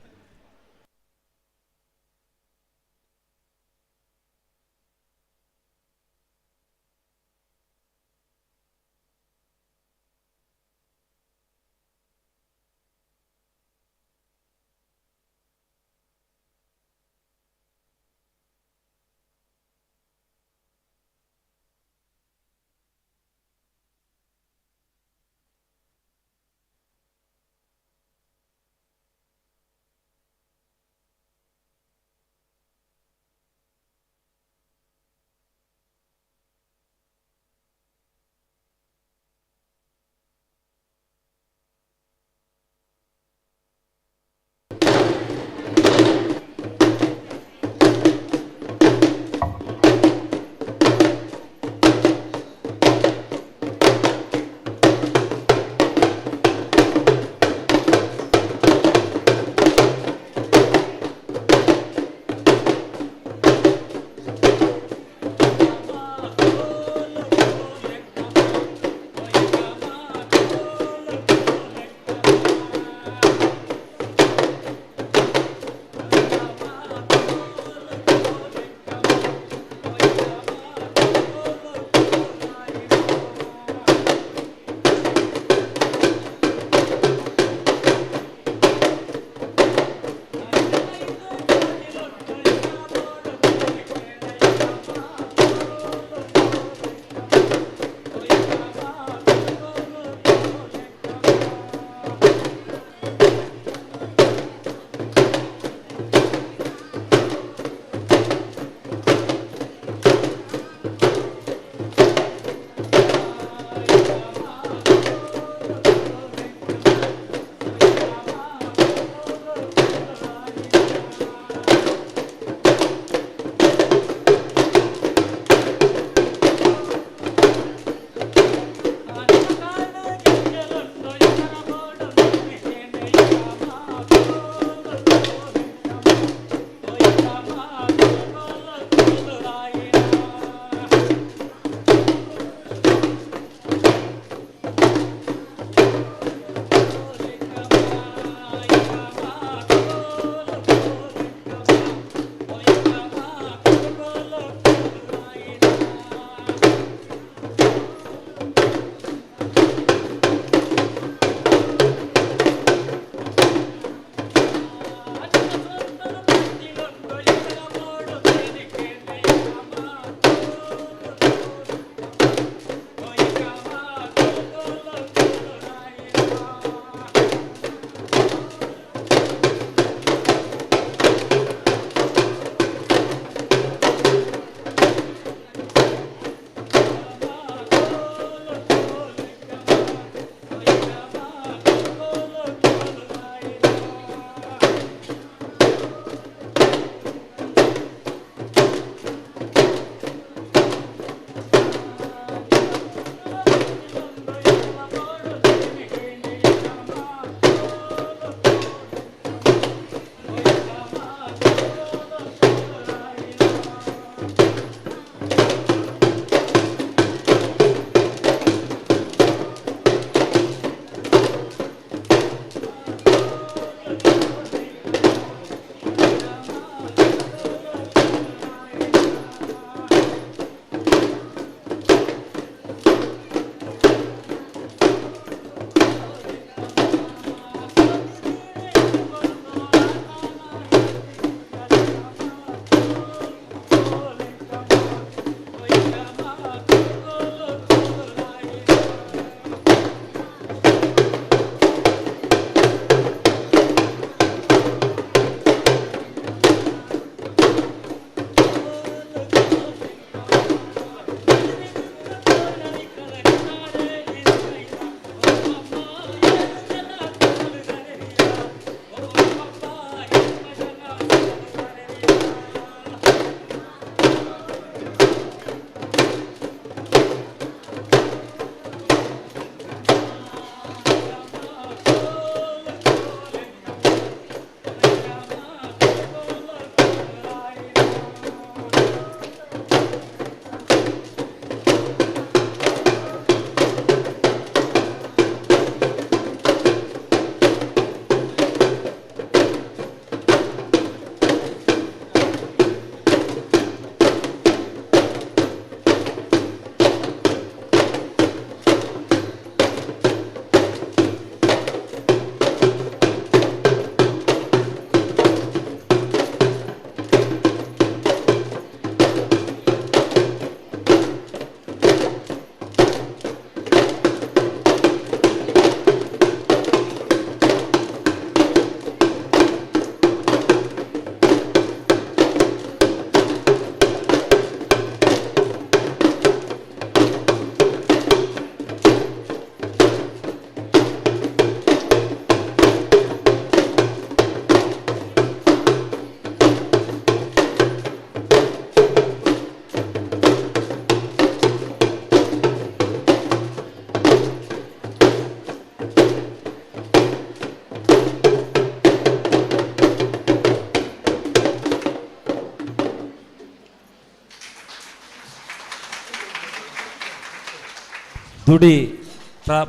ದುಡಿ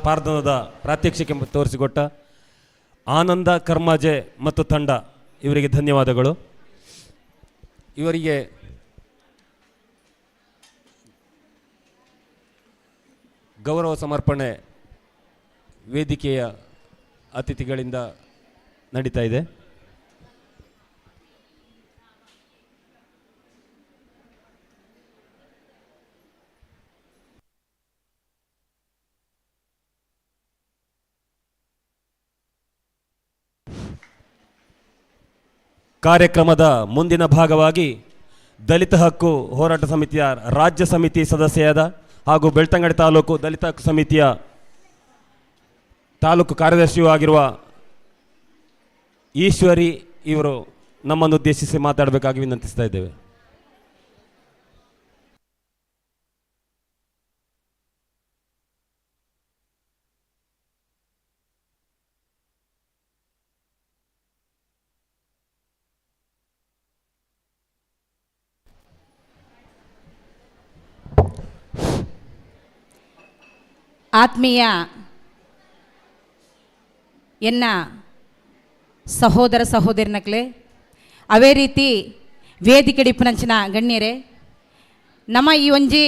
ಪಾರ್ದನದ ಪ್ರಾತ್ಯಕ್ಷಿಕೆ ತೋರಿಸಿಕೊಟ್ಟ ಆನಂದ ಕರ್ಮಾಜೆ ಮತ್ತು ತಂಡ ಇವರಿಗೆ ಧನ್ಯವಾದಗಳು. ಇವರಿಗೆ ಗೌರವ ಸಮರ್ಪಣೆ ವೇದಿಕೆಯ ಅತಿಥಿಗಳಿಂದ ನಡೀತಾ ಇದೆ. ಕಾರ್ಯಕ್ರಮದ ಮುಂದಿನ ಭಾಗವಾಗಿ ದಲಿತ ಹಕ್ಕು ಹೋರಾಟ ಸಮಿತಿಯ ರಾಜ್ಯ ಸಮಿತಿ ಸದಸ್ಯರಾದ ಹಾಗೂ ಬೆಳ್ತಂಗಡಿ ತಾಲೂಕು ದಲಿತ ಹಕ್ಕು ಸಮಿತಿಯ ತಾಲೂಕು ಕಾರ್ಯದರ್ಶಿಯೂ ಆಗಿರುವ ಈಶ್ವರಿ ಇವರು ನಮ್ಮನ್ನು ಉದ್ದೇಶಿಸಿ ಮಾತಾಡಬೇಕಾಗಿ ವಿನಂತಿಸ್ತಾ ಇದ್ದೇವೆ. ಆತ್ಮೀಯ ಎನ್ನ ಸಹೋದರ ಸಹೋದರಿನಕ್ಲೆ, ಅವೇ ರೀತಿ ವೇದಿಕೆ ಡಿಪ್ಪುನಂಚಿನ ಗಣ್ಯರೇ, ನಮ್ಮ ಈ ಒಂಜಿ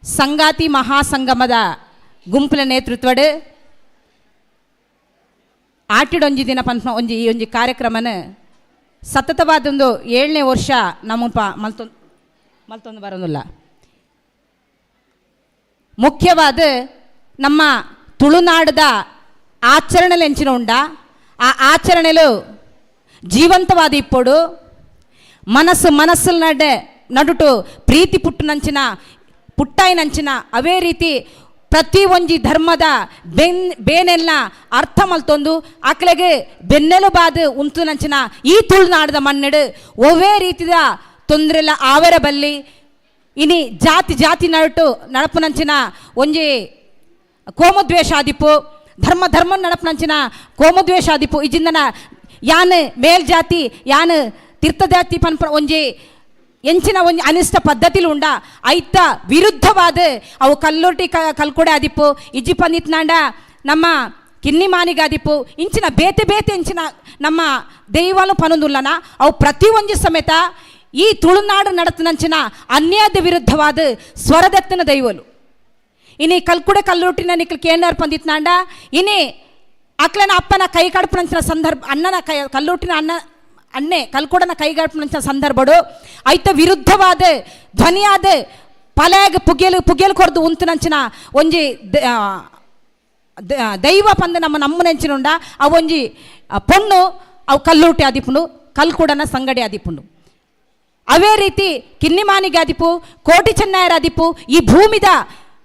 ಸಂಗಾತಿ ಮಹಾಸಂಗಮದ ಗುಂಪಿನ ನೇತೃತ್ವಡ್ ಆಟಿಡೊಂಜಿ ದಿನ ಪನ್ಪ ಒಂಜಿ ಈ ಒಂಜಿ ಕಾರ್ಯಕ್ರಮನ ಸತತವಾದೊಂದು 7ನೇ ವರ್ಷ ನಮ್ಮ ಮಲ್ತೊಂದು ಮಲ್ತೊಂದು ಬರೋದಿಲ್ಲ. ಮುಖ್ಯವಾದ ನಮ್ಮ ತುಳುನಾಡದ ಆಚರಣೆಲು ಎಂಚಿನ ಉಂಡ, ಆ ಆಚರಣೆಲು ಜೀವಂತವಾದ ಇಪ್ಪೊಡು ಮನಸ್ಸು ಮನಸ್ಸು ನಡೆ ನಡುಟು ಪ್ರೀತಿ ಪುಟ್ಟನಂಚಿನ ಪುಟ್ಟಾಯಿನಂಚಿನ ಅವೇ ರೀತಿ ಪ್ರತಿ ಒಂಜಿ ಧರ್ಮದ ಬೇನೆಲ್ಲ ಅರ್ಥ ಮಲ್ತೊಂದು ಆಕಲೆಗೆ ಬೆನ್ನೆಲುಬಾದ ಉಂತುನಂಚಿನ ಈ ತುಳುನಾಡದ ಮಣ್ಣೆಡು ಒವ್ವೇ ರೀತಿದ ತೊಂದರೆಲ್ಲ ಆವರ ಬಲ್ಲಿ ಇನಿ ಜಾತಿ ಜಾತಿ ನಡುಟು ನಡಪುನಂಚಿನ ಒಂಜಿ ಕೋಮದ್ವೇಷಾದಿಪ್ಪು ಧರ್ಮ ಧರ್ಮ ನಡಪುನಂಚಿನ ಕೋಮದ್ವೇಷಾದಿಪ್ಪು ಇಜಿಂದನ ಯಾನ್ ಮೇಲ್ಜಾತಿ ಯಾನ್ ತೀರ್ಥಜಾತಿ ಪನ್ಪ ಒಂಜಿ ಎಂಚಿನ ಒಂಜಿ ಅನಿಷ್ಟ ಪದ್ಧತಿಲು ಉಂಡ ಐತ ವಿರುದ್ಧವಾದ ಅವು ಕಲ್ಲುರ್ಟಿ ಕಲ್ಕೊಡೆ ಆದಿಪ್ಪು ಇಜ್ಜಿ ಪಂದಿತ್ನಾಂಡ ನಮ್ಮ ಕಿನ್ನಿ ಮಾನಿಗಾದಿಪ್ಪು ಇಂಚಿನ ಬೇತೆ ಬೇತೆ ಇಂಚಿನ ನಮ್ಮ ದೈವಾಲು ಪನೊಂದುಲ್ಲನ ಅವು ಪ್ರತಿ ಒಂಜಿ ಸಮೇತ ಈ ತುಳುನಾಡು ನಡತನಂಚಿನ ಅನ್ಯಾಯದ ವಿರುದ್ಧವಾದ ಸ್ವರದತ್ತನ ದೈವಲು ಇನಿ ಕಲ್ಕುಡೆ ಕಲ್ಲುಟ್ಟಿನ ನಿಕ್ಲು ಕೇಂದ್ರ ಪಂದಿತ್ನಾಂಡ ಇನಿ ಅಕ್ಲನ ಅಪ್ಪನ ಕೈ ಕಡ್ಪನಂಚಿನ ಸಂದರ್ಭ ಅಣ್ಣನ ಕೈ ಕಲ್ಲುಟ್ಟಿನ ಅಣ್ಣ ಅಣ್ಣೆ ಕಲ್ಕುಡನ ಕೈಗಾಡ್ಪನಂಚಿನ ಸಂದರ್ಭಡು ಐತ ವಿರುದ್ಧವಾದ ಧ್ವನಿಯಾದ ಪಲಾಗ ಪುಗೆಲು ಪುಗೆಲು ಕೊರ್ದು ಉಂತನಂಚಿನ ಒಂಜಿ ದೈವ ಪಂದ ನಮ್ಮ ನಮ್ಮನೆಂಚಿನುಂಡ ಅವೊಂಜಿ ಪೊಣ್ಣು ಅವು ಕಲ್ಲುಟ್ಟಿ ಆದಿಪುಂಡು ಕಲ್ಕುಡನ ಸಂಗಡಿ ಆದಿಪುಂಡು. ಅವೇ ರೀತಿ ಕಿನ್ನಿಮಾನಿಗಾದಿಪು ಕೋಟಿ ಚೆನ್ನಯರಾದಿಪು ಈ ಭೂಮಿದ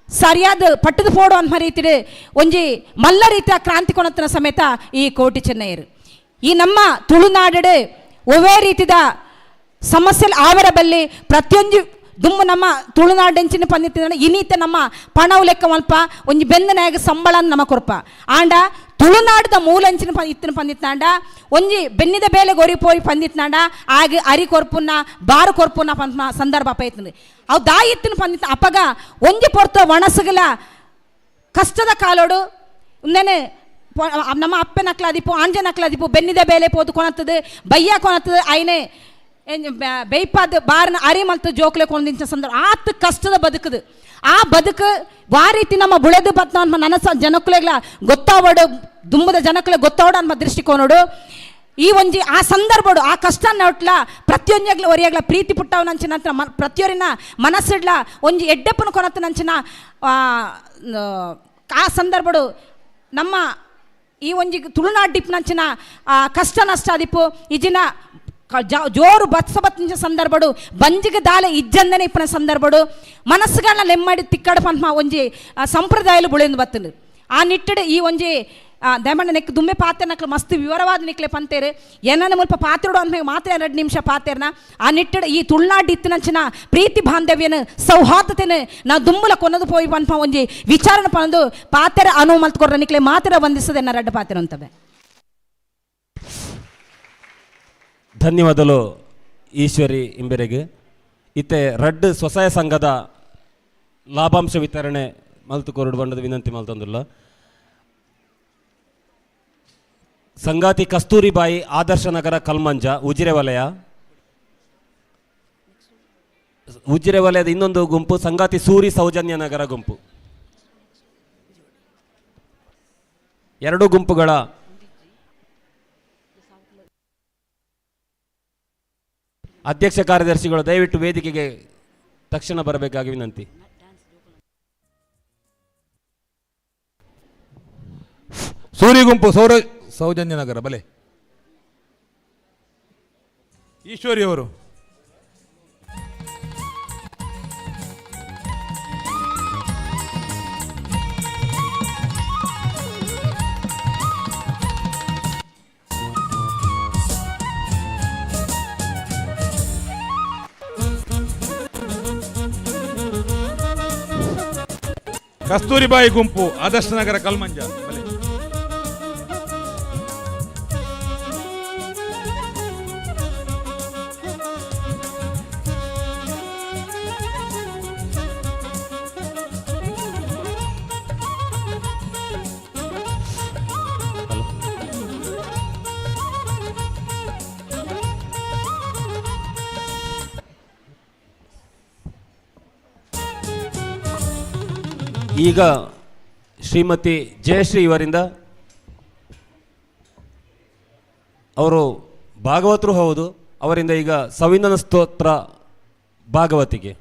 ಸರಿಯಾದ ಪಟ್ಟದ ಫೋಡು ಅಂತ ರೀತಿ ಒಂಜಿ ಮಲ್ಲ ರೀತಿಯ ಕ್ರಾಂತಿ ಕೊಣತನ ಸಮೇತ ಈ ಕೋಟಿ ಚೆನ್ನಯರು ಈ ನಮ್ಮ ತುಳುನಾಡು ಒವ್ವೇ ರೀತಿದ ಸಮಸ್ಯೆ ಆವರ ಬಲ್ಲಿ ಪ್ರತಿಯೊಂಜಿ ದುಮ್ಮು ನಮ್ಮ ತುಳುನಾಡೆಂಚಿನ ಪಂದಿತ್ತಿನ ಇನೀತ ನಮ್ಮ ಪಣವು ಲೆಕ್ಕ ಮಲ್ಪ ಒಂಜಿ ಬೆಂದನಾಗ ಸಂಬಳ ನಮ್ಮ ಕೊರ್ಪ ಆಂಡ ತುಳುನಾಡದ ಮೂಲಂಚಿನ ಇತ್ತಿನ ಪಂದಿತ್ನಾಂಡ ಒಂಜಿ ಬೆನ್ನಿದ ಬೇಲೆ ಗೊರಿ ಪೋಯಿ ಪಂದಿತ್ನಾಂಡ ಆಗ ಅರಿ ಕೊರ್ಪುನ್ನ ಬಾರು ಕೊರ್ಪುನ್ನ ಪಂಪ ಸಂದರ್ಭ ಅಪ್ಪ ಅವು ದಾಯಿ ಇತ್ತಿನ ಪಂದಿತ್ ಅಪ್ಪಗ ಒಂಜಿ ಪೊರ್ತ ಒಣಸುಗಲ ಕಷ್ಟದ ಕಾಲೋಡು ಉಂದೇನೆ ನಮ್ಮ ಅಪ್ಪನ ಅಕ್ಲಾದಿಪ್ಪು ಆಂಜನ ಅಕ್ಲಾದಿಪ್ಪು ಬೆನ್ನಿದ ಬೇಲೆ ಪೋದು ಕೊನತ್ತದು ಬಯ್ಯ ಕೊನತ್ತದು ಐನೆ ಬೇಯ್ಪಾದ ಬಾರನ ಅರಿ ಮಲ್ತು ಜೋಕ್ಲೆ ಕೊಂದಿಂಚ ಸಂದರ್ಭ ಆತ ಕಷ್ಟದ ಬದುಕದು ಆ ಬದುಕು ವಾರೀತಿ ನಮ್ಮ ಬುಳೆದು ಬತ್ನ ಅನ್ಮ ನನಸ ಜನಕ್ಕುಲೆಗ್ಲ ಗೊತ್ತಾವಡು ದುಂಬದ ಜನಕ್ಕುಲೆ ಗೊತ್ತಾವಡು ಅನ್ಮ ದೃಷ್ಟಿಕೋನೋಡು ಈ ಒಂಜಿ ಆ ಸಂದರ್ಭಡು ಆ ಕಷ್ಟ ನೋಟ್ಲ ಪ್ರತಿಯೊಂಜಾಗ್ಲ ಒರಿಯಾಗ್ಲ ಪ್ರೀತಿ ಪುಟ್ಟವನಂಚಿನ ಪ್ರತಿಯೊರಿನ ಮನಸ್ಸಿಡ್ಲ ಒಂಜಿ ಎಡ್ಡೆಪ್ಪನ ಕೊನತ್ತನಂಚಿನ ಆ ಸಂದರ್ಭಡು ನಮ್ಮ ಈ ಒಂಜಿ ತುಳುನಾಡು ಡಿಪ್ನಂಚಿನ ಕಷ್ಟ ನಷ್ಟ ಆದಿಪ್ಪು ಇಜಿನ ಜೋರು ಬತ್ಸ ಬತ್ತಿನ ಸಂದರ್ಭಡು ಬಂಜಿಗೆ ದಾಲೆ ಇಜ್ಜಂದನೆ ಇಪ್ಪನ ಸಂದರ್ಭಡು ಮನಸ್ಸುಗಳನ್ನ ನೆಮ್ಮಡಿ ತಿಕ್ಕಡ ಪನ್ಮ ಒಂಜಿ ಸಂಪ್ರದಾಯಲು ಬುಳೆಂದು ಬತ್ತನು ಆ ನಿಟ್ಟಡು ಈ ಒಂಜಿ ದಯಮಣ್ಣ ನೆಕ್ ದುಮ್ಮೆ ಪಾತ್ರ ನಕ್ಲು ಮಸ್ತ್ ವಿವರವಾದ ನಿಕ್ಲೆ ಪಂತೇರು ಏನನ್ನ ಮುಲ್ಪ ಪಾತ್ರೋಡು ಅಂದ ಮಾತ್ರ 2 ನಿಮಿಷ ಪಾತೇರ್ನ ಆ ನಿಟ್ಟಡು ಈ ತುಳುನಾಡು ಇತ್ತಿನಂಚಿನ ಪ್ರೀತಿ ಬಾಂಧವ್ಯನ ಸೌಹಾರ್ದತೆನ ನಾ ದುಮ್ಮಲ ಕೊನದು ಪೋಯಿ ಪನ್ಪ ಒಂಜಿ ವಿಚಾರಣೆ ಪಂದು ಪಾತೆರ ಅನುವು ಮಲ್ತ್ಕೊಡ್ರ ನಿಕ್ಲೆ ಮಾತ್ರ ವಂದಿಸದೆ ರಡ್ಡ ಪಾತೆರ ಅಂತವೆ. ಧನ್ಯವಾದಗಳು ಈಶ್ವರಿ ಇಂಬೆರೆಗೆ. ಇತ್ತೆ ರಡ್ಡು ಸ್ವಸಹಾಯ ಸಂಘದ ಲಾಭಾಂಶ ವಿತರಣೆ ಮಲ್ತು ಕೊರಡು ಬಂಡದ ವಿನಂತಿ ಮಲ್ತೊಂದುಲ್ಲ. ಸಂಗಾತಿ ಕಸ್ತೂರಿಬಾಯಿ, ಆದರ್ಶ ನಗರ, ಕಲ್ಮಂಜ, ಉಜಿರೆ ವಲಯ. ಉಜಿರೆ ವಲಯದ ಇನ್ನೊಂದು ಗುಂಪು ಸಂಗಾತಿ ಸೂರಿ ಸೌಜನ್ಯ ನಗರ ಗುಂಪು. ಎರಡು ಗುಂಪುಗಳ ಅಧ್ಯಕ್ಷ ಕಾರ್ಯದರ್ಶಿಗಳು ದಯವಿಟ್ಟು ವೇದಿಕೆಗೆ ತಕ್ಷಣ ಬರಬೇಕಾಗಿ ವಿನಂತಿ. ಸೂರಿ ಗುಂಪು ಸೌಜನ್ಯ ನಗರ ಬಲೆ ಈಶ್ವರಿ ಅವರು. ಕಸ್ತೂರಿಬಾಯಿ ಗುಂಪು ಆದರ್ಶ ನಗರ ಕಲ್ಮಂಜ ಬಲೆ. ಈಗ ಶ್ರೀಮತಿ ಜಯಶ್ರೀ ಇವರಿಂದ, ಅವರು ಭಾಗವತರು ಹೌದು, ಅವರಿಂದ ಈಗ ಸವಿನನ ಸ್ತೋತ್ರ ಭಾಗವತಿಗೆ.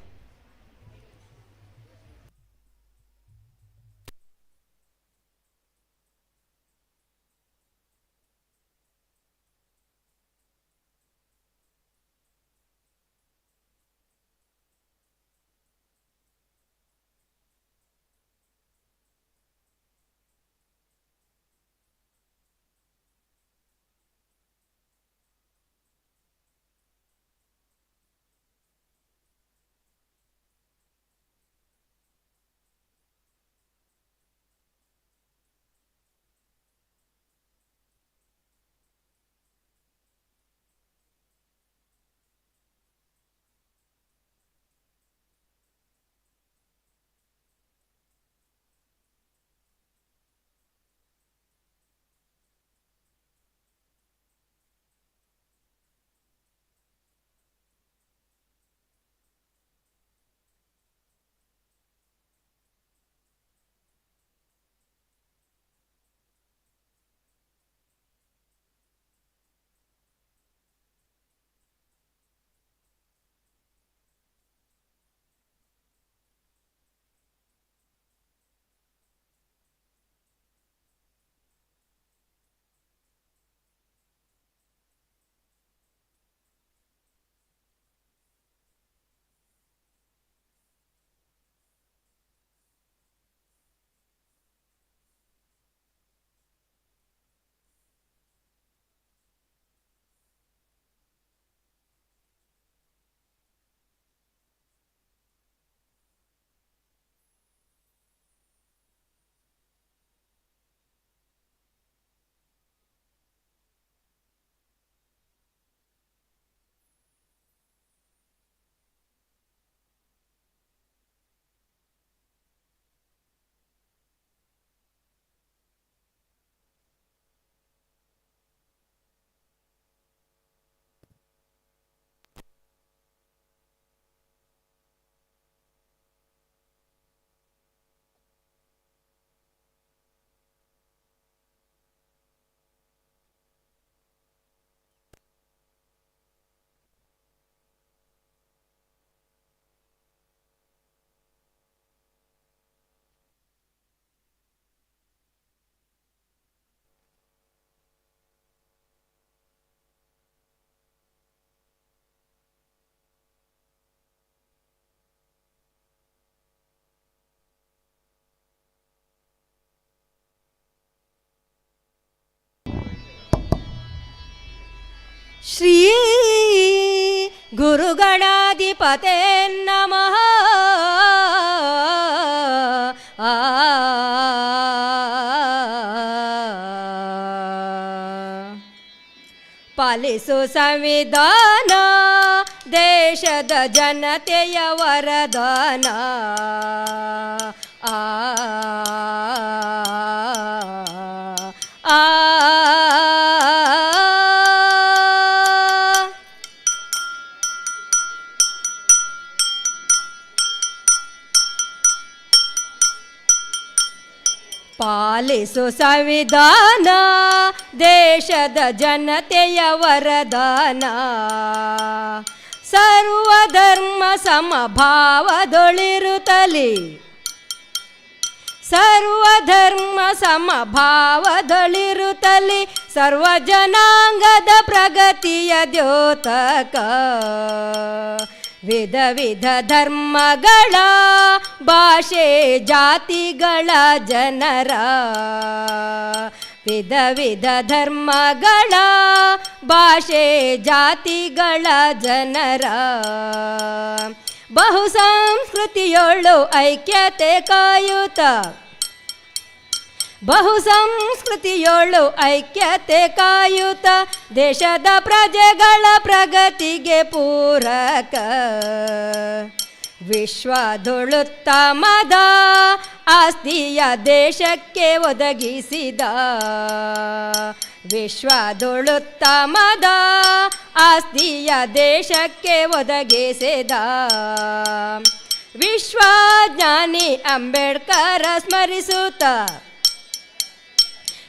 ಶ್ರೀ ಗುರುಗಣಾಧಿಪತೆ ನಮಃ. ಪಾಲಿಸು ಸಂವಿಧಾನ ದೇಶದ ಜನತೆಯ ವರದಾನ. ಆ ಆ ಪಾಲಿಸು ಸಂವಿಧಾನ, ದೇಶದ ಜನತೆಯ ವರದಾನ. ಸರ್ವಧರ್ಮ ಸಮಭಾವದೊಳಿರುತ್ತಲಿ, ಸರ್ವಧರ್ಮ ಸಮಭಾವದೊಳಿರುತ್ತಲಿ, ಸರ್ವ ಜನಾಂಗದ ಪ್ರಗತಿಯ ದ್ಯೋತಕ. ವಿಧ ವಿಧ ಧರ್ಮಗಳ ಭಾಷೆ ಜಾತಿಗಳ ಜನರ, ವಿಧ ವಿಧ ಧರ್ಮಗಳ ಭಾಷೆ ಜಾತಿಗಳ ಜನರ ಬಹುಸಂಸ್ಕೃತಿಯೊಳು ಐಕ್ಯತೆ ಕಾಯುತ್ತ, ಬಹುಸಂಸ್ಕೃತಿಯೊಳು ಐಕ್ಯತೆ ಕಾಯುತ್ತ, ದೇಶದ ಪ್ರಜೆಗಳ ಪ್ರಗತಿಗೆ ಪೂರಕ. ವಿಶ್ವದೊಳುತ್ತಮದ ಆಸ್ತಿಯ ದೇಶಕ್ಕೆ ಒದಗಿಸಿದ, ವಿಶ್ವದೊಳುತ್ತಮದ ಆಸ್ತಿಯ ದೇಶಕ್ಕೆ ಒದಗಿಸಿದ. ವಿಶ್ವಜ್ಞಾನಿ ಅಂಬೇಡ್ಕರ ಸ್ಮರಿಸುತ್ತ,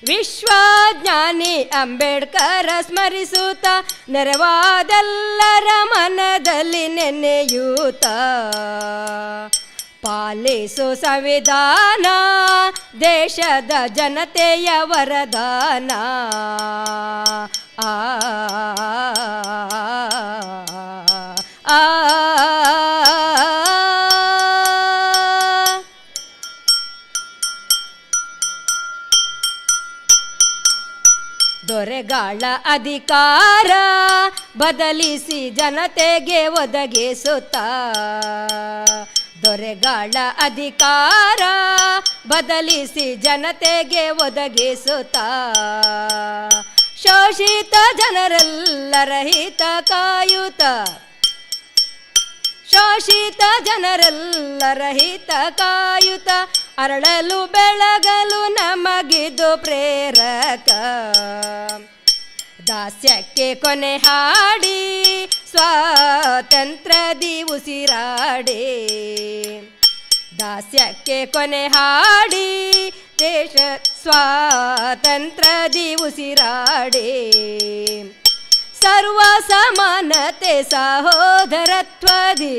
ವಿಶ್ವಜ್ಞಾನಿ ಅಂಬೇಡ್ಕರ ಸ್ಮರಿಸುತ್ತ, ನೆರವಾದೆಲ್ಲರ ಮನದಲ್ಲಿ ನೆನೆಯೂತ. ಪಾಲಿಸು ಸಂವಿಧಾನ, ದೇಶದ ಜನತೆಯ ವರದಾನ. ಆ ಆ ದೊರೆಗಳ ಅಧಿಕಾರ ಬದಲಿಸಿ ಜನತೆಗೆ ಒದಗಿಸುತ್ತ, ದೊರೆಗಳ ಅಧಿಕಾರ ಬದಲಿಸಿ ಜನತೆಗೆ ಒದಗಿಸುತ್ತ, ಶೋಷಿತ ಜನರೆಲ್ಲರ ಹಿತ ಕಾಯುತ್ತ, ಶೋಷಿತ ಜನರೆಲ್ಲರ ಹಿತ ಕಾಯುತ್ತ, ಅರಳಲು ಬೆಳಗಲು ನಮಗಿದು ಪ್ರೇರಕ. ದಾಸ್ಯಕ್ಕೆ ಕೊನೆ ಹಾಡಿ ಸ್ವಾತಂತ್ರ್ಯದಿ ಉಸಿರಾಡಿ, ದಾಸ್ಯಕ್ಕೆ ಕೊನೆ ಹಾಡಿ ದೇಶ ಸ್ವಾತಂತ್ರ್ಯದಿ ಉಸಿರಾಡಿ. ಸರ್ವ ಸಮಾನತೆ ಸಹೋದರತ್ವದಿ,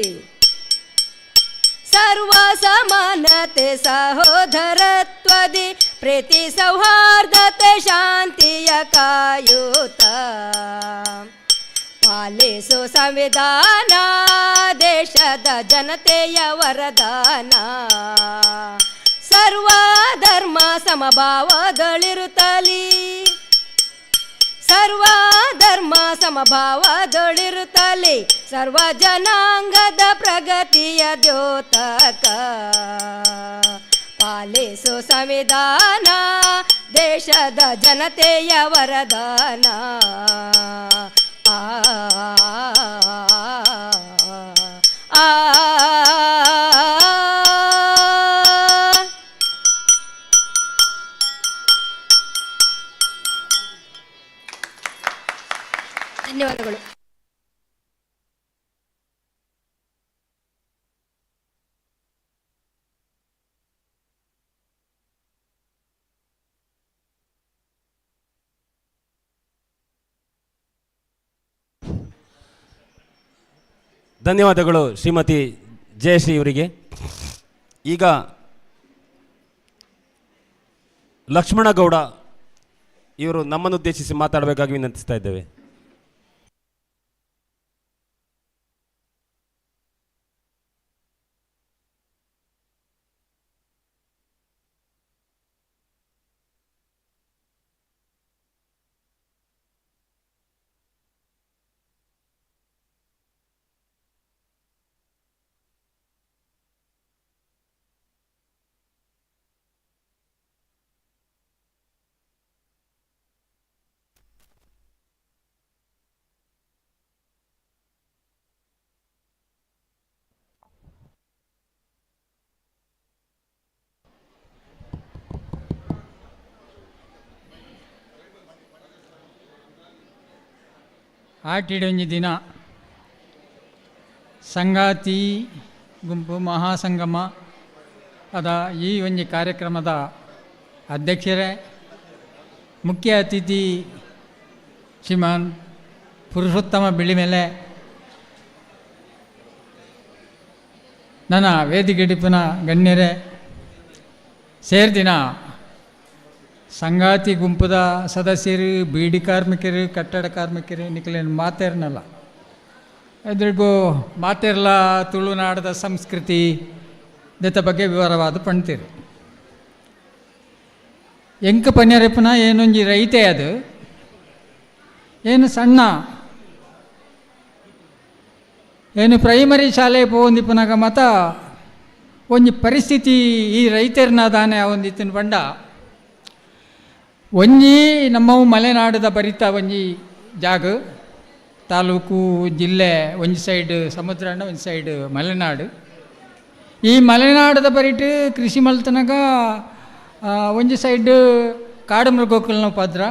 ಸರ್ವ ಸಮಾನತೆ ಸಹೋದರತ್ವದಿ, ಪ್ರೀತಿ ಸೌಹಾರ್ದತೆ ಶಾಂತಿಯ ಕಾಯುತ್ತ. ಪಾಲಿಸು ಸಂವಿಧಾನ, ದೇಶದ ಜನತೆಯ ವರದಾನ. ಸರ್ವ ಧರ್ಮ ಸಮಭಾವದೊಳಿರುತ್ತಲಿ, ಸರ್ವ ಧರ್ಮ ಸಮಭಾವದೊಳಿರುತ್ತಲಿ, ಸರ್ವ ಜನಾಂಗದ ಪ್ರಗತಿಯ ದ್ಯೋತಕ. ಪಾಲಿಸು ಸಂವಿಧಾನ, ದೇಶದ ಜನತೆಯ ವರದಾನ. ಆ ಆ ಧನ್ಯವಾದಗಳು. ಧನ್ಯವಾದಗಳು ಶ್ರೀಮತಿ ಜಯಶ್ರೀ ಇವರಿಗೆ. ಈಗ ಲಕ್ಷ್ಮಣಗೌಡ ಇವರು ನಮ್ಮನ್ನುದ್ದೇಶಿಸಿ ಮಾತಾಡಬೇಕಾಗಿ ವಿನಂತಿಸ್ತಾ ಇದ್ದೇವೆ. ಆಟಿಡೊಂಜಿ ದಿನ ಸಂಗಾತಿ ಗುಂಪು ಮಹಾಸಂಗಮ ಅದ ಈ ಒಂಜಿ ಕಾರ್ಯಕ್ರಮದ ಅಧ್ಯಕ್ಷರೇ, ಮುಖ್ಯ ಅತಿಥಿ ಶ್ರೀಮಾನ್ ಪುರುಷೋತ್ತಮ ಬಿಳಿಮೆಲೆ, ನನ್ನ ವೇದಿಕೆಡಿಪುನ ಗಣ್ಯರೇ, ಸೇರ್ದಿನ ಸಂಗಾತಿ ಗುಂಪುದ ಸದಸ್ಯರು, ಬೀಡಿ ಕಾರ್ಮಿಕರು, ಕಟ್ಟಡ ಕಾರ್ಮಿಕರು, ನಿಖಲೇನು ಮಾತೇರ್ನಲ್ಲ ಎದುರಿಗೂ ಮಾತೇರ್ಲ ತುಳುನಾಡದ ಸಂಸ್ಕೃತಿ ದತ್ತ ಬಗ್ಗೆ ವಿವರವಾದ ಪಣ್ತೀರಿ. ಎಂಕ ಪನ್ಯರೆಪ್ಪನ ಏನೊಂಜಿ ರೈತೆ, ಅದು ಏನು ಸಣ್ಣ ಏನು ಪ್ರೈಮರಿ ಶಾಲೆ ಪೋಂದಿಪ್ಪನಾಗ ಮತ ಒಂಜಿ ಪರಿಸ್ಥಿತಿ ಈ ರೈತರನ್ನ ದಾನೆ ಒಂದಿತ್ತಿನ ಪಂಡ ಒಂಜಿ ನಮ್ಮವು ಮಲೆನಾಡದ ಬರಿತ ಒಂಜಿ ಜಾಗ, ತಾಲೂಕು ಜಿಲ್ಲೆ ಒಂಜಿ ಸೈಡ್ ಸಮುದ್ರ ಒಂಜಿ ಸೈಡ್ ಮಲೆನಾಡು. ಈ ಮಲೆನಾಡದ ಬರಿಟ್ ಕೃಷಿ ಮಲ್ತನಾಗ ಒಂಜಿ ಸೈಡ್ ಕಾಡು ಮೃಗಕ್ಕಲ್ನ ಪದ್ರ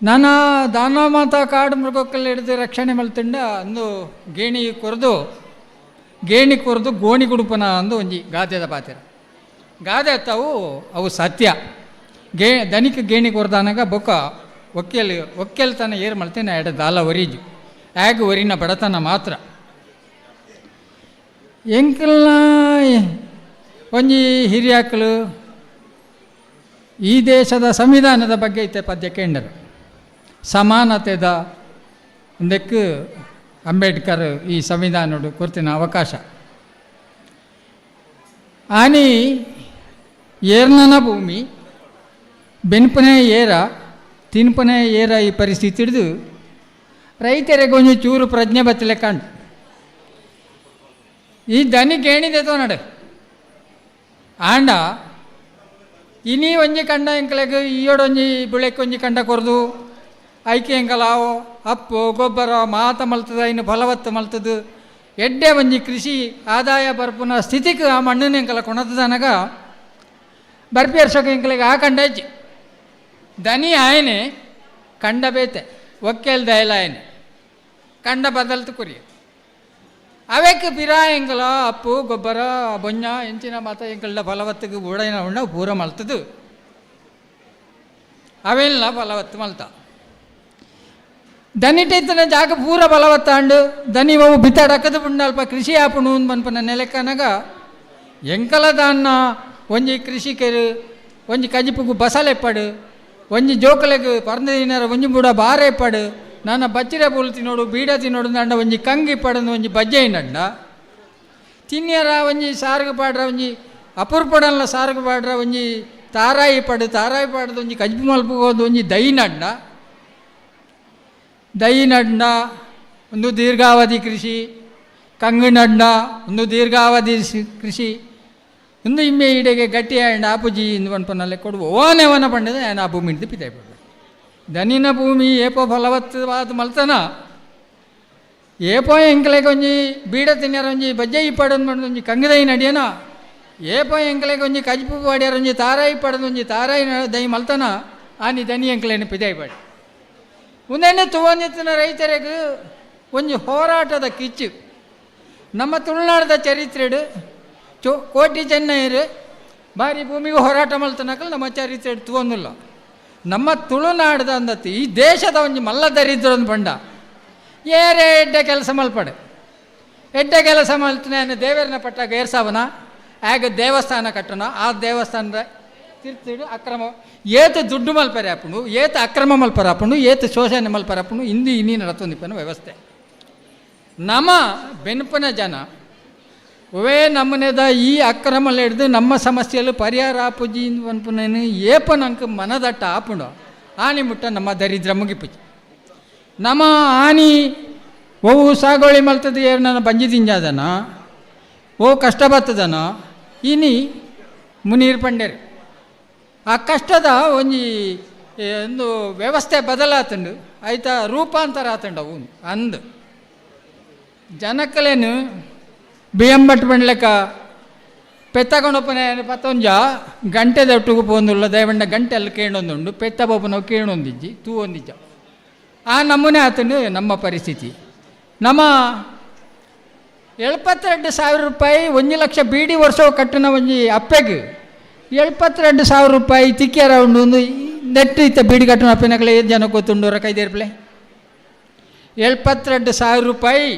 ನಾನಾ ದಾನ ಮಾತ ಕಾಡು ಮೃಗಕ್ಕಲ್ಲಿ ಹಿಡಿದು ರಕ್ಷಣೆ ಮಲ್ತಂಡ ಅಂದು ಗೇಣಿ ಕೊರೆದು ಗೋಣಿ ಗುಡುಪನ ಅಂದು ಒಂಜಿ ಗಾದೆದ ಪಾತಿರ ಗಾದೆ ಅತ್ತವು ಅವು ಸತ್ಯ. ದನಿಕ ಗೇಣಿ ಕೊರ್ದಾನಾಗ ಬೊಕ್ಕ ಒಕ್ಕೆಲ್ ಒಕ್ಕೆಲ್ತನ ಏರು ಮಲ್ತೇನೆ ಎಡ ದಾಲ ಒರಿಜು ಆಗ ಒರಿನ ಬಡತನ ಮಾತ್ರ. ಎಂಕಲ್ನ ಒಂಜಿ ಹಿರಿಯಾಕಲು ಈ ದೇಶದ ಸಂವಿಧಾನದ ಬಗ್ಗೆ ಇತ್ತೆ ಪದ್ಯ ಕೇಂಡರು ಸಮಾನತೆದ ಒಂದಕ್ಕೆ ಅಂಬೇಡ್ಕರ್ ಈ ಸಂವಿಧಾನಡು ಕೊರ್ತಿನ ಅವಕಾಶ. ಆನಿ ಏರ್ನನ ಭೂಮಿ ಬೆನ್ಪನೆ ಏರ ತಿನ್ಪನೆ ಏರ ಈ ಪರಿಸ್ಥಿತಿ ಹಿಡಿದು ರೈತರಿಗೆ ಒಂಜಿ ಚೂರು ಪ್ರಜ್ಞೆ ಬತ್ತಲೆ ಕಂಡು ಈ ದನಿ ಕೇಣಿದೆ ತೋ ನಡೆ ಆಂಡ ಇನಿ ಒಂಜಿ ಕಂಡ ಎಂಕಲೆಗ್ ಈಯೋಡೊಂಜಿ ಬುಳೆಕ್ ಒಂಜಿ ಕಂಡ ಕೊರ್ದು ಐಕೆ ಎಂಕಲಾವೋ ಅಪ್ಪು ಗೊಬ್ಬರ ಮಾತ ಮಲ್ತದ ಇನ್ನು ಫಲವತ್ತು ಮಲ್ತದು ಎಡ್ಡೆ ಒಂಜಿ ಕೃಷಿ ಆದಾಯ ಬರ್ಪುನ ಸ್ಥಿತಿಗೆ ಆ ಮಣ್ಣನ್ನು ಎಂಕಲ ಕೊಣತದನಗ ಬರ್ಪಿ ವರ್ಷಕ್ಕೆ ಎಂಕಲೆಗ್ ಆ ಕಂಡ ಇಜ್ಜಿ ದನಿ ಆಯನೆ ಕಂಡ ಬೇತೆ ಒಕ್ಕೆಲ್ ದಯಲ ಆಯನೆ ಕಂಡ ಬದಲ್ತು ಕುರಿಯ ಅವೆಕ್ ಪಿರಾ ಎಂಕಲ ಅಪ್ಪು ಗೊಬ್ಬರ ಬೊಂಜ ಎಂಚಿನ ಮಾತ ಎಂಕಲ್ಡ ಫಲವತ್ತಿಗೆ ಊಡೈನ ಉಂಡ ಪೂರ ಮಲ್ತದು ಅವೆಲ್ಲ ಫಲವತ್ತು ಮಲ್ತ ದನಿಟೈತನ ಜಾಗ ಪೂರ ಫಲವತ್ತಾಂಡು ದನಿ ಅವು ಬಿತ್ತಾಡಕ್ಕದು ಪುಂಡ ಅಲ್ಪ ಕೃಷಿ ಆಪುಣು ಮನ್ಪನ ನೆಲೆಕನಗ ಎಂಕಲ ದಾನ್ನ ಒಂಜಿ ಕೃಷಿಕರು ಒಂಜಿ ಕಜಿಪುಗು ಬಸಲೆಪ್ಪಡು ಒಂಜಿ ಜೋಕಲೆಗ್ ಪರ್ಂದ ದಿನರ ಒಂಜಿ ಬುಡ ಬಾರೆ ಪಡು ನನ್ನ ಬಚ್ಚಿರೆ ಪೂಲು ತಿನ್ನೋಡು ಬೀಡ ತಿನ್ನೋಡು ಅಂಡ ಒಂಜಿ ಕಂಗಿ ಪಡಂದು ಒಂಜಿ ಬಜ್ಜೆ ನಡ್ಡ ತಿನ್ನಿಯರ ಒಂಜಿ ಸಾರ್ಗು ಪಾಡ್ರ ಒಂಜಿ ಅಪುರ್ಪಡಲ್ಲ ಸಾರ್ಗು ಪಾಡ್ರ ಒಂಜಿ ತಾರಾಯಿ ಪಡು ತಾರಾಯಿ ಪಾಡದು ಒಂಜಿ ಕಜ್ಬು ಮಲ್ಪುಗೋದು ಒಂಜಿ ದೈ ನಡ್ಡ ದೈ ನಡ್ಡ ಒಂದು ದೀರ್ಘಾವಧಿ ಕೃಷಿ ಕಂಗು ನಡ್ಡ ಒಂದು ದೀರ್ಘಾವಧಿ ಕೃಷಿ ಒಂದು ಇಮ್ಮೆ ಇಡೆಗೆ ಗಟ್ಟಿ ಆಂಡ್ ಆಪುಜಿ ಇಂದು ಪನ್ಪನಲ್ಲೇ ಕೊಡುವ ಓನೆವನ ಪಂಡದ ಆ್ಯನ್ ಆ ಭೂಮಿ ಹಿಡಿದು ಪಿತಾಯಿ ಪಡ್ಡ ದನಿನ ಭೂಮಿ ಏಪೋ ಫಲವತ್ತವಾದ ಮಲ್ತನ ಏಪೋ ಎಂಕಲೆಗೆ ಒಂಜಿ ಬೀಡ ತಿನ್ಯಾರ ಒಂಜಿ ಬಜ್ಜೆ ಇಪ್ಪಡೊಂದು ಪಂಡ ಒಂಜಿ ಕಂಗದೈ ನಡಿಯನ ಏಪೋ ಎಂಕಲೆಗೆ ಒಂಜಿ ಕಜ್ಪು ಪಾಡ್ಯಾರ ಒಂಜಿ ತಾರಾಯಿ ಪಡದು ಒಂಜಿ ತಾರಾಯಿ ದೈ ಮಲ್ತನ ಆನಿ ದನಿ ಎಂಕಲೇನು ಪಿದಾಯಿ ಪಾಡಿ ಒಂದೆಣ್ಣೆ ತುವನಿತ್ತಿನ ರೈತರಿಗೆ ಒಂಜಿ ಹೋರಾಟದ ಕಿಚ್ಚು ನಮ್ಮ ತುಳುನಾಡದ ಚರಿತ್ರೆಡು ಕೋಟಿ ಚೆನ್ನೈರು ಭಾರಿ ಭೂಮಿಗೆ ಹೋರಾಟ ಮಲ್ತನಕಲ್ ನಮ್ಮ ಚರಿತ್ರೆ ತುವೊಂದಿಲ್ಲ. ನಮ್ಮ ತುಳುನಾಡದ ಅಂದತ್ತು ಈ ದೇಶದ ಒಂಜಿ ಮಲ್ಲ ದರಿದ್ರ ಒಂದು ಬಂಡ ಏರೇ ಎಡ್ಡೆ ಕೆಲಸ ಮಲ್ಪಡೆ ಎಡ್ಡೆ ಕೆಲಸ ಮಲ್ತನೆ ದೇವರನ್ನ ಪಟ್ಟಾಗ ಏರ್ಸಾವನ ಆಗ ದೇವಸ್ಥಾನ ಕಟ್ಟಣ ಆ ದೇವಸ್ಥಾನದ ತಿರ್ತಿಡು ಅಕ್ರಮ ಏತು ದುಡ್ಡು ಮಲ್ಪರೆ ಆಪುಂಡು ಏತು ಅಕ್ರಮ ಮಲ್ಪರೆ ಆಪುಂಡು ಏತು ಶೋಷಣೆ ಮಲ್ಪರೆ ಆಪುಂಡು ಇಂದು ಇನ್ನಿ ನಡತೊಂದಿಪ್ಪನ ವ್ಯವಸ್ಥೆ. ನಮ್ಮ ಬೆನ್ಪನ ಜನ ಒವೇ ನಮ್ಮನೆದ ಈ ಅಕ್ರಮಲ ಹಿಡ್ದು ನಮ್ಮ ಸಮಸ್ಯೆಯಲ್ಲಿ ಪರಿಹಾರ ಆಪುಜಿ ಅನ್ಪುನೇನು ಏಪ ನಂಗೆ ಮನದಟ್ಟ ಆಪುಂಡು ಆನಿ ಮುಟ್ಟ ನಮ್ಮ ದರಿದ್ರ ಮುಗಿಪುಜಿ. ನಮ್ಮ ಆನಿ ಓವು ಸಾಗೋಳಿ ಮಲ್ತದ ಏರ್ ನನ್ನ ಬಂಜಿ ತಿಂಜಾದನ ಓ ಕಷ್ಟ ಬರ್ತದನ ಇನಿ ಮುನೀರ್ ಪಂಡೇರು ಆ ಕಷ್ಟದ ಒಂಜಿ ಒಂದು ವ್ಯವಸ್ಥೆ ಬದಲಾತಂಡು ಆಯ್ತಾ ರೂಪಾಂತರ ಆತಂಡು ಅವು ಅಂದು ಜನಕ್ಕಲೇನು ಬಿ ಎಂ ಭಟ್ ಬಂಡ್ಲೆಕ್ಕ ಪೆತ್ತಗೊಂಡಪ್ಪನೆ ಪತ್ತೊಂಜ ಗಂಟೆ ದೊಟ್ಟುಗು ಪೋಂದುಲ್ಲ ದಯವಂಡ ಗಂಟೆ ಅಲ್ಲಿ ಕೇಳೊಂದುಂಡು ಪೆತ್ತ ಬೋಪನವು ಕೇಳೊಂದಿಜ್ಜಿ ತೂ ಒಂದಿಜ್ಜ ಆ ನಮೂನೆ ಆತನು ನಮ್ಮ ಪರಿಸ್ಥಿತಿ. ನಮ್ಮ 72,000 ರೂಪಾಯಿ 1 ಲಕ್ಷ ಬೀಡಿ ವರ್ಷ ಕಟ್ಟಿನ ಒಂಜಿ ಅಪ್ಪೆಗೆ 72,000 ರೂಪಾಯಿ ತಿಕ್ಕಿಯರ ಉಂಡು ಒಂದು ನೆಟ್ಟು ಇತ್ತ ಬೀಡಿ ಕಟ್ಟಿನ ಅಪ್ಪೆನಕಲೆ ಏಳು ಜನ ಗೊತ್ತುಂಡು ಕೈದೇರ್ಪ್ಲೆ 72,000 ರೂಪಾಯಿ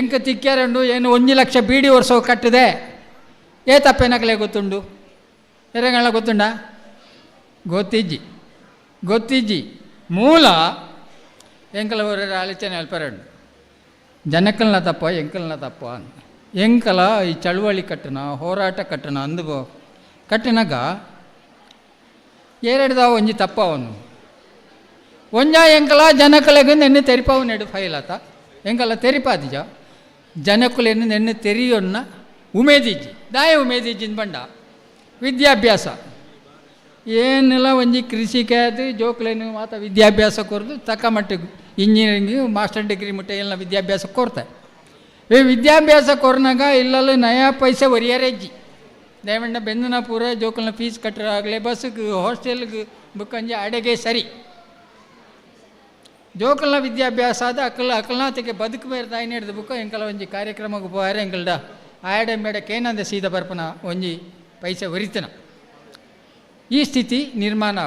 ಎಂಕ ತಿಕ್ಕ್ಯಾರಂಡು ಏನು 1 ಲಕ್ಷ ಬೀಡಿ ವರ್ಷ ಕಟ್ಟಿದೆ ಏತಪ್ಪೆನಕಲೆ ಗೊತ್ತುಂಡು ಎರಗಳ ಗೊತ್ತುಂಡ ಗೊತ್ತಿಜ್ಜಿ ಗೊತ್ತಿಜ್ಜಿ ಮೂಲ ಎಂಕಲ ಆಲೋಚನೆ ಅಲ್ಪರಂಡು ಜನಕ್ಕಲ್ನ ತಪ್ಪ ಎಂಕಲ್ನ ತಪ್ಪ ಎಂಕಲ ಈ ಚಳುವಳಿ ಕಟ್ಟಣ ಹೋರಾಟ ಕಟ್ಟಣ ಅಂದು ಕಟ್ಟಿನಾಗ ಏರೆಡ್ದ ಒಂಜಿ ತಪ್ಪವನು ಒಂಜ ಎಂಕಲ ಜನಕಲೆಗೆ ನೆನ್ನೆ ತೆರಿಪಾವು ನೆಡು ಫೈಲ್ ಆತ ಎಂಕಲ ತೆರಿಪಾದಿಜ ಜನಕುಲೇನು ನೆನ್ನೆ ತೆರಿಯೊನ್ನ ಉಮೇದಿಜ್ಜಿ ದಾಯ ಉಮೇದಿಜ್ಜಿನ ಬಂಡ ವಿದ್ಯಾಭ್ಯಾಸ ಏನೆಲ್ಲ ಒಂಜಿ ಕೃಷಿಕಾದ ಜೋಕ್ಲೇನು ಮಾತ ವಿದ್ಯಾಭ್ಯಾಸ ಕೊರ್ದು ತಕ್ಕ ಮಟ್ಟಿಗೆ engineering master degree ಮುಟ್ಟ ಎಲ್ಲ ವಿದ್ಯಾಭ್ಯಾಸ ಕೊರ್ತಾರೆ. ಈ ವಿದ್ಯಾಭ್ಯಾಸ ಕೊರ್ನಾಗ ಇಲ್ಲಲ್ಲ ನಯಾ ಪೈಸೆ ಒರಿಯರೆಜ್ಜಿ ದಯಮಂಡ ಬೆಂದನ ಪೂರ ಜೋಕಲ್ನ ಫೀಸ್ ಕಟ್ಟರಾಗಲೇ ಬಸ್ಗೆ ಹಾಸ್ಟೆಲ್ಗೆ ಬುಕ್ಕಂಜಿ ಅಡೆಗೆ ಸರಿ ಜೋಕಲ್ನ ವಿದ್ಯಾಭ್ಯಾಸ ಆದ ಅಕಲ್ ಅಕಲ್ನಾತಿಗೆ ಬದುಕು ಬೇರೆ ತಾಯಿನ ಹಿಡ್ದು ಬುಕ್ಕ ಎಂಕಲ ಒಂಜಿ ಕಾರ್ಯಕ್ರಮಕ್ಕೆ ಪೋಯಾರೆ ಎಂಕಲ್ಡ ಆಯಡೆ ಮೇಡಕ್ಕೆ ಏನಂದೆ ಸೀದಾ ಬರ್ಪನ ಒಂಜಿ ಪೈಸೆ ಒರಿತನ ಈ ಸ್ಥಿತಿ ನಿರ್ಮಾಣ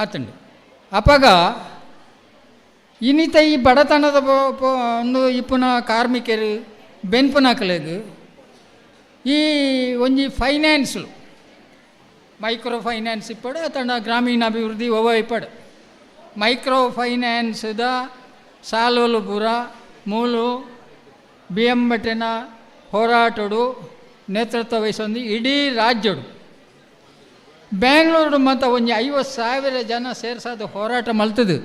ಆತುಂಡು. ಅಪಗ ಇನ್ನಿತ ಈ ಬಡತನದ ಒಂದು ಇಪ್ಪುನ ಕಾರ್ಮಿಕರು ಬೆನ್ಪುನಕಲೆಗ್ ಈ ಒಂಜಿ finance micro finance ಇಪ್ಪಡು ಅತಂಡ ಗ್ರಾಮೀಣಾಭಿವೃದ್ಧಿ ಒವ ಇಪ್ಪಡು ಮೈಕ್ರೋ ಫೈನಾನ್ಸ್ದ ಸಾಲೋಲು ಪೂರ ಮೂಲು ಬಿ ಎಂ ಭಟ್ಟನ ಹೋರಾಟಡು ನೇತೃತ್ವ ವಹಿಸೊಂದು ಇಡೀ ರಾಜ್ಯಡು ಬೆಂಗಳೂರು ಮತ್ತು ಒಂಜಿ 50,000 ಜನ ಸೇರ್ಸಾದ ಹೋರಾಟ ಮಲ್ತದು.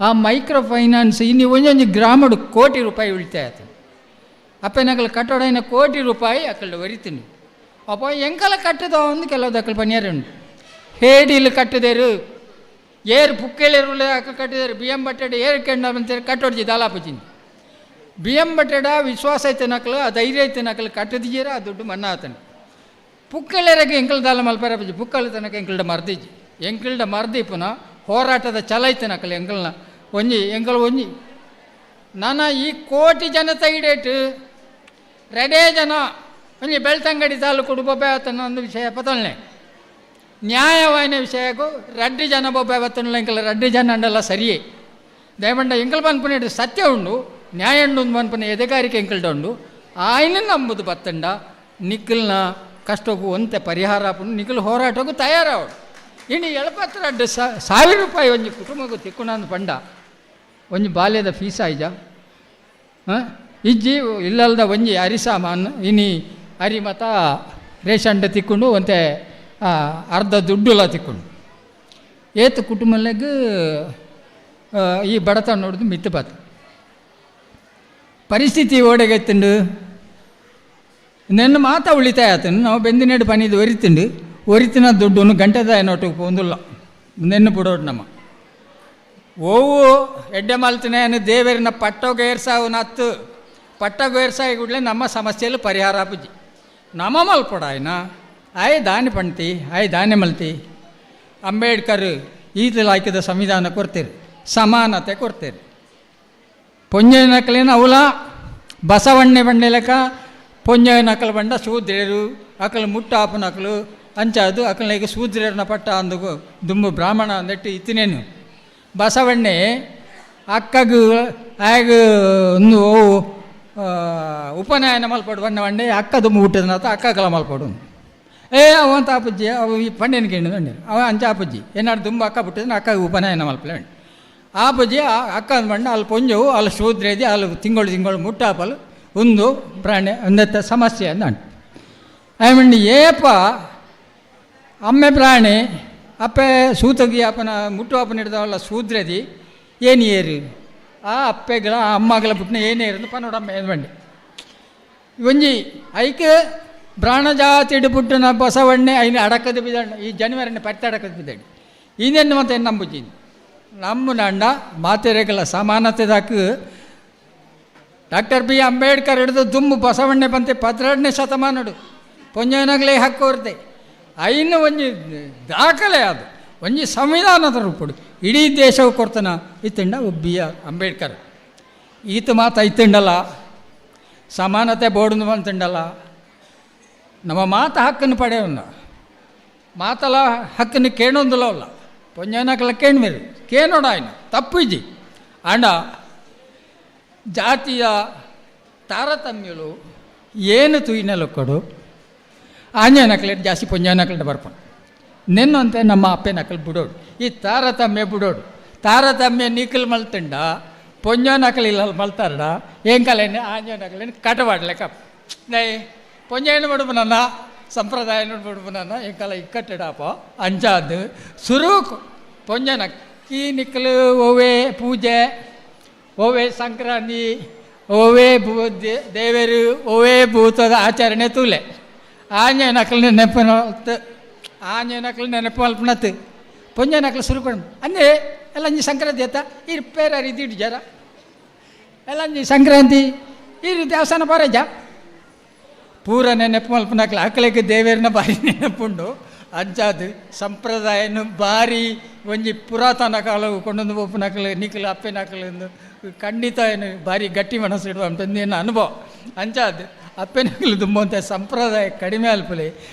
ಆ ಮೈಕ್ರೋ ಫೈನಾನ್ಸ್ ಇನ್ನು ಒಂಜೊಂಜಿ ಗ್ರಾಮಡು ಕೋಟಿ ರೂಪಾಯಿ ಉಳಿತಾಯ ಆಯ್ತು. ಅಪ್ಪನಕಲ್ ಕಟ್ಟಡ ಕೋಟಿ ರೂಪಾಯಿ ಅಕ್ಕಲ್ಡು ಒರಿತೀನಿ ಅಪ್ಪ ಎಂಕಲ ಕಟ್ಟದ ಒಂದು ಕೆಲವು ದಕ್ಕಲು ಪನಿಯಾರು ಉಂಟು ಹೇಡಿಲು ಕಟ್ಟದೇರು ಏರು ಪುಕ್ಕೇಳಿರು ಅಕ್ಕ ಕಟ್ಟಿದಾರೆ ಬಿ ಎಂ ಬಟ್ಟೆಡ ಏರು ಕೆಂಡ ಅಂತೇಳಿ ಕಟ್ಟೋಡ್ಜಿ ದಾಲಾಪುಜಿನಿ ಬಿ ಎಂ ಬಟ್ಟೆಡ ವಿಶ್ವಾಸ ಐತೆ ನಕಲು ಆ ಧೈರ್ಯ ಐತೆ ನಕಲು ಕಟ್ಟದಿದ್ದೀರ ಆ ದುಡ್ಡು ಮನ್ನಾ ಆತನು ಪುಕ್ಕೇಳರಿಗೆ ಎಂಕಲ್ ದಾಲ ಮಲ್ಪರ ಪುಜಿ ಪುಕ್ಕಳ ತನಕ ಎಂಕಲ್ಡ ಮರ್ದಿಜ್ಜಿ ಎಂಕಲ್ಡ ಮರ್ದಿ ಪುನಃ ಹೋರಾಟದ ಛಲ ಐತೆ ನಕಲು ಎಂಕಲ್ನ ಒಂಜಿ ಎಂಕಲ್ ಒಂಜಿ ನಾನು ಈ ಕೋಟಿ ಜನತೆ ಇಡೇಟು ರೆಡೇ ಜನ ಒಂಜಿ ಬೆಳ್ತಂಗಡಿ ತಾಲೂಕು ಬೊಬ್ಬೆ ಆತನ ಒಂದು ವಿಷಯ ಪತೊಲ್ನೆ ನ್ಯಾಯವಾಯಿನ ವಿಷಯಕ್ಕೂ ರಡ್ಡಿ ಜನ ಬೊಬ್ಬೆ ಬತ್ತನ ಎಂಕಲ್ ರಡ್ಡಿ ಜನ ಅಂಡಲ್ಲ ಸರಿಯೇ ದಯಮಂಡ ಎಂಕಲ್ ಪನ್ಪುನ ಸತ್ಯ ಉಂಡು ನ್ಯಾಯ ಉಂಡು ಪನ್ಪುನ ಎದೆಗಾರಿಕೆ ಎಂಕಲ್ಡ ಉಂಡು ಆಯ್ನ ನಂಬುದು ಬತ್ತಂಡ ನಿಕ್ಕಲ್ನ ಕಷ್ಟಕ್ಕೂ ಒಂತೆ ಪರಿಹಾರ ಆಪುಂಡು ನಿಖಲ್ ಹೋರಾಟಕ್ಕೂ ತಯಾರಾವಡು. ಇನ್ನು 72,000 ರೂಪಾಯಿ ಒಂಜಿ ಕುಟುಂಬಕ್ಕೂ ತಿಕ್ಕುನಂದು ಪಂಡ ಒಂಜಿ ಬಾಲ್ಯದ ಫೀಸ್ ಆಯ್ಜ ಹಾಂ ಇಜ್ಜಿ ಇಲ್ಲಲ್ದ ಒಂಜಿ ಅರಿ ಸಾಮಾನು ಇನಿ ಅರಿ ಮತ ರೇಷನ್ ತಿಕ್ಕೊಂಡು ಒಂತೆ ಅರ್ಧ ದುಡ್ಡುಲ ತಿಕ್ಕೊಂಡು ಏತು ಕುಟುಂಬಲೆಗ್ ಈ ಬಡತನ ನೋಡಿದು ಮಿತ್ತು ಬಾತು ಪರಿಸ್ಥಿತಿ ಓಡೆಗೆತ್ತುಂಡು ನೆನ್ನ ಮಾತ ಉಳಿತಾಯ ಆತನು ನಾವು ಬೆಂದಿನೆಡು ಪನಿದು ಒರಿತಿಂಡು ಒರಿತಿನ ದುಡ್ಡು ಗಂಟೆದ ನೋಟು ಪೋಂದುಲ್ಲ ನೆನ್ನು ಬಿಡೋಡು ನಮ್ಮ ಓವು ಎಡ್ಡೆ ಮಲ್ತಿನ ದೇವರಿನ ಪಟ್ಟೋಗೇರ್ಸಾವು ನತ್ತು ಪಟ್ಟಗೇರ್ಸಾಯಿ ಕೂಡಲೇ ನಮ್ಮ ಸಮಸ್ಯೆಯಲ್ಲಿ ಪರಿಹಾರ ಆಪುಜಿ ನಮ್ಮ ಮಲ್ಪೊಡಾಯ್ನ ಆಯ್ ದಾನಿ ಪಣ್ತಿ ಆಯ್ ದಾನಿ ಮಲ್ತಿ ಅಂಬೇಡ್ಕರ್ ಈತಲಾಕಿದ ಸಂವಿಧಾನ ಕೊಡ್ತೀರಿ ಸಮಾನತೆ ಕೊಡ್ತೀರಿ ಪೊಂಜನಕಲೇನ ಅವಲ ಬಸವಣ್ಣೆ ಬಂಡೆಲಕ ಪೊಂಜನಕಲ್ ಬಂಡ ಶೂದ್ರರು ಅಕಲ್ ಮುಟ್ಟಾಪನಕಲು ಅಂಚಾದು ಅಕಲ್ನಾಗ ಶೂದ್ರರನ್ನ ಪಟ್ಟ ಅಂದು ದುಂಬು ಬ್ರಾಹ್ಮಣ ಅಂದಟ್ಟು ಇತ್ತಿನೇನು ಬಸವಣ್ಣೆ ಅಕ್ಕಗು ಆಗ ಒಂದು ಉಪನಯನ ಮಲ್ಪಡು ಬಣ್ಣ ಬಂಡೆ ಅಕ್ಕ ದುಂಬು ಹುಟ್ಟಿದನಾತ ಅಕ್ಕಗಲ ಮಲ್ಪಡು ಏ ಅವಂತ ಆಪುಜ್ಜಿ ಅವು ಈ ಪಂಡೆನ ಗಿಣ್ಣು ಅವ ಅಂಚ ಆಪುಜ್ಜಿ ಏನಾರು ದುಂಬು ಅಕ್ಕ ಹುಟ್ಟಿದ್ರೆ ಅಕ್ಕ ಉಪನಯನ ಮಲ್ಪಲೆ ಆಪುಜ್ಜಿ ಅಕ್ಕ ಅಂದ್ಬಂಡ ಅಲ್ಲಿ ಪೊಂಜವು ಅಲ್ಲಿ ಶೂದ್ರೇದಿ ಅಲ್ಲಿ ತಿಂಗಳು ತಿಂಗಳು ಮುಟ್ಟಾಪಲು ಒಂದು ಪ್ರಾಣಿ ಒಂದತ್ತ ಸಮಸ್ಯೆ ಅಂದ ಆಮೇಲೆ ಏಪ ಅಮ್ಮೆ ಪ್ರಾಣಿ ಅಪ್ಪೆ ಸೂತಗಿ ಅಪ್ಪನ ಮುಟ್ಟು ಅಪ್ಪನ ಹಿಡ್ದವಲ್ಲ ಶೂದ್ರದಿ ಏನು ಏರು ಆ ಅಪ್ಪೆಗಳ ಆ ಅಮ್ಮಗಳ ಪುಟ್ಟನ ಏನೇ ಇರೋದು ಪನ್ನೋಡಮ್ಮ ಏನು ಬಂಡಿ ಒಂಜಿ ಐಕ್ ಬ್ರಾಣಜಾತಿಡು ಪುಟ್ಟನ ಬಸವಣ್ಣೆ ಐನ ಅಡಕದ ಬಿದ್ದಣ್ಣ ಈ ಜನಿವಾರಣ್ಣ ಪತ್ತೆ ಅಡಕದ ಬಿದ್ದಣ್ಣ ಇನ್ನೇನು ಮತ್ತೆ ನಂಬುಜಿ ನಮ್ಮ ನಂಡ ಮಾತೆರೆಗಳ ಸಮಾನತೆದಾಕು ಡಾಕ್ಟರ್ ಬಿ ಅಂಬೇಡ್ಕರ್ ಹಿಡಿದು ದುಮ್ಮು ಬಸವಣ್ಣೆ ಬಂತೆ 12ನೇ ಶತಮಾನಡು ಪೊಂಜನಗಲೇ ಹಕ್ಕೋರ್ದೆ ಐನು ಒಂಜಿ ದಾಖಲೆ ಅದು ಒಂಜಿ ಸಂವಿಧಾನದ ರೂಪಡು ಇಡೀ ದೇಶವು ಕೊರ್ತನ ಇತ್ತಂಡ ಬಿ ಆರ್ ಅಂಬೇಡ್ಕರ್. ಈತ ಮಾತ ಇತ್ತಂಡಲ್ಲ, ಸಮಾನತೆ ಬೋರ್ಡ್ ಅಂತಂಡಲ್ಲ, ನಮ್ಮ ಮಾತ ಹಕ್ಕನ್ನು ಪಡೆಯೋಣ, ಮಾತಲ ಹಕ್ಕನ್ನು ಕೇಳೊಂದಿಲ್ಲ ಅಲ್ಲ, ಪೊಂಜನಕಲ ಕೇಣ್ಮೇರು ಕೇನೋಡ ಆಯ್ನ ತಪ್ಪಿಜಿ. ಅಂಡ ಜಾತಿಯ ತಾರತಮ್ಯಲು ಏನು ತುಯಿನಲು ಕೊಡು ಆಂಜನಕಲೆ ಜಾಸ್ತಿ ಪೊಂಜನಕಲೆ ಬರ್ಪಣ ನಿನ್ನಂತೆ ನಮ್ಮ ಅಪ್ಪೆ ನಕಲು ಬಿಡೋಡು, ಈ ತಾರತಮ್ಯ ಬಿಡೋಡು. ತಾರತಮ್ಯ ನಿಖಲ್ ಮಲ್ತಂಡ ಪೊಂಜನಕಲು ಇಲ್ಲ ಮಲ್ತಾರಡ ಏం ಕಲೇನು ಆಂಜನಕಲೇನು ಕಟವಾಡ್ಲೆಕ್ಕ ನೈ ಪೊಂಜೇನು ಬಿಡುಪನನ್ನ ಸಂಪ್ರದಾಯ ಬಿಡುಪನನ್ನ ಎಂಕಲ ಇಕ್ಕಟ್ಟಡಾಪ ಅಂಚಾದು ಸುರುಕು ಪೊಂಜನ ಈ ನಿಕ್ಕಲು ಓವೇ ಪೂಜೆ ಓವೇ ಸಂಕ್ರಾಂತಿ ಓವೇ ಭೂ ದೇವರು ಓವೇ ಭೂತದ ಆಚರಣೆ ತೂಲೆ ಆಂಜನಕಲು ನೆನಪು ಆಂಜನಕಲು ನೆನಪು ಮಲ್ಪನತ್ತು ಪೊಂಜನಕಲು ಸುರುಕೊಂಡು ಅಂದೆ ಎಲ್ಲ ಅಂಜಿ ಸಂಕ್ರಾಂತಿ ಆತ ಇರು ಪೇರಾರು ಇದ್ದಿಟ್ಟು ಜರ ಎಲ್ಲ ಅಂಜಿ ಸಂಕ್ರಾಂತಿ ಇರು ದೇವಸ್ಥಾನ ಪರಜ ಪೂರ ನೆನಪು ಮಲ್ಪನಕ್ಲು ಆಕಳಿಗೆ ದೇವೇರನ ಭಾರಿ ನೆನಪುಂಡು. ಅಂಚಾದು ಸಂಪ್ರದಾಯನು ಭಾರಿ ಒಂಜಿ ಪುರಾತನ ಕಾಲವು ಕೊಂಡೊಂದು ಒಪ್ಪುನಕಲು ನಿಕ್ಕಲು ಅಪ್ಪೆನಕಲು ಖಂಡಿತ ಏನು ಭಾರಿ ಗಟ್ಟಿ ಮನಸ್ಸು ಇಡುವ ಅಂತಂದು ಅನುಭವ. ಅಂಚಾದು ಅಪ್ಪೆನಕಲು ದುಂಬಂತ ಸಂಪ್ರದಾಯ ಕಡಿಮೆ ಅಲ್ಪಲೆ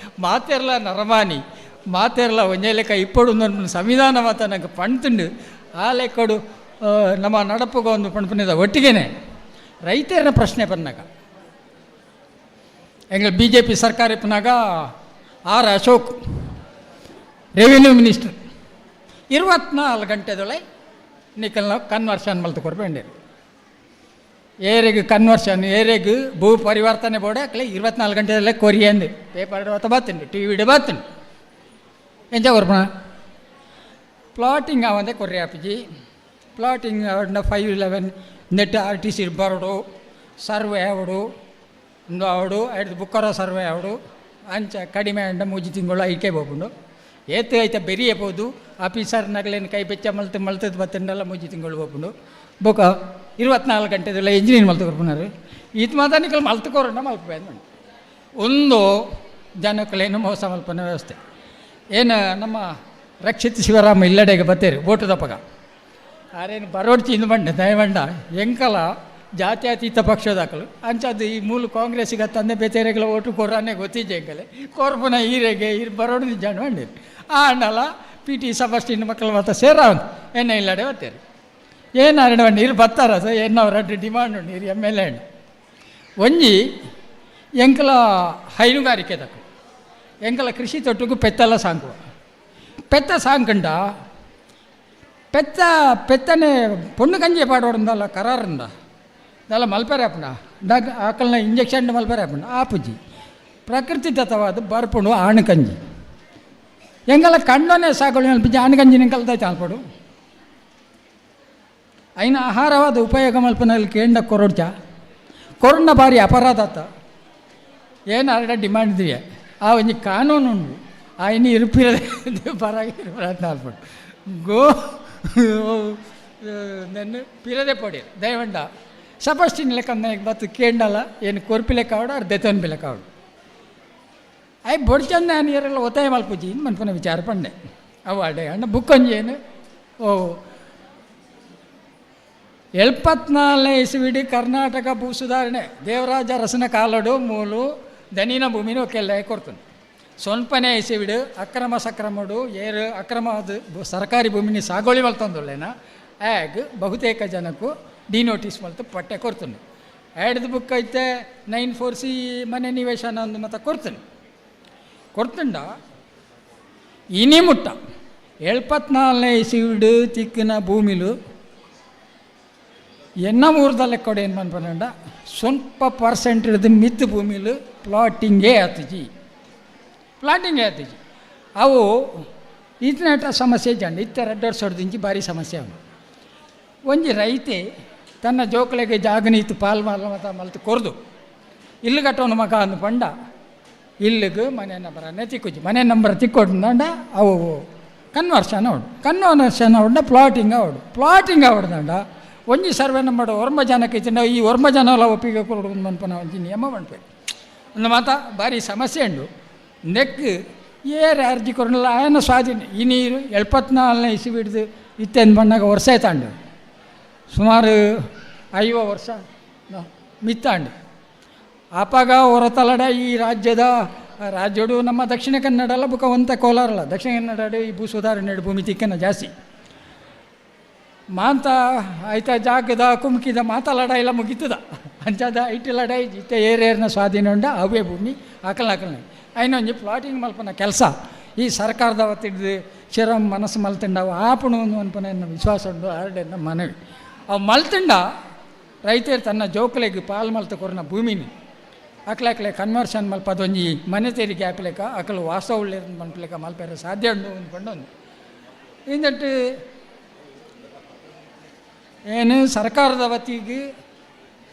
ಮಾತೆರ್ಲ ನರಮಾನಿ ಮಾತೆರ್ಲ ಒಂಜೇ ಲೆಕ್ಕ ಇಪ್ಪಡು ಸಂವಿಧಾನ ಮಾತ ನಂಗೆ ಪಣ್ತುಂಡು ಆ ಲೆಕ್ಕಡು ನಮ್ಮ ನಡಪುಗ ಒಂದು ಪಣ್ಪುನಿದ ಒಟ್ಟಿಗೆನೆ ರೈತರನ್ನ ಪ್ರಶ್ನೆ ಬಂದಾಗ ಎಂಗ್ಲ B J P ಸರ್ಕಾರ ಇಪ್ಪನಾಗ R Ashok revenue minister 24 ಗಂಟೆದೊಳೆ ನಿಕಲ್ನ conversion ಮಲ್ತು ಕೊರ್ಬೇಂಡಿರು. ಏರಿಗೆ ಕನ್ವರ್ಷನ್ ಏರಿಗೆ ಭೂ ಪರಿವರ್ತನೆ ಬೋರ್ಡ್ ಹಾಕಲಿ 24 ಗಂಟೆದಲ್ಲೇ ಕೊರಿಯಂದು ಪೇಪರ್ ಬಾತೀನಿ ಟಿ ವಿಡೆ ಬಾತೀನಿ ಎಂಜ ಕೊರ್ಪಣ ಪ್ಲಾಟಿಂಗ್ ಆವಂದೆ ಕೊರ್ರಿ ಆಪಿಜಿ ಪ್ಲಾಟಿಂಗ್ ಅವಡ 511 net R T C ಬರೋಡು survey ಅವಡು ಒಂದು ಅವಡು ಐದು ಬುಕ್ಕರ ಸರ್ವೆ ಅವಡು ಅಂಚ ಕಡಿಮೆ ಅಂಡ ಮೂಜಿ ತಿಂಗಳು ಐಕೆ ಹೋಗ್ಬಂಡು ಏತು ಐತ ಬೆರಿಯಬಹುದು ಆಫೀಸರ್ ನಗಲೇನು ಕೈ ಬೆಚ್ಚ ಮಲ್ತು ಮಲ್ತದ ಬತ್ತಂಡೆಲ್ಲ ಮೂಜಿ ತಿಂಗಳು ಹೋಗ್ಬಂಡು ಬೊಕ 24 ಗಂಟೆದೆಲ್ಲ ಇಂಜಿನಿಯರ್ ಮಲ್ತು ಕೊರ್ಪುನಾರು ಈತ ಮಾತ್ರ ನಿಕಲ್ ಮಲ್ತುಕೋರಣ್ಣ ಮಲ್ಪೆ ಒಂದು ಜನಕ್ಕಲೇನು ಮೋಸ ಮಲ್ಪನ ವ್ಯವಸ್ಥೆ ಏನು ನಮ್ಮ ರಕ್ಷಿತ್ ಶಿವರಾಮ ಇಲ್ಲಡೆಗೆ ಬತ್ತೇರಿ ಓಟು ದಪ್ಪಗ ಆರೇನು ಬರೋಡ್ಚಿ ಇಂದು ಬಂಡೆ ದಯವಂಡ ಎಂಕಲ ಜಾತ್ಯತೀತ ಪಕ್ಷದಾಕಲು ಅಂಚದು ಈ ಮೂಲ ಕಾಂಗ್ರೆಸ್ಸಿಗೆ ತಂದೆ ಬೇತೇರೆಗಳ ಓಟು ಕೊರಾನೆ ಗೊತ್ತಿದ್ದೆ ಎಂಕಲೆ ಕೊರ್ಪುನ ಈರೆಗೆ ಇರು ಬರೋಡು ಜನ ಬಂಡಿರಿ ಆ ಅಣ್ಣಲ್ಲ ಪಿ ಟಿ ಸಬಸ್ಟಿನ ಮಕ್ಕಳು ಮತ್ತೆ ಸೇರ ಎನ್ನ ಇಲ್ಲಡೆ ಬತ್ತೇರಿ ಏನು ಅರಡು ಬಂಡಿ ಇರು ಬತ್ತಾರ ಸರ್ ಎನ್ನವರ ಡಿಮಾಂಡ್ ಉಂಡು ಇರು M L A ಅಣ್ಣ ಒಂಜಿ ಎಂಕಲ ಹೈನುಗಾರಿಕೆ ದಕ್ಕಲು ಎಂಕಲ ಕೃಷಿ ತೊಟ್ಟುಗು ಪೆತ್ತಲ ಸಾಂಕುವ ಪೆತ್ತ ಸಾಂಕಂಡ ಪೆತ್ತ ಪೆತ್ತನೆ ಪೊಣ್ಣು ಕಂಜಿ ಪಾಡೋಡಂದಲ್ಲ ಕರಾರಂದ ದಲ್ಲ ಮಲ್ಪೆರೆ ಅಪ್ಪಣ ಡಾಕ್ ಆಕಲ್ನ ಇಂಜೆಕ್ಷನ್ ಮಲ್ಪೆರೆ ಅಪ್ಪಣ ಆಪುಜಿ ಪ್ರಕೃತಿ ದತ್ತವಾದ ಬರ್ಪುಣು ಆಣು ಕಂಜಿ ಎಂಗಲ ಕಣ್ಣನೇ ಸಾಕೊಳ್ಳಿ ಮಲ್ಪಿಜಿ ಆಣು ಕಂಜಿ ನಿಂಕಲ್ದ ಚಾಲ್ಪಡು ಐನ ಆಹಾರವಾದ ಉಪಯೋಗ ಮಲ್ಪನಲ್ಲಿ ಕೇಂದ್ರ ಕೊರೊಡ್ಚ ಕೊರೊಂಡ ಬಾರಿ ಅಪರಾಧ ಆತ ಏನು ಅರಡ ಡಿಮಾಂಡ್ ಇದೆಯಾ ಆ ಒಂಜಿ ಕಾನೂನು ಉಂಡು ಆ ಇನ್ನು ಇರುಪಿರದೆ ಪರಾಗಿ ಇರುಪರಾದ ಅಲ್ಪಡು ಗೋ ನನ್ನ ಪಿರದೆ ಪಡಿ ದಯವಂಡ ಸಪಸ್ಟಿನ ಲೆಕ್ಕ ಬತ್ತು ಕೇಂಡಲ್ಲ ಏನು ಕೊರ್ಪಿ ಲೆಕ್ಕ ಆವಡು ಅರ್ ದೆತನ್ ಬಿ ಲೆಕ್ಕ ಆವಡು I ಬೊಡ್ಚಂದ ನಾನು ಏರೆಲ್ಲ ಒತ್ತಾಯ ಮಲ್ಪುಜಿ ಮನ್ಪುನ ವಿಚಾರ ಪಂಡೆ ಅವು ಅಡೆ ಅಣ್ಣ ಬುಕ್ ಒಂಜಿ ಏನು ಓ 74ನೇ ಇಸ್ವಿಡಿ ಕರ್ನಾಟಕ ಭೂ ಸುಧಾರಣೆ ದೇವರಾಜ ಅರಸನ ಕಾಲಡು ಮೂಲು ದನಿನ ಭೂಮಿನ ಒಕ್ಕೆಲ್ಲ ಕೊಡ್ತಾನೆ ಸೊನ್ಪನೇ ಇಸಿವಿಡು ಅಕ್ರಮ ಸಕ್ರಮಡು ಏರು ಅಕ್ರಮ ಸರ್ಕಾರಿ ಭೂಮಿನಿ ಸಾಗೋಳಿ ಮಲ್ತಂದುಳ್ಳೇನ ಆಗ ಬಹುತೇಕ ಜನಕ್ಕೂ ಡಿ ನೋಟಿಸ್ ಮಲ್ತು ಪಟ್ಟೆ ಕೊಡ್ತಾನೆ ಆ್ಯಡ್ದು ಬುಕ್ ಐತೆ 94C ಮನೆ ನಿವೇಶನ ಅಂದು ಮತ್ತೆ ಕೊಡ್ತಾನೆ ಕೊಡ್ತಂಡ ಇನಿ ಮುಟ್ಟ 74ನೇ ಇಸಿವಿಡು ತಿಕ್ಕಿನ ಭೂಮಿಲು ಎನ್ನ ಊರ್ದಲ್ಲೇ ಕೊಡೆ ಏನು ಮನ್ಪಂಡ ಸ್ವಲ್ಪ ಪರ್ಸೆಂಟ್ ಹಿಡಿದು ಮಿತ್ತು ಭೂಮಿಲು ಪ್ಲಾಟಿಂಗೇ ಆತಜಿ ಪ್ಲಾಟಿಂಗೇ ಆತಜಿ ಅವು ಇತನಟ ಸಮಸ್ಯೆ ಜಂಡ ಇತ್ತ 2 ವರ್ಷ ಭಾರಿ ಸಮಸ್ಯೆ ಅವನು ಒಂಜಿ ರೈತೆ ತನ್ನ ಜೋಕಳಿಗೆ ಜಾಗನೀತು ಪಾಲ್ ಮಾಲ್ ಮತ ಮಲ್ತು ಕೊರ್ದು ಇಲ್ಲಿ ಕಟ್ಟೋನು ಮಗ ಅಂದು ಪಂಡ ಇಲ್ಲಿಗೆ ಮನೆ ನಂಬರನ್ನೇ ತಿಕ್ಕುಜಿ ಮನೆ ನಂಬರ್ ತಿಕ್ಕೊಡ್ದಂಡ ಅವು ಕನ್ವರ್ಷನ್ ಅವಡು ಕನ್ವರ್ಷನ್ ಅವಡ ಪ್ಲಾಟಿಂಗ್ ಅವಡು ಪ್ಲಾಟಿಂಗ್ ಅವಡ್ದಂಡ ಒಂಜಿ ಸರ್ವೆ ನಂಬರ್ ಒರ್ಮ ಜನಕ್ಕೆ ಇತ್ತು ಈ ಒರ್ಮ ಜನ ಎಲ್ಲ ಒಪ್ಪಿಗೆ ಕೊಡು ಮನ್ಪನ ಒಂಜಿ ನಿಯಮ ಮನ್ಪೆ ಒಂದು ಮಾತ ಭಾರಿ ಸಮಸ್ಯೆ ಉಂಡು ನೆಕ್ ಏರ್ ಅರ್ಜಿ ಕೊರಲ್ಲ ಆಯನ ಸ್ವಾಧೀನ ಈ ನೀರು 74ನೇ ಇಸ್ವಿಡ್ದು ಇತ್ತೆಂದು ಬಣ್ಣಾಗ ವರ್ಷ ತಾಂಡು ಸುಮಾರು 50 ವರ್ಷ ಮಿತ್ತಾಂಡು. ಆಪಾಗ ಹೊರತಲಡ ಈ ರಾಜ್ಯಡು ನಮ್ಮ ದಕ್ಷಿಣ ಕನ್ನಡ ಬುಕ್ಕ ಒಂತ ಕೋಲಾರಲ್ಲ, ದಕ್ಷಿಣ ಕನ್ನಡ ಈ ಭೂ ಸುಧಾರಣೆ ಭೂಮಿ ತಿಕ್ಕನ ಜಾಸ್ತಿ ಮಾಂತ ಆಯ್ತಾ ಜಾಗದ ಕುಮ್ಕಿದ ಮಾತ ಲಡಾಯಿಲ್ಲ ಮುಗಿತದ ಅಂಚಾದ IT ಲಡಾಯಿ ಇತ್ತ ಏರೇರ್ನ ಸ್ವಾಧೀನ ಉಂಡ ಅವೇ ಭೂಮಿ ಆಕಲ್ ಆಕಲ್ನ ಐನ ಒಂಜಿ ಪ್ಲಾಟಿಂಗ್ ಮಲ್ಪನ ಕೆಲಸ ಈ ಸರ್ಕಾರದ ಹೊತ್ತಿಡ್ದು ಶಿರಮ್ ಮನಸ್ಸು ಮಲ್ತಿಂಡವು ಆಪಣು ಅನ್ಪನ ಎನ್ನ ವಿಶ್ವಾಸ ಉಂಡು ಆರ್ಡೆನ್ನ ಮನವಿ. ಅವು ಮಲ್ತಿಂಡ ರೈತರು ತನ್ನ ಜೋಕುಲೆಗ್ ಪಾಲ್ ಮಲ್ತ ಕೊರ್ನ ಭೂಮಿನಿ ಅಕ್ಲೆ ಅಕ್ಲೆ ಕನ್ವರ್ಷನ್ ಮಲ್ಪ ಅದೊಂಜಿ ಮನೆ ತೆರಿಗೆ ಆಪಲೇಕ ಅಕಲು ವಾಸ ಉಳ್ಳೇರ್ ಮನ್ಪಲೇಕ ಮಲ್ಪೆರ ಸಾಧ್ಯ ಉಂಡು ಅಂದ್ಕೊಂಡು ಒಂದು ಇಂದಟ್ಟು ಏನು ಸರ್ಕಾರದ ವತಿಗೆ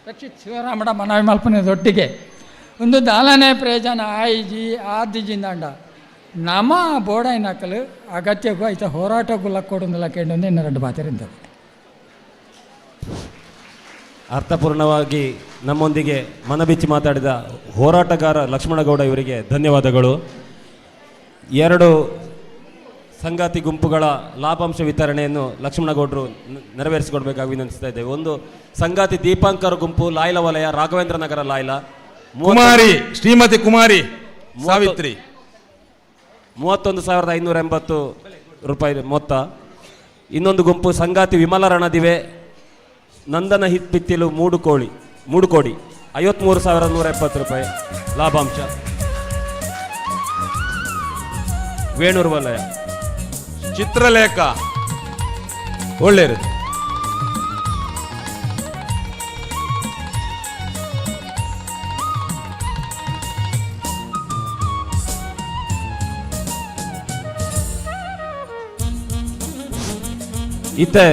ರಕ್ಷಿತ್ ಶಿವರಾಮಡ ಮನವಿ ಮಲ್ಪನದೊಟ್ಟಿಗೆ ಒಂದು ದಾಲನೆ ಪ್ರಯೋಜನ ಆಯ್ಜಿ ಆದಿಜಿಂದಾಂಡ ನಮ್ಮ ಬೋಡೈನಕಲು ಅಗತ್ಯಕ್ಕೂ ಐತ ಹೋರಾಟಕ್ಕೂ ಲಕ್ಕೊಡೊಂದು ಕೇಂದ್ರ ಎರಡು ಬಾತಿರಿಂದ. ಅರ್ಥಪೂರ್ಣವಾಗಿ ನಮ್ಮೊಂದಿಗೆ ಮನಬಿಚ್ಚಿ ಮಾತಾಡಿದ ಹೋರಾಟಗಾರ ಲಕ್ಷ್ಮಣಗೌಡ ಇವರಿಗೆ ಧನ್ಯವಾದಗಳು. 2 ಸಂಗಾತಿ ಗುಂಪುಗಳ ಲಾಭಾಂಶ ವಿತರಣೆಯನ್ನು ಲಕ್ಷ್ಮಣಗೌಡರು ನೆರವೇರಿಸಿಕೊಡ್ಬೇಕಾಗಿ ವಿನಂತಿಸ್ತಾ ಇದ್ದೇವೆ. ಒಂದು ಸಂಗಾತಿ ದೀಪಾಂಕರ್ ಗುಂಪು ಲಾಯ್ಲ ವಲಯ, ರಾಘವೇಂದ್ರ ನಗರ ಲಾಯ್ಲ, ಕುಮಾರಿ ಶ್ರೀಮತಿ ಕುಮಾರಿ ಸಾವಿತ್ರಿ 31,580 ರೂಪಾಯಿ ಮೊತ್ತ. ಇನ್ನೊಂದು ಗುಂಪು ಸಂಗಾತಿ ವಿಮಲ ರಣದಿವೆ ನಂದನ ಹಿತ್ಪಿತ್ತಿಲು 3 ಕೋಡಿ 53,170 ರೂಪಾಯಿ ಲಾಭಾಂಶ. ವೇಣೂರು ವಲಯ ಚಿತ್ರಲೇಖ ಒಳ್ಳೇರು. ಇತ್ತೆ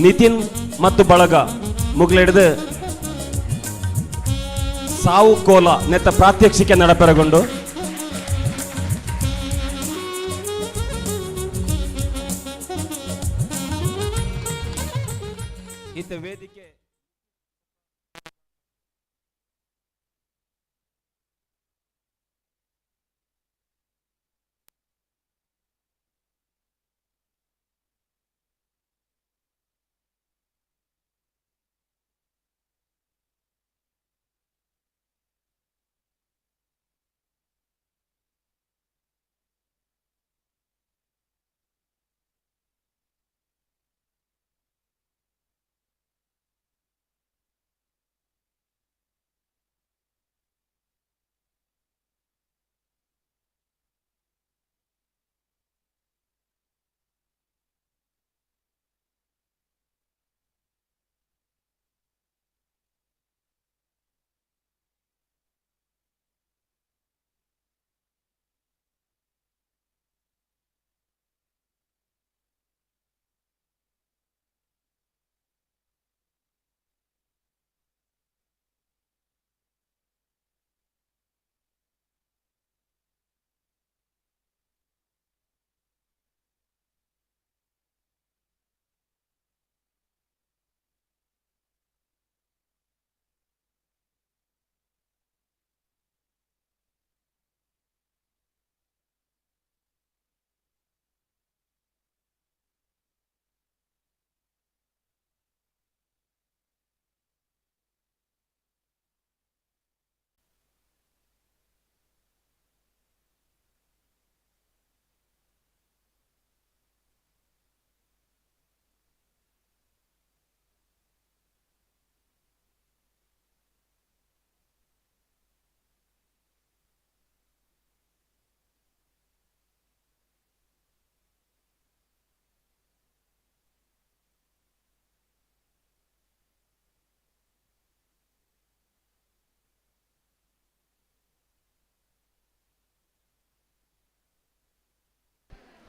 ನಿತಿನ್ ಮತ್ತು ಬಳಗ ಮುಗ್ಲೆಡ್ದು ಸಾವು ಕೋಲ ನೆತ್ತ ಪ್ರಾತ್ಯಕ್ಷಿಕೆ ನಡಪೆರಗೊಂಡು ಇತ್ತ ವೇದಿಕೆ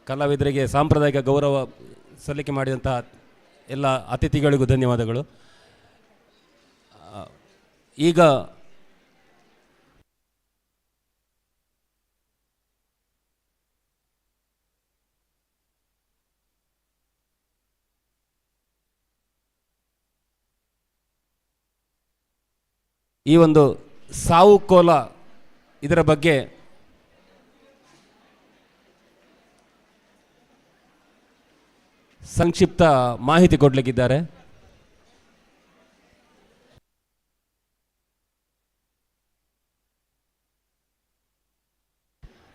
ಕಲಾವಿದರಿಗೆ ಸಾಂಪ್ರದಾಯಿಕ ಗೌರವ ಸಲ್ಲಿಕೆ ಮಾಡಿದಂತಹ ಎಲ್ಲ ಅತಿಥಿಗಳಿಗೂ ಧನ್ಯವಾದಗಳು. ಈಗ ಈ ಒಂದು ಸಾವು ಕೋಲ ಇದರ ಬಗ್ಗೆ ಸಂಕ್ಷಿಪ್ತ ಮಾಹಿತಿ ಕೊಡಲಿಕ್ಕಿದ್ದಾರೆ.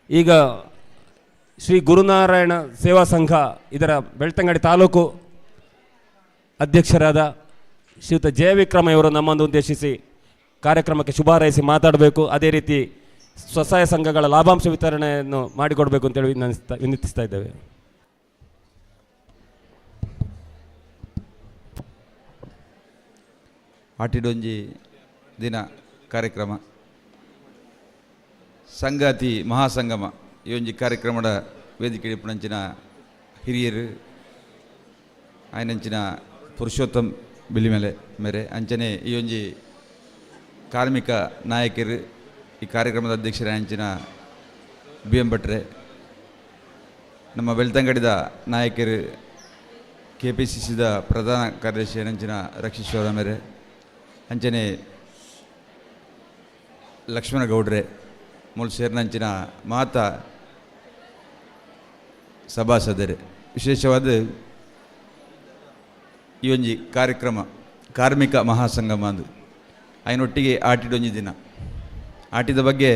ಈಗ ಶ್ರೀ ಗುರುನಾರಾಯಣ ಸೇವಾ ಸಂಘ ಇದರ ಬೆಳ್ತಂಗಡಿ ತಾಲೂಕು ಅಧ್ಯಕ್ಷರಾದ ಶ್ರೀಯುತ ಜಯವಿಕ್ರಮ ಇವರು ನಮ್ಮನ್ನು ಉದ್ದೇಶಿಸಿ ಕಾರ್ಯಕ್ರಮಕ್ಕೆ ಶುಭಾರೈಸಿ ಮಾತಾಡಬೇಕು. ಅದೇ ರೀತಿ ಸ್ವಸಹಾಯ ಸಂಘಗಳ ಲಾಭಾಂಶ ವಿತರಣೆಯನ್ನು ಮಾಡಿಕೊಡಬೇಕು ಅಂತೇಳಿ ವಿನಂತಿಸ್ತಾ ಇದ್ದೇವೆ. ಆಟಿಡೊಂಜಿ ದಿನ ಕಾರ್ಯಕ್ರಮ ಸಂಗಾತಿ ಮಹಾಸಂಗಮ ಈ ಒಂಜಿ ಕಾರ್ಯಕ್ರಮದ ವೇದಿಕೆ ಇಪ್ಪುನಂಚಿನ ಹಿರಿಯರು ಆಯನಂಚಿನ ಪುರುಷೋತ್ತಮ್ ಬಿಲಿಮೆಲೆ ಮೇರೆ ಅಂಚನೆ ಈ ಒಂಜಿ ಕಾರ್ಮಿಕ ನಾಯಕರು ಈ ಕಾರ್ಯಕ್ರಮದ ಅಧ್ಯಕ್ಷರ ಅಂಚಿನ ಬಿ ಎಂ ಭಟ್ರೆ, ನಮ್ಮ ಬೆಳ್ತಂಗಡಿದ ನಾಯಕರು ಕೆ ಪಿ ಸಿ ಸಿದ ಪ್ರಧಾನ ಕಾರ್ಯದರ್ಶಿ ಅಂಚಿನ ರಕ್ಷೇಶ್ವರ ಮೇರೆ, ಅಂಚನೆ ಲಕ್ಷ್ಮಣಗೌಡ್ರೆ ಮೂಲ ಸೇರಿನಂಚಿನ ಮಾತಾ ಸಭಾಸದರು. ವಿಶೇಷವಾದ ಈ ಒಂಜಿ ಕಾರ್ಯಕ್ರಮ ಕಾರ್ಮಿಕ ಮಹಾಸಂಗಮ ಅಂದು ಆಯ್ನೊಟ್ಟಿಗೆ ಆಟಿಡೊಂಜಿ ದಿನ. ಆಟಿದ ಬಗ್ಗೆ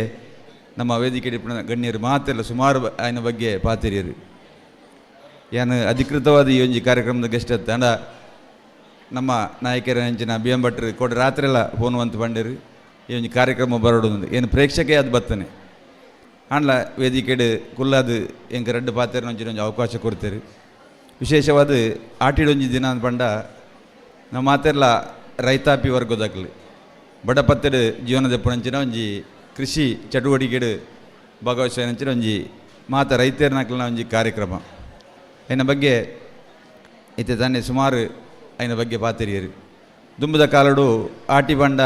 ನಮ್ಮ ವೇದಿಕೆ ಗಣ್ಯರು ಮಾತೆಲ್ಲ ಸುಮಾರು ಆಯ್ನ ಬಗ್ಗೆ ಪಾತಿರಿಯರು. ಏನು ಅಧಿಕೃತವಾದ ಈ ಒಂಜಿ ಕಾರ್ಯಕ್ರಮದ ಗೆಸ್ಟ್ ಅತ್ತ ನಮ್ಮ ನಾಯಕರ ಅಂಚಿನ ಬಿ ಎಂ ಭಟ್ರು ಕೊಡ ರಾತ್ರಿ ಎಲ್ಲ ಫೋನ್ ಅಂತ ಬಂಡಿರು ಈ ಒಂಜಿ ಕಾರ್ಯಕ್ರಮ ಬರೋಡು ಏನು ಪ್ರೇಕ್ಷಕೆ ಅದು ಬತ್ತನೆ ಆಂಡ್ಲ ವೇದಿಕೆಡು ಕುಲ್ಲಾದು ಎಂಕ ರಡ್ಡು ಪಾತೆರ ಒಂಜಿ ಒಂಜಿ ಅವಕಾಶ ಕೊಡ್ತೇವೆ. ವಿಶೇಷವಾದ ಆಟಿಡೊಂಜಿ ದಿನ ಅಂದ್ ಪಂಡ ನಮ್ಮ ಮಾತೆಲ್ಲ ರೈತಾಪಿ ವರ್ಗದಾಗಲಿ ಬಡಪತ್ತೆಡು ಜೀವನದ ಪುಣಂಚಿನ ಒಂಜಿ ಕೃಷಿ ಚಟುವಟಿಕೆಡು ಭಾಗವಹಿಸಿನ ಒಂಜಿ ಮಾತ ರೈತರನಕ್ಲಿನ ಒಂಜಿ ಕಾರ್ಯಕ್ರಮ. ಐನ ಬಗ್ಗೆ ಇತ್ತೆ ತಾನೆ ಸುಮಾರು ಐನ ಬಗ್ಗೆ ಪಾತೆರಿಯರು. ದುಂಬದ ಕಾಲಡು ಆಟಿ ಬಂಡ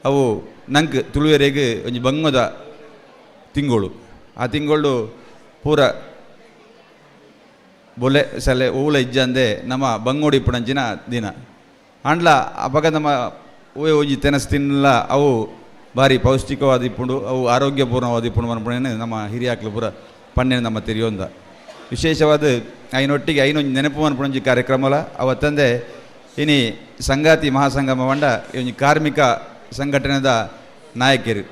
ಅವು ನಂಗೆ ತುಳುವೆರೆಗೆ ಒಂಜಿ ಬಂಗದ ತಿಂಗಳು. ಆ ತಿಂಗಳು ಪೂರ ಬೊಲೆ ಸಲೆ ಓಲ ಇಜ್ಜಂದೆ ನಮ್ಮ ಬಂಗೋಡಿ ಪುಣಂಚಿನ ದಿನ. ಆಂಡ್ಲ ಅಪಗ ನಮ್ಮ ಓಯ್ ಒಂಜಿ ತೆನಸು ತಿನ್ನಲ ಅವು ಭಾರಿ ಪೌಷ್ಟಿಕವಾದ ಇಪ್ಪುಂಡು, ಅವು ಆರೋಗ್ಯಪೂರ್ಣವಾದ ಇಪ್ಪುಂಡು ಮನ್ಪುಣೇನು ನಮ್ಮ ಹಿರಿಯಾಕ್ಲು ಪೂರ ಪಣ್ಣೆ ನಮ್ಮ ತೆರಿಯೊಂದ. ವಿಶೇಷವಾದ ಐನೊಟ್ಟಿಗೆ ಐನೊಂಜಿ ನೆನಪು ಮನ್ಪುಣಂಜಿ ಕಾರ್ಯಕ್ರಮಲ ಅವತ್ತಂದೆ ಇನಿ ಸಂಗಾತಿ ಮಹಾಸಂಗಮ ಬಂಡ ಒಂಜಿ ಕಾರ್ಮಿಕ ಸಂಘಟನೆದ ನಾಯಕರು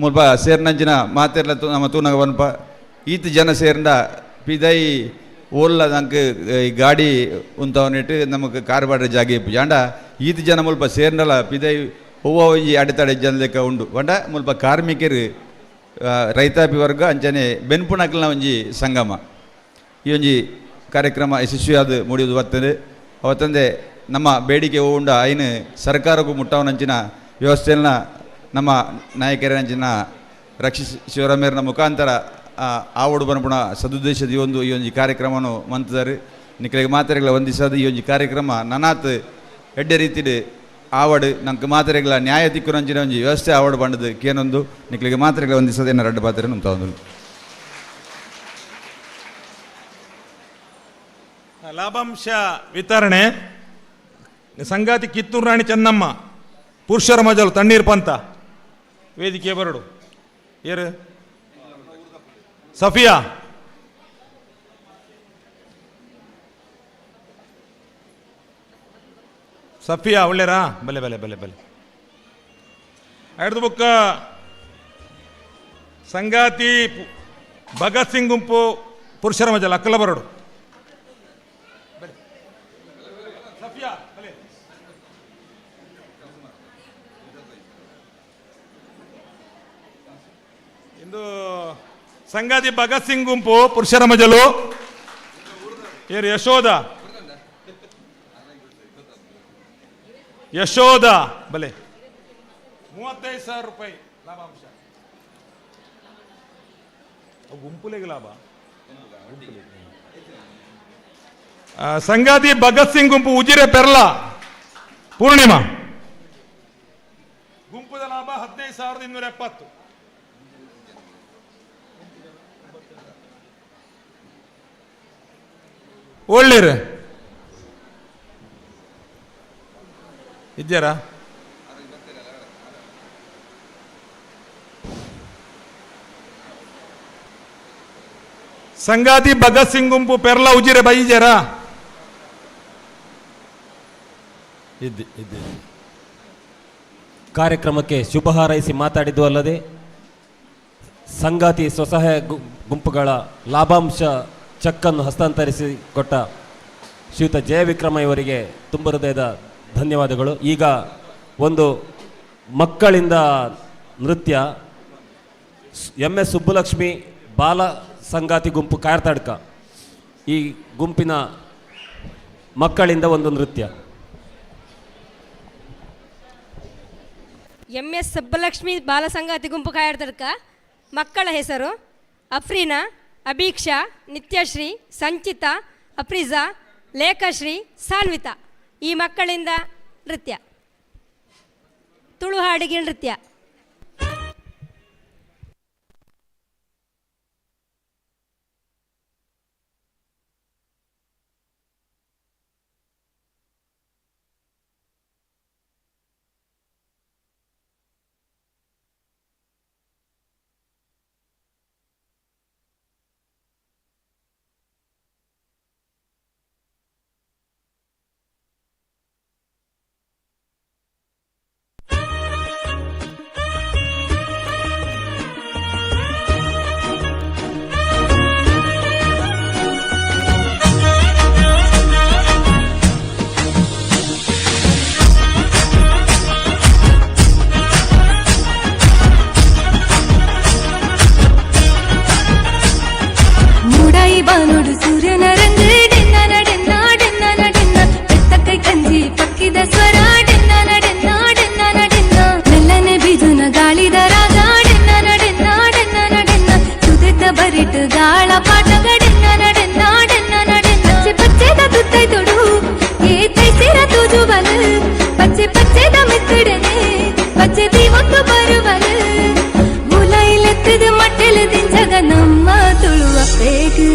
ಮುಲ್ಪ ಸೇರ್ನಂಚಿನ ಮಾತೆರ್ಲ ನಮ್ಮ ತೂನಗ ಬನ್ಪ ಈತ ಜನ ಸೇರ್ಂಡ ಪಿದೈ ಓಲ್ಲ ನಂಗೆ ಈ ಗಾಡಿ ಉಂತವನಿಟ್ಟು ನಮಗೆ ಕಾರ್ ಬಾಡ್ರೆ ಜಾಗ ಇಪ್ಪು ಜಾಂಡ ಈತ ಜನ ಮುಲ್ಪ ಸೇರ್ಂಡಲ ಪಿದೈ ಹೂವು ಒಂಜಿ ಅಡೆತಡೆ ಜನ ಲೆಕ್ಕ ಉಂಡು ಬಂಡ ಮುಲ್ಪ ಕಾರ್ಮಿಕರು ರೈತಾಪಿ ವರ್ಗ ಅಂಚನೆ ಬೆನ್ಪುನಕ್ಲಿನ ಒಂಜಿ ಸಂಗಮ ಈ ಒಂಜಿ ಕಾರ್ಯಕ್ರಮ ಯಶಸ್ವಿಯಾದ ಮುಡಿಯುವುದು ಬರ್ತದೆ. ಅವತ್ತಂದೆ ನಮ್ಮ ಬೇಡಿಕೆ ಉಂಡ ಐನು ಸರ್ಕಾರಕ್ಕೂ ಮುಟ್ಟವನಂಚಿನ ವ್ಯವಸ್ಥೆಯನ್ನ ನಮ್ಮ ನಾಯಕರಂಚಿನ ರಕ್ಷಿಸಿ ಶಿವರಾಮೇರ್ನ ಮುಖಾಂತರ ಆವಡು ಬನಪುಣ ಸದುದ್ದೇಶದ ಈ ಒಂದು ಈ ಒಂಜಿ ಕಾರ್ಯಕ್ರಮವನ್ನು ಮಂತದಾರೆ. ನಿಕ್ಕಲಿಗೆ ಮಾತ್ರೆಗಳ ವಂದಿಸೋದು ಈ ಒಂಜಿ ಕಾರ್ಯಕ್ರಮ ನನಾತ್ ಎಡ್ಡೆ ರೀತಿಡು ಆವಡು ನಂಗೆ ಮಾತ್ರೆಗಳ ನ್ಯಾಯ ತಿಕ್ಕುನಂಚಿನ ಒಂಜಿ ವ್ಯವಸ್ಥೆ ಆವಡು ಬಂಡದು ಕೇನೊಂದು ನಿಕ್ಕಲಿಗೆ ಮಾತ್ರೆಗಳ ವಂದಿಸೋದು ಏನ ರಡ್ಡು ಪಾತ್ರೆ ನಮ್ಮ. ಲಾಭಾಂಶ ವಿತರಣೆ ಸಂಗಾತಿ ಕಿತ್ತೂರು ರಾಣಿ ಚೆನ್ನಮ್ಮ ಪುರುಷರ ಮಜಲು ತಣ್ಣೀರ್ ಪಂತ ವೇದಿಕೆ ಬರಡು ಏರು ಸಫಿಯಾ ಸಫಿಯಾ ಒಳ್ಳೆರಾ ಬಲೆ ಬಲೆ ಬಲೆ ಬಲೆ ಹಿಡ್ದು ಬುಕ್ಕ ಸಂಗಾತಿ ಭಗತ್ ಸಿಂಗ್ ಗುಂಪು ಪುರುಷರ ಮಜಲ್ ಅಕ್ಕಲ ಬರಡು ಸಫಿಯಾ ಬಲೆ. ಇಂದು ಸಂಗಾತಿ ಭಗತ್ ಸಿಂಗ್ ಗುಂಪು ಪುರುಷರ ಮಜಲು ಏರು ಯಶೋಧ ಯಶೋಧ ಬಲೆ 35,000 ರೂಪಾಯಿ ಲಾಭಾಂಶ. ಗುಂಪುಲೆಗೆ ಲಾಭ. ಸಂಗಾತಿ ಭಗತ್ ಸಿಂಗ್ ಗುಂಪು ಉಜಿರೆ ಪೆರ್ಲ ಪೂರ್ಣಿಮಾ ಗುಂಪುದ ಲಾಭ 15,270. ಒಳ್ಳೇರು ಇದ್ದಾರಾ? ಸಂಗಾತಿ ಭಗತ್ ಸಿಂಗ್ ಗುಂಪು ಪೆರ್ಲ ಉಜಿರೆ ಬೈಜರ ಇದ್ದಿ ಇದ್ದಿ. ಕಾರ್ಯಕ್ರಮಕ್ಕೆ ಶುಭ ಹಾರೈಸಿ ಮಾತಾಡಿದ್ದು ಅಲ್ಲದೆ ಸಂಗಾತಿ ಸ್ವಸಹಾಯ ಗುಂಪುಗಳ ಲಾಭಾಂಶ ಚೆಕ್ಕನ್ನು ಹಸ್ತಾಂತರಿಸಿ ಕೊಟ್ಟ ಶ್ರೀಯುತ ಜಯವಿಕ್ರಮ ಇವರಿಗೆ ತುಂಬ ಹೃದಯದ ಧನ್ಯವಾದಗಳು. ಈಗ ಒಂದು ಮಕ್ಕಳಿಂದ ನೃತ್ಯ, ಎಂ ಎಸ್ ಸುಬ್ಬಲಕ್ಷ್ಮಿ ಬಾಲ ಸಂಗಾತಿ ಗುಂಪು ಕಾರ್ತಾಡ್ಕ, ಈ ಗುಂಪಿನ ಮಕ್ಕಳಿಂದ ಒಂದು ನೃತ್ಯ. ಎಂ ಎಸ್ ಸುಬ್ಬಲಕ್ಷ್ಮಿ ಬಾಲ ಸಂಗಾತಿ ಗುಂಪು ಕಾಯರ್ತಡ್ಕ ಮಕ್ಕಳ ಹೆಸರು ಅಫ್ರೀನಾ, ಅಭೀಕ್ಷಾ, ನಿತ್ಯಶ್ರೀ, ಸಂಚಿತಾ, ಅಫ್ರಿಜಾ, ಲೇಖಶ್ರೀ, ಸಾನ್ವಿತಾ. ಈ ಮಕ್ಕಳಿಂದ ನೃತ್ಯ, ತುಳು ಹಾಡಿಗೆ ನೃತ್ಯ. ಬಾನುಡು ಸೂರ್ಯನ ರಂಗು ಡೆನ್ನ ನಡೆನ್ನ ಡೆನ್ನ ನಡೆನ್ನ ಬೆತ್ತಕೈ ಕಂಜಿ ಪಕ್ಕಿದ ಸ್ವರ ಡೆನ್ನ ನಡೆನ್ನ ಡೆನ್ನ ನಡೆನ್ನ ಮೆಲ್ಲನೆ ಬಿಜುನ ಗಾಳಿದ ರಾಗ ಡೆನ್ನ ನಡೆನ್ನ ಡೆನ್ನ ನಡೆನ್ನ ಸುದೆತ್ತ ಬರಿಟು ಗಾಳ ಪಾಟಗ ಡೆನ್ನ ನಡೆನ್ನ ಡೆನ್ನ ನಡೆನ್ನ ಪಚ್ಚೆ ಪಚ್ಚೆದ ತುತ್ತೈ ತೊಡು ಏ ತೈಸಿರ ತೂಜು ಬಲು ಪಚ್ಚೆ ಪಚ್ಚೆದ ಮಿತ್ತಿಡನೆ ಪಚ್ಚೆ ದೀವೊತ್ತು ಬರುವಲು ಮುಲೈಲೆತ್ತದ ಮಟ್ಟೆಲು ದಿಂಜಗ ನಮ್ಮ ತುಳುವ ಪೇಗು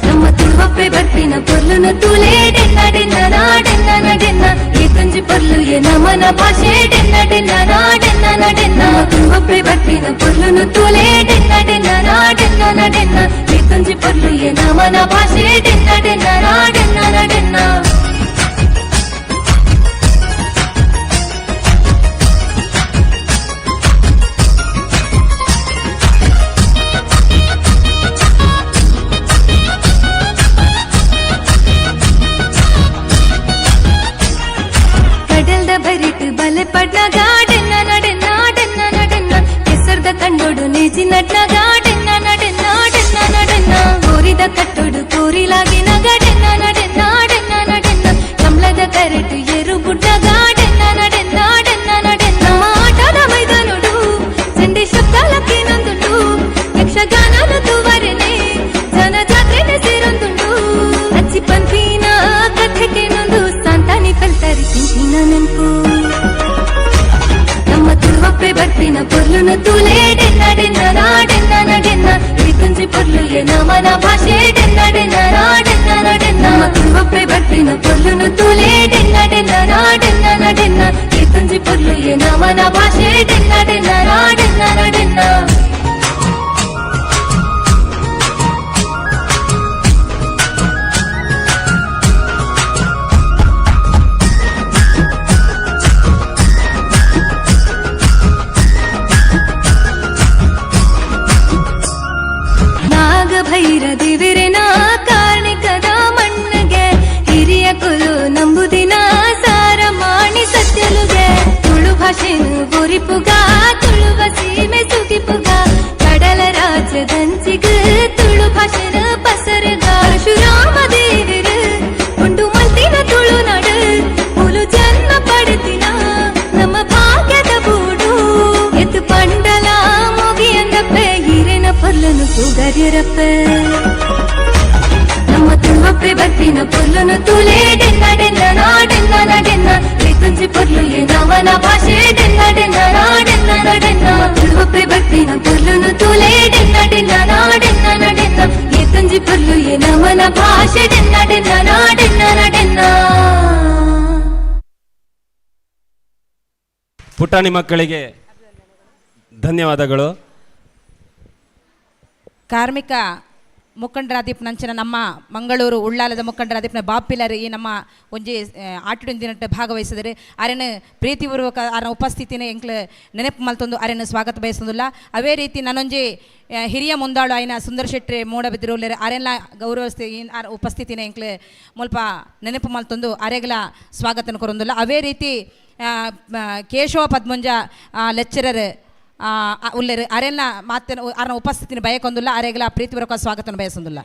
ನಮ್ಮ ತುಳುವಪ್ಪೆ ಬರ್ಪಿನ ಪೊರ್ಲುನ ತೂಲೆ ಡೆನ್ನ ಡೆನ್ನ ನಾಡೆನ್ನ ನಡೆನ್ನ ಈ ತುಂಜಿ ಪೊರ್ಲು ಎ ನಮನ ಭಾಷೆ ಡೆನ್ನ ಡೆನ್ನ ನಾಡೆನ್ನ ನಡೆನ್ನ ತುಳುವಪ್ಪೆ ಬರ್ಪಿನ ಪೊರ್ಲುನ ತೂಲೆ ಡೆನ್ನ ಡೆನ್ನ ನಾಡೆನ್ನ ನಡೆನ್ನ ಈ ತುಂಜಿ ಪೊರ್ಲು ಎ ನಮನ ಭಾಷೆ ಡೆನ್ನ ಡೆನ್ನ ನಾಡೆನ್ನ ನಡೆನ್ನ. ಕಡಲ್ದ ಬರಿಟ್ ಬಲೆ ಪಡ್ನ ಗಾಡೆನ್ನ ನಡೆನ್ನ ಡೆನ್ನ ನಡೆನ್ನ ಕೆಸರ್ದ ಕಂಡೋಡು ನೇಜಿ ನಡ್ನ ಗಾಡೆನ್ನ ನಡೆನ್ನ ಡೆನ್ನ ನಡೆನ್ನ ಕೋರಿದ ಕಟ್ಟೋಡು ಕೋರಿಲಾಗಿನ ಗಾಡೆನ್ನ ನಡೆನ್ನ ಡೆನ್ನ ನಡೆನ್ನ ಕಮಲದ ಕರೆಟು ಏರು ಬುಡ್ಡ ಗಾಡೆನ್ನ ನಡೆನ್ನ ಡೆನ್ನ ನಡೆನ್ನ ಆಟದ ಮೈದಾನೋಡು ಚಂಡೆ ಶಬ್ದ ಲಕ್ಕಿನೊಂದುಂಡು ಯಕ್ಷಗಾನದ ತೂವರೆನೆ ಜನ ಜಾತ್ರೆನೆ ಸೇರೊಂದುಂಡು ಅಚ್ಚಿ ಪಂಪಿನ ಕಥೆಗೆನೊಂದು ಸಾಂತಾನಿ ಪಲ್ತರಿ ತಿಂತಿನ ನೆನ್ಪು ನಮ್ಮ ತುಳುವಪ್ಪೆ ಬರ್ಪಿನ ಪೊರ್ಲುನ ತೂಲೆ ಡೆನ್ನ ಡೆನ್ನ ನಾಡೆನ್ನ ನಡೆನ್ನ ಈ ತುಂಜಿ ಪೊರ್ಲು ಎ ನಮನ ಭಾಷೆ ಡೆನ್ನ ಡೆನ್ನ ನಾಡೆನ್ನ ನಡೆನ್ನ ನಮ್ಮ ತುಳುವಪ್ಪೆ ಬರ್ಪಿನ ಪೊರ್ಲುನ ತೂಲೆ ಡೆನ್ನ ಡೆನ್ನ ನಾಡೆನ್ನ ನಡೆನ್ನ ಈ ತುಂಜಿ ಪೊರ್ಲು ಎ ನಮನ ಭಾಷೆ ಡೆನ್ನ ಡೆನ್ನ ನಾಡೆನ್ನ ನಡೆನ್ನ. ನಾಗಭೈರ ದೇವರೆನ ಕಾರ್ಣಿಕದ ಮಣ್ಣಗೆ ಹಿರಿಯ ಕುಲು ನಂಬುದಿನ ಸಾರ ಮಾಣಿ ಸತ್ಯಲುಗೆ ತುಳು ಭಾಷೆನು ಬೋರಿಪುಗ ತುಳುವ ಸೀಮೆ ಸುಗಿಪುಗ ಕಡಲ ರಾಜ್ಯದಂಚಿಗ ತುಳು ಭಾಷೆನ ಪಸರಗ ಪರಶುರಾಮ ದೇವರು ಉಂಡು ಮಲ್ತಿನ ತುಳುನಾಡು ಮುಲು ಜನ್ಮ ಪಡೆದಿನ ನಮ್ಮ ಭಾಗ್ಯದ ಬೂಡು ಎತ್ತು ಪಂಡಲ ಮುಗಿಯಂದಪ್ಪೆ ಹಿರೇನ ಪೊರ್ಲನು ಪೂಗಾರ್ಯರಪ್ಪ ನಮ್ಮ ತುಳುವಪ್ಪೆ ಬರ್ಪಿನ ಪೊರ್ಲುನು ತೂಲೆ ಡೆನ್ನ ಡೆನ್ನ ನಾಡೆನ್ನ ನಡೆನ್ನ ಈ ತುಂಜಿ ಪೊರ್ಲು ಎ ನಮನ ಭಾಷೆ ಡೆನ್ನ ಡೆನ್ನ ನಾಡೆನ್ನ ನಡೆನ್ನ ತುಳುವಪ್ಪೆ ಬರ್ಪಿನ ಪೊರ್ಲುನು ತೂಲೆ ಡೆನ್ನ ಡೆನ್ನ ನಾಡೆನ್ನ ನಡೆನ್ನ ಈ ತುಂಜಿ ಪೊರ್ಲು ಎ ನಮನ ಭಾಷೆ ಡೆನ್ನ ಡೆನ್ನ ನಾಡೆನ್ನ ನಡೆನ್ನ. ಪುಟಾಣಿ ಮಕ್ಕಳಿಗೆ ಧನ್ಯವಾದಗಳು. ಕಾರ್ಮಿಕ ಮುಖಂಡರಾದೀಪ್ ನಂಚಿನ ನಮ್ಮ ಮಂಗಳೂರು ಉಳ್ಳಾಲದ ಮುಖಂಡರಾದೀಪ್ನ ಬಾಪಿಲರ್ ಈ ನಮ್ಮ ಒಂಜಿ ಆಟಿಡೊಂದಿನಟ್ಟು ಭಾಗವಹಿಸಿದರೆ ಅರೆನ ಪ್ರೀತಿಪೂರ್ವಕ ಆರನ ಉಪಸ್ಥಿತಿನ ಎಂಕ್ಲ ನೆನಪು ಮಲ್ತೊಂದು ಅರೆನ ಸ್ವಾಗತ ಬಯಸೊಂದುಲ್ಲ. ಅವೇ ರೀತಿ ನಾನೊಂಜಿ ಹಿರಿಯ ಮುಂದಾಳು ಆಯ್ನ ಸುಂದರ ಶೆಟ್ಟಿ ಮೂಡಬಿದ್ರು ಅರೆಲ್ಲ ಗೌರವಿಸ್ತಿ ಆರ ಉಪಸ್ಥಿತಿನ ಎಂಕ್ಲ ಮುಲ್ಪ ನೆನಪು ಮಲ್ತೊಂದು ಅರೆಗಲ ಸ್ವಾಗತನ ಕೊರೊಂದುಲ್ಲ. ಅವೇ ರೀತಿ ಕೇಶವ ಪದ್ಮುಂಜ ಲೆಕ್ಚರರ್ ಉಲ್ಲೇರು ಅರೆಲ್ಲ ಮಾತಿನ ಅರನ ಉಪಸ್ಥಿತಿನ ಬಯಕೊಂದುಲ್ಲ ಅರೆಗಲ ಪ್ರೀತಿಪೂರ್ವಕ ಸ್ವಾಗತನ ಬಯಸೊಂದುಲ್ಲ.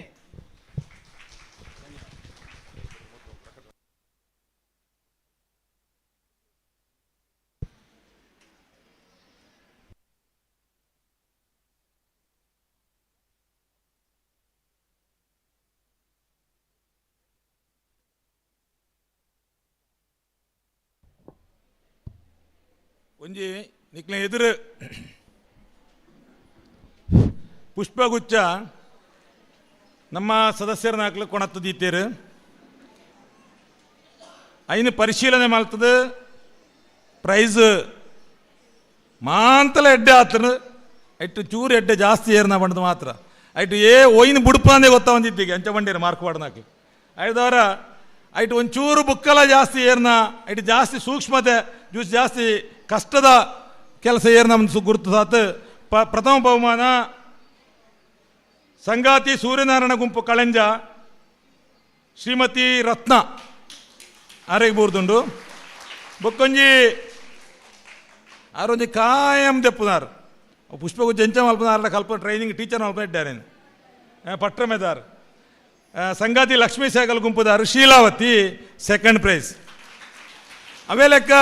ಒಂಜಿ ನಿಕ್ಲೆ ಎದುರು ಪುಷ್ಪಗುಚ್ಛ ನಮ್ಮ ಸದಸ್ಯರನ್ನ ಹಾಕ್ಲಿಕ್ಕೆ ಕೊಣತ್ತದೀತೇರು ಐನು ಪರಿಶೀಲನೆ ಮಾಡ್ತದೆ ಪ್ರೈಸ್ ಮಾಂತಲ ಎಡ್ಡೆ ಆತನು ಐಟು ಚೂರು ಎಡ್ಡೆ ಜಾಸ್ತಿ ಏರ್ನ ಬಂಡದು ಮಾತ್ರ ಐಟು ಏ ಒಯ್ನ ಬುಡುಪಾಂದೇ ಗೊತ್ತಾ ಬಂದಿದ್ದೀಗ ಅಂಚ ಬಂಡೀರು ಮಾರ್ಕ್ ವಾಡನಾಕಿ ಐದವರ ಐಟು ಒಂಚೂರು ಬುಕ್ಕಲ ಜಾಸ್ತಿ ಏರ್ನ ಐಟು ಜಾಸ್ತಿ ಸೂಕ್ಷ್ಮತೆ ಜ್ಯೂಸ್ ಜಾಸ್ತಿ ಕಷ್ಟದ ಕೆಲಸ ಏರ್ನ ಒಂದು ಗುರುತು ಸಾತು. ಪ್ರಥಮ ಬಹುಮಾನ ಸಂಗಾತಿ ಸೂರ್ಯನಾರಾಯಣ ಗುಂಪು ಕಳೆಂಜ ಶ್ರೀಮತಿ ರತ್ನ ಆರೆಗೆ ಬೂರ್ದುಂಡು. ಬೊಕ್ಕೊಂಜಿ ಆರೊಂಜಿ ಕಾಯಂ ದೆಪ್ಪುನಾರು ಪುಷ್ಪಗುಜ್ಜ ಎಂಚ ಮಲ್ಪನಾರ ಕಲ್ಪ ಟ್ರೈನಿಂಗ್ ಟೀಚರ್ ಮಲ್ಪ ಇದ್ದಾರೆ ಪಟ್ರಮೆದಾರ್ ಸಂಗಾತಿ Lakshmi Segal ಗುಂಪುದಾರು Sheelavathi second prize. ಅವೇ ಲೆಕ್ಕ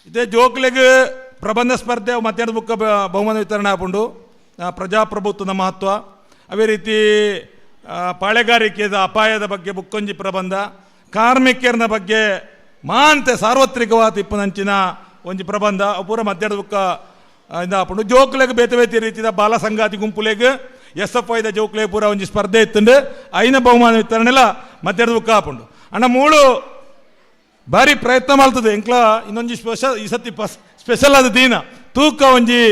ಇದೇ ಜೋಕ್ಲೆಗ್ ಪ್ರಬಂಧ ಸ್ಪರ್ಧೆ ಮಧ್ಯಾಹ್ನದ ಬುಕ್ಕ ಬಹುಮಾನ ವಿತರಣೆ ಆಪುಂಡು. ಪ್ರಜಾಪ್ರಭುತ್ವದ ಮಹತ್ವ, ಅದೇ ರೀತಿ ಪಾಳೆಗಾರಿಕೆದ ಅಪಾಯದ ಬಗ್ಗೆ ಬುಕ್ಕೊಂಜಿ ಪ್ರಬಂಧ, ಕಾರ್ಮಿಕರನ ಬಗ್ಗೆ ಮಾಂತೆ ಸಾರ್ವತ್ರಿಕವಾದ ಇಪ್ಪನಂಚಿನ ಒಂಜಿ ಪ್ರಬಂಧ ಪೂರ ಮಧ್ಯಾಹ್ನದ ಬುಕ್ಕ ಇದಾಪುಂಡು. ಜೋಕ್ಲೆಗ್ ಬೇತೆ ಬೇತೆ ರೀತಿಯ ಬಾಲ ಸಂಗಾತಿ ಗುಂಪುಲೆಗ್ ಎಸ್ ಎಫ್ ಐದ ಜೋಕ್ಲೆ ಪೂರ ಒಂಜಿ ಸ್ಪರ್ಧೆ ಇತ್ತುಂಡು. ಐನ ಬಹುಮಾನ ವಿತರಣೆಲ್ಲ ಮಧ್ಯಾಹ್ನದ ಬುಕ್ಕ ಆಪುಂಡು. ಅಣ್ಣ ಮೂಳು ಭಾರಿ ಪ್ರಯತ್ನ ಮಾಡ್ತದೆ ಎಂಕ್ಲ ಇನ್ನೊಂಜಿ ಸ್ಪೆಷಲ್ ಈ ಸತಿ ಸ್ಪೆಷಲ್ ಆದ ದಿನ ತೂಕ ಒಂಜಿ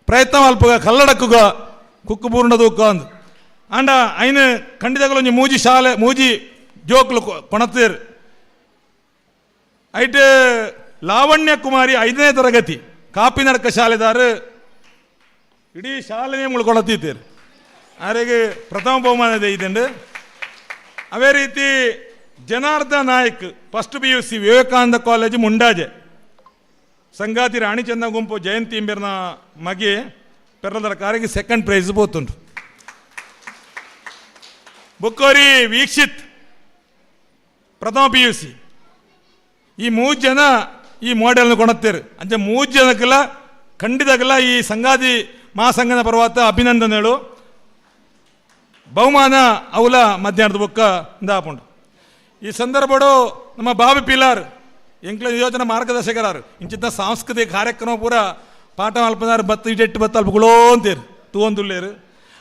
ಪ್ರಯತ್ನ ಮಲ್ಪುಗ ಕಲ್ಲಡಕ್ಕುಗ ಕುಕ್ಕು ಬೂರ್ಣ ತೂಕ ಅಂದು ಆಂಡ ಐನ ಖಂಡಿತಗಳು ಒಂಜಿ ಮೂಜಿ ಶಾಲೆ ಮೂಜಿ ಜೋಕ್ಲು ಕೊಣತೇರು. ಐಟ್ ಲಾವಣ್ಯ ಕುಮಾರಿ 5ನೇ ತರಗತಿ ಕಾಪಿನಡ್ಕ ಶಾಲೆದಾರು ಇಡೀ ಶಾಲೆನೇ ಮುಳು ಕೊಣತೀತೇರು ಆರೆಗೆ ಪ್ರಥಮ ಬಹುಮಾನ ಇದೆ. ಅದೇ ರೀತಿ Janardhan Nayak first P U C Vivekananda college Mundaje ಸಂಗಾತಿ ರಾಣಿಚಂದ ಗುಂಪು ಜಯಂತಿ ಇಂಬೆರ್ನ ಮಗೆ ಪೆರ್ಲದರ ಕಾರಿಗೆ ಸೆಕೆಂಡ್ ಪ್ರೈಸ್ ಬೋತುಂಟು. ಬುಕ್ಕೋರಿ ವೀಕ್ಷಿತ್ ಪ್ರಥಮ P U C. ಈ ಮೂರು ಜನ ಈ ಮಾಡೆಲ್ನ ಕೊಣತ್ತೇರು. ಅಂಚೆ ಮೂರು ಜನಕ್ಕೆಲ್ಲ ಖಂಡಿತಕ್ಕೆಲ್ಲ ಈ ಸಂಗಾತಿ ಮಹಾಸಂಘದ ಪರ್ವತ ಅಭಿನಂದನೆಗಳು ಬಹುಮಾನ ಅವಲ ಮಧ್ಯಾಹ್ನದ ಬುಕ್ಕ ಇಂದಾಪುಂಡು. ಈ ಸಂದರ್ಭಡು ನಮ್ಮ ಬಾಬಿ ಪಿಲಾರ್ ಎಂಕ್ಲ ಯೋಜನೆ ಮಾರ್ಗದರ್ಶಕರಾರು ಇಂಚಿತ್ತ ಸಾಂಸ್ಕೃತಿಕ ಕಾರ್ಯಕ್ರಮ ಪೂರ ಪಾಠ ಮಲ್ಪನಾರು ಬತ್ತು ಇಡೆಟ್ಟು ಬತ್ತು ಅಲ್ಪುಗಳೋ ಅಂತೀರು ತೂವೊಂದುಲ್ಲೇರು.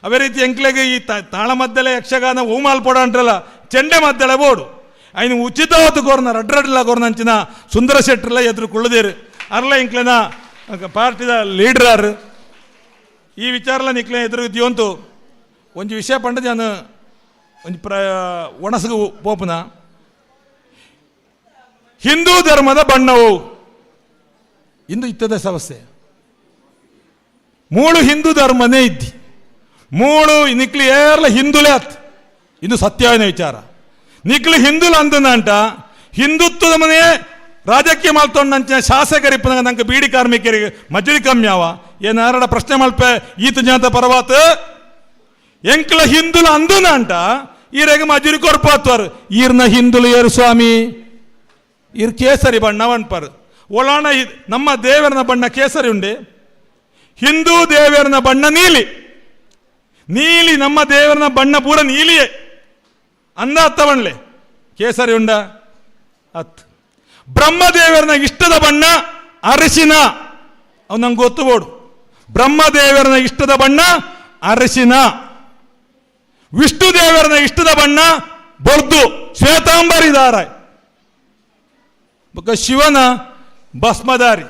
ಅದೇ ರೀತಿ ಎಂಕ್ಲೆಗೆ ಈ ತಾಳಮದ್ದಲೆ ಯಕ್ಷಗಾನ ಹೂ ಮಾಲ್ಪೋಡ ಅಂಟ್ರಲ್ಲ ಚೆಂಡೆ ಮದ್ದಳೆ ಬೋಡು ಐನು ಉಚಿತವಾದ ಕೋರ್ನ ರಡ್ರಡ್ಲ ಕೋರ್ನ ಅಂಚಿನ ಸುಂದರ ಶೆಟ್ಟರ್ಲ ಎದುರು ಕುಳ್ಳದೇರು ಅರ್ಲ ಎಂಕ್ಲೆನ ಪಾರ್ಟಿದ ಲೀಡರ್. ಈ ವಿಚಾರಲ ನಿಕ್ಲೆ ಎದುರು ದಿಯೊಂತು ಒಂಜಿ ವಿಷಯ ಪಂಡ ನಾನು ಒಂಜಿ ಒಣಸಗು ಪೋಪುನ ಹಿಂದೂ ಧರ್ಮದ ಬಣ್ಣವು ಇಂದು ಇತ್ತದ ಸಮಸ್ಯೆ. ಮೂಳು ಹಿಂದೂ ಧರ್ಮನೇ ಇದ್ದಿ ಮೂಳು ನಿಕ್ಲಿ ಏರ್ಲ ಹಿಂದುಲೇ ಆತ್ ಇದು ಸತ್ಯವಾದ ವಿಚಾರ. ನಿಕ್ಲು ಹಿಂದುಲ ಅಂದನಂಟ ಹಿಂದುತ್ವದ ಮನೆ ರಾಜಕೀಯ ಮಲ್ತೊಂಡಂಚಿನ ಶಾಸಕರಿಪ್ಪನಾಗ ನಂಗೆ ಬೀಡಿ ಕಾರ್ಮಿಕರಿಗೆ ಮಜುರಿ ಕಮ್ಮಿ ಅವ ಏನಾರಡ ಪ್ರಶ್ನೆ ಮಲ್ಪೆ ಈತ ಜಾತ ಪರವಾತ ಎಂಕ್ಲ ಹಿಂದುಲ ಅಂದನಂಟ ಈರೆಗೆ ಮಜುರಿ ಕೊರ್ಪಾತ್ವಾರು ಈರ್ನ ಹಿಂದುಲು ಏರು ಸ್ವಾಮಿ ಇರ್ ಕೇಸರಿ ಬಣ್ಣ ವನ್ಪರ್ ಒಳಾಣ ನಮ್ಮ ದೇವರನ ಬಣ್ಣ ಕೇಸರಿ ಉಂಡೆ ಹಿಂದೂ ದೇವರನ ಬಣ್ಣ ನೀಲಿ ನೀಲಿ ನಮ್ಮ ದೇವರನ ಬಣ್ಣ ಪೂರ ನೀಲಿಯೇ ಅಂದ ಅತ್ತವನ್ಲೆ ಕೇಸರಿ ಉಂಡ ಅತ್ ಬ್ರಹ್ಮದೇವರನ ಇಷ್ಟದ ಬಣ್ಣ ಅರಿಶಿನ ಅವ್ ನಂಗೆ ಗೊತ್ತು ಬೋಡು. ಬ್ರಹ್ಮದೇವರನ ಇಷ್ಟದ ಬಣ್ಣ ಅರಿಶಿನ, ವಿಷ್ಣು ದೇವರನ ಇಷ್ಟದ ಬಣ್ಣ ಬೊರ್ದು ಶ್ವೇತಾಂಬರಿದಾರ ಬೊಕ್ಕ ಶಿವನ ಭಸ್ಮಧಾರಿ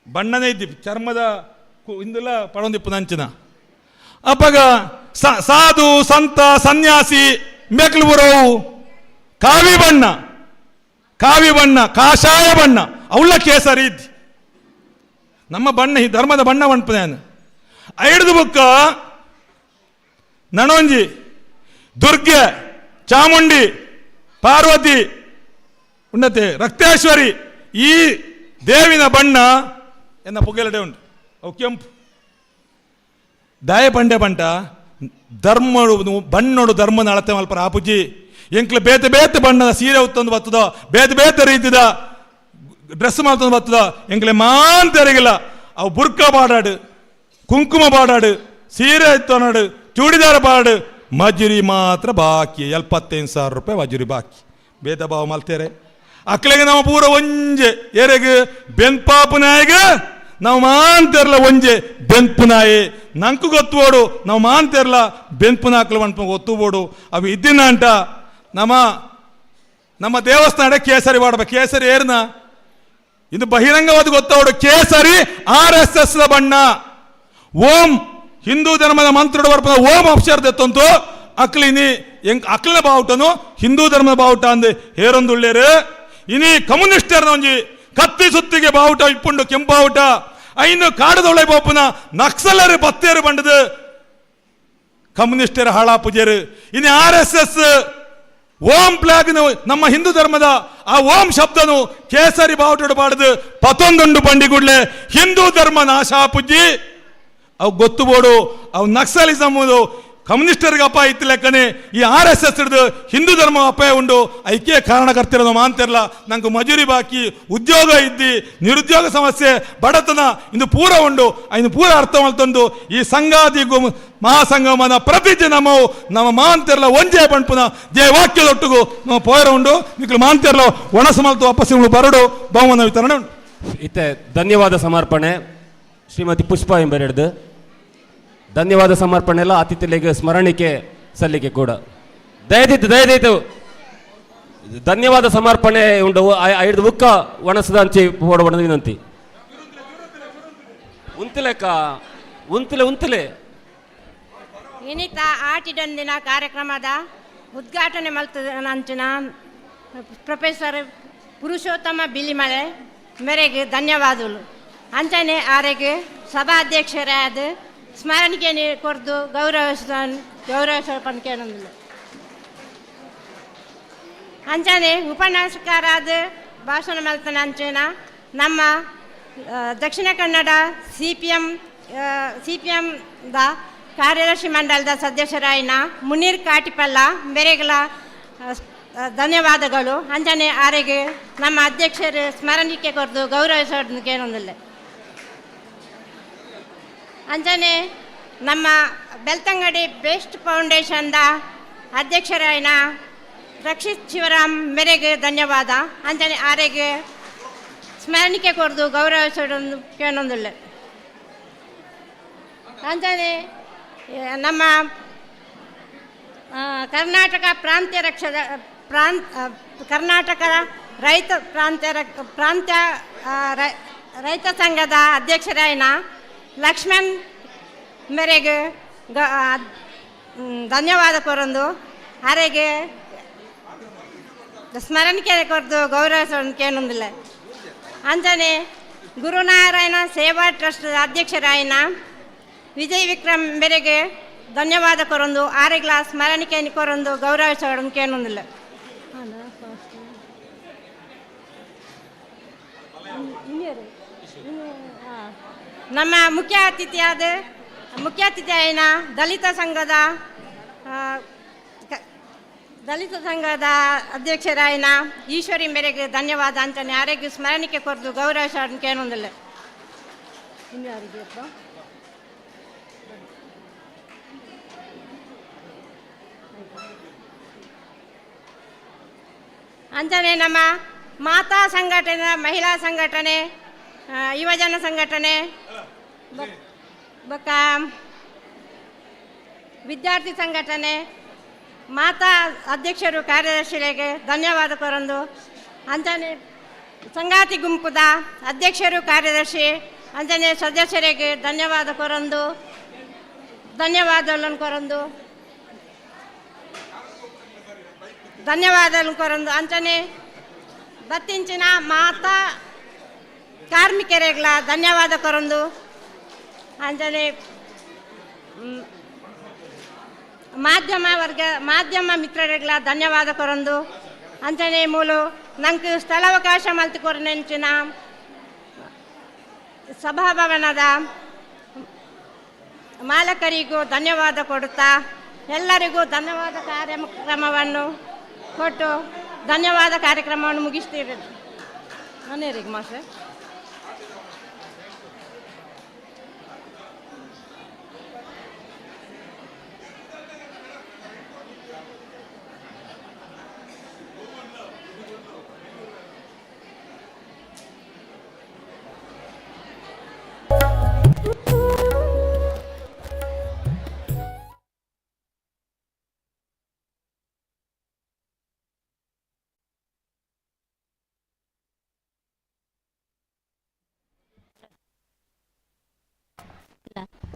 ಬಣ್ಣನೇ ಇದ್ದಿ ಚರ್ಮದ ಇಂದುಲ ಪಡೊಂದಿಪ್ಪು ನಂಚಿನ ಅಪಗ ಸಾಧು ಸಂತ ಸನ್ಯಾಸಿ ಮೇಕ್ಲು ಬರೋವು ಕಾವಿ ಬಣ್ಣ, ಕಾವಿ ಬಣ್ಣ, ಕಾಷಾಯ ಬಣ್ಣ, ಅವಳ ಕೇಸರಿ ಇದ್ದಿ ನಮ್ಮ ಬಣ್ಣ, ಈ ಧರ್ಮದ ಬಣ್ಣ ಬಣ್ಪನೇನು ಐಡ್ದು ಬುಕ್ಕ ನನೊಂಜಿ ದುರ್ಗೆ, ಚಾಮುಂಡಿ, ಪಾರ್ವತಿ, ಉನ್ನತೆ ರಕ್ತೇಶ್ವರಿ, ಈ ದೇವಿನ ಬಣ್ಣ ಎನ್ನ ಪುಗೆಲಡೆ ಉಂಟು, ಅವು ಕೆಂಪು. ದಾಯ ಪಂಡೆ ಬಂಟ ಧರ್ಮಡು ಬಣ್ಣೋಡು ಧರ್ಮನ ಅಳತೆ ಮಲ್ಪರ ಆಪುಜಿ. ಎಂಕ್ಲ ಬೇತೆ ಬೇತೆ ಬಣ್ಣದ ಸೀರೆ ಉತ್ತೊಂದು ಬತ್ತದ, ಬೇತೆ ಬೇತೆ ರೀತಿದ ಡ್ರೆಸ್ ಮಾಡ್ತೊಂದು ಬತ್ತದ, ಎಂಕ್ಲೆ ಮಾನ್ ತೆರಗಿಲ್ಲ. ಅವು ಬುರ್ಕ ಬಾಡಾಡು, ಕುಂಕುಮ ಬಾಡಾಡು, ಸೀರೆ ಇತ್ತೊನಾಡು, ಚೂಡಿದಾರ ಬಾಡು, ಮಜುರಿ ಮಾತ್ರ ಬಾಕಿ 75,000 ರೂಪಾಯಿ ಮಜುರಿ ಬಾಕಿ. ಭೇದ ಭಾವ ಮಲ್ತೇರೆ ಅಕ್ಲೆಗೆ ನಾವು ಪೂರ ಒಂಜೆ ಎರೆಗ್ ಬೆನ್ಪಾಪು ನಾಯಿಗ ನಾವು ಮಾಂತೇರ್ಲ ಒಂಜೆ ಬೆನ್ಪು ನಾಯಿ ನಂಕು ಗೊತ್ತುಬೋಡು, ನಾವು ಮಾಂತೇರ್ಲ ಬೆನ್ಪು ನಾಕ್ಲು ಮನ್ಪ ಗೊತ್ತುಬೋಡು. ಅವು ಇದ್ದಿನ ಅಂಟ ನಮ್ಮ ನಮ್ಮ ದೇವಸ್ಥಾನ ಕೇಸರಿ ಮಾಡಬೇಕು, ಕೇಸರಿ ಏರ್ನ ಇದು ಬಹಿರಂಗವಾದ ಗೊತ್ತವಡು ಕೇಸರಿ RSS ಬಣ್ಣ. ಓಂ ಹಿಂದೂ ಧರ್ಮದ ಮಂತ್ರದ ಬರ್ಪದ ಓಂ ಅಕ್ಷರ ದೆತ್ತಂತು ಅಕ್ಲಿನಿ ಎಂಕ್ ಅಕ್ಲಿನ ಬಾವುಟನು ಹಿಂದೂ ಧರ್ಮದ ಬಾವುಟ ಅಂದು ಹೇರೊಂದುಳ್ಳೇರು. ಇನಿ ಕಮ್ಯುನಿಸ್ಟರ್ನ ಒಂಜಿ ಕತ್ತಿ ಸುತ್ತಿಗೆ ಬಾವುಟ ಇಪ್ಪುಂಡು ಕೆಂಪಾವುಟ ಐನು ಕಾಡದೊಳೆ ಬಾಪುನ ನಕ್ಸಲರು ಬತ್ತೇರು ಬಂಡದು ಕಮ್ಯುನಿಸ್ಟರ್ ಹಾಳಾ ಪೂಜೆರು. ಇನಿ RSS ಓಂ ಫ್ಲಾಗ್ ನಮ್ಮ ಹಿಂದೂ ಧರ್ಮದ ಆ ಓಂ ಶಬ್ದನು ಕೇಸರಿ ಬಾವುಟ ಬಾಡದು ಪತೊಂದುಂಡು ಬಂಡಿಗುಡ್ಲೆ ಹಿಂದೂ ಧರ್ಮ ನಾಶ ಪುಜ್ಜಿ. ಅವು ಗೊತ್ತು ಬೋಡು ಅವು ನಕ್ಸಲಿಸಮ್ ಕಮ್ಯುನಿಸ್ಟರ್ಗೆ ಅಪಾಯ ಇತ್ತು ಲೆಕ್ಕನೆ ಈ RSS ಹಿಡಿದು ಹಿಂದೂ ಧರ್ಮ ಅಪಾಯ ಉಂಡು. ಐಕ್ಯ ಕಾರಣಕರ್ತಿರೋದು ಮಾಂತಿರಲ್ಲ, ನಂಗೆ ಮಜೂರಿ ಬಾಕಿ, ಉದ್ಯೋಗ ಇದ್ದಿ, ನಿರುದ್ಯೋಗ ಸಮಸ್ಯೆ, ಬಡತನ ಇಂದು ಪೂರ ಉಂಡು. ಐನು ಪೂರ ಅರ್ಥ ಮಾಡ್ತಂದು ಈ ಸಂಘಾದಿ ಮಹಾಸಂಗಮನ ಪ್ರತಿ ನಮ್ಮವು ನಮ್ಮ ಮಾಂತಿರಲ್ಲ ಒಂಜೇ ಪಂಪುನ ಜಯ ವಾಕ್ಯದೊಟ್ಟಿಗೂ ನಮ್ಮ ಪೋಯರ ಉಂಡು. ನಿಕ್ಲು ಮಾಂತಿರಲ್ಲ ಒಣಸು ಮಲ್ತು ವಾಪಸ್ ಬರಡು ಬಹುಮಾನ ವಿತರಣೆ ಉಂಟು. ಇತ್ತೆ ಧನ್ಯವಾದ ಸಮರ್ಪಣೆ ಶ್ರೀಮತಿ ಪುಷ್ಪ ಎಂಬೆರಡ್ದು ಧನ್ಯವಾದ ಸಮರ್ಪಣೆ ಎಲ್ಲ ಅತಿಥಿಗಳಿಗೆ ಸ್ಮರಣಿಕೆ ಸಲ್ಲಿಕೆ ಕೂಡ. ದಯದಿತ್ತು ದಯದಿತ್ತು ಧನ್ಯವಾದ ಸಮರ್ಪಣೆ ಉಂಡು. ಐದು ಬುಕ್ಕ ಒಣಸದ ಅಂಚೆ ಓಡ ವಿನಂತಿ. ಉಂತಲೆಕ್ಕ ಉಂತಲೆ ಉಂತಲೆ ಇನಿತ ಆಟಿಡೊಂದಿನ ಕಾರ್ಯಕ್ರಮದ ಉದ್ಘಾಟನೆ ಮಲ್ತಂಚಿನ ಪ್ರೊಫೆಸರ್ ಪುರುಷೋತ್ತಮ ಬಿಲಿಮಲೆ ಮೇರೆಗೆ ಧನ್ಯವಾದಗಳು. ಅಂಚನೆ ಆರೆಗೆ ಸಭಾಧ್ಯಕ್ಷರಾದ ಸ್ಮರಣಿಕೆ ಕೊರ್ದು ಗೌರವಿಸ ಗೌರವಿಸ. ಅಂಚನೆ ಉಪನ್ಯಾಸಕರಾದ ಭಾಷಣ ಮಲ್ತನ ಅಂಚನ ನಮ್ಮ ದಕ್ಷಿಣ ಕನ್ನಡ CPM the ಕಾರ್ಯದರ್ಶಿ ಮಂಡಲದ ಸದಸ್ಯರಾಯಿನ ಮುನೀರ್ ಕಾಟಿಪಲ್ಲ ಮೇರೆಗಳ ಧನ್ಯವಾದಗಳು. ಅಂಜನೆ ಆರೆಗೆ ನಮ್ಮ ಅಧ್ಯಕ್ಷರು ಸ್ಮರಣಿಕೆ ಕೊರ್ದು ಗೌರವಿಸೋದಕ್ಕೇನೊಂದಿಲ್ಲ. ಅಂಜನೆ ನಮ್ಮ ಬೆಳ್ತಂಗಡಿ ಬೆಸ್ಟ್ ಫೌಂಡೇಶನ್ದ ಅಧ್ಯಕ್ಷರಾಯಿನ ರಕ್ಷಿತ್ ಶಿವರಾಮ್ ಮೇರೆಗೆ ಧನ್ಯವಾದ. ಅಂಜನೆ ಆರೆಗೆ ಸ್ಮರಣಿಕೆ ಕೊರ್ದು ಗೌರವಿಸೋದಕ್ಕೇನೊಂದಿಲ್ಲ. ಅಂಜನೆ ನಮ್ಮ ಕರ್ನಾಟಕ ಪ್ರಾಂತ್ಯ ರಕ್ಷದ ಕರ್ನಾಟಕ ರೈತ ಪ್ರಾಂತ್ಯ ಪ್ರಾಂತ್ಯ ರೈತ ಸಂಘದ ಅಧ್ಯಕ್ಷರಾಯಿನ ಲಕ್ಷ್ಮಣ್ ಮೇರೆಗೆ ಧನ್ಯವಾದ ಕೊರೊಂದು ಅರೆಗೆ ಸ್ಮರಣಿಕೆ ಕೊರದು ಗೌರವಿಸೋದಕ್ಕೇನೊಂದಿಲ್ಲ. ಅಂಜನೆ ಗುರುನಾರಾಯಣ ಸೇವಾ ಟ್ರಸ್ಟ್ ಅಧ್ಯಕ್ಷರಾಯಿನ ವಿಜಯ್ ವಿಕ್ರಮ್ ಮೇರೆಗೆ ಧನ್ಯವಾದ ಕೊರೊಂದು ಆರೆಗ್ಲ ಸ್ಮರಣಿಕೆ ಕೊರೊಂದು ಗೌರವಿಸೋದಕ್ಕೇನೊಂದಿಲ್ಲ. ನಮ್ಮ ಮುಖ್ಯ ಅತಿಥಿಯಾದ ಮುಖ್ಯ ಅತಿಥಿಯಾಯಿನ ದಲಿತ ಸಂಘದ ಅಧ್ಯಕ್ಷರಾಯಿನ ಈಶ್ವರಿ ಮೇರೆಗೆ ಧನ್ಯವಾದ. ಅಂತಾನೆ ಆರೋಗ್ಯ ಸ್ಮರಣಿಕೆ ಕೊರದು ಗೌರವಿಸೋದಕ್ಕೇನೊಂದಿಲ್ಲ. ಇನ್ಯಾರಿಗೆ ಅಂಜನೆ ನಮ್ಮ ಮಾತಾ ಸಂಘಟನೆ, ಮಹಿಳಾ ಸಂಘಟನೆ, ಯುವಜನ ಸಂಘಟನೆ, ಬೊಕ್ಕ ವಿದ್ಯಾರ್ಥಿ ಸಂಘಟನೆ, ಮಾತಾ ಅಧ್ಯಕ್ಷರು ಕಾರ್ಯದರ್ಶಿಗಳಿಗೆ ಧನ್ಯವಾದ ಕೊರಂದು. ಅಂಜನೆ ಸಂಗಾತಿ ಗುಂಪುದ ಅಧ್ಯಕ್ಷರು ಕಾರ್ಯದರ್ಶಿ ಅಂಚನೆ ಸದಸ್ಯರಿಗೆ ಧನ್ಯವಾದ ಕೊರಂದು ಧನ್ಯವಾದಗಳನ್ನು ಕೊರಂದು ಧನ್ಯವಾದಗಳನ್ನು ಕೊರಂದು ಅಂಚನೆ ಬತ್ತಿಂಚಿನ ಮಾತಾ ಕಾರ್ಮಿಕರಿಗಳ ಧನ್ಯವಾದ ಕೊರಂದು ಅಂಚನೆ ಮಾಧ್ಯಮ ವರ್ಗ ಮಾಧ್ಯಮ ಮಿತ್ರರಿಗಳ ಧನ್ಯವಾದ ಕೊರಂದು ಅಂಚನೆ ಮೂಲು ನಂಗೆ ಸ್ಥಳಾವಕಾಶ ಮಲ್ತು ಸಭಾಭವನದ ಮಾಲಕರಿಗೂ ಧನ್ಯವಾದ ಕೊಡುತ್ತಾ ಎಲ್ಲರಿಗೂ ಧನ್ಯವಾದ ಕಾರ್ಯಕ್ರಮವನ್ನು ಕೊಟ್ಟು ಧನ್ಯವಾದ ಕಾರ್ಯಕ್ರಮವನ್ನು ಮುಗಿಸ್ತೀರಿ. ಮನೆಯರಿಗೆ master.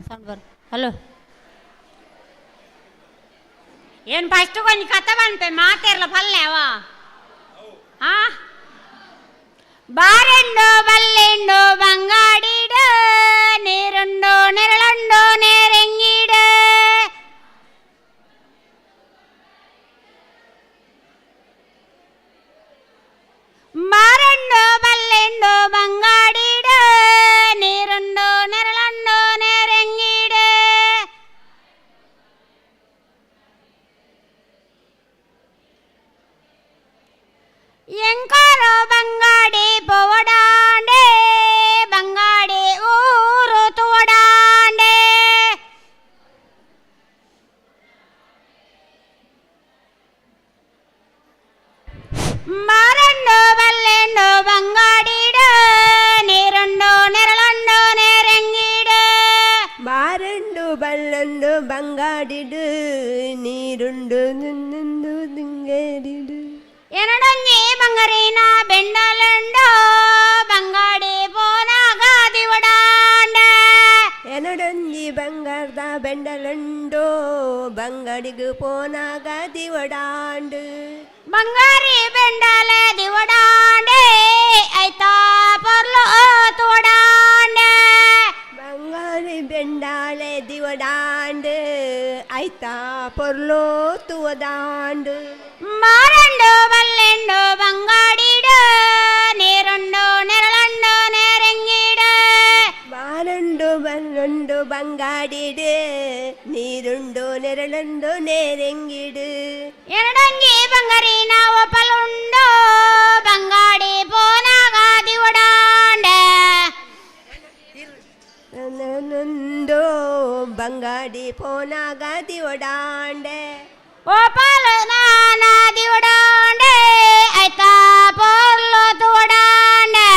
Sound ಬರ್ ಹಲೋ ಏನು ಫಸ್ಟ್ ಕೊಂಚ ಕತೆ ಬಂತೆ ಮಾತಿರ್ಲ ಪಲ್ಲೆವ ಆ ಬಾರೆಂಡು ಬಲ್ಲೆಂಡು ಬಂಗಾಡಿಡು ನೀರುಂಡು ನೆರಳುಂಡು ನೇರೆಂಗಿಡು ಬಾರಂಡು ಬಲ್ಲೆಂಡು ಬಂಗಾಡಿಡು ನೀರುಂಡು ನೆರಳುಂಡು ನೇರೆಂಗಿಡು ಎಂಕಾರೋ ಬಂಗಾಡಿ ಪೋವಡಾಂಡೆ ಬಂಗಾಡಿ ಊರು ತುವಡಾಂಡೆ ಮರಂಡು ಬಲ್ಲೆಂಡು ಬಂಗಾಡಿಡು ನೀರುಂಡು ನೆರಳುಂಡು ನೇರೆಂಗಿಡು ಬಾರಂಡು ಬಲ್ಲಂಡು ಬಂಗಾಡಿಡು ನೀರುಂಡು ನಿನ್ನುಂಡು ದಿಂಗೇರಿಡು ಎನಡೊಂಜಿ ಬಂಗರಿನ ಬೆಂಡಲುಂಡು ಬಂಗಾಡಿ ಪೋನಾಗ ದಿವಡಾಂಡ ಎನಡೊಂಜಿ ಬಂಗಾರದ ಬೆಂಡಲುಂಡು ಬಂಗಾಡಿಗು ಪೋನಾಗ ದಿವಡಾಂಡು ಬಂಗಾರಿ ಬೆಂಡಲ ದಿವಡಾಂಡೆ ಐತಾ ಪೊರ್ಲು ತುವಡಾಂಡೆ ಬಂಗಾರಿ ಬೆಂಡಾಲೆ ದಿವಡಾಂಡು ಐತಾ ಪೊರ್ಲು ತುವದಾಂಡು ಮಾರಂಡು ಬಲ್ಲೆಂಡು ಬಂಗಾಡಿಡು ನೀರುಂಡು ನೆರಳುಂಡು ನೇರೆಂಗಿಡು ಬಾರಂಡು ಬಲ್ಲುಂಡು ಬಂಗಾಡಿಡು ನೀರುಂಡು ನೆರಳುಂಡು ನೇರೆಂಗಿಡು ಎರಡೊಂಜಿ ಬಂಗಾರಿನ ಒಪಲುಂಡು ಬಂಗಾಡಿ ಪೋನಾಗ ದಿವಡಾಂಡೆ ನಂದು ಬಂಗಾಡಿ ಪೋನಾಗ ದಿವಡಾಂಡೆ ಓಪಾಲು ನಾನ ದಿವಡಾಂಡೆ ಐತಾ ಪೊರ್ಲು ತುವಡಾಂಡೆ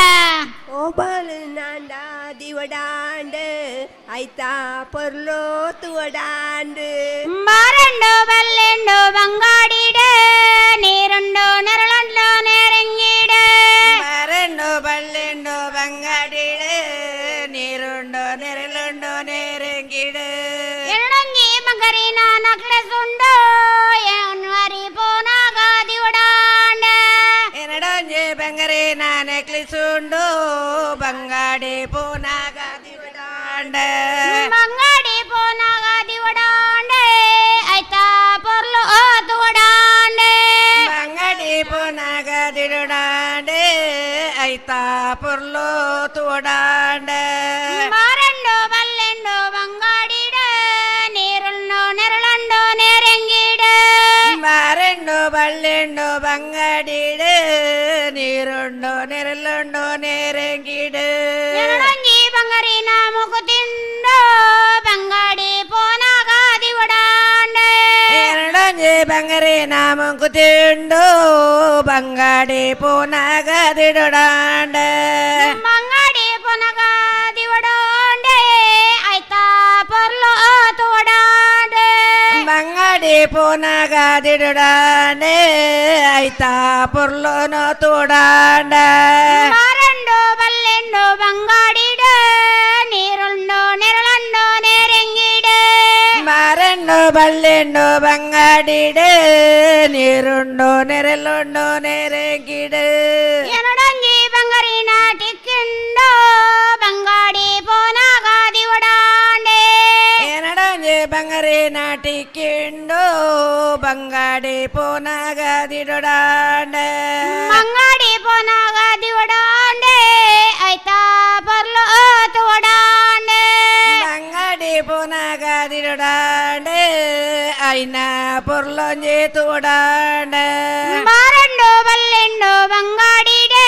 ಓಪಾಲು ನಾಂಡ ದಿವಡಾಂಡೆ ಐತಾ ಪೊರ್ಲು ತುವಡಾಂಡು ಮಾರಂಡು ಬಲ್ಲೆಂಡು ಬಂಗಾಡಿಡು ನೀರುಂಡು ನೆರಳುಂಡು ನೇರೆಂಗಿಡು ಮರಂಡು ಬಲ್ಲೆಂಡು ಬಂಗಾಡಿಡು ನೀರುಂಡು ನೆರಳುಂಡು ನೇರೆಂಗಿಡು ಎರಡೊಂಜಿ ಬಂಗಾರಿನ ನಕ್ಲೆಸುಂಡು ಎನ್ವರಿ ಪೋನಾಗ ದಿವಡಾಂಡೆ ಎರಡೊಂಜಿ ಬಂಗಾರಿನ ನೆಕ್ಲೆಸುಂಡು ಬಂಗಾಡಿ ಪೋನಾಗ ದಿವಡಾಂಡೆ ಬಂಗಾಡಿ ಪೋನಾಗ ದಿವಡಾಂಡೆ ಐತಾ ಪೊರ್ಲು ತುವಡಾಂಡೆ ಬಂಗಾಡಿ ಪೋನಾಗ ದಿವಡಾಂಡೆ ಐತಾ ಪೊರ್ಲು ತುವಡಾಂಡೆ ಮಾರಂಡು ಬಲ್ಲೆಂಡು ಬಂಗಾಡಿಡು ನೀರುಂಡು ನೆರಳುಂಡು ನೇರೆಂಗಿಡು ಮಾರಂಡು ಬಲ್ಲೆಂಡು ಬಂಗಾಡಿಡು ನೀರುಂಡು ನೆರಳುಂಡು ನೇರೆಂಗಿಡು ಎರಡೊಂಜಿ ಬಂಗಾರಿನ ಮುಗುತಿಂಡು ಬಂಗಾಡಿ ಪೋನಾಗ ದಿವಡಾಂಡೆ ಎರಡೊಂಜಿ ಬಂಗಾರಿನ ಮುಗುತಿಂಡು ಬಂಗಾಡಿ ಪೋನಾಗ ದಿಡಾಂಡೆ ಬಂಗಾಡಿ ಪೋನಾಗ ದಿವಡಾಂಡೆ ಐತಾ ಪೊರ್ಲು ತುವಡಾಂಡೆ ಬಂಗಾಡಿ ಪೋನಾಗ ದಿಡಾಂಡೆ ಐತಾ ಪೊರ್ಲುನು ತೋಡಾಂಡೆ ಮಾರಂಡು ಬಲ್ಲೆಂಡು ಬಂಗಾಡಿಡು ಬಾರೆಂಡು ಬಲ್ಲೆಂಡು ಬಂಗಾಡಿಡು ನೀರುಂಡು ನೆರಳುಂಡು ನೆರೆಗಿಡು ಎನಡೊಂಜಿ ಬಂಗಾರಿನ ಟಿಕ್ಕಿಂಡು ಬಂಗಾಡಿ ಪೋನಾಗ ದಿವಡಾಂಡೆ ಎನಡೊಂಜಿ ಬಂಗಾರಿನ ಟಿಕ್ಕಿಂಡು ಬಂಗಾಡಿ ಪೋನಾಗ ದಿಡೋಡಾಂಡೆ ಬಂಗಾಡಿ ಪೋನಾಗ ದಿವಡಾಂಡೆ ಐತಾ ಪರ್ಲು ತುವಡಾಂಡೆ ಬಂಗಾಡಿ ಪೋನಾಗ ದಿಡೋಡಾಂಡೆ ಐನ ಪೊರ್ಲೊಂಜಿ ತುವಡಾಂಡೆ ಬಾರಂಡು ಬಲ್ಲೆಂಡು ಬಂಗಾಡಿಡೆ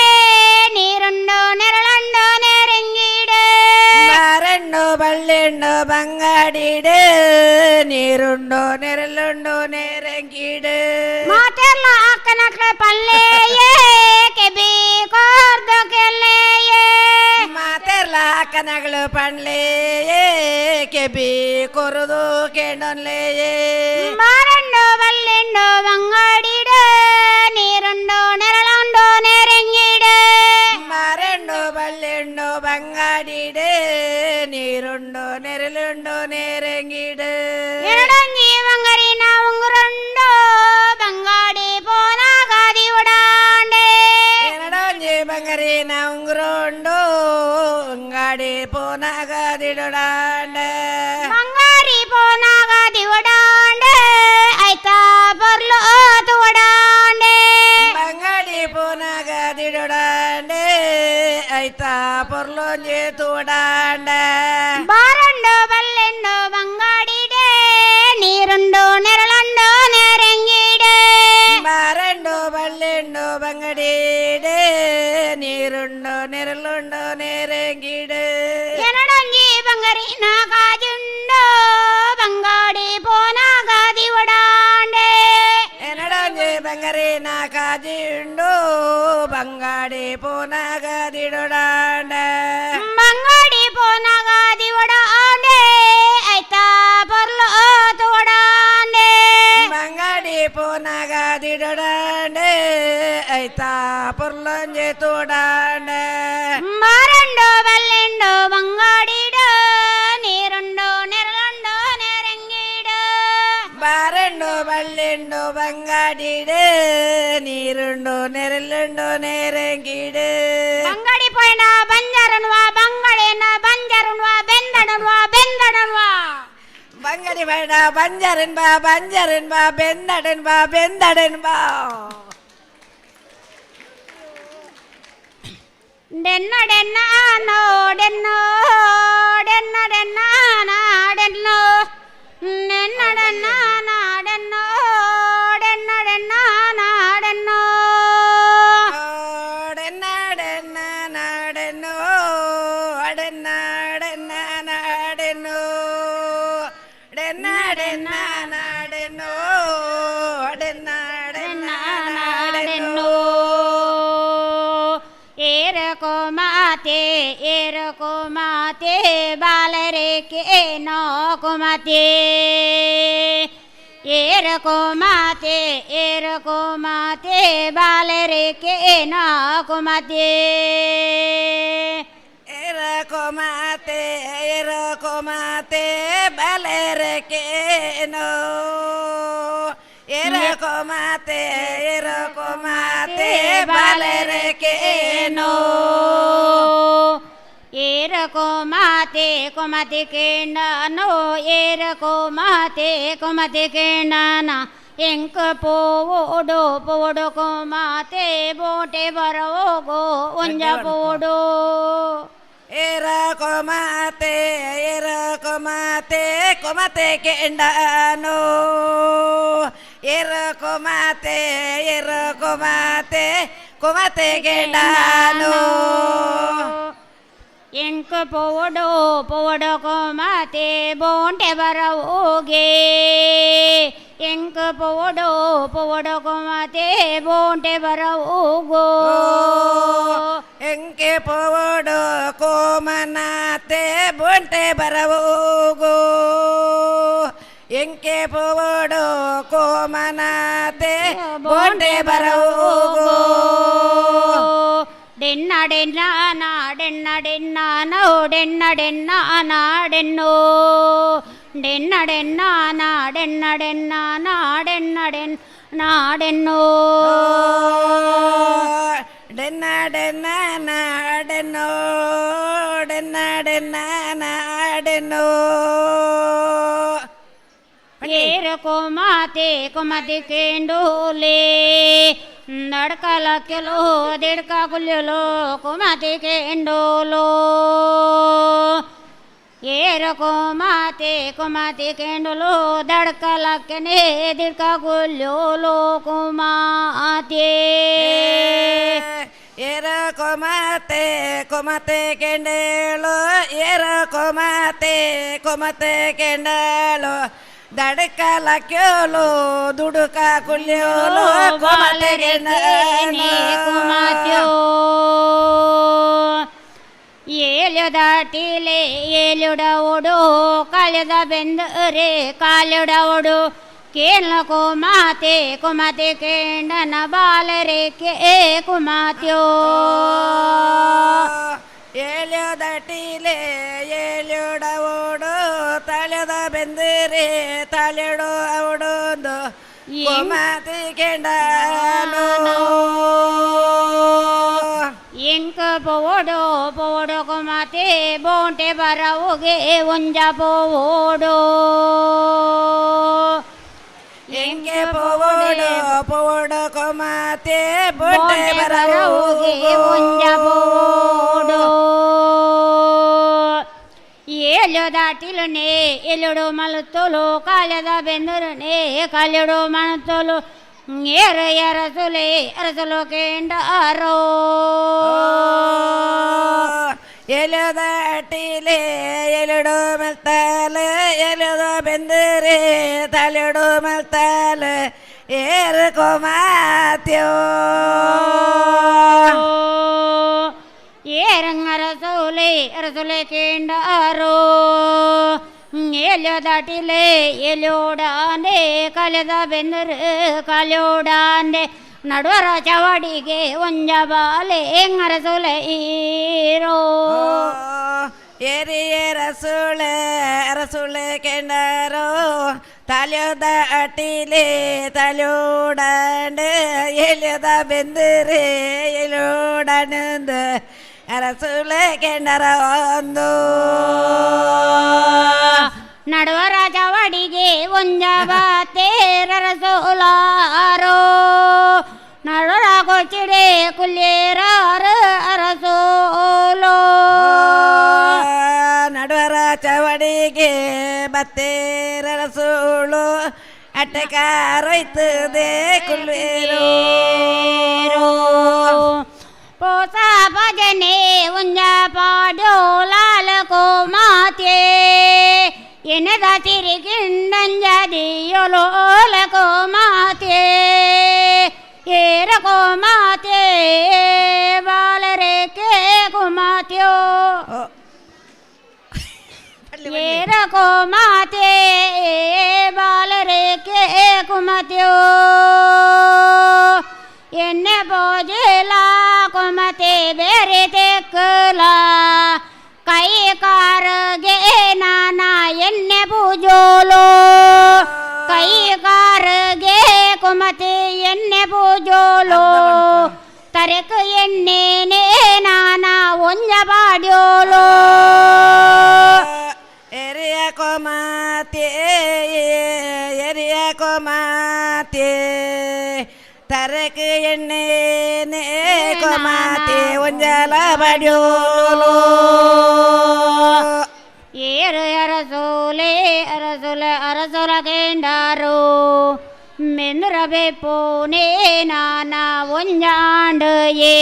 ನೀರುಂಡು ನೆರಳಂಡು ನೆರಂಗಿಡೆ ಬಾರಂಡು ಬಲ್ಲೆಂಡು ಬಂಗಾಡಿಡೆ ನೀರುಂಡು ನೆರಳುಂಡು ನೆರಂಗಿಡೆ ಮಾತೆಲ್ಲ ಅಕ್ಕನಕ್ಲೆ ಪಲ್ಲೆಯೇ ಕೆಬಿ ಕೋರ್ದು ಕೆಲ್ಲೆಯೇ ಮಾತೆಲ್ಲ ಅಕ್ಕನಗಳು ಪಣ್ಲೆಯೇ ಕೆಬಿ ಕೊರದು ಕೆಂಡೊನ್ಲೆಯೇ ಬಾರಂಡು ಬಲ್ಲೆಂಡು ಬಂಗಾಡಿಡೆ ನೀರುಂಡು ನೆರಳುಂಡು ನೆರಂಗಿಡೆ ಬಾರಂಡು ಬಲ್ಲೆಂಡು ಬಂಗಾಡಿಡೆ ನೀರುಂಡು ನೆರಳುಂಡು ನೆರಂಗಿಡೆ ಎರಡೊಂಜಿ ಬಂಗಾರಿನ ಉಂಗುರುಂಡು ಬಂಗಾಡಿ ಪೋನಾಗ ದಿವಡಾಂಡೆ ಎರಡೊಂಜಿ ಬಂಗಾರಿನ ಉಂಗುರುಂಡು ಬಂಗಾಡಿ ಪೋನಾಗ ದಿಡೋಡಾಂಡೆ ಬಂಗಾರಿ ಪೋನಾಗ ದಿವಡಾಂಡೆ ಐತಾ ಬರ್ಲು ತುವಡಾಂಡೆ ಬಂಗಾಡಿ ಪೋನಾಗ ದಿಡೋಡಾಂಡೆ ಐತಾ ಪೊರ್ಲೊಂಜಿ ತುವಡಾಂಡೆ ಬಾರಂಡು ಬಲ್ಲೆಂಡು ಬಂಗಾಡಿಡೆ ನೀರುಂಡು ನೆರಳಂಡು ನೆರಂಗಿಡೆ ಬಾರಂಡು ಬಲ್ಲೆಂಡು ಬಂಗಡಿಡೆ ನೀರುಂಡು ನೆರಳುಂಡು ನೆರಂಗಿಡೆ ಎನಡೊಂಜಿ ಬಂಗಾರಿನ ಕಾಜುಂಡು ಬಂಗಾಡಿ ಪೋನಾಗ ದಿವಡಾಂಡೆ ಎನಡೊಂಜಿ ಬಂಗಾರಿನ ಕಾಜುಂಡು ಬಂಗಾಡಿ ಪೋನಾಗ ದಿಡೋಡಾಂಡೆ ಬಂಗಾಡಿ ಪೋನಾಗ ದಿವಡಾಂಡೆ ಐತಾ ಪರ್ಲು ತುವಡಾಂಡೆ ಬಂಗಾಡಿ ಪೋನಾಗ ದಿಡೋಡಾಂಡೆ ಐತಾ ಪೊರ್ಲೊಂಜಿ ತೋಡಾಂಡೆ ಬಾರಂಡು ಬಲ್ಲೆಂಡು ಬಂಗಾಡಿಡು ನೀರುಂಡು ನೆರಳುಂಡು ನೆರಂಗಿಡು ಬಾರಂಡು ಬಲ್ಲೆಂಡು ಬಂಗಾಡಿಡು ನೀರುಂಡು ನೆರಳುಂಡು ನೆರಂಗಿಡು ಬಂಗಾಡಿ ಪೋಯ್ನ ಬಂಜರನ್ವ ಬಂಗಳೇನ ಬಂಜರನ್ವ ಬೆಂದಡನ್ವ ಬೆಂದಡನ್ವ ಬಂಗಡಿ ಬೇಡ ಬಂಜರನ್ ಬಾ ಬಂಜರನ್ ಬಾ ಬೆಂದಡನ್ ಬಾ ಬೆಂದಡನ್ ಬಾ ಡೆನ್ನ ಡೆನ್ನ ನೋ ಡೆನ್ನೋ ಡೆನ್ನ ಡೆನ್ನ ನಾಡೆನ್ನೋ ನೆನ್ನ ಡೆನ್ನ ನಾಡೆನ್ನೋ ಡೆನ್ನ ಡೆನ್ನ ನಾಡೆನ್ನೋ ಡೆನ್ನ ಡೆನ್ನ ನಾಡೆನ್ನೋ ಡೆನ್ನ ಡೆನ್ನ ನಾಡೆನ್ನೋ ಡೆನ್ನ ಡೆನ್ನ ನಾಡೆನ್ನೋ ಡೆನ್ನ ಡೆನ್ನ ನಾಡೆನ್ನೋ ಏರಕೋ ಮಾತೆ ಏರಕೋ ಮಾತೆ ಬಾಲರೆ ಕೇನೋ ಕುಮತೆ ಏರಕೋ ಮಾತೆ ಏರಕೋ ಮಾತೆ ಬಾಲರೆ ಕೇನೋ ಕುಮತೆ ಏರಕೋ ಮಾತೆ ಏರಕೋ ಮಾತೆ ಬಾಲರೆ ಕೇನೋ ಏರಕೋ ಮಾತೆ ಏರಕೋ ಮಾತೆ ಬಾಲರೆ ಕೇನೋ ಏರಕೋ ಮಾತೆ ಕುಮತಿ ಕೇಂಡನೋ ಏರಕೋ ಮಾತೆ ಕುಮತಿ ಕೇಂಡನ ಎಂಕ ಪೋವೋಡು ಪೋಡು ಕುಮಾತೆ ಬೋಟೆ ಬರೋಗೋ ಒಂಜ ಪೋಡು ಏರಕೋ ಮಾತೆ ಏರಕೋ ಮಾತೆ ಕುಮತೆ ಕೇಂಡನೋ ಏರಕೋ ಮಾತೆ ಏರಕೋ ಮಾತೆ ಕುಮತೆ ಕೇಂಡನೋ ಎಂಕ ಪೋಡು ಪೋಡು ಕುಮಾತೆ ಬೋಂಟೆ ಬರೋಗೆ ಎಂಕ ಪೋಡು ಪೋಡು ಕುಮಾತೆ ಬೋಂಟೆ ಬರೋಗೋ ಎಂಕೆ ಪೋಡು ಕೋಮನಾತೆ ಬೋಂಟೆ ಬರವೋಗೋ ಎಂಕೆ ಪೋಡು ಕೋಮನಾತೆ ಬೋಂಟೆ ಬರವೋಗೋ ಡೆನ್ನ ಡೆನ್ನ ನಾಡೆನ್ನ ಡೆನ್ನ ನೋ ಡೆನ್ನ ಡೆನ್ನ ನಾಡೆನ್ನೋ ಡೆನ್ನ ಡೆನ್ನ ನಾಡೆನ್ನ ಡೆನ್ನ ನಾಡೆನ್ನ ಡೆನ್ ನಾಡೆನ್ನೋ ಡೆನ್ನ ಡೆನ್ನ ನಾಡೆನ್ನೋ ಡೆನ್ನ ಡೆನ್ನ ನಾಡೆನ್ನೋ. ಏರು ಕುಮಾತೆ ಕುಮತಿ ಕೇಂಡೋಲೆ ನಡ್ಕಲ ಕೆಲೋ ದಿಡ್ಕ ಕುಲ್ಯಲೋ ಕುಮತಿ ಕೇಂಡೋಲೋ. ಏರು ಕುಮಾತೆ ಕುಮತಿ ಕೇಂಡೋಲೋ ದಡ್ಕಲಕ್ಕನೆ ದಿಡ್ಕ ಕುಲ್ಯೋಲೋ ಕುಮಾತೆ. ಏರ ಕುಮಾತೆ ಕುಮತೆ ಕೆಂಡೇಳು ಏರ ಕುಮಾತೆ ಕುಮತೆ ಕೆಂಡೇಳು ದಡಕಲ ಕ್ಯೋಲು ದುಡುಕ ಕುಲ್ಯೋಲು ಕುಮತೆ ಕೆಂಡೇಳು ಕುಮಾತ್ಯೋ. ಏಳು ದಾಟಿಲೆ ಏಳುಡ ಓಡು ಕಾಲ್ಯದ ಬೆಂದರೆ ಕಾಲ್ಯುಡ ಓಡು ಕೇಳ ಕುಮಾತೆ ಕುಮತೆ ಕೇಂಡನ ಬಾಲರೆ ಕೇ ಕುಮಾತ್ಯೋ. ಏಳು ದಾಟಿಲೆ ಏಳುಡ ಓಡು ತಾಳ್ಯದ ಬೆಂದರೆ ತಾಳ್ಯಡು ಅವಡೊಂದು ಕುಮಾತಿ ಕೆಂಡನು. ಎಂಕ ಪೋಡೋ ಪೋಡೋ ಕುಮಾತೆ ಬೋಂಟೆ ಬರವುಗೆ ಒಂಜ ಪೋಡೋ. ಎಂಕೆ ಪೋಡೋ ಪೋಡೋ ಕುಮಾತೆ ಬೋಂಟೆ ಬರವುಗೆ ಒಂಜ ಪೋಡೋ. ಏಳು ದಾಟಿಲುನೆ ಎಲುಡು ಮಲುತ್ತೋಲು ಕಾಲದ ಬೆಂದರುನೆ ಕಾಲುಡು ಮಣತೋಲು ಏರ ಎರಸುಲೆ ಅರಸುಲು ಕೇಂಡಾರೋ. ಎಲು ದಾಟಿಲೆ ಎಲುಡು ಮಲ್ತಾಲೆ ಎಲುದ ಬೆಂದರೆ ತಲೆಡು ಮಲ್ತಾಲೆ ಏರ ಕುಮಾತ್ಯೋ. ಏರಂಗರಸುಲೆ ಅರಸುಲೆ ಕೇಂಡಾರೋ. ಏಳು ದಾಟಿಲೆ ಎಲೋಡಾನೆ ಕಲೆದ ಬೆಂದರು ಕಲೋಡಾನೆ ನಡುವರ ಚವಡಿಗೆ ಒಂಜ ಬಾಲೆ ಅರಸುಲೆ ಈರೋ. ಏರಿಯೇ ರಸುಳೆ ಅರಸುಳೆ ಕೆಂಡಾರೋ ತಾಳ್ಯದ ಅಟಿಲೆ ತಾಳ್ಯೋಡಾಂಡು ಎಲ್ಯದ ಬೆಂದರೆ ಎಲೋಡಾನಂದು ಅರಸುಳೆ ಕೆಂಡರ ಒಂದು. ನಡುವರ ಚವಡಿಗೆ ಒಂಜ ಬಾತೇರರಸೋಲಾರೋ ನಡುವರ ಕೊಚ್ಚಿಡೆ ಕುಲ್ಲೇರಾರ ಅರಸೋಲೋ. ನಡುವರ ಚವಡಿಗೆ ಬತ್ತೇರರಸೋಳು ಅಟಕಾರೊಯ್ತದೆ ಕುಲ್ಲೇರೋ. ಪೋಸ ಭಜನೆ ಉಂಜ ಪಾಡ್ಯೋ ಲಾಲ ಕೋಮಾತೆ ಎನದ ತಿರಿಗಿಂಡಂಜದಿಯೊಲೋಲ ಕೋಮಾತೆ ಏರ ಕೋಮಾತೆ ಬಾಲರೆ ಕೇ ಕುಮಾತ್ಯೋ. ಏರ ಕೋಮಾತೆ ಬಾಲರೆ ಕೇ ಕುಮಾತ್ಯೋ. ಎಣ್ಣೆ ಪೂಜೆಲ ಕುಮತೆ ಬೇರೆ ತೆಕ್ಕಲ ಕೈ ಕಾರ್ಗೆ ನಾನಾ ಎಣ್ಣೆ ಪೂಜೋಲು ಕೈ ಕಾರ್ಗೆ ಕುಮತೆ ಎಣ್ಣೆ ಪೂಜೋಲು ತರಕ ಎಣ್ಣೆನೇ ನಾನಾ ಒಂಜ ಬಾಡ್ಯೋಲು. ಎರಿಯ ಕೋಮಾತೆ ಎರಿಯ ಕೋಮಾತೆ ತರಕ ಎಣ್ಣೆನೇ ಕೋಮಾತೆ ಒಂಜಲ ಬಡ್ಯೋಲು. ಏರು ಅರಸೋಲೆ ಅರಸುಲ ಅರಸುಲ ಕೇಂಡಾರು ಮೆನ್ರಬೆ ಪೋನೆ ನಾನಾ ಒಂಜಾಂಡು ಏ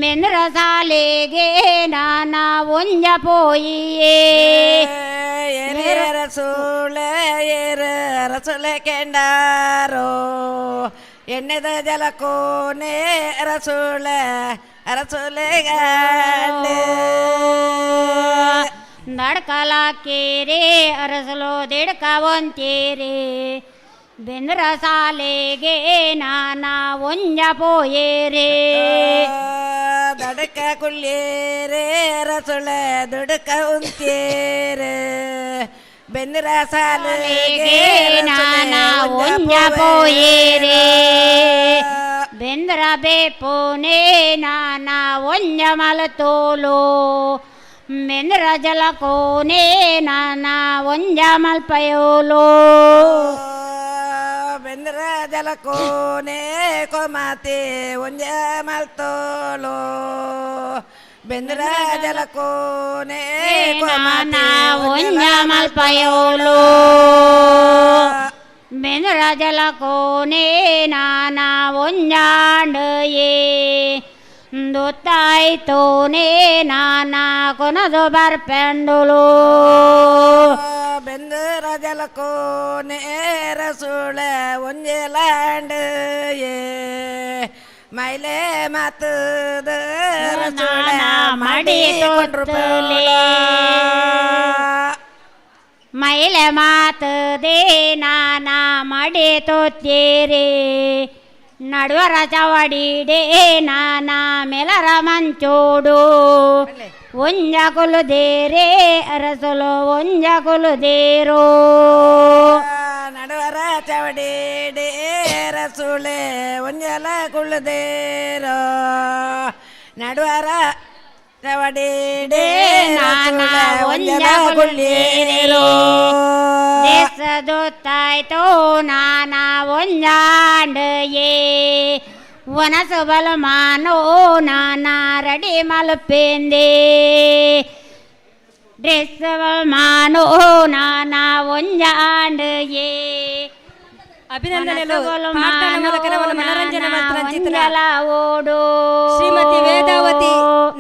ಮೆನ್ರ ಸಾಲೆಗೆ ನಾನಾ ಒಂಜ ಪೋಯಿಯೇ. ರಸುಳೆ ರಸುಳೆ ಕೆಂಡಾರೋ ಎಣ್ಣೆದ ಜಲಕೋನೆ ರಸುಳೆ ರಸುಳೆ ಗಂಡೆ. ನಡ್ಕಲಾಕೇರೆ ಅರಸಲು ದಿಡ್ಕವಂತೀರಿ ಬೆಂದ್ರ ಸಾಲೆಗೆ ನಾನಾ ಒಂಜ ಪೋಯೇರೆ. ದಡಕ ಕುಲ್ಲೇರೆ ರಸುಳೆ ದುಡುಕ ಉಂತೇರೆ ಬೆಂದ್ರ ಸಾಲಿಗೆ ನಾನ ಒಂಜ ಪೋಯೇರೆ ಬೆಂದ್ರ ಬೇಪೋನೆ ನಾನ ಒಂಜ ಮಲತೋಲು ಬೆಂದ್ರ ಜಲಕೋನೆ ನಾನ ಒಂಜ ಮಲ್ಪಯೋಲು ಬೆಂದ್ರ ಜಲಕೋನೆ ಕೊಮಾತೆ ಒಂಜ ಮಲ್ತೋಲು ಬೆಂದ್ರ ಜಲಕೋನೆ ನಾನ ಒಂಜ ಮಲ್ಪಯೋಲು ಬೆಂದ್ರ ಜಲಕೋನೆ ನಾನ ಒಂಜಾಂಡ ಏ ದೊತ್ತಾಯ್ತೋನೆ ನಾನ ಕೊನದು ಬರ್ಪೆಂಡುಲು ಬೆಂದ್ರ ಜಲಕೋನೆ ರಸುಳ ಒಂಜಲಾಂಡ ಏ ಮೈಲೆ ಮಾತದ ರಸುಳ ಮಡಿ ತೊತ್ತಲೆ ಮೈಲೆ ಮಾತದೆ ನಾನ ಮಡಿ ತೊತ್ತೀರಿ ನಡುವರ ಚವಡಿಡೆ ನಾನ ಮೆಲರ ಮಂಚೋಡು ಒಂಜ ಕುಲುದೇರೆ ಅರಸುಲು ಒಂಜ ಕುಲುದೇರೋ ನಡುವರ ಚವಡಿ ರಸುಳೆ ಒಂಜಲ ಕುಳ್ಳುದೇರೋ ನಡುವರ ಚವಡಿ ನಾನ ಒಂಜ ಕುಳ್ಳೇರೋ ದೇಶದೊತ್ತಾಯ್ತೋ ನಾನ ಒಂಜಾಂಡ ಏ ವನಸು ಬಲಮಾನೋ ನಾನ ರೆಡಿ ಮಲ್ಪೇಂದೆ ಡ್ರೆಸ್ ಮಾನೋ ನಾನ ಒಂಜಾಂಡ ಏ ಅಭಿನಂದನೆಗಳು. ಪಾಠದ ಮೂಲಕ ನಮ್ಮನ್ನು ಮನರಂಜನೆ ಮಾಡ್ತಾರಂಚಿತ್ರ. ಓಡು ಶ್ರೀಮತಿ ವೇದಾವತಿ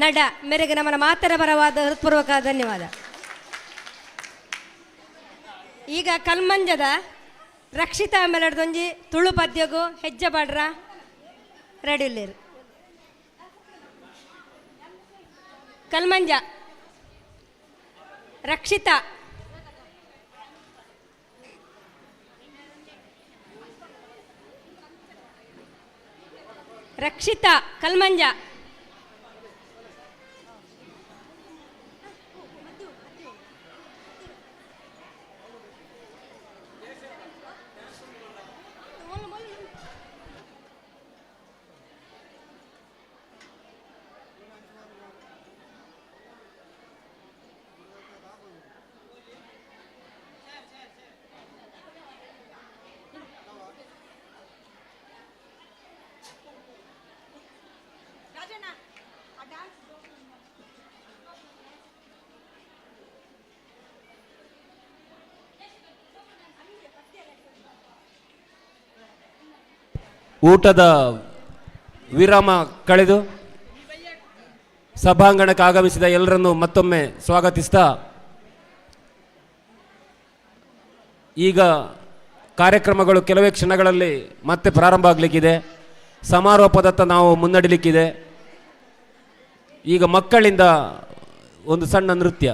ನಡ ಮೇರೆಗೆ ನಮ್ಮನ ಮಾತರ ಪರವಾದ ಹೃತ್ಪೂರ್ವಕ ಧನ್ಯವಾದ. ಈಗ ಕಲ್ಮಂಜದ ರಕ್ಷಿತಾ ಮೆಲಡ್ದೊಂಜಿ ತುಳು ಪದ್ಯಗು ಹೆಜ್ಜೆ ಬಾಡ್ರ ರೆಡಿ ಇಲ್ಲೇರು. ಕಲ್ಮಂಜ ರಕ್ಷಿತಾ ರಕ್ಷಿತಾ ಕಲ್ಮಂಜ. ಊಟದ ವಿರಾಮ ಕಳೆದು ಸಭಾಂಗಣಕ್ಕೆ ಆಗಮಿಸಿದ ಎಲ್ಲರನ್ನೂ ಮತ್ತೊಮ್ಮೆ ಸ್ವಾಗತಿಸ್ತಾ ಈಗ ಕಾರ್ಯಕ್ರಮಗಳು ಕೆಲವೇ ಕ್ಷಣಗಳಲ್ಲಿ ಮತ್ತೆ ಪ್ರಾರಂಭ ಆಗಲಿಕ್ಕಿದೆ. ಸಮಾರೋಪದತ್ತ ನಾವು ಮುನ್ನಡಿಲಿಕ್ಕಿದೆ. ಈಗ ಮಕ್ಕಳಿಂದ ಒಂದು ಸಣ್ಣ ನೃತ್ಯ.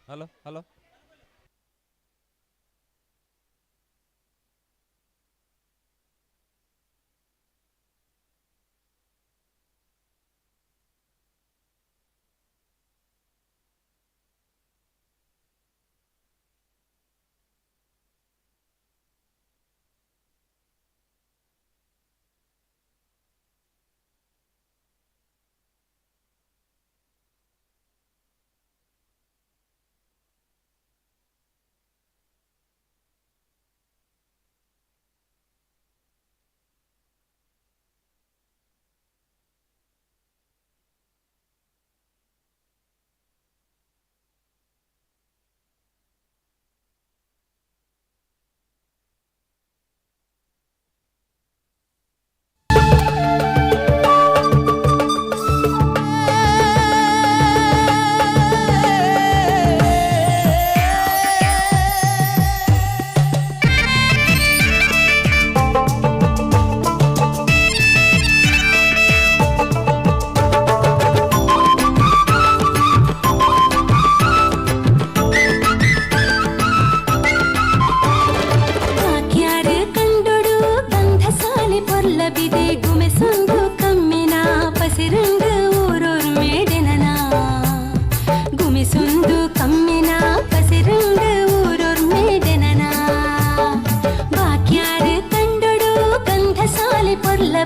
Hello hello.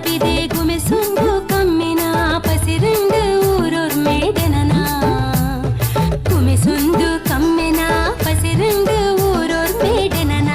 ಬಿದೆ ಗುಮೆಸುಂದು ಕಮ್ಮಿನ ಪಸಿರಂಡು ಊರೊರ್ ಮೇಡನನ ಗುಮೆಸುಂದು ಕಮ್ಮಿನ ಪಸಿರಂಡು ಊರೊರ್ ಮೇಡನನ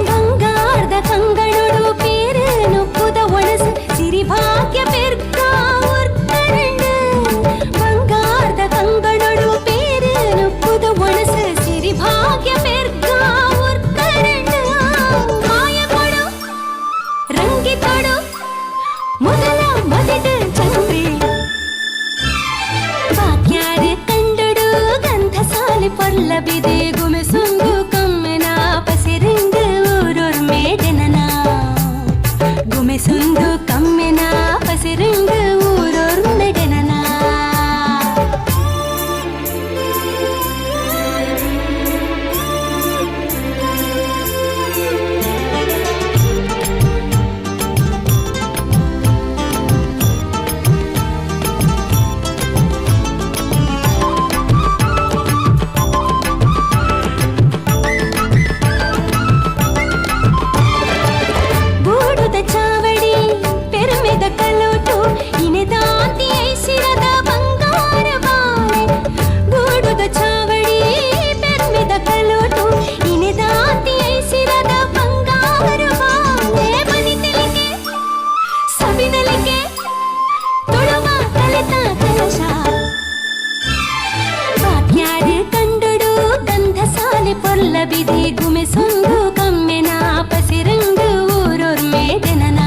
ಬಂಗಾರದ ಕಂಗಣುಡು ಪೇರು ನುಪ್ಪುದ ಒಣಸು ಸಿರಿ ಭಾಗ್ಯ ಪೆರ್ಗ ಉರ್ಕರಂಡು ಬಂಗಾರದ ಕಂಗಣುಡು ಪೇರು ನುಪ್ಪುದ ಒಣಸು ಸಿರಿ ಭಾಗ್ಯ ಪೆರ್ಗ ಉರ್ಕರಂಡು ಮಾಯ ಕೊಡು ರಂಗಿ ತೊಡು ಮೊದಲ ಮೊದಲು ಚಂದ್ರಿ ಬಾಕ್ಯಾರು ಕಂಡಡು ಗಂಧಸಾಲಿ ಪೊರ್ಲ ಬಿದೆ ಗುಮೆಸುಂದು ಕಮ್ಮೆನ ಪಸಿರಿಂದು ಊರೊರ್ ಮೇಡನನ ಗುಮೆಸುಂದು ಕಮ್ಮೆನ ಪಸಿರಿಂದು ಊರೊರ್ ಮೇಡನನ ಬೂಡುದ ಚಾವಡಿ ಪೆರುಮೆದ ಕಲೋಟು ಇನೆದಾಂತಿ ಐಸಿರದ ಬಂಗಾರ ಬಾಳೆ ಬೂಡುದ ಚಾವಡಿ ಪೆರುಮೆದ ಕಲೋಟು ಇನೆದಾಂತಿ ಐಸಿರದ ಬಂಗಾರ ಬಾಳೆ ಬನಿತಲಿಕೆ ಸಬಿನಲಿಕೆ ತೊಳುವ ಕಲೆತ ಕಲಶ ಬಾಕ್ಯಾರು ಕಂಡಡು ಗಂಧಸಾಲೆ ಪೊರ್ಲ ಬಿದೆ ಗುಮೆಸುಂದು ಕಮ್ಮೆನ ಪಸಿರಂಗು ಊರೊರ್ ಮೇಡನನ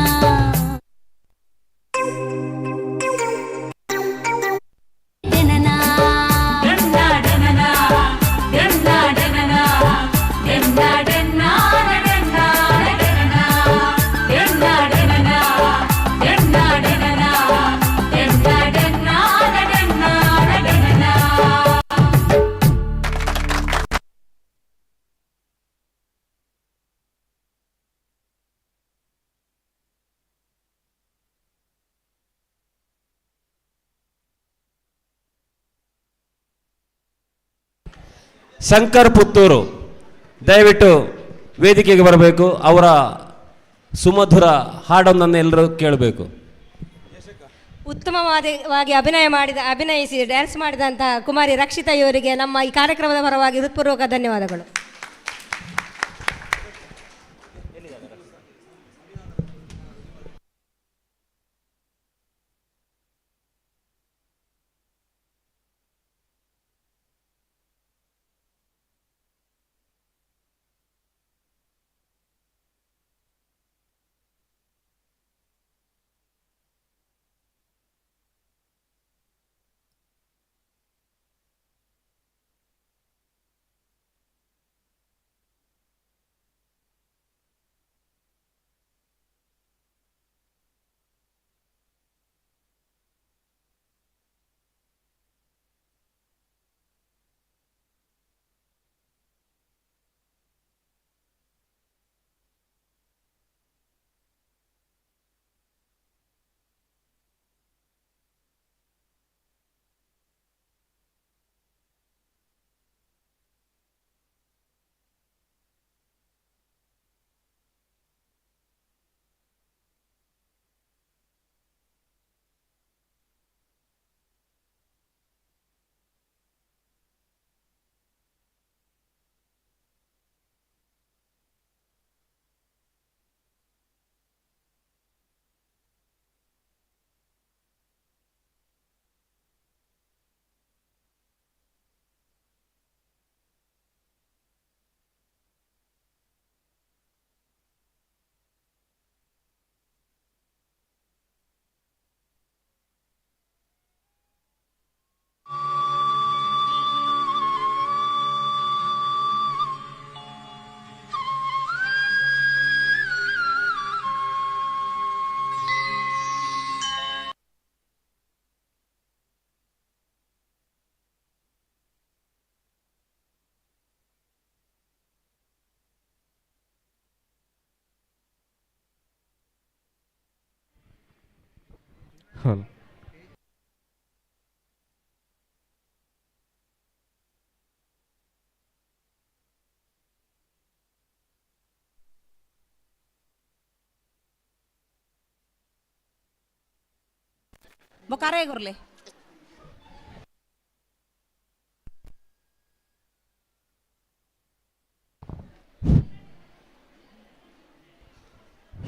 ಶಂಕರ್ ಪುತ್ತೂರು ದಯವಿಟ್ಟು ವೇದಿಕೆಗೆ ಬರಬೇಕು. ಅವರ ಸುಮಧುರ ಹಾಡನ್ನು ಎಲ್ಲರೂ ಕೇಳಬೇಕು. ಉತ್ತಮವಾಗಿ ಅಭಿನಯಿಸಿ ಡ್ಯಾನ್ಸ್ ಮಾಡಿದಂತಹ ಕುಮಾರಿ ರಕ್ಷಿತಾ ಇವರಿಗೆ ನಮ್ಮ ಈ ಕಾರ್ಯಕ್ರಮದ ಪರವಾಗಿ ಹೃತ್ಪೂರ್ವಕ ಧನ್ಯವಾದಗಳು. ಹಲೋ. ಬೊಕಾರೆ ಗುರ್ಲೆ.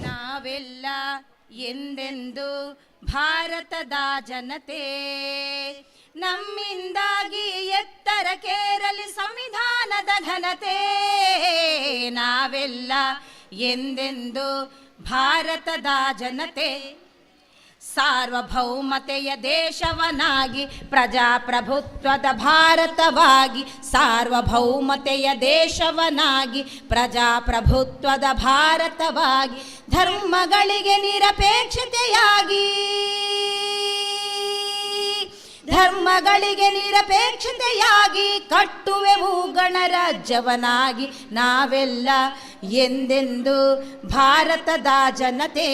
ನಾವೆಲ್ಲ ಎಂದೆಂದು ಭಾರತದ ಜನತೆ, ನಮ್ಮಿಂದಾಗಿ ಎತ್ತರಕ್ಕೇರಲಿ ಸಂವಿಧಾನದ ಘನತೆ. ನಾವೆಲ್ಲ ಎಂದೆಂದು ಭಾರತದ ಜನತೆ, ಸಾರ್ವಭೌಮತೆಯ ದೇಶವನಾಗಿ, ಪ್ರಜಾಪ್ರಭುತ್ವದ ಭಾರತವಾಗಿ, ಸಾರ್ವಭೌಮತೆಯ ದೇಶವನಾಗಿ, ಪ್ರಜಾಪ್ರಭುತ್ವದ ಭಾರತವಾಗಿ, ಧರ್ಮಗಳಿಗೆ ನಿರಪೇಕ್ಷತೆಯಾಗಿ, ಧರ್ಮಗಳಿಗೆ ನಿರಪೇಕ್ಷತೆಯಾಗಿ ಕಟ್ಟುವೆವು ಗಣರಾಜ್ಯವನಾಗಿ. ನಾವೆಲ್ಲ ಎಂದೆಂದು ಭಾರತದ ಜನತೆ,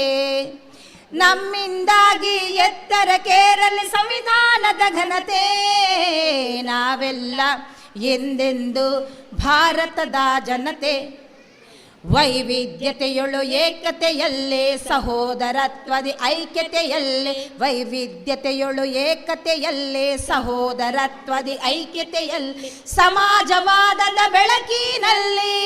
ನಮ್ಮಿಂದಾಗಿ ಎತ್ತರಕ್ಕೇರಲಿ ಸಂವಿಧಾನದ ಘನತೆ. ನಾವೆಲ್ಲ ಎಂದೆಂದು ಭಾರತದ ಜನತೆ, ವೈವಿಧ್ಯತೆಯೊಳು ಏಕತೆಯಲ್ಲೇ, ಸಹೋದರತ್ವದಿ ಐಕ್ಯತೆಯಲ್ಲೇ, ವೈವಿಧ್ಯತೆಯೊಳು ಏಕತೆಯಲ್ಲೇ, ಸಹೋದರತ್ವದಿ ಐಕ್ಯತೆಯಲ್ಲಿ, ಸಮಾಜವಾದದ ಬೆಳಕಿನಲ್ಲಿ,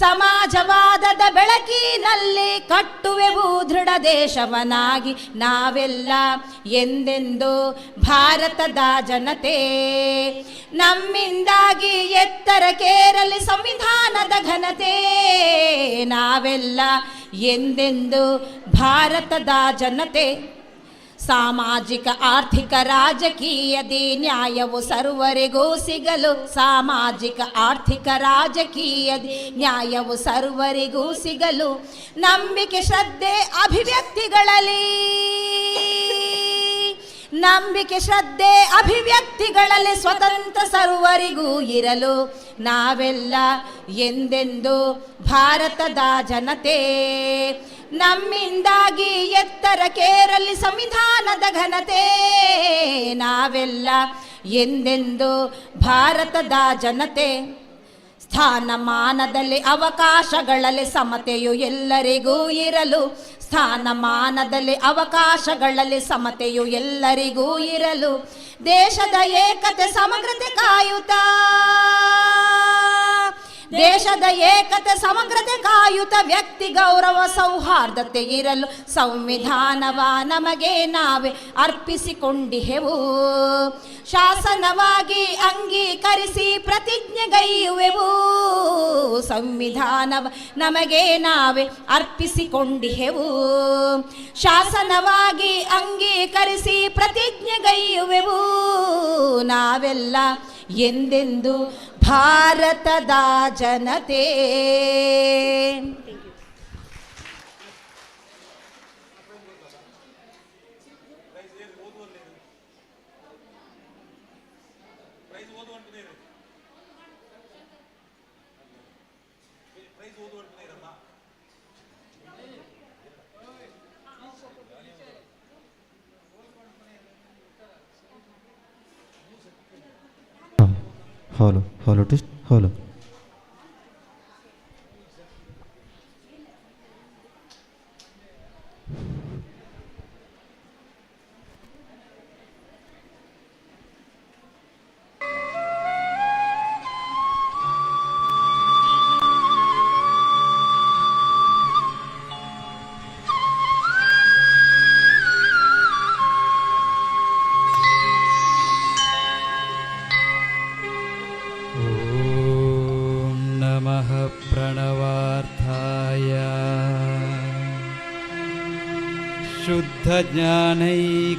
ಸಮಾಜವಾದದ ಬೆಳಕಿನಲ್ಲಿ ಕಟ್ಟುವೆವು ದೃಢ ದೇಶವನಾಗಿ. ನಾವೆಲ್ಲ ಎಂದೆಂದು ಭಾರತದ ಜನತೆ, ನಮ್ಮಿಂದಾಗಿ ಎತ್ತರಕ್ಕೇರಲಿ ಸಂವಿಧಾನದ ಘನತೆ. ನಾವೆಲ್ಲ ಎಂದೆಂದು ಭಾರತದ ಜನತೆ, ಸಾಮಾಜಿಕ ಆರ್ಥಿಕ ರಾಜಕೀಯದಿ ನ್ಯಾಯವು ಸರ್ವರಿಗೂ ಸಿಗಲು, ಸಾಮಾಜಿಕ ಆರ್ಥಿಕ ರಾಜಕೀಯದಿ ನ್ಯಾಯವು ಸರ್ವರಿಗೂ ಸಿಗಲು, ನಂಬಿಕೆ ಶ್ರದ್ಧೆ ಅಭಿವ್ಯಕ್ತಿಗಳಲ್ಲಿ, ನಂಬಿಕೆ ಶ್ರದ್ಧೆ ಅಭಿವ್ಯಕ್ತಿಗಳಲ್ಲಿ ಸ್ವತಂತ್ರ ಸರ್ವರಿಗೂ ಇರಲು. ನಾವೆಲ್ಲ ಎಂದೆಂದು ಭಾರತದ ಜನತೆ, ನಮ್ಮಿಂದಾಗಿ ಎತ್ತರಕ್ಕೇರಲಿ ಸಂವಿಧಾನದ ಘನತೆ. ನಾವೆಲ್ಲ ಎಂದೆಂದು ಭಾರತದ ಜನತೆ, ಸ್ಥಾನಮಾನದಲ್ಲಿ ಅವಕಾಶಗಳಲ್ಲಿ ಸಮತೆಯು ಎಲ್ಲರಿಗೂ ಇರಲು, ಸ್ಥಾನಮಾನದಲ್ಲಿ ಅವಕಾಶಗಳಲ್ಲಿ ಸಮತೆಯು ಎಲ್ಲರಿಗೂ ಇರಲು, ದೇಶದ ಏಕತೆ ಸಮಗ್ರತೆ ಕಾಯುತ್ತಾ, ದೇಶದ ಏಕತೆ ಸಮಗ್ರತೆ ಕಾಯುತ್ತ, ವ್ಯಕ್ತಿ ಗೌರವ ಸೌಹಾರ್ದತೆ ಇರಲು, ಸಂವಿಧಾನವ ನಮಗೆ ನಾವೇ ಅರ್ಪಿಸಿಕೊಂಡಿಹೆವು, ಶಾಸನವಾಗಿ ಅಂಗೀಕರಿಸಿ ಪ್ರತಿಜ್ಞೆಗೈಯುವೆವು, ಸಂವಿಧಾನವ ನಮಗೆ ನಾವೇ ಅರ್ಪಿಸಿಕೊಂಡಿಹೆವು, ಶಾಸನವಾಗಿ ಅಂಗೀಕರಿಸಿ ಪ್ರತಿಜ್ಞೆಗೈಯುವೆವು. ನಾವೆಲ್ಲ ಎಂದೆಂದು ಭಾರತದ ಜನತೆ. Hello hello test hello.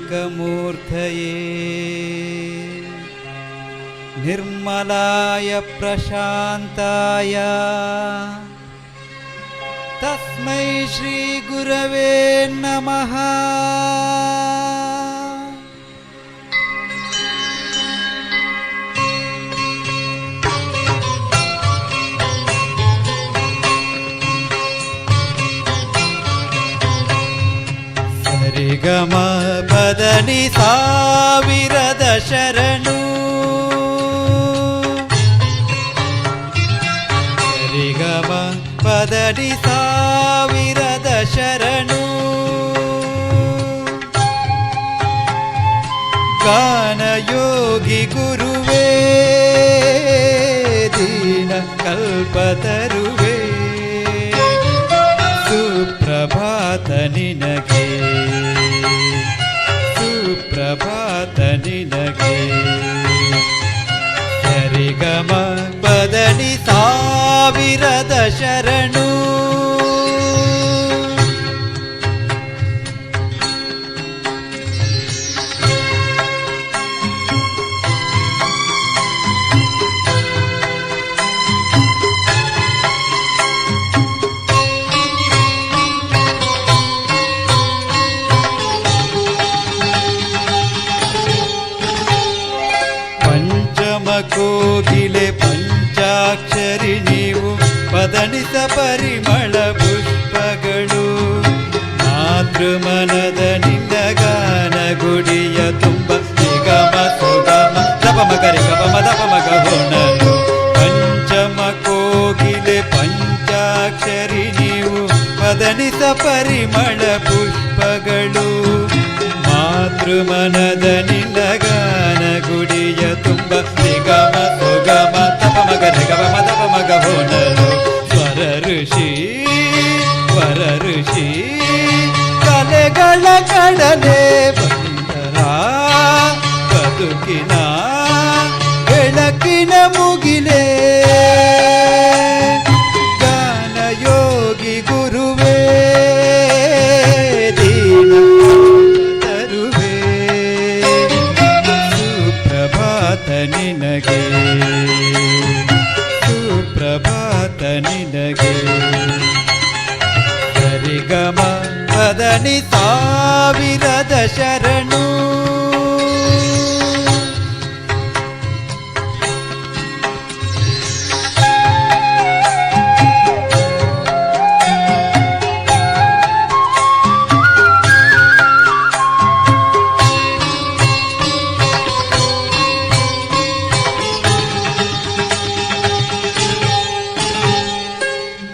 शुद्धज्ञानैकमूर्तये निर्मलाय प्रशान्ताय तस्मै श्रीगुरवे नमः। ಪದನಿ ಸಾವಿರದ ಶರಣು ಸರಿಗಮ ಪದನಿ ಸಾವಿರದ ಶರಣು ಗಾನಯೋಗಿ ಗುರುವೇ ದೀನ ಕಲ್ಪತರುವೇ ಸುಪ್ರಭಾತ ನಿನಗೆ ಸುಪ್ರಭಾತ ನಿನಗೆ ಸರಿಗಮ ಪದನಿ ಸಾವಿರದ ಶರಣು. ಪಂಚಮ ಕೋಗಿಲೆ ಪಂಚಾಕ್ಷರಿ ನೀವು ಪದನಿತ ಪರಿಮಳ ಪುಷ್ಪಗಳು ಮಾತೃಮನದ ನಿನ್ನ ಗಾನ ಗುಡಿಯ ತುಂಬ ನಿಗಮ ಸುಗಮ ದಪ ಮಗರಿ ಗಪ ಮದಪ ಮಗ ಹೊಣಲು. ಪಂಚಮ ಕೋಗಿಲೆ ಪಂಚಾಕ್ಷರಿ ನೀವು ಪದನಿತ ಪರಿಮಳ ಪುಷ್ಪಗಳು ಮಾತೃಮನದ ನಿನ್ನ ಗಾನ ಗುಡಿಯ ತುಂಬ ನಿಗಮ ಸುಗಮ ತಪ ಮಗ ನಿಗಮ ಮದಪ ಮಗ ಹೊಣಲು. ಸ್ವರ ಋಷಿ ವರ ಋಷಿ ಕಲೆಗಳ ಕಡಲೆ ಬಂದರ ಬದುಕಿನ ಬೆಳಕಿನ ಮುಗಿಲೆ ಗಾನಯೋಗಿ ಗುರುವೇ ದೀನ ತರುವೆ ಸುಪ್ರಭಾತ ನಿನಗೆ ಸುಪ್ರಭಾತ ನಿನಗೆ ಸರಿಗಮ ಪದನಿ ಸಾವಿರದ ಶರಣು.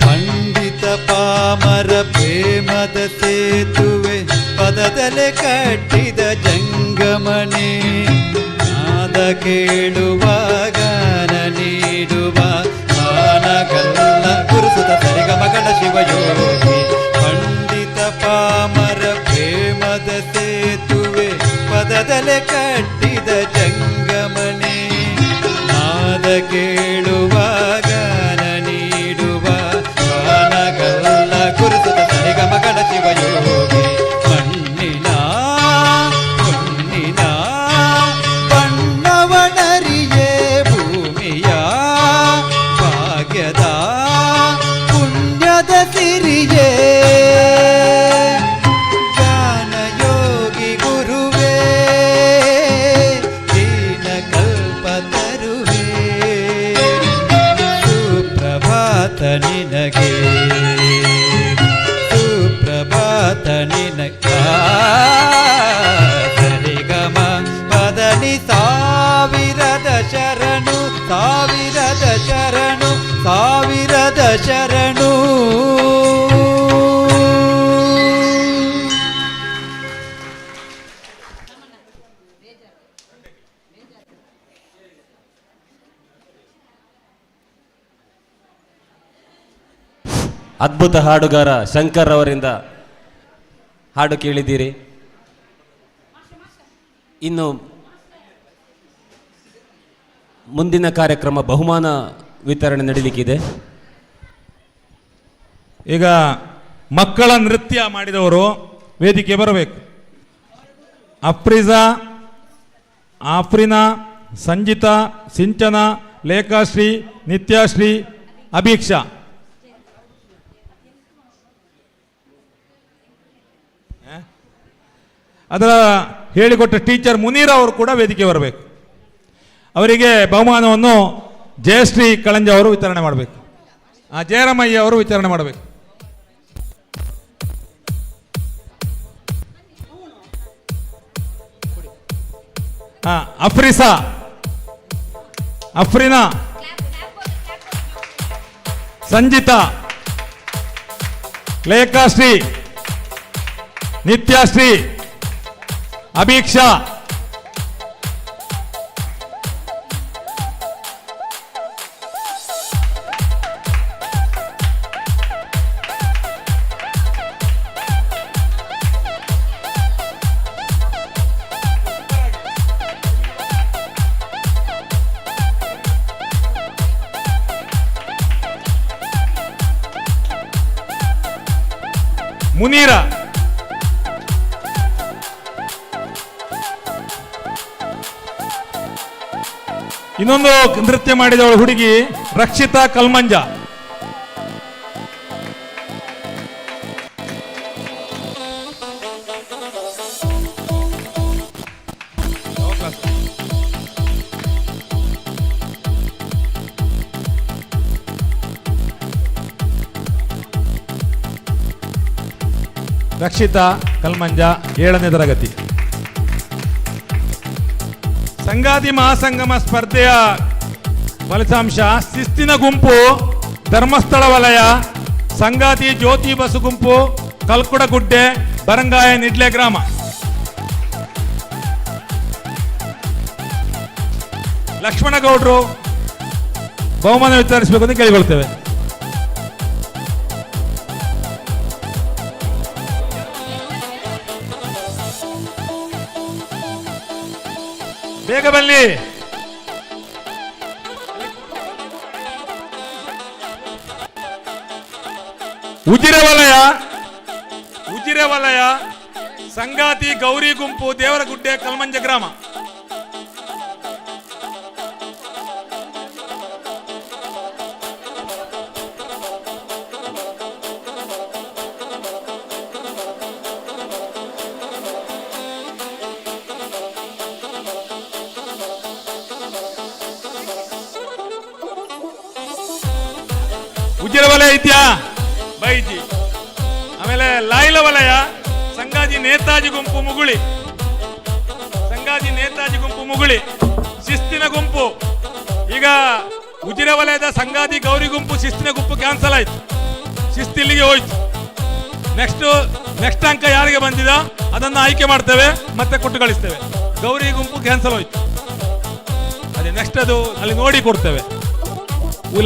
ಪಂಡಿತ ಪಾಮರ ಪ್ರೇಮದ ಸೇತುವೆ ಪದದಲೆ ಕಟ್ಟಿದ ಜಂಗಮಣಿ ನಾದ ಕೇಳುವ ಗಾನ ನೀಡುವ ಗಾನಗಲ್ಲ ಗುರುಸುತ ಸರಿಗಮಗಣ ಶಿವಯೋಗಿ. ಪಂಡಿತ ಪಾಮರ ಪ್ರೇಮದ ಸೇತುವೆ ಪದದಲೆ ಕಟ್ಟಿದ ಜಂಗಮಣಿ ನಾದ ಕೇಳುವ ಗಾನ ನೀಡುವ ಗಾನಗಲ್ಲ ಗುರುಸುತ ಸರಿಗಮಗಣ ಶಿವಯೋಗಿ. ಮಣ್ಣಿನ ಹೊನ್ನಿನ ಬಣ್ಣವನರಿಯೇ ಭೂಮಿಯ ಭಾಗ್ಯದ ಪುಣ್ಯದ ಸಿರಿಯೇ ಗಾನಯೋಗಿ ಗುರುವೇ ದೀನ ಕಲ್ಪತರುವೇ ಸುಪ್ರಭಾತ ನಿನಗೆ ಸುಪ್ರಭಾತ ನಿನಗೆ ಸರಿಗಮ ಪದನಿ ಸಾವಿರದ ಶರಣು ಸಾವಿರದ ಶರಣು ಸಾವಿರದ ಶರಣು. ಅದ್ಭುತ ಹಾಡುಗಾರ ಶಂಕರ್ ಅವರಿಂದ ಹಾಡು ಕೇಳಿದ್ದೀರಿ. ಇನ್ನು ಮುಂದಿನ ಕಾರ್ಯಕ್ರಮ ಬಹುಮಾನ ವಿತರಣೆ ನಡೀಲಿಕ್ಕಿದೆ. ಈಗ ಮಕ್ಕಳ ನೃತ್ಯ ಮಾಡಿದವರು ವೇದಿಕೆ ಬರಬೇಕು. ಅಫ್ರಿಜಾ, ಆಫ್ರಿನಾ, ಸಂಜಿತಾ, ಸಿಂಚನಾ, ಲೇಖಾಶ್ರೀ, ನಿತ್ಯಾಶ್ರೀ, ಅಭೀಕ್ಷಾ. ಅದರ ಹೇಳಿಕೊಟ್ಟ ಟೀಚರ್ ಮುನೀರ್ ಅವರು ಕೂಡ ವೇದಿಕೆ ಬರಬೇಕು. ಅವರಿಗೆ ಬಹುಮಾನವನ್ನು ಜಯಶ್ರೀ ಕಳಂಜ ಅವರು ವಿತರಣೆ ಮಾಡಬೇಕು. ಜಯರಾಮಯ್ಯ ಅವರು ವಿತರಣೆ ಮಾಡಬೇಕು. ಅಫ್ರಿಸಾ, ಅಫ್ರಿನಾ, ಸಂಜಿತಾ, ಲೇಖಾಶ್ರೀ, ನಿತ್ಯಾಶ್ರೀ, ಅಭೀಕ್ಷಾ, ಮುನೀರ, ಇನ್ನೊಂದು ನೃತ್ಯ ಮಾಡಿದವಳು ಹುಡುಗಿ ರಕ್ಷಿತಾ ಕಲ್ಮಂಜ. ರಕ್ಷಿತಾ ಕಲ್ಮಂಜ 7ನೇ ತರಗತಿ. ಸಂಗಾತಿ ಮಹಾಸಂಗಮ ಸ್ಪರ್ಧೆಯ ಫಲಿತಾಂಶ: ಶಿಸ್ತಿನ ಗುಂಪು ಧರ್ಮಸ್ಥಳ ವಲಯ, ಸಂಗಾತಿ ಜ್ಯೋತಿ ಬಸು ಗುಂಪು ಕಲ್ಕುಡಗುಡ್ಡೆ, ಬರಂಗಾಯ ನಿಡ್ಲೆ ಗ್ರಾಮ. ಲಕ್ಷ್ಮಣಗೌಡರು ಬಹುಮಾನ ವಿತರಿಸಬೇಕು ಅಂತ ಕೇಳಿಕೊಳ್ತೇವೆ. ಬೇಗ ಬನ್ನಿ. ಉಜಿರೆ ವಲಯ, ಉಜಿರೆ ವಲಯ ಸಂಗಾತಿ ಗೌರಿ ಗುಂಪು ದೇವರಗುಡ್ಡೆ, ಕಲ್ಮಂಜ ಗ್ರಾಮ. ಉಜಿರೆ ವಲಯ ಇದೆಯಾ? ಬೈಜಿ. ಆಮೇಲೆ ಲಾಯ್ಲ ವಲಯ ಸಂಗಾಜಿ ನೇತಾಜಿ ಗುಂಪು ಮುಗುಳಿ, ಸಂಗಾಜಿ ನೇತಾಜಿ ಗುಂಪು ಮುಗುಳಿ. ಶಿಸ್ತಿನ ಗುಂಪು ಈಗ ಉಜಿರೆ ವಲಯದ ಸಂಗಾತಿ ಗೌರಿ ಗುಂಪು ಶಿಸ್ತಿನ ಗುಂಪು ಕ್ಯಾನ್ಸಲ್ ಆಯ್ತು, ಶಿಸ್ತಿಲ್ಲಿಗೆ ಹೋಯ್ತು. ನೆಕ್ಸ್ಟ್ ಅಂಕ ಯಾರಿಗೆ ಬಂದಿದ ಅದನ್ನು ಆಯ್ಕೆ ಮಾಡ್ತೇವೆ, ಮತ್ತೆ ಕೊಟ್ಟು ಕಳಿಸ್ತೇವೆ. ಗೌರಿ ಗುಂಪು ಕ್ಯಾನ್ಸಲ್ ಹೋಯ್ತು, ಅದೇ ನೆಕ್ಸ್ಟ್ ಅದು ಅಲ್ಲಿ ನೋಡಿ ಕೊಡ್ತೇವೆ.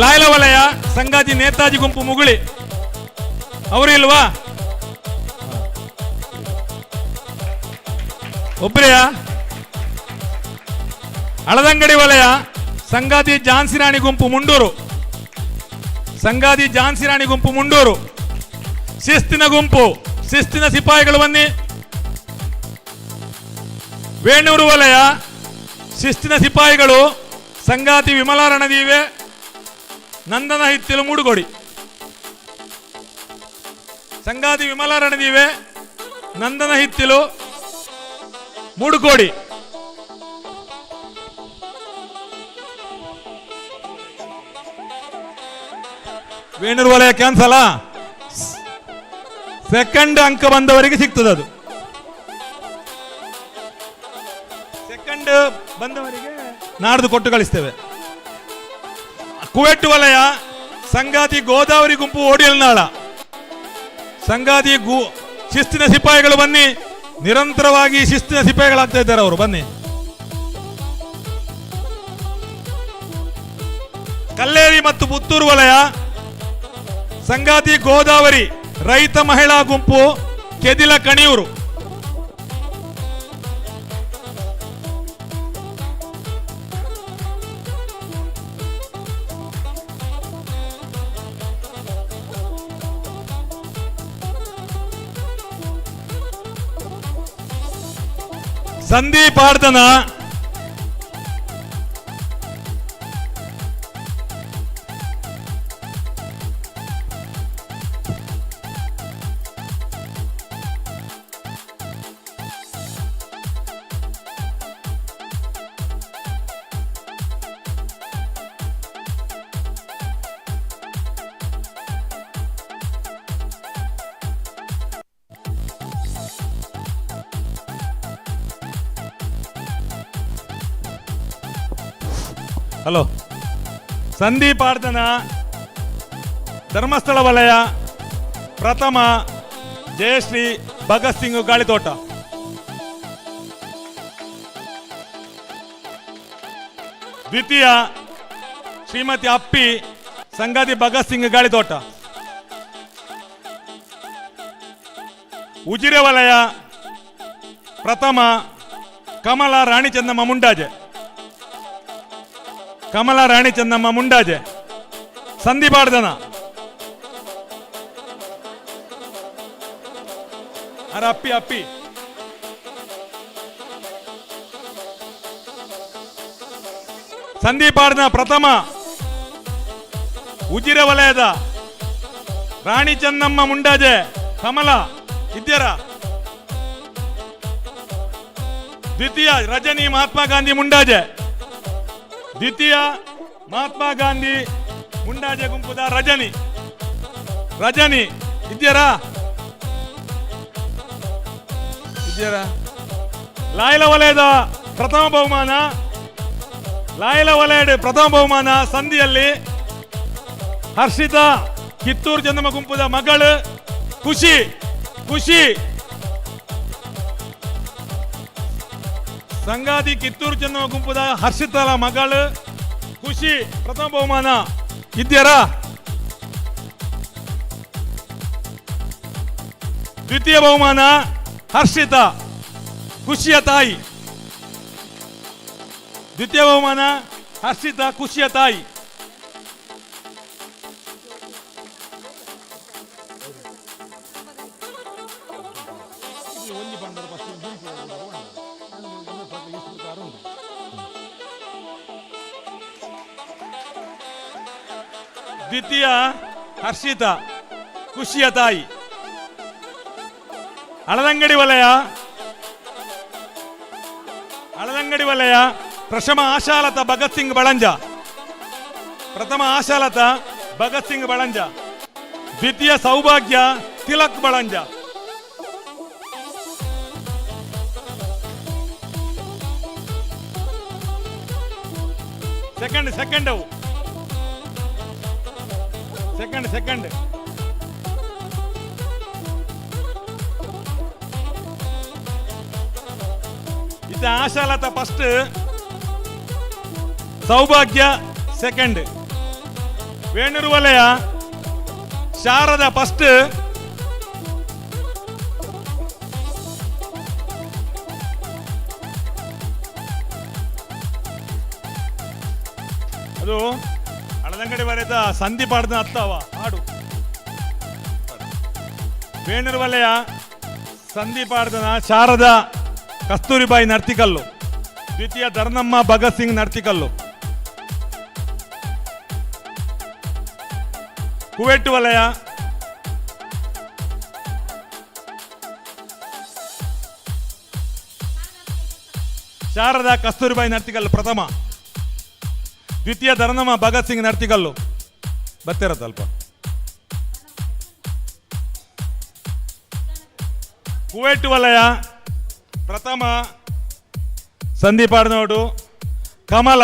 ಲಾಯ್ಲ ವಲಯ ಸಂಗಾಜಿ ನೇತಾಜಿ ಗುಂಪು ಮುಗುಳಿ, ಅವರು ಇಲ್ವಾ? ಒಬ್ರೆಯಾ? ಹಳದಂಗಡಿ ವಲಯ ಸಂಗಾತಿ ಝಾನ್ಸಿ ರಾಣಿ ಗುಂಪು ಮುಂಡೂರು, ಸಂಗಾತಿ ಝಾನ್ಸಿ ರಾಣಿ ಗುಂಪು ಮುಂಡೂರು. ಶಿಸ್ತಿನ ಗುಂಪು, ಶಿಸ್ತಿನ ಸಿಪಾಯಿಗಳು ಬನ್ನಿ. ವೇಣೂರು ವಲಯ ಶಿಸ್ತಿನ ಸಿಪಾಯಿಗಳು ಸಂಗಾತಿ ವಿಮಲಾ ರಣದೀವೆ, ನಂದನ ಹಿತ್ತಿಲು ಮೂಡುಗೋಡಿ. ಸಂಗಾತಿ ವಿಮಲಾ ರಣದೀವೆ, ನಂದನ ಹಿತ್ತಿಲು ಮೂಡುಗೋಡಿ. ವೇಣೂರು ವಲಯ ಕ್ಯಾನ್ಸಲ. ಸೆಕೆಂಡ್ ಅಂಕ ಬಂದವರಿಗೆ ಸಿಗ್ತದೆ ಅದು. ಸೆಕೆಂಡ್ ಬಂದವರಿಗೆ ನಾಡ್ದು ಕೊಟ್ಟು ಕಳಿಸ್ತೇವೆ. ಕುವೆಟ್ಟು ವಲಯ ಸಂಗಾತಿ ಗೋದಾವರಿ ಗುಂಪು ಓಡಿಯಲ್ನಾಳ, ಸಂಗಾತಿ ಶಿಸ್ತಿನ ಸಿಪಾಯಿಗಳು ಬನ್ನಿ. ನಿರಂತರವಾಗಿ ಶಿಸ್ತಿನ ಸಿಪಾಯಿಗಳಾಗ್ತಾ ಇದ್ದಾರೆ ಅವರು, ಬನ್ನಿ. ಕಲ್ಲೇರಿ ಮತ್ತು ಪುತ್ತೂರು ವಲಯ ಸಂಗಾತಿ ಗೋದಾವರಿ ರೈತ ಮಹಿಳಾ ಗುಂಪು ಕೆದಿಲ ಕಣಿಯೂರು. ಸಂದೀಪ್ ಆರ್ದನ, ಹಲೋ ಸಂದೀಪ್ ಆರ್ದನ ಧರ್ಮಸ್ಥಳ ವಲಯ ಪ್ರಥಮ ಜಯಶ್ರೀ ಭಗತ್ ಸಿಂಗ್ ಗಾಳಿತೋಟ. ದ್ವಿತೀಯ ಶ್ರೀಮತಿ ಅಪ್ಪಿ ಸಂಗಾತಿ ಭಗತ್ ಸಿಂಗ್ ಗಾಳಿತೋಟ. ಉಜಿರೆ ವಲಯ ಪ್ರಥಮ ಕಮಲಾ ರಾಣಿ ಚೆನ್ನಮ್ಮ ಮುಂಡಾಜೆ. ಕಮಲಾ ರಾಣಿ ಚೆನ್ನಮ್ಮ ಮುಂಡಾಜೆ. ಸಂದೀಪ್ ಆರ್ದನ. ಅರೆ ಅಪ್ಪಿ ಅಪ್ಪಿ. ಸಂದೀಪ್ ಆರ್ದನ ಪ್ರಥಮ ಉಜಿರೆ ವಲಯದ ರಾಣಿ ಚೆನ್ನಮ್ಮ ಮುಂಡಾಜೆ ಕಮಲಾ ಇದ್ಯರ. ದ್ವಿತೀಯ ರಜನಿ ಮಹಾತ್ಮ ಗಾಂಧಿ ಮುಂಡಾಜೆ. ದ್ವಿತೀಯ ಮಹಾತ್ಮ ಗಾಂಧಿ ಮುಂಡಾಜೆ ಗುಂಪುದ ರಜನಿ. ರಜನಿ ಇದ್ಯರಾ? ಇದ್ಯರಾ? ಲಾಯಲ ವಲಯದ ಪ್ರಥಮ ಬಹುಮಾನ, ಲಾಯಲ ವಲಯದ ಪ್ರಥಮ ಬಹುಮಾನ ಸಂಧಿಯಲ್ಲಿ ಹರ್ಷಿತಾ ಕಿತ್ತೂರು ಚೆನ್ನಮ್ಮ ಗುಂಪುದ ಮಗಳು ಖುಷಿ. ಖುಷಿ ಸಂಗಾತಿ ಕಿತ್ತೂರು ಚೆನ್ನಮ್ಮ ಗುಂಪುದ ಹರ್ಷಿತಾಳ ಮಗಳು ಖುಷಿ ಪ್ರಥಮ ಬಹುಮಾನ ಇದ್ಯರಾ? ದ್ವಿತೀಯ ಬಹುಮಾನ ಹರ್ಷಿತಾ ಖುಷಿಯ ತಾಯಿ. ದ್ವಿತೀಯ ಬಹುಮಾನ ಹರ್ಷಿತಾ ಖುಷಿಯ ತಾಯಿ. ದ್ವಿತೀಯ ಹರ್ಷಿತಾ ಖುಷಿಯ ತಾಯಿ. ಹಳದಂಗಡಿ ವಲಯ, ಹಳದಂಗಡಿ ವಲಯ ಪ್ರಥಮ ಆಶಾಲತಾ ಭಗತ್ ಸಿಂಗ್ ಬಳಂಜ. ಪ್ರಥಮ ಆಶಾಲತಾ ಭಗತ್ ಸಿಂಗ್ ಬಳಂಜ. ದ್ವಿತೀಯ ಸೌಭಾಗ್ಯ ತಿಲಕ್ ಬಳಂಜ. ಸೆಕೆಂಡ್ ಸೆಕೆಂಡ್ ಅವು ಸೆಕೆಂಡ್ ಸೆಕೆಂಡ್. ಇದು ಆಶಾಲತಾ ಫಸ್ಟ್, ಸೌಭಾಗ್ಯ ಸೆಕೆಂಡ್. ವೇಣೂರು ವಲಯ ಶಾರದಾ ಫಸ್ಟ್, ಅದು ಹಳದಂಗಡಿ ವಲಯದ ಸಂಧಿ ಪಾಡ್ದ ಅತ್ತವ ಹಾಡು. ವೇಣೂರು ವಲಯ ಸಂಧಿ ಪಾಡ್ದನ ಶಾರದಾ ಕಸ್ತೂರಿಬಾಯಿ ನರ್ತಿಕಲ್ಲು. ದ್ವಿತೀಯ ಧರ್ನಮ್ಮ ಭಗತ್ ಸಿಂಗ್ ನರ್ತಿಕಲ್ಲು. ಕುವೆಟ್ಟು ವಲಯ ಶಾರದಾ ಕಸ್ತೂರಿಬಾಯಿ ನರ್ತಿಕಲ್ಲು ಪ್ರಥಮ, ದ್ವಿತೀಯ ಧರ್ನಮ್ಮ ಭಗತ್ ಸಿಂಗ್ ನರ್ತಿಕಲ್ಲು. ಬರ್ತಿರತ್ತಲ್ಪ. ಕುವೆಟ್ಟು ವಲಯ ಪ್ರಥಮ ಸಂದೀಪ್ ಆರ್ನೋಡು ಕಮಲ.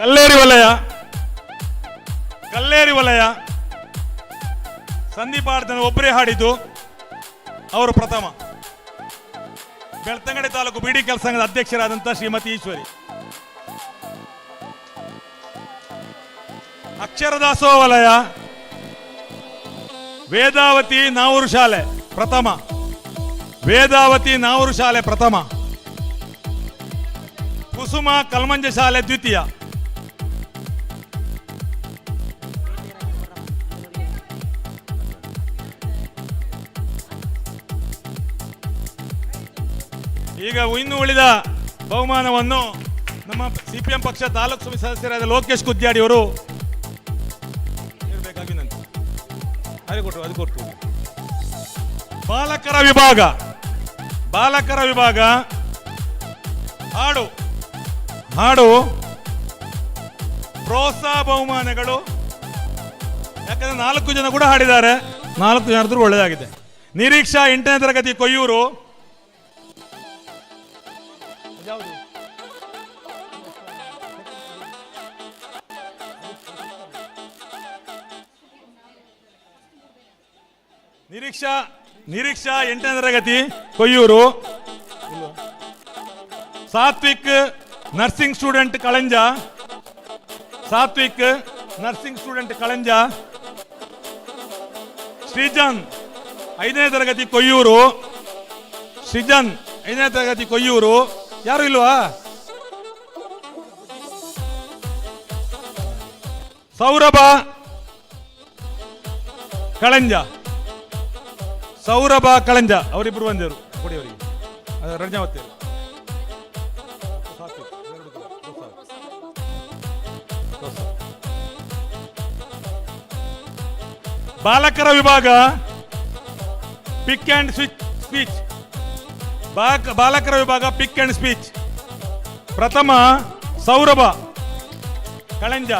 ಕಲ್ಲೇರಿ ವಲಯ, ಕಲ್ಲೇರಿ ವಲಯ ಸಂದೀಪ್ ಆರ್ದನ ಒಬ್ಬರೇ ಹಾಡಿದ್ದು, ಅವರು ಪ್ರಥಮ. ಬೆಳ್ತಂಗಡಿ ತಾಲೂಕು ಬಿಡಿ ಕೆಲಸ ಸಂಘದ ಅಧ್ಯಕ್ಷರಾದಂಥ ಶ್ರೀಮತಿ ಈಶ್ವರಿ. ಅಕ್ಷರದಾಸೋಹ ವಲಯ ವೇದಾವತಿ ನಾವೂರು ಶಾಲೆ ಪ್ರಥಮ. ವೇದಾವತಿ ನಾವೂರು ಶಾಲೆ ಪ್ರಥಮ. ಕುಸುಮ ಕಲ್ಮಂಜ ಶಾಲೆ ದ್ವಿತೀಯ. ಈಗ ಇನ್ನು ಉಳಿದ ಬಹುಮಾನವನ್ನು ನಮ್ಮ ಸಿಪಿಎಂ ಪಕ್ಷ ತಾಲೂಕು ಸಮಿತಿ ಸದಸ್ಯರಾದ ಲೋಕೇಶ್ ಕುದ್ಯಾಡಿ ಅವರು ನೀಡಬೇಕಾಗಿ ವಿನಂತಿ. ಅದು ಕೊಟ್ಟು ಅದು ಕೊಟ್ಟು. ಬಾಲಕರ ವಿಭಾಗ, ಬಾಲಕರ ವಿಭಾಗ ಹಾಡು ಹಾಡು ಪ್ರೋತ್ಸಾಹ ಬಹುಮಾನಗಳು. ಯಾಕಂದ್ರೆ 4 ಜನ ಕೂಡ ಹಾಡಿದ್ದಾರೆ, 4 ಜನರು ಒಳ್ಳೆಯದಾಗಿದೆ. ನಿರೀಕ್ಷಾ 8ನೇ ತರಗತಿ ಕೊಯ್ಯೂರು. ನಿರೀಕ್ಷಾ ನಿರೀಕ್ಷಾ 8ನೇ ತರಗತಿ Koyyur. Satvik nursing student Kalanja. Satvik nursing student Kalanja. Srijan 5ನೇ ತರಗತಿ ಕೊಯ್ಯೂರು. ಶ್ರೀಜನ್ 5ನೇ ತರಗತಿ ಕೊಯ್ಯೂರು. ಯಾರು ಇಲ್ವಾ? ಸೌರಭ ಕಳಂಜ, ಸೌರಭ ಕಳಂಜ ಅವರಿಬ್ಬರು ಬಂದರು ಕೊಡಿ ಅವರಿಗೆ. ರಜಾವತಿ ಬಾಲಕರ ವಿಭಾಗ ಪಿಕ್ ಅಂಡ್ ಸ್ಪೀಚ್. ಬಾಲಕರ ವಿಭಾಗ ಪಿಕ್ ಅಂಡ್ ಸ್ಪೀಚ್. ಪ್ರಥಮ ಸೌರಭ ಕಳಂಜ.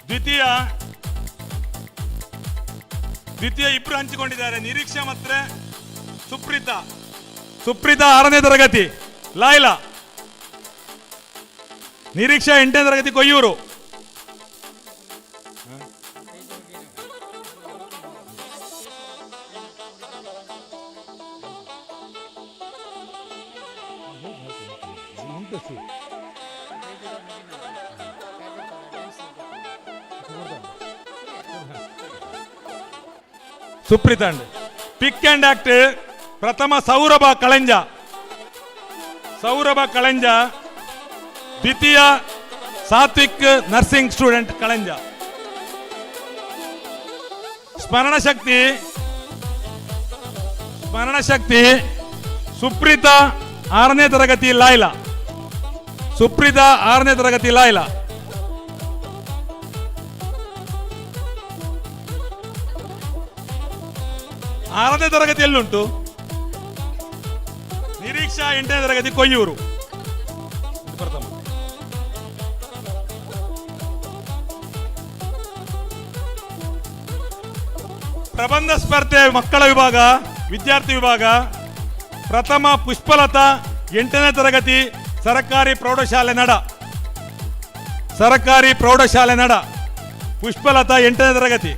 ದ್ವಿತೀಯ ದ್ವಿತೀಯ ಇಬ್ರು ಹಂಚಿಕೊಂಡಿದ್ದಾರೆ, ನಿರೀಕ್ಷಾ ಮತ್ತೆ ಸುಪ್ರೀತಾ. ಸುಪ್ರೀತಾ 6ನೇ ತರಗತಿ ಲಾಯ್ಲಾ. ನಿರೀಕ್ಷಾ 8ನೇ ತರಗತಿ Koyyur. Supreetha and pick and act ಪ್ರಥಮ ಸೌರಭ ಕಳಂಜ, ಸೌರಭ ಕಳಂಜ. ದ್ವಿತೀಯ ಸಾತ್ವಿಕ್ ನರ್ಸಿಂಗ್ ಸ್ಟೂಡೆಂಟ್ ಕಳಂಜ. ಸ್ಮರಣಶಕ್ತಿ ಸ್ಮರಣಶಕ್ತಿ ಸುಪ್ರೀತಾ 6ನೇ ತರಗತಿ ಲಾಯ್ಲಾ. ಸುಪ್ರೀತಾ 6ನೇ ತರಗತಿ ಲಾಯ್ಲಾ. ಆರನೇ ತರಗತಿ ಎಲ್ಲುಂಟು? ನಿರೀಕ್ಷಾ 8ನೇ ತರಗತಿ ಕೊಯ್ಯೂರು. ಪ್ರಥಮ ಪ್ರಬಂಧ ಸ್ಪರ್ಧೆ ಮಕ್ಕಳ ವಿಭಾಗ ವಿದ್ಯಾರ್ಥಿ ವಿಭಾಗ ಪ್ರಥಮ ಪುಷ್ಪಲತಾ 8ನೇ ತರಗತಿ ಸರಕಾರಿ ಪ್ರೌಢಶಾಲೆ ನಡ. ಸರಕಾರಿ ಪ್ರೌಢಶಾಲೆ ನಡ ಪುಷ್ಪಲತಾ 8ನೇ ತರಗತಿ.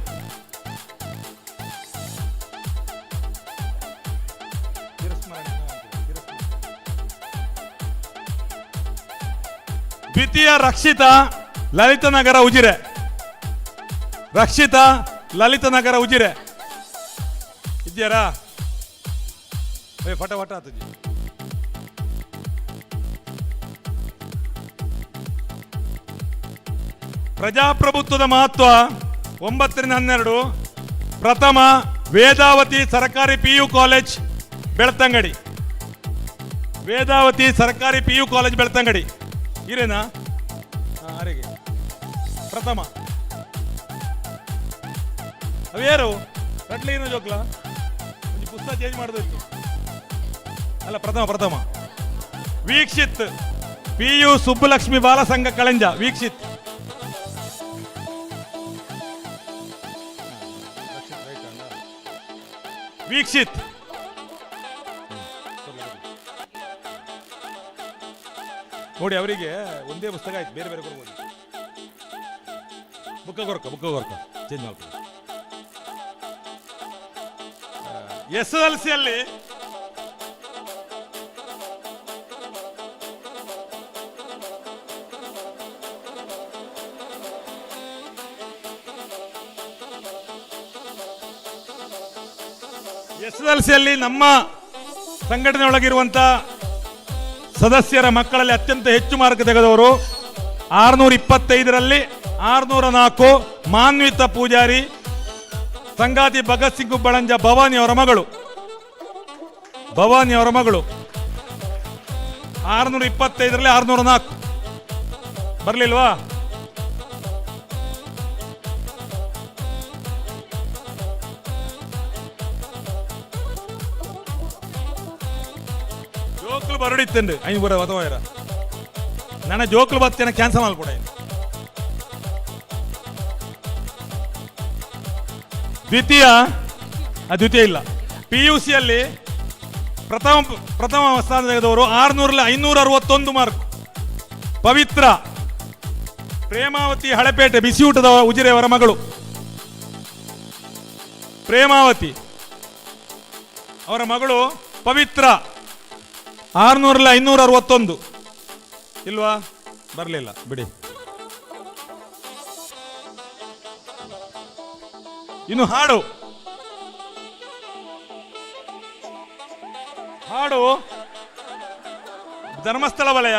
ದ್ವಿತೀಯ ರಕ್ಷಿತಾ ಲಲಿತನಗರ ಉಜಿರೆ. ರಕ್ಷಿತಾ ಲಲಿತನಗರ ಉಜಿರೆ ಇದ್ಯಾರಾ? ಫಟ ಫಟ ಆತಜಿ. ಪ್ರಜಾಪ್ರಭುತ್ವದ ಮಹತ್ವ 9 ರಿಂದ 12. ಪ್ರಥಮ ವೇದಾವತಿ ಸರಕಾರಿ ಪಿಯು ಕಾಲೇಜ್ ಬೆಳ್ತಂಗಡಿ. ವೇದಾವತಿ ಸರಕಾರಿ ಪಿಯು ಕಾಲೇಜ್ ಬೆಳ್ತಂಗಡಿ. ಇರೇನಾ? ಅರೆಗೆ ಪ್ರಥಮ ಅವ್ಯಾರು ಕಟ್ಲಿ ಜೋಕ್ಲ ಒಂಜಿ ಪುಸ್ತಕ ಚೇಂಜ್ ಮಾಡೋದಿತ್ತು ಅಲ್ಲ. ಪ್ರಥಮ ಪ್ರಥಮ ವೀಕ್ಷಿತ್ ಪಿ ಯು ಸುಬ್ಬಲಕ್ಷ್ಮಿ ಬಾಲಸಂಘ ಕಳಂಜ. ವೀಕ್ಷಿತ್ ವೀಕ್ಷಿತ್ ನೋಡಿ ಅವರಿಗೆ ಒಂದೇ ಪುಸ್ತಕ ಆಯ್ತು, ಬೇರೆ ಬೇರೆ ಕೊಡ್ಬೋದು. ಬುಕ್ಕ ಕೊರಕ ಬುಕ್ಕ ಕೊರಕ ಚೇಂಜ್ ಮಾಡ್ಬೋದು. ಎಸ್ ಎಲ್ ಸಿಯಲ್ಲಿ ಎಸ್ ಎಲ್ ಸಿಯಲ್ಲಿ ನಮ್ಮ ಸಂಘಟನೆ ಒಳಗಿರುವಂಥ ಸದಸ್ಯರ ಮಕ್ಕಳಲ್ಲಿ ಅತ್ಯಂತ ಹೆಚ್ಚು ಮಾರ್ಕ್ ತೆಗೆದವರು 625ರಲ್ಲಿ 604 ಮಾನ್ವಿತ ಪೂಜಾರಿ, ಸಂಗಾತಿ ಭಗತ್ ಸಿಂಗ್ ಬಳಂಜ ಭವಾನಿ ಅವರ ಮಗಳು. ಭವಾನಿ ಅವರ ಮಗಳು 625ರಲ್ಲಿ 604 ಬರಲಿಲ್ವಾ? ಜೋಕ್ಲು ಬರಡಿತ್ತಂಡು ಐನೂರ ಬತವಾಯರ ನನ್ನ ಜೋಕ್ಲು ಬತ್ತೇನ ಕ್ಯಾನ್ಸಲ್ ಮಾಡ್ಕೊಡ. ದ್ವಿತೀಯ ದ್ವಿತೀಯ ಇಲ್ಲ, ಪಿ ಯು ಸಿಯಲ್ಲಿ ಪ್ರಥಮ ಸ್ಥಾನ ತೆಗೆದವರು 600ರಲ್ಲಿ 561 ಮಾರ್ಕ್ ಪವಿತ್ರ ಪ್ರೇಮಾವತಿ ಹಳೆಪೇಟೆ ಬಿಸಿಯೂಟದ ಉಜಿರೆಯವರ ಮಗಳು ಪ್ರೇಮಾವತಿ ಅವರ ಮಗಳು ಪವಿತ್ರ 600ರಲ್ಲಿ 561 ಇಲ್ವಾ? ಬರಲಿಲ್ಲ ಬಿಡಿ. ಇನ್ನು ಹಾಡು ಹಾಡು ಧರ್ಮಸ್ಥಳ ವಲಯ,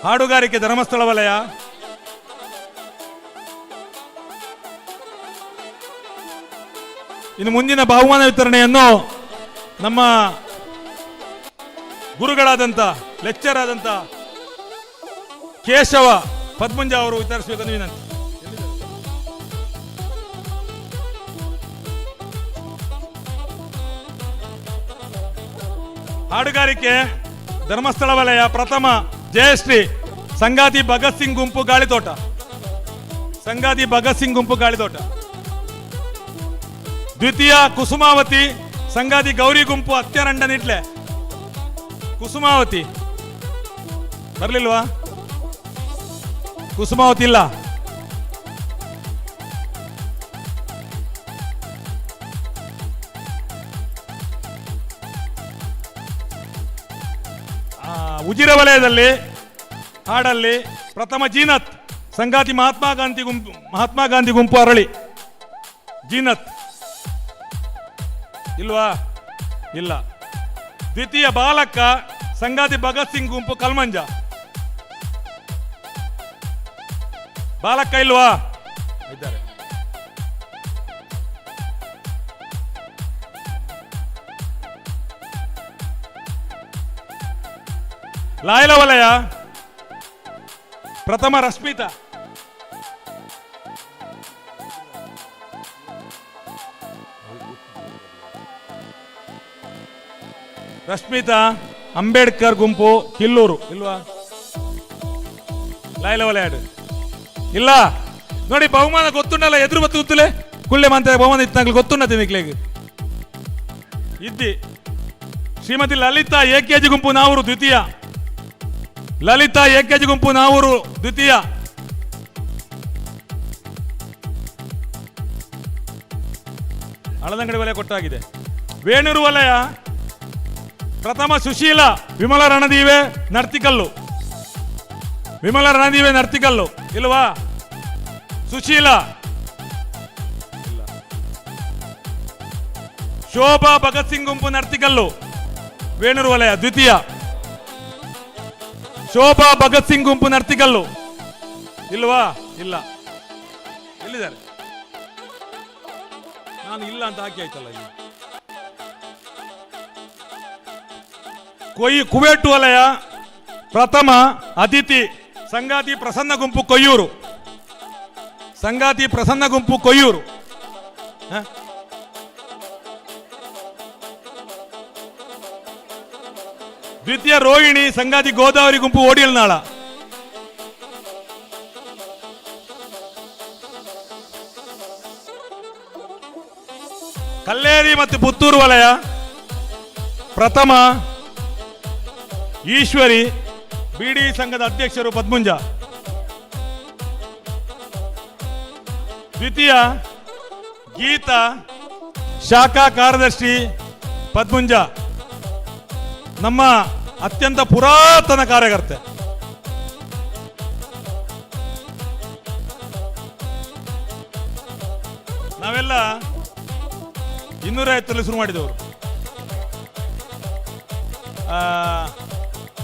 ಹಾಡುಗಾರಿಕೆ ಧರ್ಮಸ್ಥಳ ವಲಯ, ಇನ್ನು ಮುಂದಿನ ಬಹುಮಾನ ವಿತರಣೆಯನ್ನು ನಮ್ಮ ಗುರುಗಳಾದಂಥ ಲೆಕ್ಚರ್ ಆದಂಥ ಕೇಶವ ಪದ್ಮಂಜ ಅವರು ವಿತರಿಸಬೇಕೆಂದು ವಿನಂತಿ. ಹಾಡುಗಾರಿಕೆ ಧರ್ಮಸ್ಥಳ ವಲಯ ಪ್ರಥಮ ಜಯಶ್ರೀ, ಸಂಗಾತಿ ಭಗತ್ ಸಿಂಗ್ ಗುಂಪು ಗಾಳಿತೋಟ, ಸಂಗಾತಿ ಭಗತ್ ಸಿಂಗ್ ಗುಂಪು ಗಾಳಿತೋಟ. ದ್ವಿತೀಯ ಕುಸುಮಾವತಿ, ಸಂಗಾತಿ ಗೌರಿ ಗುಂಪು ಅತ್ಯರಂಡ ನಿಟ್ಲೆ. ಕುಸುಮಾವತಿ ಬರ್ಲಿಲ್ವಾ? ಕುಸುಮಾವತಿ ಇಲ್ಲ. ಉಜಿರೆ ವಲಯದಲ್ಲಿ ಹಾಡಲ್ಲಿ ಪ್ರಥಮ ಜೀನತ್, ಸಂಗಾತಿ ಮಹಾತ್ಮ ಗಾಂಧಿ ಗುಂಪು ಅರಳಿ. ಜೀನತ್ ಇಲ್ವಾ? ಇಲ್ಲ. ದ್ವಿತೀಯ ಬಾಲಕ್ಕ, ಸಂಗಾತಿ ಭಗತ್ ಸಿಂಗ್ ಗುಂಪು ಕಲ್ಮಂಜ. ಬಾಲಕ್ಕ ಇಲ್ವಾ? ಇದ್ದಾರೆ. ಲಾಯಲ ವಲಯ ಪ್ರಥಮ ರಶ್ಮಿತಾ, ರಶ್ಮಿತಾ ಅಂಬೇಡ್ಕರ್ ಗುಂಪು ಕಿಲ್ಲೂರು ಇಲ್ವಾ? ಲಾಯಲ ವಲಯ ಇಲ್ಲ. ನೋಡಿ ಬಹುಮಾನ ಗೊತ್ತುಂಡಲ್ಲ, ಎದುರು ಬತ್ತು ಗೊತ್ತುಲೆ ಕುಳ್ಳೆ ಮಂತ ಬಹುಮಾನ ಇತ್ತಾಗ್ಲಿ ಗೊತ್ತುಂಡ ತಿನ್ನಿಕ್ಲೆಗ್ ಇದ್ದಿ. ಶ್ರೀಮತಿ ಲಲಿತಾ ಎಕೆಜಿ ಗುಂಪು ನಾವೂರು ದ್ವಿತೀಯ, ಲಲಿತಾ ಎಕೆಜಿ ಗುಂಪು ನಾವೂರು ದ್ವಿತೀಯ. ಹಳದಂಗಡಿ ವಲಯ ಕೊಟ್ಟಾಗಿದೆ. ವೇಣೂರು ವಲಯ ಪ್ರಥಮ ಸುಶೀಲ ವಿಮಲ ರಣದೀವೆ ನರ್ತಿಕಲ್ಲು, ವಿಮಲ ರಣದೀವೆ ನರ್ತಿಕಲ್ಲು ಇಲ್ವಾ? ಸುಶೀಲ ಇಲ್ಲ. ಶೋಭಾ ಭಗತ್ ಸಿಂಗ್ ಗುಂಪು ನರ್ತಿಕಲ್ಲು ವೇಣೂರು ವಲಯ ದ್ವಿತೀಯ. ಶೋಭಾ ಭಗತ್ ಸಿಂಗ್ ಗುಂಪು ನರ್ತಿಕಲ್ಲು ಇಲ್ವಾ? ಇಲ್ಲ. ಎಲ್ಲಿದ್ದಾರೆ? ನಾನು ಇಲ್ಲ ಅಂತ ಹಾಕಿ ಆಯ್ತಲ್ಲ. ಇಲ್ಲಿ ಕುವೆಟ್ಟು ವಲಯ ಪ್ರಥಮ ಅತಿಥಿ ಸಂಗಾತಿ ಪ್ರಸನ್ನ ಗುಂಪು ಕೊಯ್ಯೂರು, ಸಂಗಾತಿ ಪ್ರಸನ್ನ ಗುಂಪು ಕೊಯ್ಯೂರು. ದ್ವಿತೀಯ ರೋಹಿಣಿ ಸಂಗಾತಿ ಗೋದಾವರಿ ಗುಂಪು ಓಡಿಯಲ್ನಾಳ. ಕಲ್ಲೇರಿ ಮತ್ತು ಪುತ್ತೂರು ವಲಯ ಪ್ರಥಮ ಈಶ್ವರಿ, ಬಿಡಿ ಸಂಘದ ಅಧ್ಯಕ್ಷರು ಪದ್ಮುಂಜ. ದ್ವಿತೀಯ ಗೀತಾ, ಶಾಖಾ ಕಾರ್ಯದರ್ಶಿ ಪದ್ಮುಂಜ, ನಮ್ಮ ಅತ್ಯಂತ ಪುರಾತನ ಕಾರ್ಯಕರ್ತೆ. ನಾವೆಲ್ಲ 250ರಲ್ಲಿ ಶುರು ಮಾಡಿದವರು.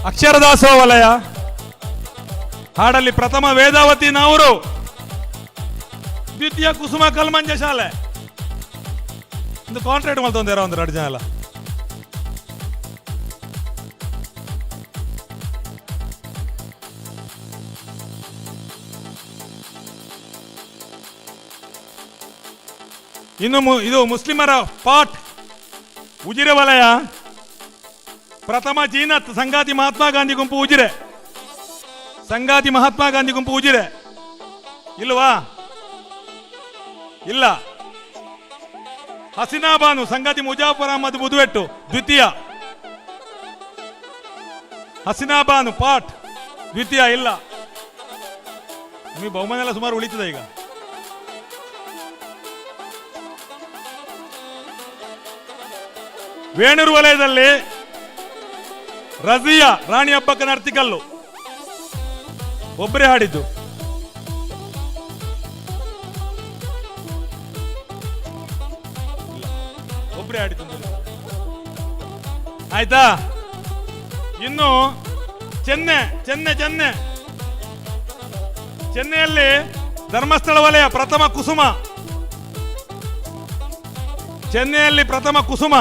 ಅಕ್ಷರದಾಸೋಹ ವಲಯ ಹಾಡಲ್ಲಿ ಪ್ರಥಮ ವೇದಾವತಿ ನಾವರು, ದ್ವಿತೀಯ ಕುಸುಮ ಕಲ್ಮಂಜ ಶಾಲೆ. ಒಂದು ಕಾಂಟ್ರಾಕ್ಟ್ ಮಾಡ್ತೊಂದು ಒಂದು ಎರಡು ಜನ ಎಲ್ಲ. ಇನ್ನು ಇದು ಮುಸ್ಲಿಮರ ಪಾಟ್ ಉಜಿರೆ ವಲಯ ಪ್ರಥಮ ಜೀನತ್ ಸಂಗಾತಿ ಮಹಾತ್ಮ ಗಾಂಧಿ ಗುಂಪು ಉಜಿರೆ, ಸಂಗಾತಿ ಮಹಾತ್ಮ ಗಾಂಧಿ ಗುಂಪು ಉಜಿರೆ. ಇಲ್ವಾ? ಇಲ್ಲ. ಹಸಿನಾ ಬಾನು ಸಂಗಾತಿ ಮುಜಾಫರ್ ಅಹಮದ್ ಬುದುವೆಟ್ಟು ದ್ವಿತೀಯ. ಹಸಿನಾ ಬಾನು ಪಾಟ್ ದ್ವಿತೀಯ ಇಲ್ಲ. ನಿಮಗೆ ಬಹುಮಾನ ಎಲ್ಲ ಸುಮಾರು ಉಳಿತದೆ ಈಗ. ವೇಣೂರು ವಲಯದಲ್ಲಿ ರಜಿಯಾ ರಾಣಿ ಹಬ್ಬಕ್ಕ ನರ್ತಿಕಲ್ಲು ಒಬ್ಬರೇ ಹಾಡಿದ್ದು. ಒಬ್ಬರೇ ಹಾಡಿದ್ದು. ಆಯ್ತಾ? ಇನ್ನು ಚೆನ್ನೆ ಚೆನ್ನೆ ಚೆನ್ನೆ ಚೆನ್ನೈಯಲ್ಲಿ ಧರ್ಮಸ್ಥಳ ವಲಯ ಪ್ರಥಮ ಕುಸುಮ, ಚೆನ್ನೈಯಲ್ಲಿ ಪ್ರಥಮ ಕುಸುಮ.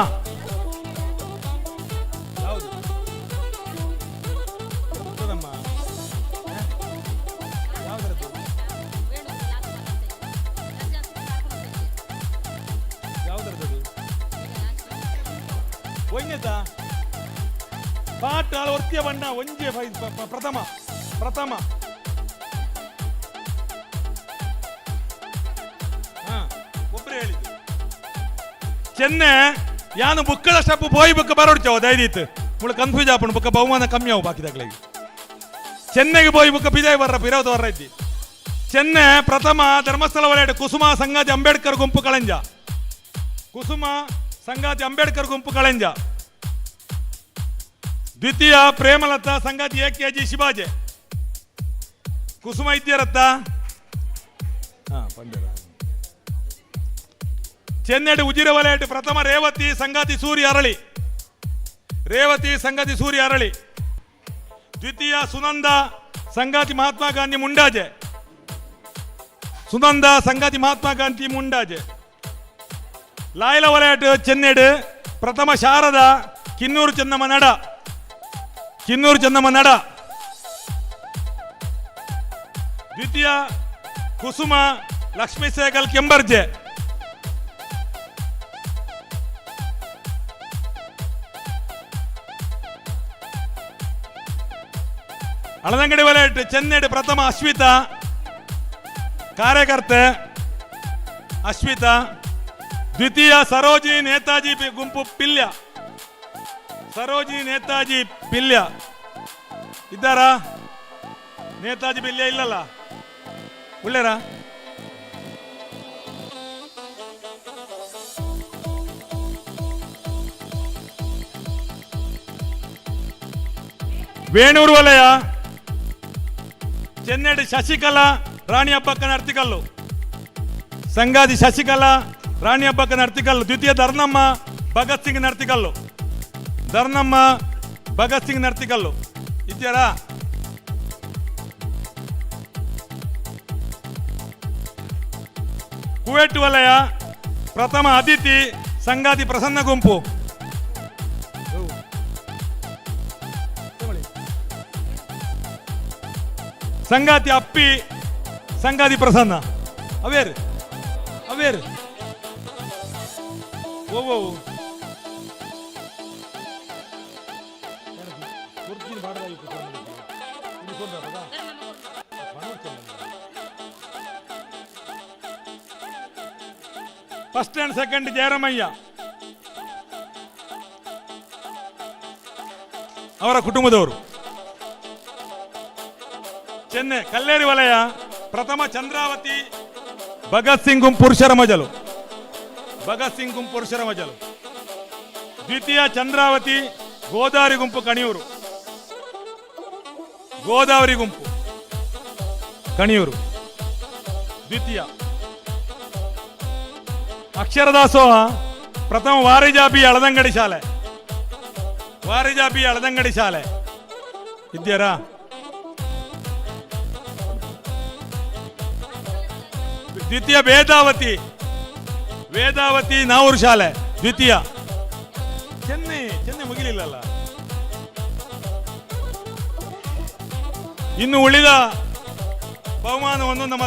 ಬಣ್ಣ ಒಂಜೆ ಪ್ರಥಮ ಪ್ರಥಮ ಒಬ್ಬರೇ ಹೇಳಿದ್ದು. ಚೆನ್ನೆ ಯಾನು ಬುಕ್ಕದ ಸ್ಟೆಪ್ ಬೋಯ್ ಬುಕ್ಕ ಬರೋಡ್ಚಾವ ದಯದೀತ್ ಮುಳು ಕನ್ಫ್ಯೂಸ್ ಆಪಣ ಬುಕ್ಕ ಬಹುಮಾನ ಕಮ್ಮಿ ಅವು ಬಾಕಿದಾಗ್ಲಿಗೆ. ಚೆನ್ನೆಗೆ ಬೋಯ್ ಬುಕ್ಕ ಪಿದಾಯ್ ಬರ್ರ ಪಿರವದ ವರ್ರ ಇದ್ದಿ. ಚೆನ್ನೆ ಪ್ರಥಮ ಧರ್ಮಸ್ಥಳ ವಲಯ ಕುಸುಮ ಸಂಗಾತಿ ಅಂಬೇಡ್ಕರ್ ಗುಂಪು ಕಳಂಜ, ಕುಸುಮ ಸಂಗಾತಿ ಅಂಬೇಡ್ಕರ್ ಗುಂಪು ಕಳಂಜ. ದ್ವಿತೀಯ ಪ್ರೇಮಲತಾ ಸಂಗಾತಿ ಎ ಕೆ ಜಿ ಶಿವಾಜೆ. ಕುಸುಮ ಇದ್ಯರತ್ತ ಚೆನ್ನಡಿ ಉಜಿರೆ ವಲಯ ಪ್ರಥಮ ರೇವತಿ ಸಂಗಾತಿ ಸೂರ್ಯ ಅರಳಿ, ರೇವತಿ ಸಂಗಾತಿ ಸೂರ್ಯ ಅರಳಿ. ದ್ವಿತೀಯ ಸುನಂದ ಸಂಗಾತಿ ಮಹಾತ್ಮ ಗಾಂಧಿ ಮುಂಡಾಜೆ, ಸುನಂದ ಸಂಗಾತಿ ಮಹಾತ್ಮ ಗಾಂಧಿ ಮುಂಡಾಜೆ. ಲಾಯಲ ವಲಯ ಚೆನ್ನಡಿ ಪ್ರಥಮ ಶಾರದಾ ಕಿನ್ನೂರು ಚೆನ್ನಮ್ಮ ನಡ, ಕಿನ್ನೂರು ಚೆನ್ನಮ್ಮ ನಡ. ದ್ವಿತೀಯ ಕುಸುಮ ಲಕ್ಷ್ಮೀ ಸೇಗಲ್ ಕೆಂಬರ್ಜೆ. ಅಳದಂಗಡಿ ವಲಯ ಚೆನ್ನಡಿ ಪ್ರಥಮ ಅಶ್ವಿತಾ ಕಾರ್ಯಕರ್ತೆ ಅಶ್ವಿತಾ. ದ್ವಿತೀಯ ಸರೋಜಿನಿ ನೇತಾಜಿ ಗುಂಪು ಪಿಲ್ಯ, ಸರೋಜಿನಿ ನೇತಾಜಿ ಪಿಲ್ಯ ಇದ್ದಾರಾ? ನೇತಾಜಿ ಪಿಲ್ಯ ಇಲ್ಲಲ್ಲ, ಉಳ್ಳೇರಾ? ವೇಣೂರು ವಲಯ ಚೆನ್ನಡಿ ಶಶಿಕಲಾ ರಾಣಿ ಹಬ್ಬಕ್ಕ ನರ್ತಿಕಲ್ಲು, ಸಂಗಾದಿ ಶಶಿಕಲಾ ರಾಣಿ ಹಬ್ಬಕ್ಕ ನರ್ತಿಕಲ್ಲು. ದ್ವಿತೀಯ ಧರ್ನಮ್ಮ ಭಗತ್ ಸಿಂಗ್ ನರ್ತಿಕಲ್ಲು, ಧರ್ನಮ್ಮ ಭಗತ್ ಸಿಂಗ್ ನರ್ತಿಕಲ್ಲು ಇದ್ಯಾರಾ? ಕುವೆಟ್ ವಲಯ ಪ್ರಥಮ ಅದಿತಿ ಸಂಗಾತಿ ಪ್ರಸನ್ನ ಗುಂಪು. ಸಂಗಾತಿ ಅಪ್ಪಿ ಸಂಗಾತಿ ಪ್ರಸನ್ನ. ಅವೇರು ಅವೇರು ಓ first and second Jayaramaiah ಅವರ ಕುಟುಂಬದವರು. ಚೆನ್ನೈ ಕಲ್ಲೇರಿ ವಲಯ ಪ್ರಥಮ ಚಂದ್ರಾವತಿ ಭಗತ್ ಸಿಂಗ್ ಗುಂಪು ಪುರುಷರ ಮಜಲು, ಭಗತ್ ಸಿಂಗ್ ಗುಂಪು ಪುರುಷರ ಮಜಲು. ದ್ವಿತೀಯ ಚಂದ್ರಾವತಿ ಗೋದಾವರಿ ಗುಂಪು ಕಣಿಯೂರು, ಗೋದಾವರಿ ಗುಂಪು ಕಣಿಯೂರು ದ್ವಿತೀಯ. ಅಕ್ಷರದಾಸೋಹ ಪ್ರಥಮ ವಾರಿಜಾಬಿ ಅಳದಂಗಡಿ ಶಾಲೆ, Varija B Aladangady ಶಾಲೆ ಇದ್ಯಾರಾ? ದ್ವಿತೀಯ ವೇದಾವತಿ, ವೇದಾವತಿ ನಾವೂರು ಶಾಲೆ ದ್ವಿತೀಯ. ಚೆನ್ನೈ, ಚೆನ್ನೈ ಮುಗಿಲಿಲ್ಲಲ್ಲ. ಇನ್ನು ಉಳಿದ ಬಹುಮಾನವನ್ನು ನಮ್ಮ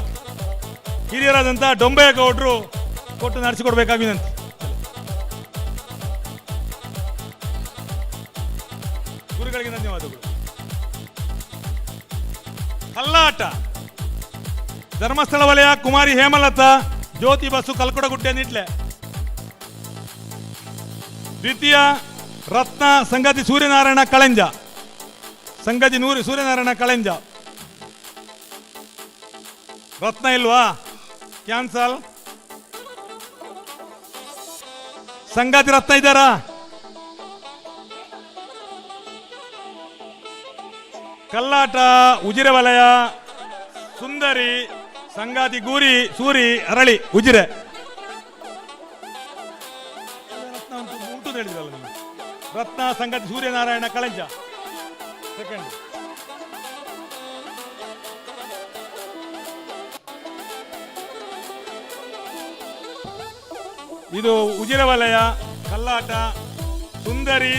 ಹಿರಿಯರಾದಂಥ ಡೊಂಬೇಗೌಡರು ಕೊಟ್ಟು ನಡೆಸಿಕೊಡ್ಬೇಕಾಗಿದಂತೆ. ಗುರುಗಳಿಗೆ ಧನ್ಯವಾದಗಳು. ಕಲ್ಲಾಟ ಧರ್ಮಸ್ಥಳ ವಲಯ ಕುಮಾರಿ ಹೇಮಲತಾ, ಜ್ಯೋತಿ ಬಸ್ಸು ಕಲ್ಕೊಡಗುಡ್ಡೆ ನಿಟ್ಲೆ. ದ್ವಿತೀಯ ರತ್ನ ಸಂಗತಿ ಸೂರ್ಯನಾರಾಯಣ ಕಳೆಂಜ, ಸಂಗತಿ ನೂರಿ ಸೂರ್ಯನಾರಾಯಣ ಕಳೆಂಜ. ರತ್ನ ಇಲ್ವಾ? ಕ್ಯಾನ್ಸಲ್. ಸಂಗಾತಿ ರತ್ನ ಇದ್ದಾರಾ? ಕಲ್ಲಾಟ ಉಜಿರೆ ವಲಯ ಸುಂದರಿ ಸಂಗಾತಿ ಗೂರಿ ಸೂರಿ ಅರಳಿ ಉಜಿರೆ. ರತ್ನ ಉಂಟು ಅಂತ ಹೇಳಿದ್ರಲ್ಲ ನೀವು. ರತ್ನ ಸಂಗಾತಿ ಸೂರ್ಯನಾರಾಯಣ ಕಳಂಜ ಸೆಕೆಂಡ್. ಇದು ಉಜಿರೆ ವಲಯ ಕಲ್ಲಾಟ ಸುಂದರಿ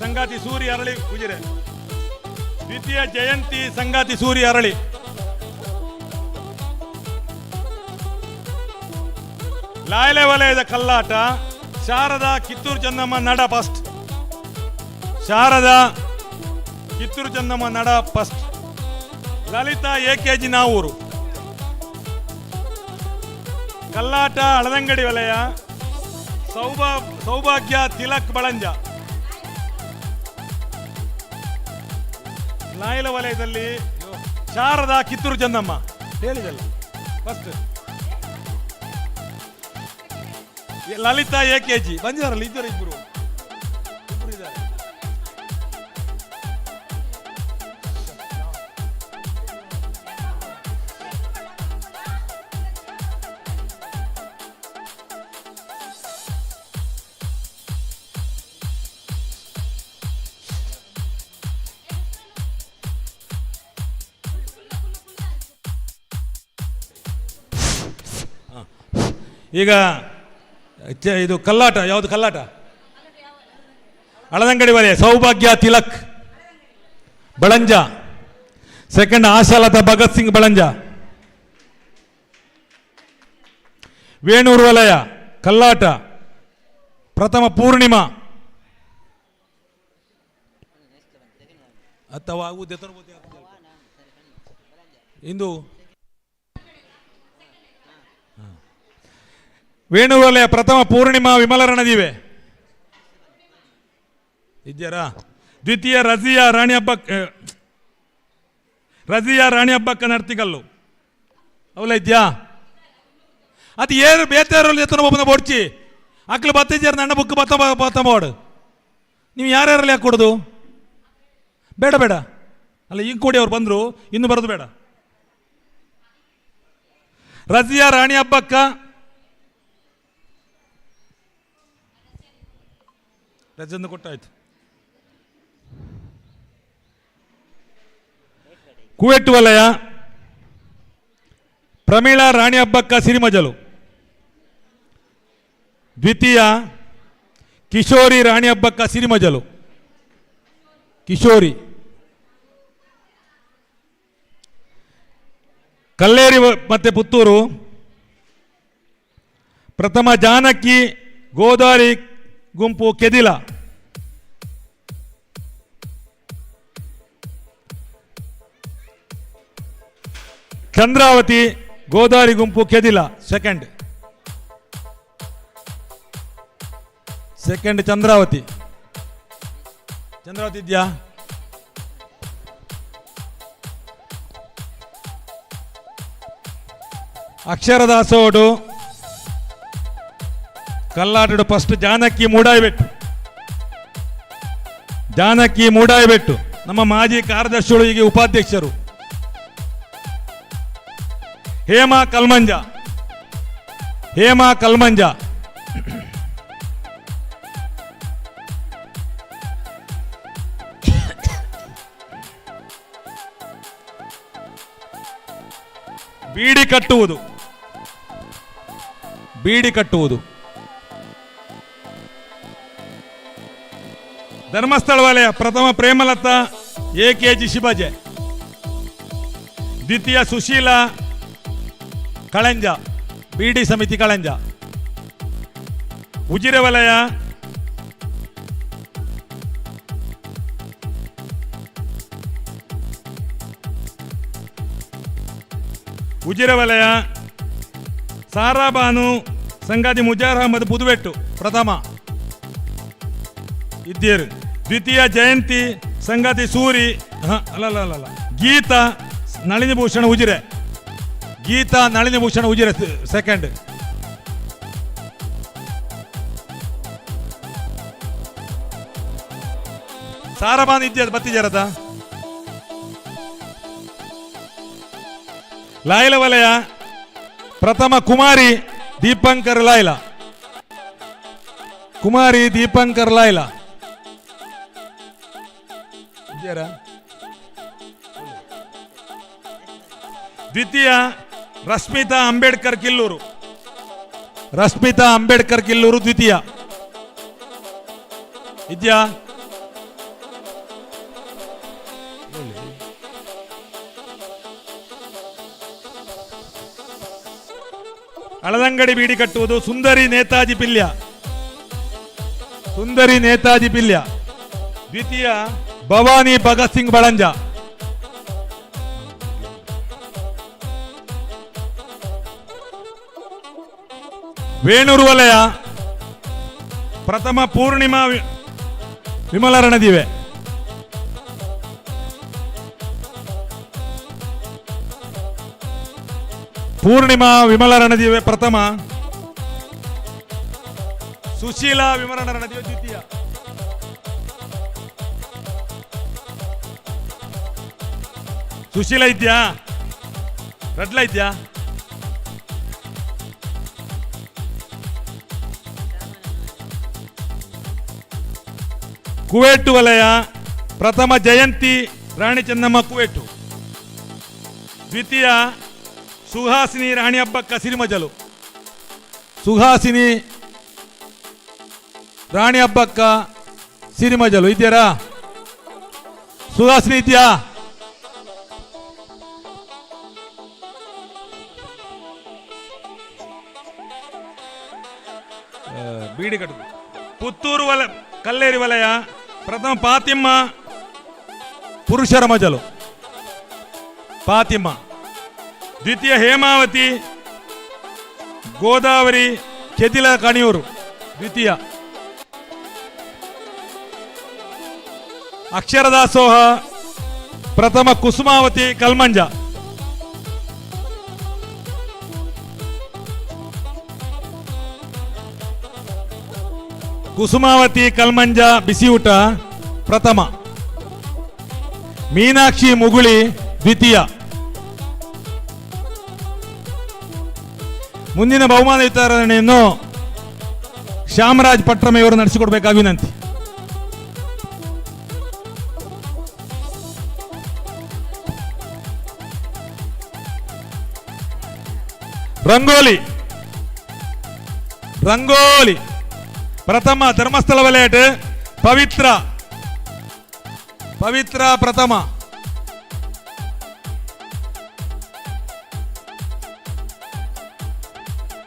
ಸಂಗಾತಿ ಸೂರಿ ಅರಳಿ ಉಜಿರೆ. ದ್ವಿತೀಯ ಜಯಂತಿ ಸಂಗಾತಿ ಸೂರಿ ಅರಳಿ. ಲಾಯಲೆ ವಲಯದ ಕಲ್ಲಾಟ ಶಾರದಾ ಕಿತ್ತೂರು ಚೆನ್ನಮ್ಮ ನಡ first, Sharada Kittur Chennamma Nada first. Lalitha A K G Navoor. ಕಲ್ಲಾಟ ಹಳದಂಗಡಿ ವಲಯ ಸೌಭಾಗ್ಯ ತಿಲಕ್ ಬಳಂಜ. ಲಾಯಲ ವಲಯದಲ್ಲಿ ಶಾರದಾ ಕಿತ್ತೂರು ಚೆನ್ನಮ್ಮ ಹೇಳಿದಲ್ಲ first. Lalitha A K G ಬಂದಿದಾರಲ್ಲ, ಇದ್ದಾರೆ ಇಬ್ಬರು, ಇಬ್ಬರು ಇದ್ದಾರೆ. ಈಗ ಇದು ಕಲ್ಲಾಟ, ಯಾವುದು ಕಲ್ಲಾಟ? ಹಳದಂಗಡಿ ವಲಯ ಸೌಭಾಗ್ಯ ತಿಲಕ್ ಬಳಂಜ ಸೆಕೆಂಡ್. ಆಶಾಲತಾ ಭಗತ್ ಸಿಂಗ್ ಬಳಂಜ. ವೇಣೂರು ವಲಯ ಕಲ್ಲಾಟ ಪ್ರಥಮ ಪೂರ್ಣಿಮಾ ಅಥವಾ ಇಂದು ವೇಣೂರು ವಲಯ ಪ್ರಥಮ ಪೂರ್ಣಿಮಾ ವಿಮಲ ರಣದಿವೆ ಇದ್ಯಾರಾ? ದ್ವಿತೀಯ ರಜಿಯಾ ರಾಣಿ ಹಬ್ಬಕ್ಕ, ರಜಿಯಾ ರಾಣಿ ಹಬ್ಬಕ್ಕ ನರ್ತಿಗಲ್ಲು ಅವಲ ಇದ್ಯಾ? ಅದು ಏರು ಬೇತಾರಲ್ಲಿ ಎತ್ತನ ಒಬ್ಬನ ಬೋಡ್ಚಿ ಅಕ್ಲು ಬತ್ತಿದ್ಯಾರ ನನ್ನ ಬುಕ್ ಬತ್ತ ಬತ್ತ ಬೋಡು. ನೀವು ಯಾರ್ಯಾರಲ್ಲಿ ಯಾಕೆ ಕೊಡೋದು? ಬೇಡ ಬೇಡ, ಅಲ್ಲ ಈಗ ಕೊಡಿ, ಅವ್ರು ಬಂದರು, ಇನ್ನು ಬರೋದು ಬೇಡ. ರಜಿಯಾ ರಾಣಿ ಹಬ್ಬಕ್ಕ ರಜೆಯನ್ನು ಕೊಟ್ಟಾಯ್ತು. ಕುವೆಟ್ಟು ವಲಯ ಪ್ರಮೀಳಾ ರಾಣಿ ಹಬ್ಬಕ್ಕ ಸಿರಿಮಜಲು. ದ್ವಿತೀಯ ಕಿಶೋರಿ ರಾಣಿ ಹಬ್ಬಕ್ಕ ಸಿರಿಮಜಲು, ಕಿಶೋರಿ. ಕಲ್ಲೇರಿ ಮತ್ತೆ ಪುತ್ತೂರು ಪ್ರಥಮ ಜಾನಕಿ ಗೋದಾರಿ ಗುಂಪು ಕೆದಿಲ. ಚಂದ್ರಾವತಿ ಗೋದಾರಿ ಗುಂಪು ಕೆದಿಲ ಸೆಕೆಂಡ್, ಸೆಕೆಂಡ್ ಚಂದ್ರಾವತಿ. ಚಂದ್ರಾವತಿ ಇದೆಯಾ? ಅಕ್ಷರದಾಸೋಡು ಕಲ್ಲಾಟಡು ಫಸ್ಟ್ ಜಾನಕಿ ಮೂಡಾಯಿಬೆಟ್ಟು, ಜಾನಕಿ ಮೂಡಾಯಿಬೆಟ್ಟು ನಮ್ಮ ಮಾಜಿ ಕಾರ್ಯದರ್ಶಿಗಳು, ಈಗ ಉಪಾಧ್ಯಕ್ಷರು. ಹೇಮಾ ಕಲ್ಮಂಜ, ಹೇಮಾ ಕಲ್ಮಂಜ. ಬೀಡಿ ಕಟ್ಟುವುದು, ಬೀಡಿ ಕಟ್ಟುವುದು. ಧರ್ಮಸ್ಥಳ ವಲಯ ಪ್ರಥಮ ಪ್ರೇಮಲತಾ ಎಕೆಜಿ ಶಿಬಾಜೆ, ದ್ವಿತೀಯ ಸುಶೀಲಾ ಕಳಂಜ ಬಿಡಿ ಸಮಿತಿ ಕಳಂಜ. ಉಜಿರೆ ವಲಯ ಉಜಿರೆ ವಲಯ ಸಾರಾಬಾನು ಸಂಗಾತಿ ಮುಜಾರ್ ಅಹಮದ್ ಪುದುವೆಟ್ಟು ಪ್ರಥಮ ಇದ್ದೀರು. ದ್ವಿತೀಯ ಜಯಂತಿ ಸಂಗಾತಿ ಸೂರಿ, ಅಲ್ಲ ಅಲ್ಲ ಅಲ್ಲ ಗೀತಾ ನಳಿನಿ ಭೂಷಣ ಉಜಿರೆ, ಗೀತಾ ನಳಿನಿ ಭೂಷಣ ಉಜಿರೆ ಸೆಕೆಂಡ್. ಸಾರಾಬಾನು ಇದ್ದ ಬತ್ತಿಜರದ. ಲಾಯಲ ವಲಯ ಪ್ರಥಮ ಕುಮಾರಿ ದೀಪಂಕರ್ ಲಾಯ್ಲ, ಕುಮಾರಿ ದೀಪಂಕರ್ ಲಾಯ್ಲ. ದ್ವಿತೀಯ ರಶ್ಮಿತಾ ಅಂಬೇಡ್ಕರ್ ಕಿಲ್ಲೂರು, ರಶ್ಮಿತಾ ಅಂಬೇಡ್ಕರ್ ಕಿಲ್ಲೂರು ದ್ವಿತೀಯ. ಇದ್ಯಾ? ಹಳದಂಗಡಿ ಬೀಡಿ ಕಟ್ಟುವುದು ಸುಂದರಿ ನೇತಾಜಿ ಪಿಲ್ಯ, ಸುಂದರಿ ನೇತಾಜಿ ಪಿಲ್ಯ. ದ್ವಿತೀಯ ಭವಾನಿ ಭಗತ್ ಸಿಂಗ್ ಬಳಂಜ. ವೇಣೂರು ವಲಯ ಪ್ರಥಮ ಪೂರ್ಣಿಮಾ ವಿಮಲ ರಣದಿವೆ. ಪೂರ್ಣಿಮಾ ವಿಮಲ ರಣದಿವೆ ಪ್ರಥಮ, ಸುಶೀಲಾ ವಿಮಲ ರಣದಿವೆ ದ್ವಿತೀಯ. ಸುಶೀಲಾ ಇದ್ಯಾ? ರಡ್ಲ ಇದ್ಯಾ? ಕುವೇಟು ವಲಯ ಪ್ರಥಮ ಜಯಂತಿ ರಾಣಿ ಚೆನ್ನಮ್ಮ ಕುವೇಟು, ದ್ವಿತೀಯ ಸುಹಾಸಿನಿ ರಾಣಿ ಹಬ್ಬಕ್ಕ ಸಿರಿಮಜಲು, ಸುಹಾಸಿನಿ ರಾಣಿ ಹಬ್ಬಕ್ಕ ಸಿರಿಮಜಲು. ಇದ್ಯಾರಾ? ಸುಹಾಸಿನಿ ಇದ್ಯಾ? ಬೀಡಿ ಕಟ್ಟುದು. ಪುತ್ತೂರು ವಲ ಕಲ್ಲೇರಿ ವಲಯ ಪ್ರಥಮ ಪಾತಿಮ್ಮ ಪುರುಷರ ಮಜಲು ಪಾತಿಮ್ಮ, ದ್ವಿತೀಯ ಹೇಮಾವತಿ ಗೋದಾವರಿ ಕೆದಿಲ ಕಣಿಯೂರು ದ್ವಿತೀಯ. ಅಕ್ಷರದಾಸೋಹ ಪ್ರಥಮ ಕುಸುಮಾವತಿ ಕಲ್ಮಂಜ. ಕುಸುಮಾವತಿ ಕಲ್ಮಂಜ ಬಿಸಿಯೂಟ ಪ್ರಥಮ, ಮೀನಾಕ್ಷಿ ಮುಗುಳಿ ದ್ವಿತೀಯ. ಮುಂದಿನ ಬಹುಮಾನ ವಿತರಣೆಯನ್ನು ಶ್ಯಾಮರಾಜ್ ಪಟ್ರಮೆಯವರು ನಡೆಸಿಕೊಡ್ಬೇಕಾಗಿ ವಿನಂತಿ. ರಂಗೋಲಿ, ರಂಗೋಲಿ ಪ್ರಥಮ ಧರ್ಮಸ್ಥಳ ವಲಯಟ್ ಪವಿತ್ರ, ಪವಿತ್ರ ಪ್ರಥಮ.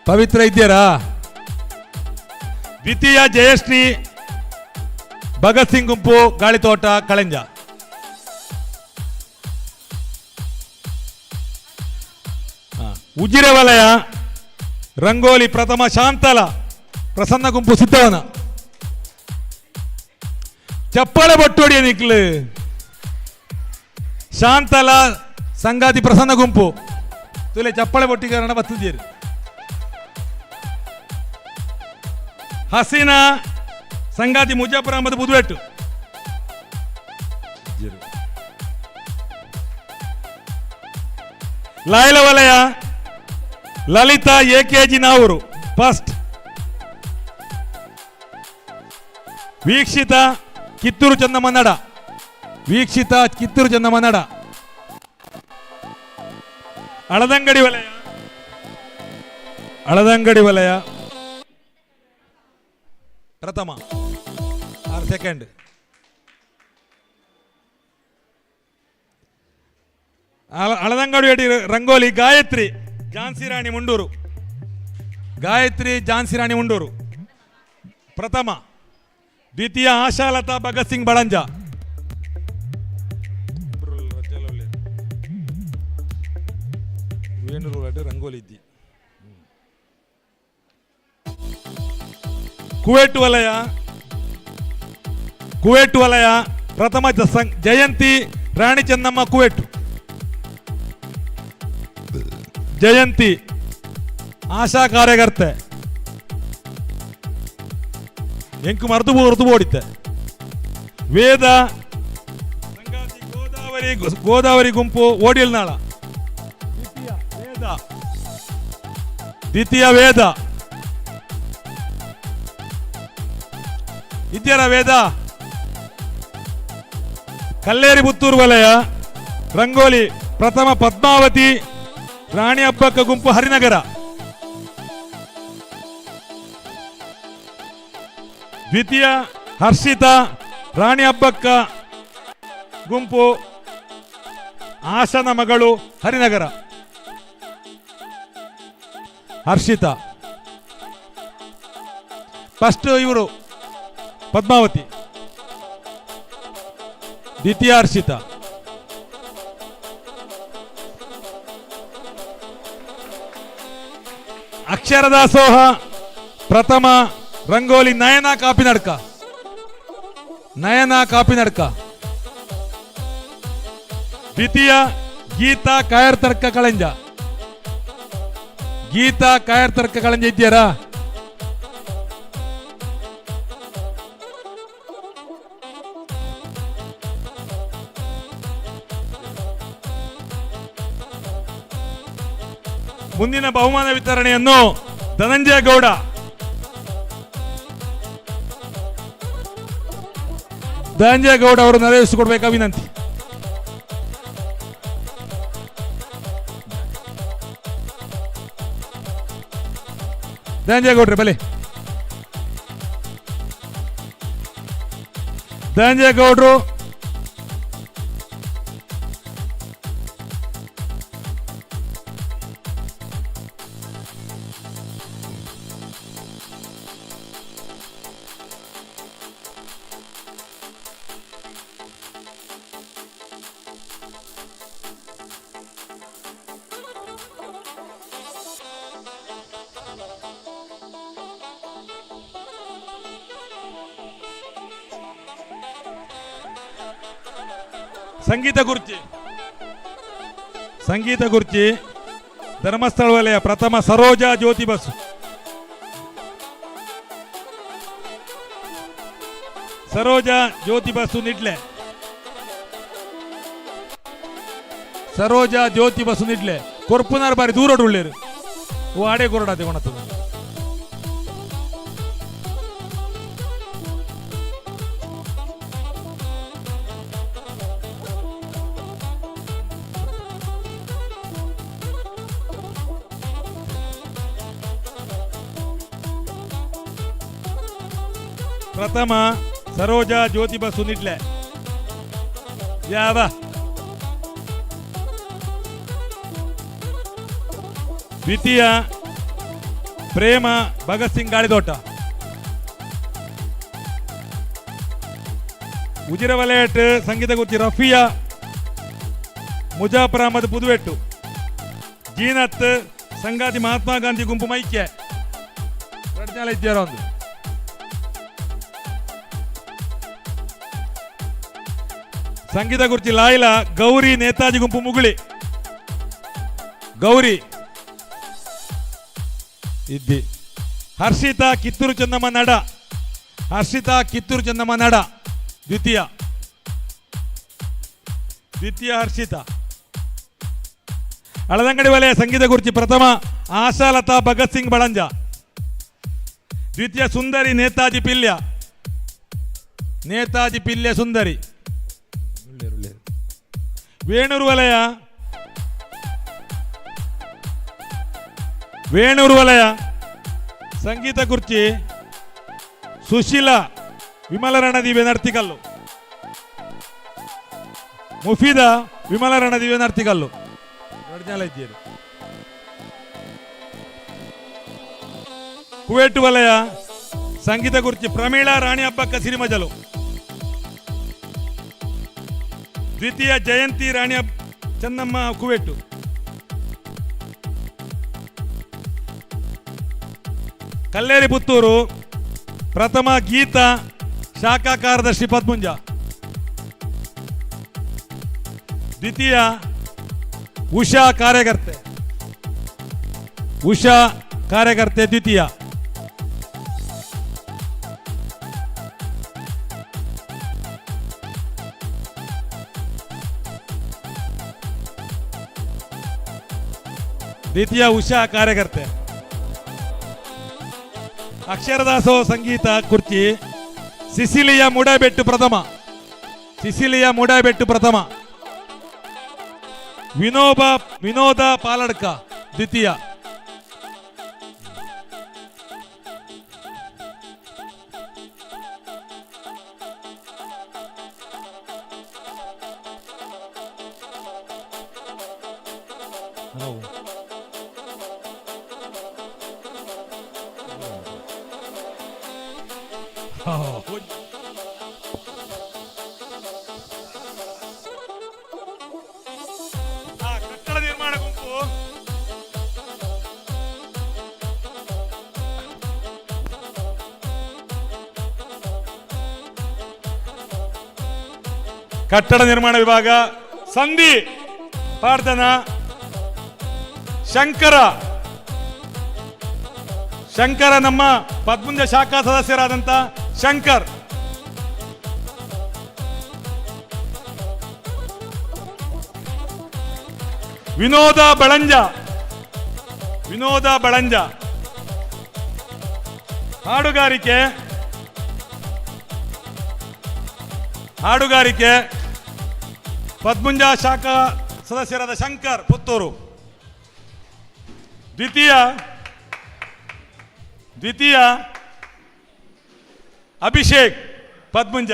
ಪವಿತ್ರ ಇದ್ದೀರಾ? ದ್ವಿತೀಯ ಜಯಶ್ರೀ ಭಗತ್ ಸಿಂಗ್ ಗುಂಪು ಗಾಳಿತೋಟ ಕಳೆಂಜ. ಉಜಿರೆ ವಲಯ ರಂಗೋಲಿ ಪ್ರಥಮ ಶಾಂತಲ ಪ್ರಸನ್ನ ಗುಂಪು ಸಿದ್ದವನ. ಚಪ್ಪಾಳೆ ಬಟ್ಟೋಡಿಯ ನಿಕ್ಲು. ಶಾಂತಲ ಸಂಗಾತಿ ಪ್ರಸನ್ನ ಗುಂಪು ತುಲೆ ಚಪ್ಪಾಳೆ ಬೊಟ್ಟಿಗಾರಣ ಬತ್ತಿದ್ದೀರಿ. ಹಸೀನಾ ಸಂಗಾತಿ ಮುಜಾಫರ್ ಅಹಮದ್ ಬುದುವೆಟ್ಟು. ಲಾಯಲ ವಲಯ ಲಲಿತಾ ಎಕೆಜಿ ನಾವೂರು ಫಸ್ಟ್, ವೀಕ್ಷಿತ ಕಿತ್ತೂರು ಚೆನ್ನಮ್ಮ ನಡ, ವೀಕ್ಷಿತ ಕಿತ್ತೂರು ಚೆನ್ನಮ್ಮ ನಡ. Aladangady ವಲಯ, ಅಳದಂಗಡಿ ವಲಯ ಪ್ರಥಮ, 6 ಸೆಕೆಂಡ್. ಅಳದಂಗಡಿ ರಂಗೋಲಿ ಗಾಯತ್ರಿ ಝಾನ್ಸಿ ರಾಣಿ ಮುಂಡೂರು, ಗಾಯತ್ರಿ ಝಾನ್ಸಿ ರಾಣಿ ಮುಂಡೂರು ಪ್ರಥಮ. ದ್ವಿತೀಯ ಆಶಾಲತಾ ಭಗತ್ ಸಿಂಗ್ ಬಳಂಜ. ರಂಗೋಲಿ ಇದ್ದಿ. ಕುವೆಟ್ ವಲಯ, ಕುವೆಟ್ ವಲಯ ಪ್ರಥಮ ಜಯಂತಿ ರಾಣಿ ಚೆನ್ನಮ್ಮ ಕುವೆಟ್, ಜಯಂತಿ ಆಶಾ ಕಾರ್ಯಕರ್ತೆ ಎಂಕು ಮರೆತು ಹೊರತು ಓಡಿತ್ತೆ. ವೇದ ಸಂಗಾತಿ ಗೋದಾವರಿ, ಗೋದಾವರಿ ಗುಂಪು ಓಡಿಲ್ನಾಳ. ವೇದ ದ್ವಿತೀಯ ವೇದ ಇದ್ಯರ ವೇದ. ಕಲ್ಲೇರಿ ಪುತ್ತೂರು ವಲಯ ರಂಗೋಲಿ ಪ್ರಥಮ ಪದ್ಮಾವತಿ ರಾಣಿ ಹಬ್ಬಕ್ಕ ಗುಂಪು ಹರಿನಗರ. ದ್ವಿತೀಯ ಹರ್ಷಿತಾ ರಾಣಿ ಹಬ್ಬಕ್ಕ ಗುಂಪು ಆಶನ ಮಗಳು ಹರಿನಗರ. ಹರ್ಷಿತಾ ಫಸ್ಟ್ ಇವರು ಪದ್ಮಾವತಿ, ದ್ವಿತೀಯ ಹರ್ಷಿತಾ. ಅಕ್ಷರದಾಸೋಹ ಪ್ರಥಮ ರಂಗೋಲಿ ನಯನ ಕಾಪಿನಡ್ಕ, ನಯನ ಕಾಪಿನಡ್ಕ. ದ್ವಿತೀಯ ಗೀತಾ ಕಾಯರ್ತರ್ಕ ಕಳಂಜ, ಗೀತಾ ಕಾಯರ್ತರ್ಕ ಕಳಂಜ ಇದ್ಯಾರಾ? ಮುಂದಿನ ಬಹುಮಾನ ವಿತರಣೆಯನ್ನು ಧನಂಜಯ ಗೌಡ, ಧನಂಜಯ ಗೌಡ ಅವರು ನೆರವೇರಿಸಿಕೊಡ್ಬೇಕಾ ವಿನಂತಿ. ಧನಂಜಯ ಗೌಡ್ರೆ ಬಲೆ, ಧನಂಜಯ ಗೌಡ್ರು ಸಂಗೀತ ಕುರ್ಚಿ, ಸಂಗೀತ ಕುರ್ಚಿ ಧರ್ಮಸ್ಥಳ ವಲಯ ಪ್ರಥಮ ಸರೋಜಾ ಜ್ಯೋತಿ ಬಸು. ಸರೋಜಾ ಜ್ಯೋತಿ ಬಸು ನಿಡ್ಲೆ, ಸರೋಜಾ ಜ್ಯೋತಿ ಬಸು ನಿಡ್ಲೆ. ಕೊರ್ಪುನಾರ್ ಬಾರಿ ದೂರೋಡು ಉಳ್ಳೇರು, ಓ ಆಡೆ ಕೊರಡಾದೆ ಕೊಣತದ. ಪ್ರಥಮ ಸರೋಜಾ ಜ್ಯೋತಿ ಬಸು ನಿಡ್ಲೆ. ಯಾವ ದ್ವಿತೀಯ ಪ್ರೇಮ ಭಗತ್ ಸಿಂಗ್ ಗಾಳಿದೋಟ. ಉಜಿರ ವಲಯಟ್ ಸಂಗೀತ ಗುರ್ತಿ ರಫಿಯಾ ಮುಜಾಫರ್ ಅಹಮದ್ ಪುದುವೆಟ್ಟು. ಜೀನತ್ ಸಂಗಾತಿ ಮಹಾತ್ಮ ಗಾಂಧಿ ಗುಂಪು ಮೈಕೆ ರಡ್ಜಾಲ ಇದ್ದಾರ ಒಂದು. ಸಂಗೀತ ಗುರ್ತಿ ಲಾಯ್ಲಾ ಗೌರಿ ನೇತಾಜಿ ಗುಂಪು ಮುಗುಳಿ, ಗೌರಿ ಇದ್ದಿ. ಹರ್ಷಿತಾ ಕಿತ್ತೂರು ಚೆನ್ನಮ್ಮ ನಡ, ಹರ್ಷಿತಾ ಕಿತ್ತೂರು ಚೆನ್ನಮ್ಮ ನಡ ದ್ವಿತೀಯ, ದ್ವಿತೀಯ ಹರ್ಷಿತಾ. ಅಳದಂಗಡಿ ವಲಯ ಸಂಗೀತ ಗುರ್ಚಿ ಪ್ರಥಮ ಆಶಾಲತಾ ಭಗತ್ ಸಿಂಗ್ ಬಳಂಜ, ದ್ವಿತೀಯ ಸುಂದರಿ ನೇತಾಜಿ ಪಿಲ್ಯ, ನೇತಾಜಿ ಪಿಲ್ಯ ಸುಂದರಿ. ವೇಣೂರು ವಲಯ ವೇಣೂರು ವಲಯ ಸಂಗೀತ ಕುರ್ಚಿ ಸುಶೀಲಾ ವಿಮಲ ರಣದಿವೆ ನರ್ತಿಕಲ್ಲು. ಮುಫೀದ ವಿಮಲ ರಣದಿವೆ ನರ್ತಿಕಲ್ಲು. ರಡ್ಜಾಲ ಇದ್ದೀರಿ. ಕುವೇಟು ವಲಯ ಸಂಗೀತ ಕುರ್ಚಿ ಪ್ರಮೀಳಾ ರಾಣಿ ಹಬ್ಬಕ್ಕ ಸಿರಿಮಜಲು. ದ್ವಿತೀಯ ಜಯಂತಿ ರಾಣಿ ಚೆನ್ನಮ್ಮ ಕುವೆಟ್ಟು. ಕಲ್ಲೇರಿ ಪುತ್ತೂರು ಪ್ರಥಮ ಗೀತಾ ಶಾಖಾ ಕಾರ್ಯದರ್ಶಿ ಪದ್ಮುಂಜ. ದ್ವಿತೀಯ ಉಷಾ ಕಾರ್ಯಕರ್ತೆ, ಉಷಾ ಕಾರ್ಯಕರ್ತೆ ದ್ವಿತೀಯ. ದ್ವಿತೀಯ ಉಷಾ ಕಾರ್ಯಕರ್ತೆ. ಅಕ್ಷರದಾಸೋ ಸಂಗೀತ ಕುರ್ಚಿ ಸಿಸಿಲಿಯ ಮುಡಬೆಟ್ಟು ಪ್ರಥಮ, ಸಿಸಿಲಿಯ ಮುಡಬೆಟ್ಟು ಪ್ರಥಮ. ವಿನೋದ ಪಾಲಡ್ಕ ದ್ವಿತೀಯ. ಕಟ್ಟಡ ನಿರ್ಮಾಣ ಗುಂಪು ಕಟ್ಟಡ ನಿರ್ಮಾಣ ವಿಭಾಗ ಸಂಧಿ ಪಾರ್ದನ ಶಂಕರ, ಶಂಕರ ನಮ್ಮ ಪದ್ಮುಂಜ ಶಾಖಾ ಸದಸ್ಯರಾದಂಥ ಶಂಕರ್. ವಿನೋದ ಬಳಂಜ, ವಿನೋದ ಬಳಂಜ. ಹಾಡುಗಾರಿಕೆ, ಹಾಡುಗಾರಿಕೆ ಪದ್ಮುಂಜ ಶಾಖಾ ಸದಸ್ಯರಾದ ಶಂಕರ್ ಪುತ್ತೂರು. ದ್ವಿತೀಯ, ದ್ವಿತೀಯ ಅಭಿಷೇಕ್ ಪದ್ಮುಂಜ.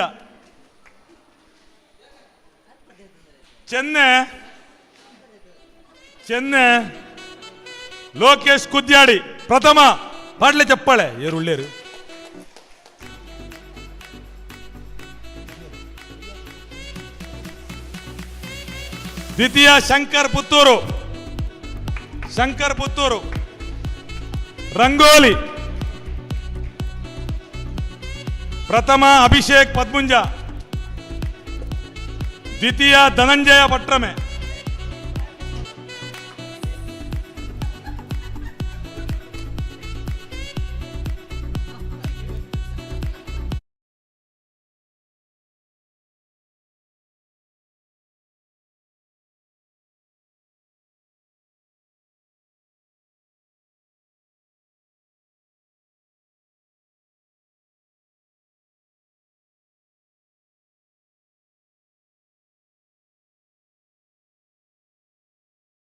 ಚೆನ್ನೆ, ಚೆನ್ನೆ ಲೋಕೇಶ್ ಕುದ್ಯಾಡಿ ಪ್ರಥಮ. ಪಾಡ್ಲೆ ಚಪ್ಪಾಳೆ ಏರುಳ್ಳೇರು. ದ್ವಿತೀಯ ಶಂಕರ್ ಪುತ್ತೂರು, ಶಂಕರ್ ಪುತ್ತೂರು. ರಂಗೋಲಿ ಪ್ರಥಮ ಅಭಿಷೇಕ್ ಪದ್ಮುಂಜ. ದ್ವಿತೀಯ ಧನಂಜಯ ಪಟ್ರಮೆ.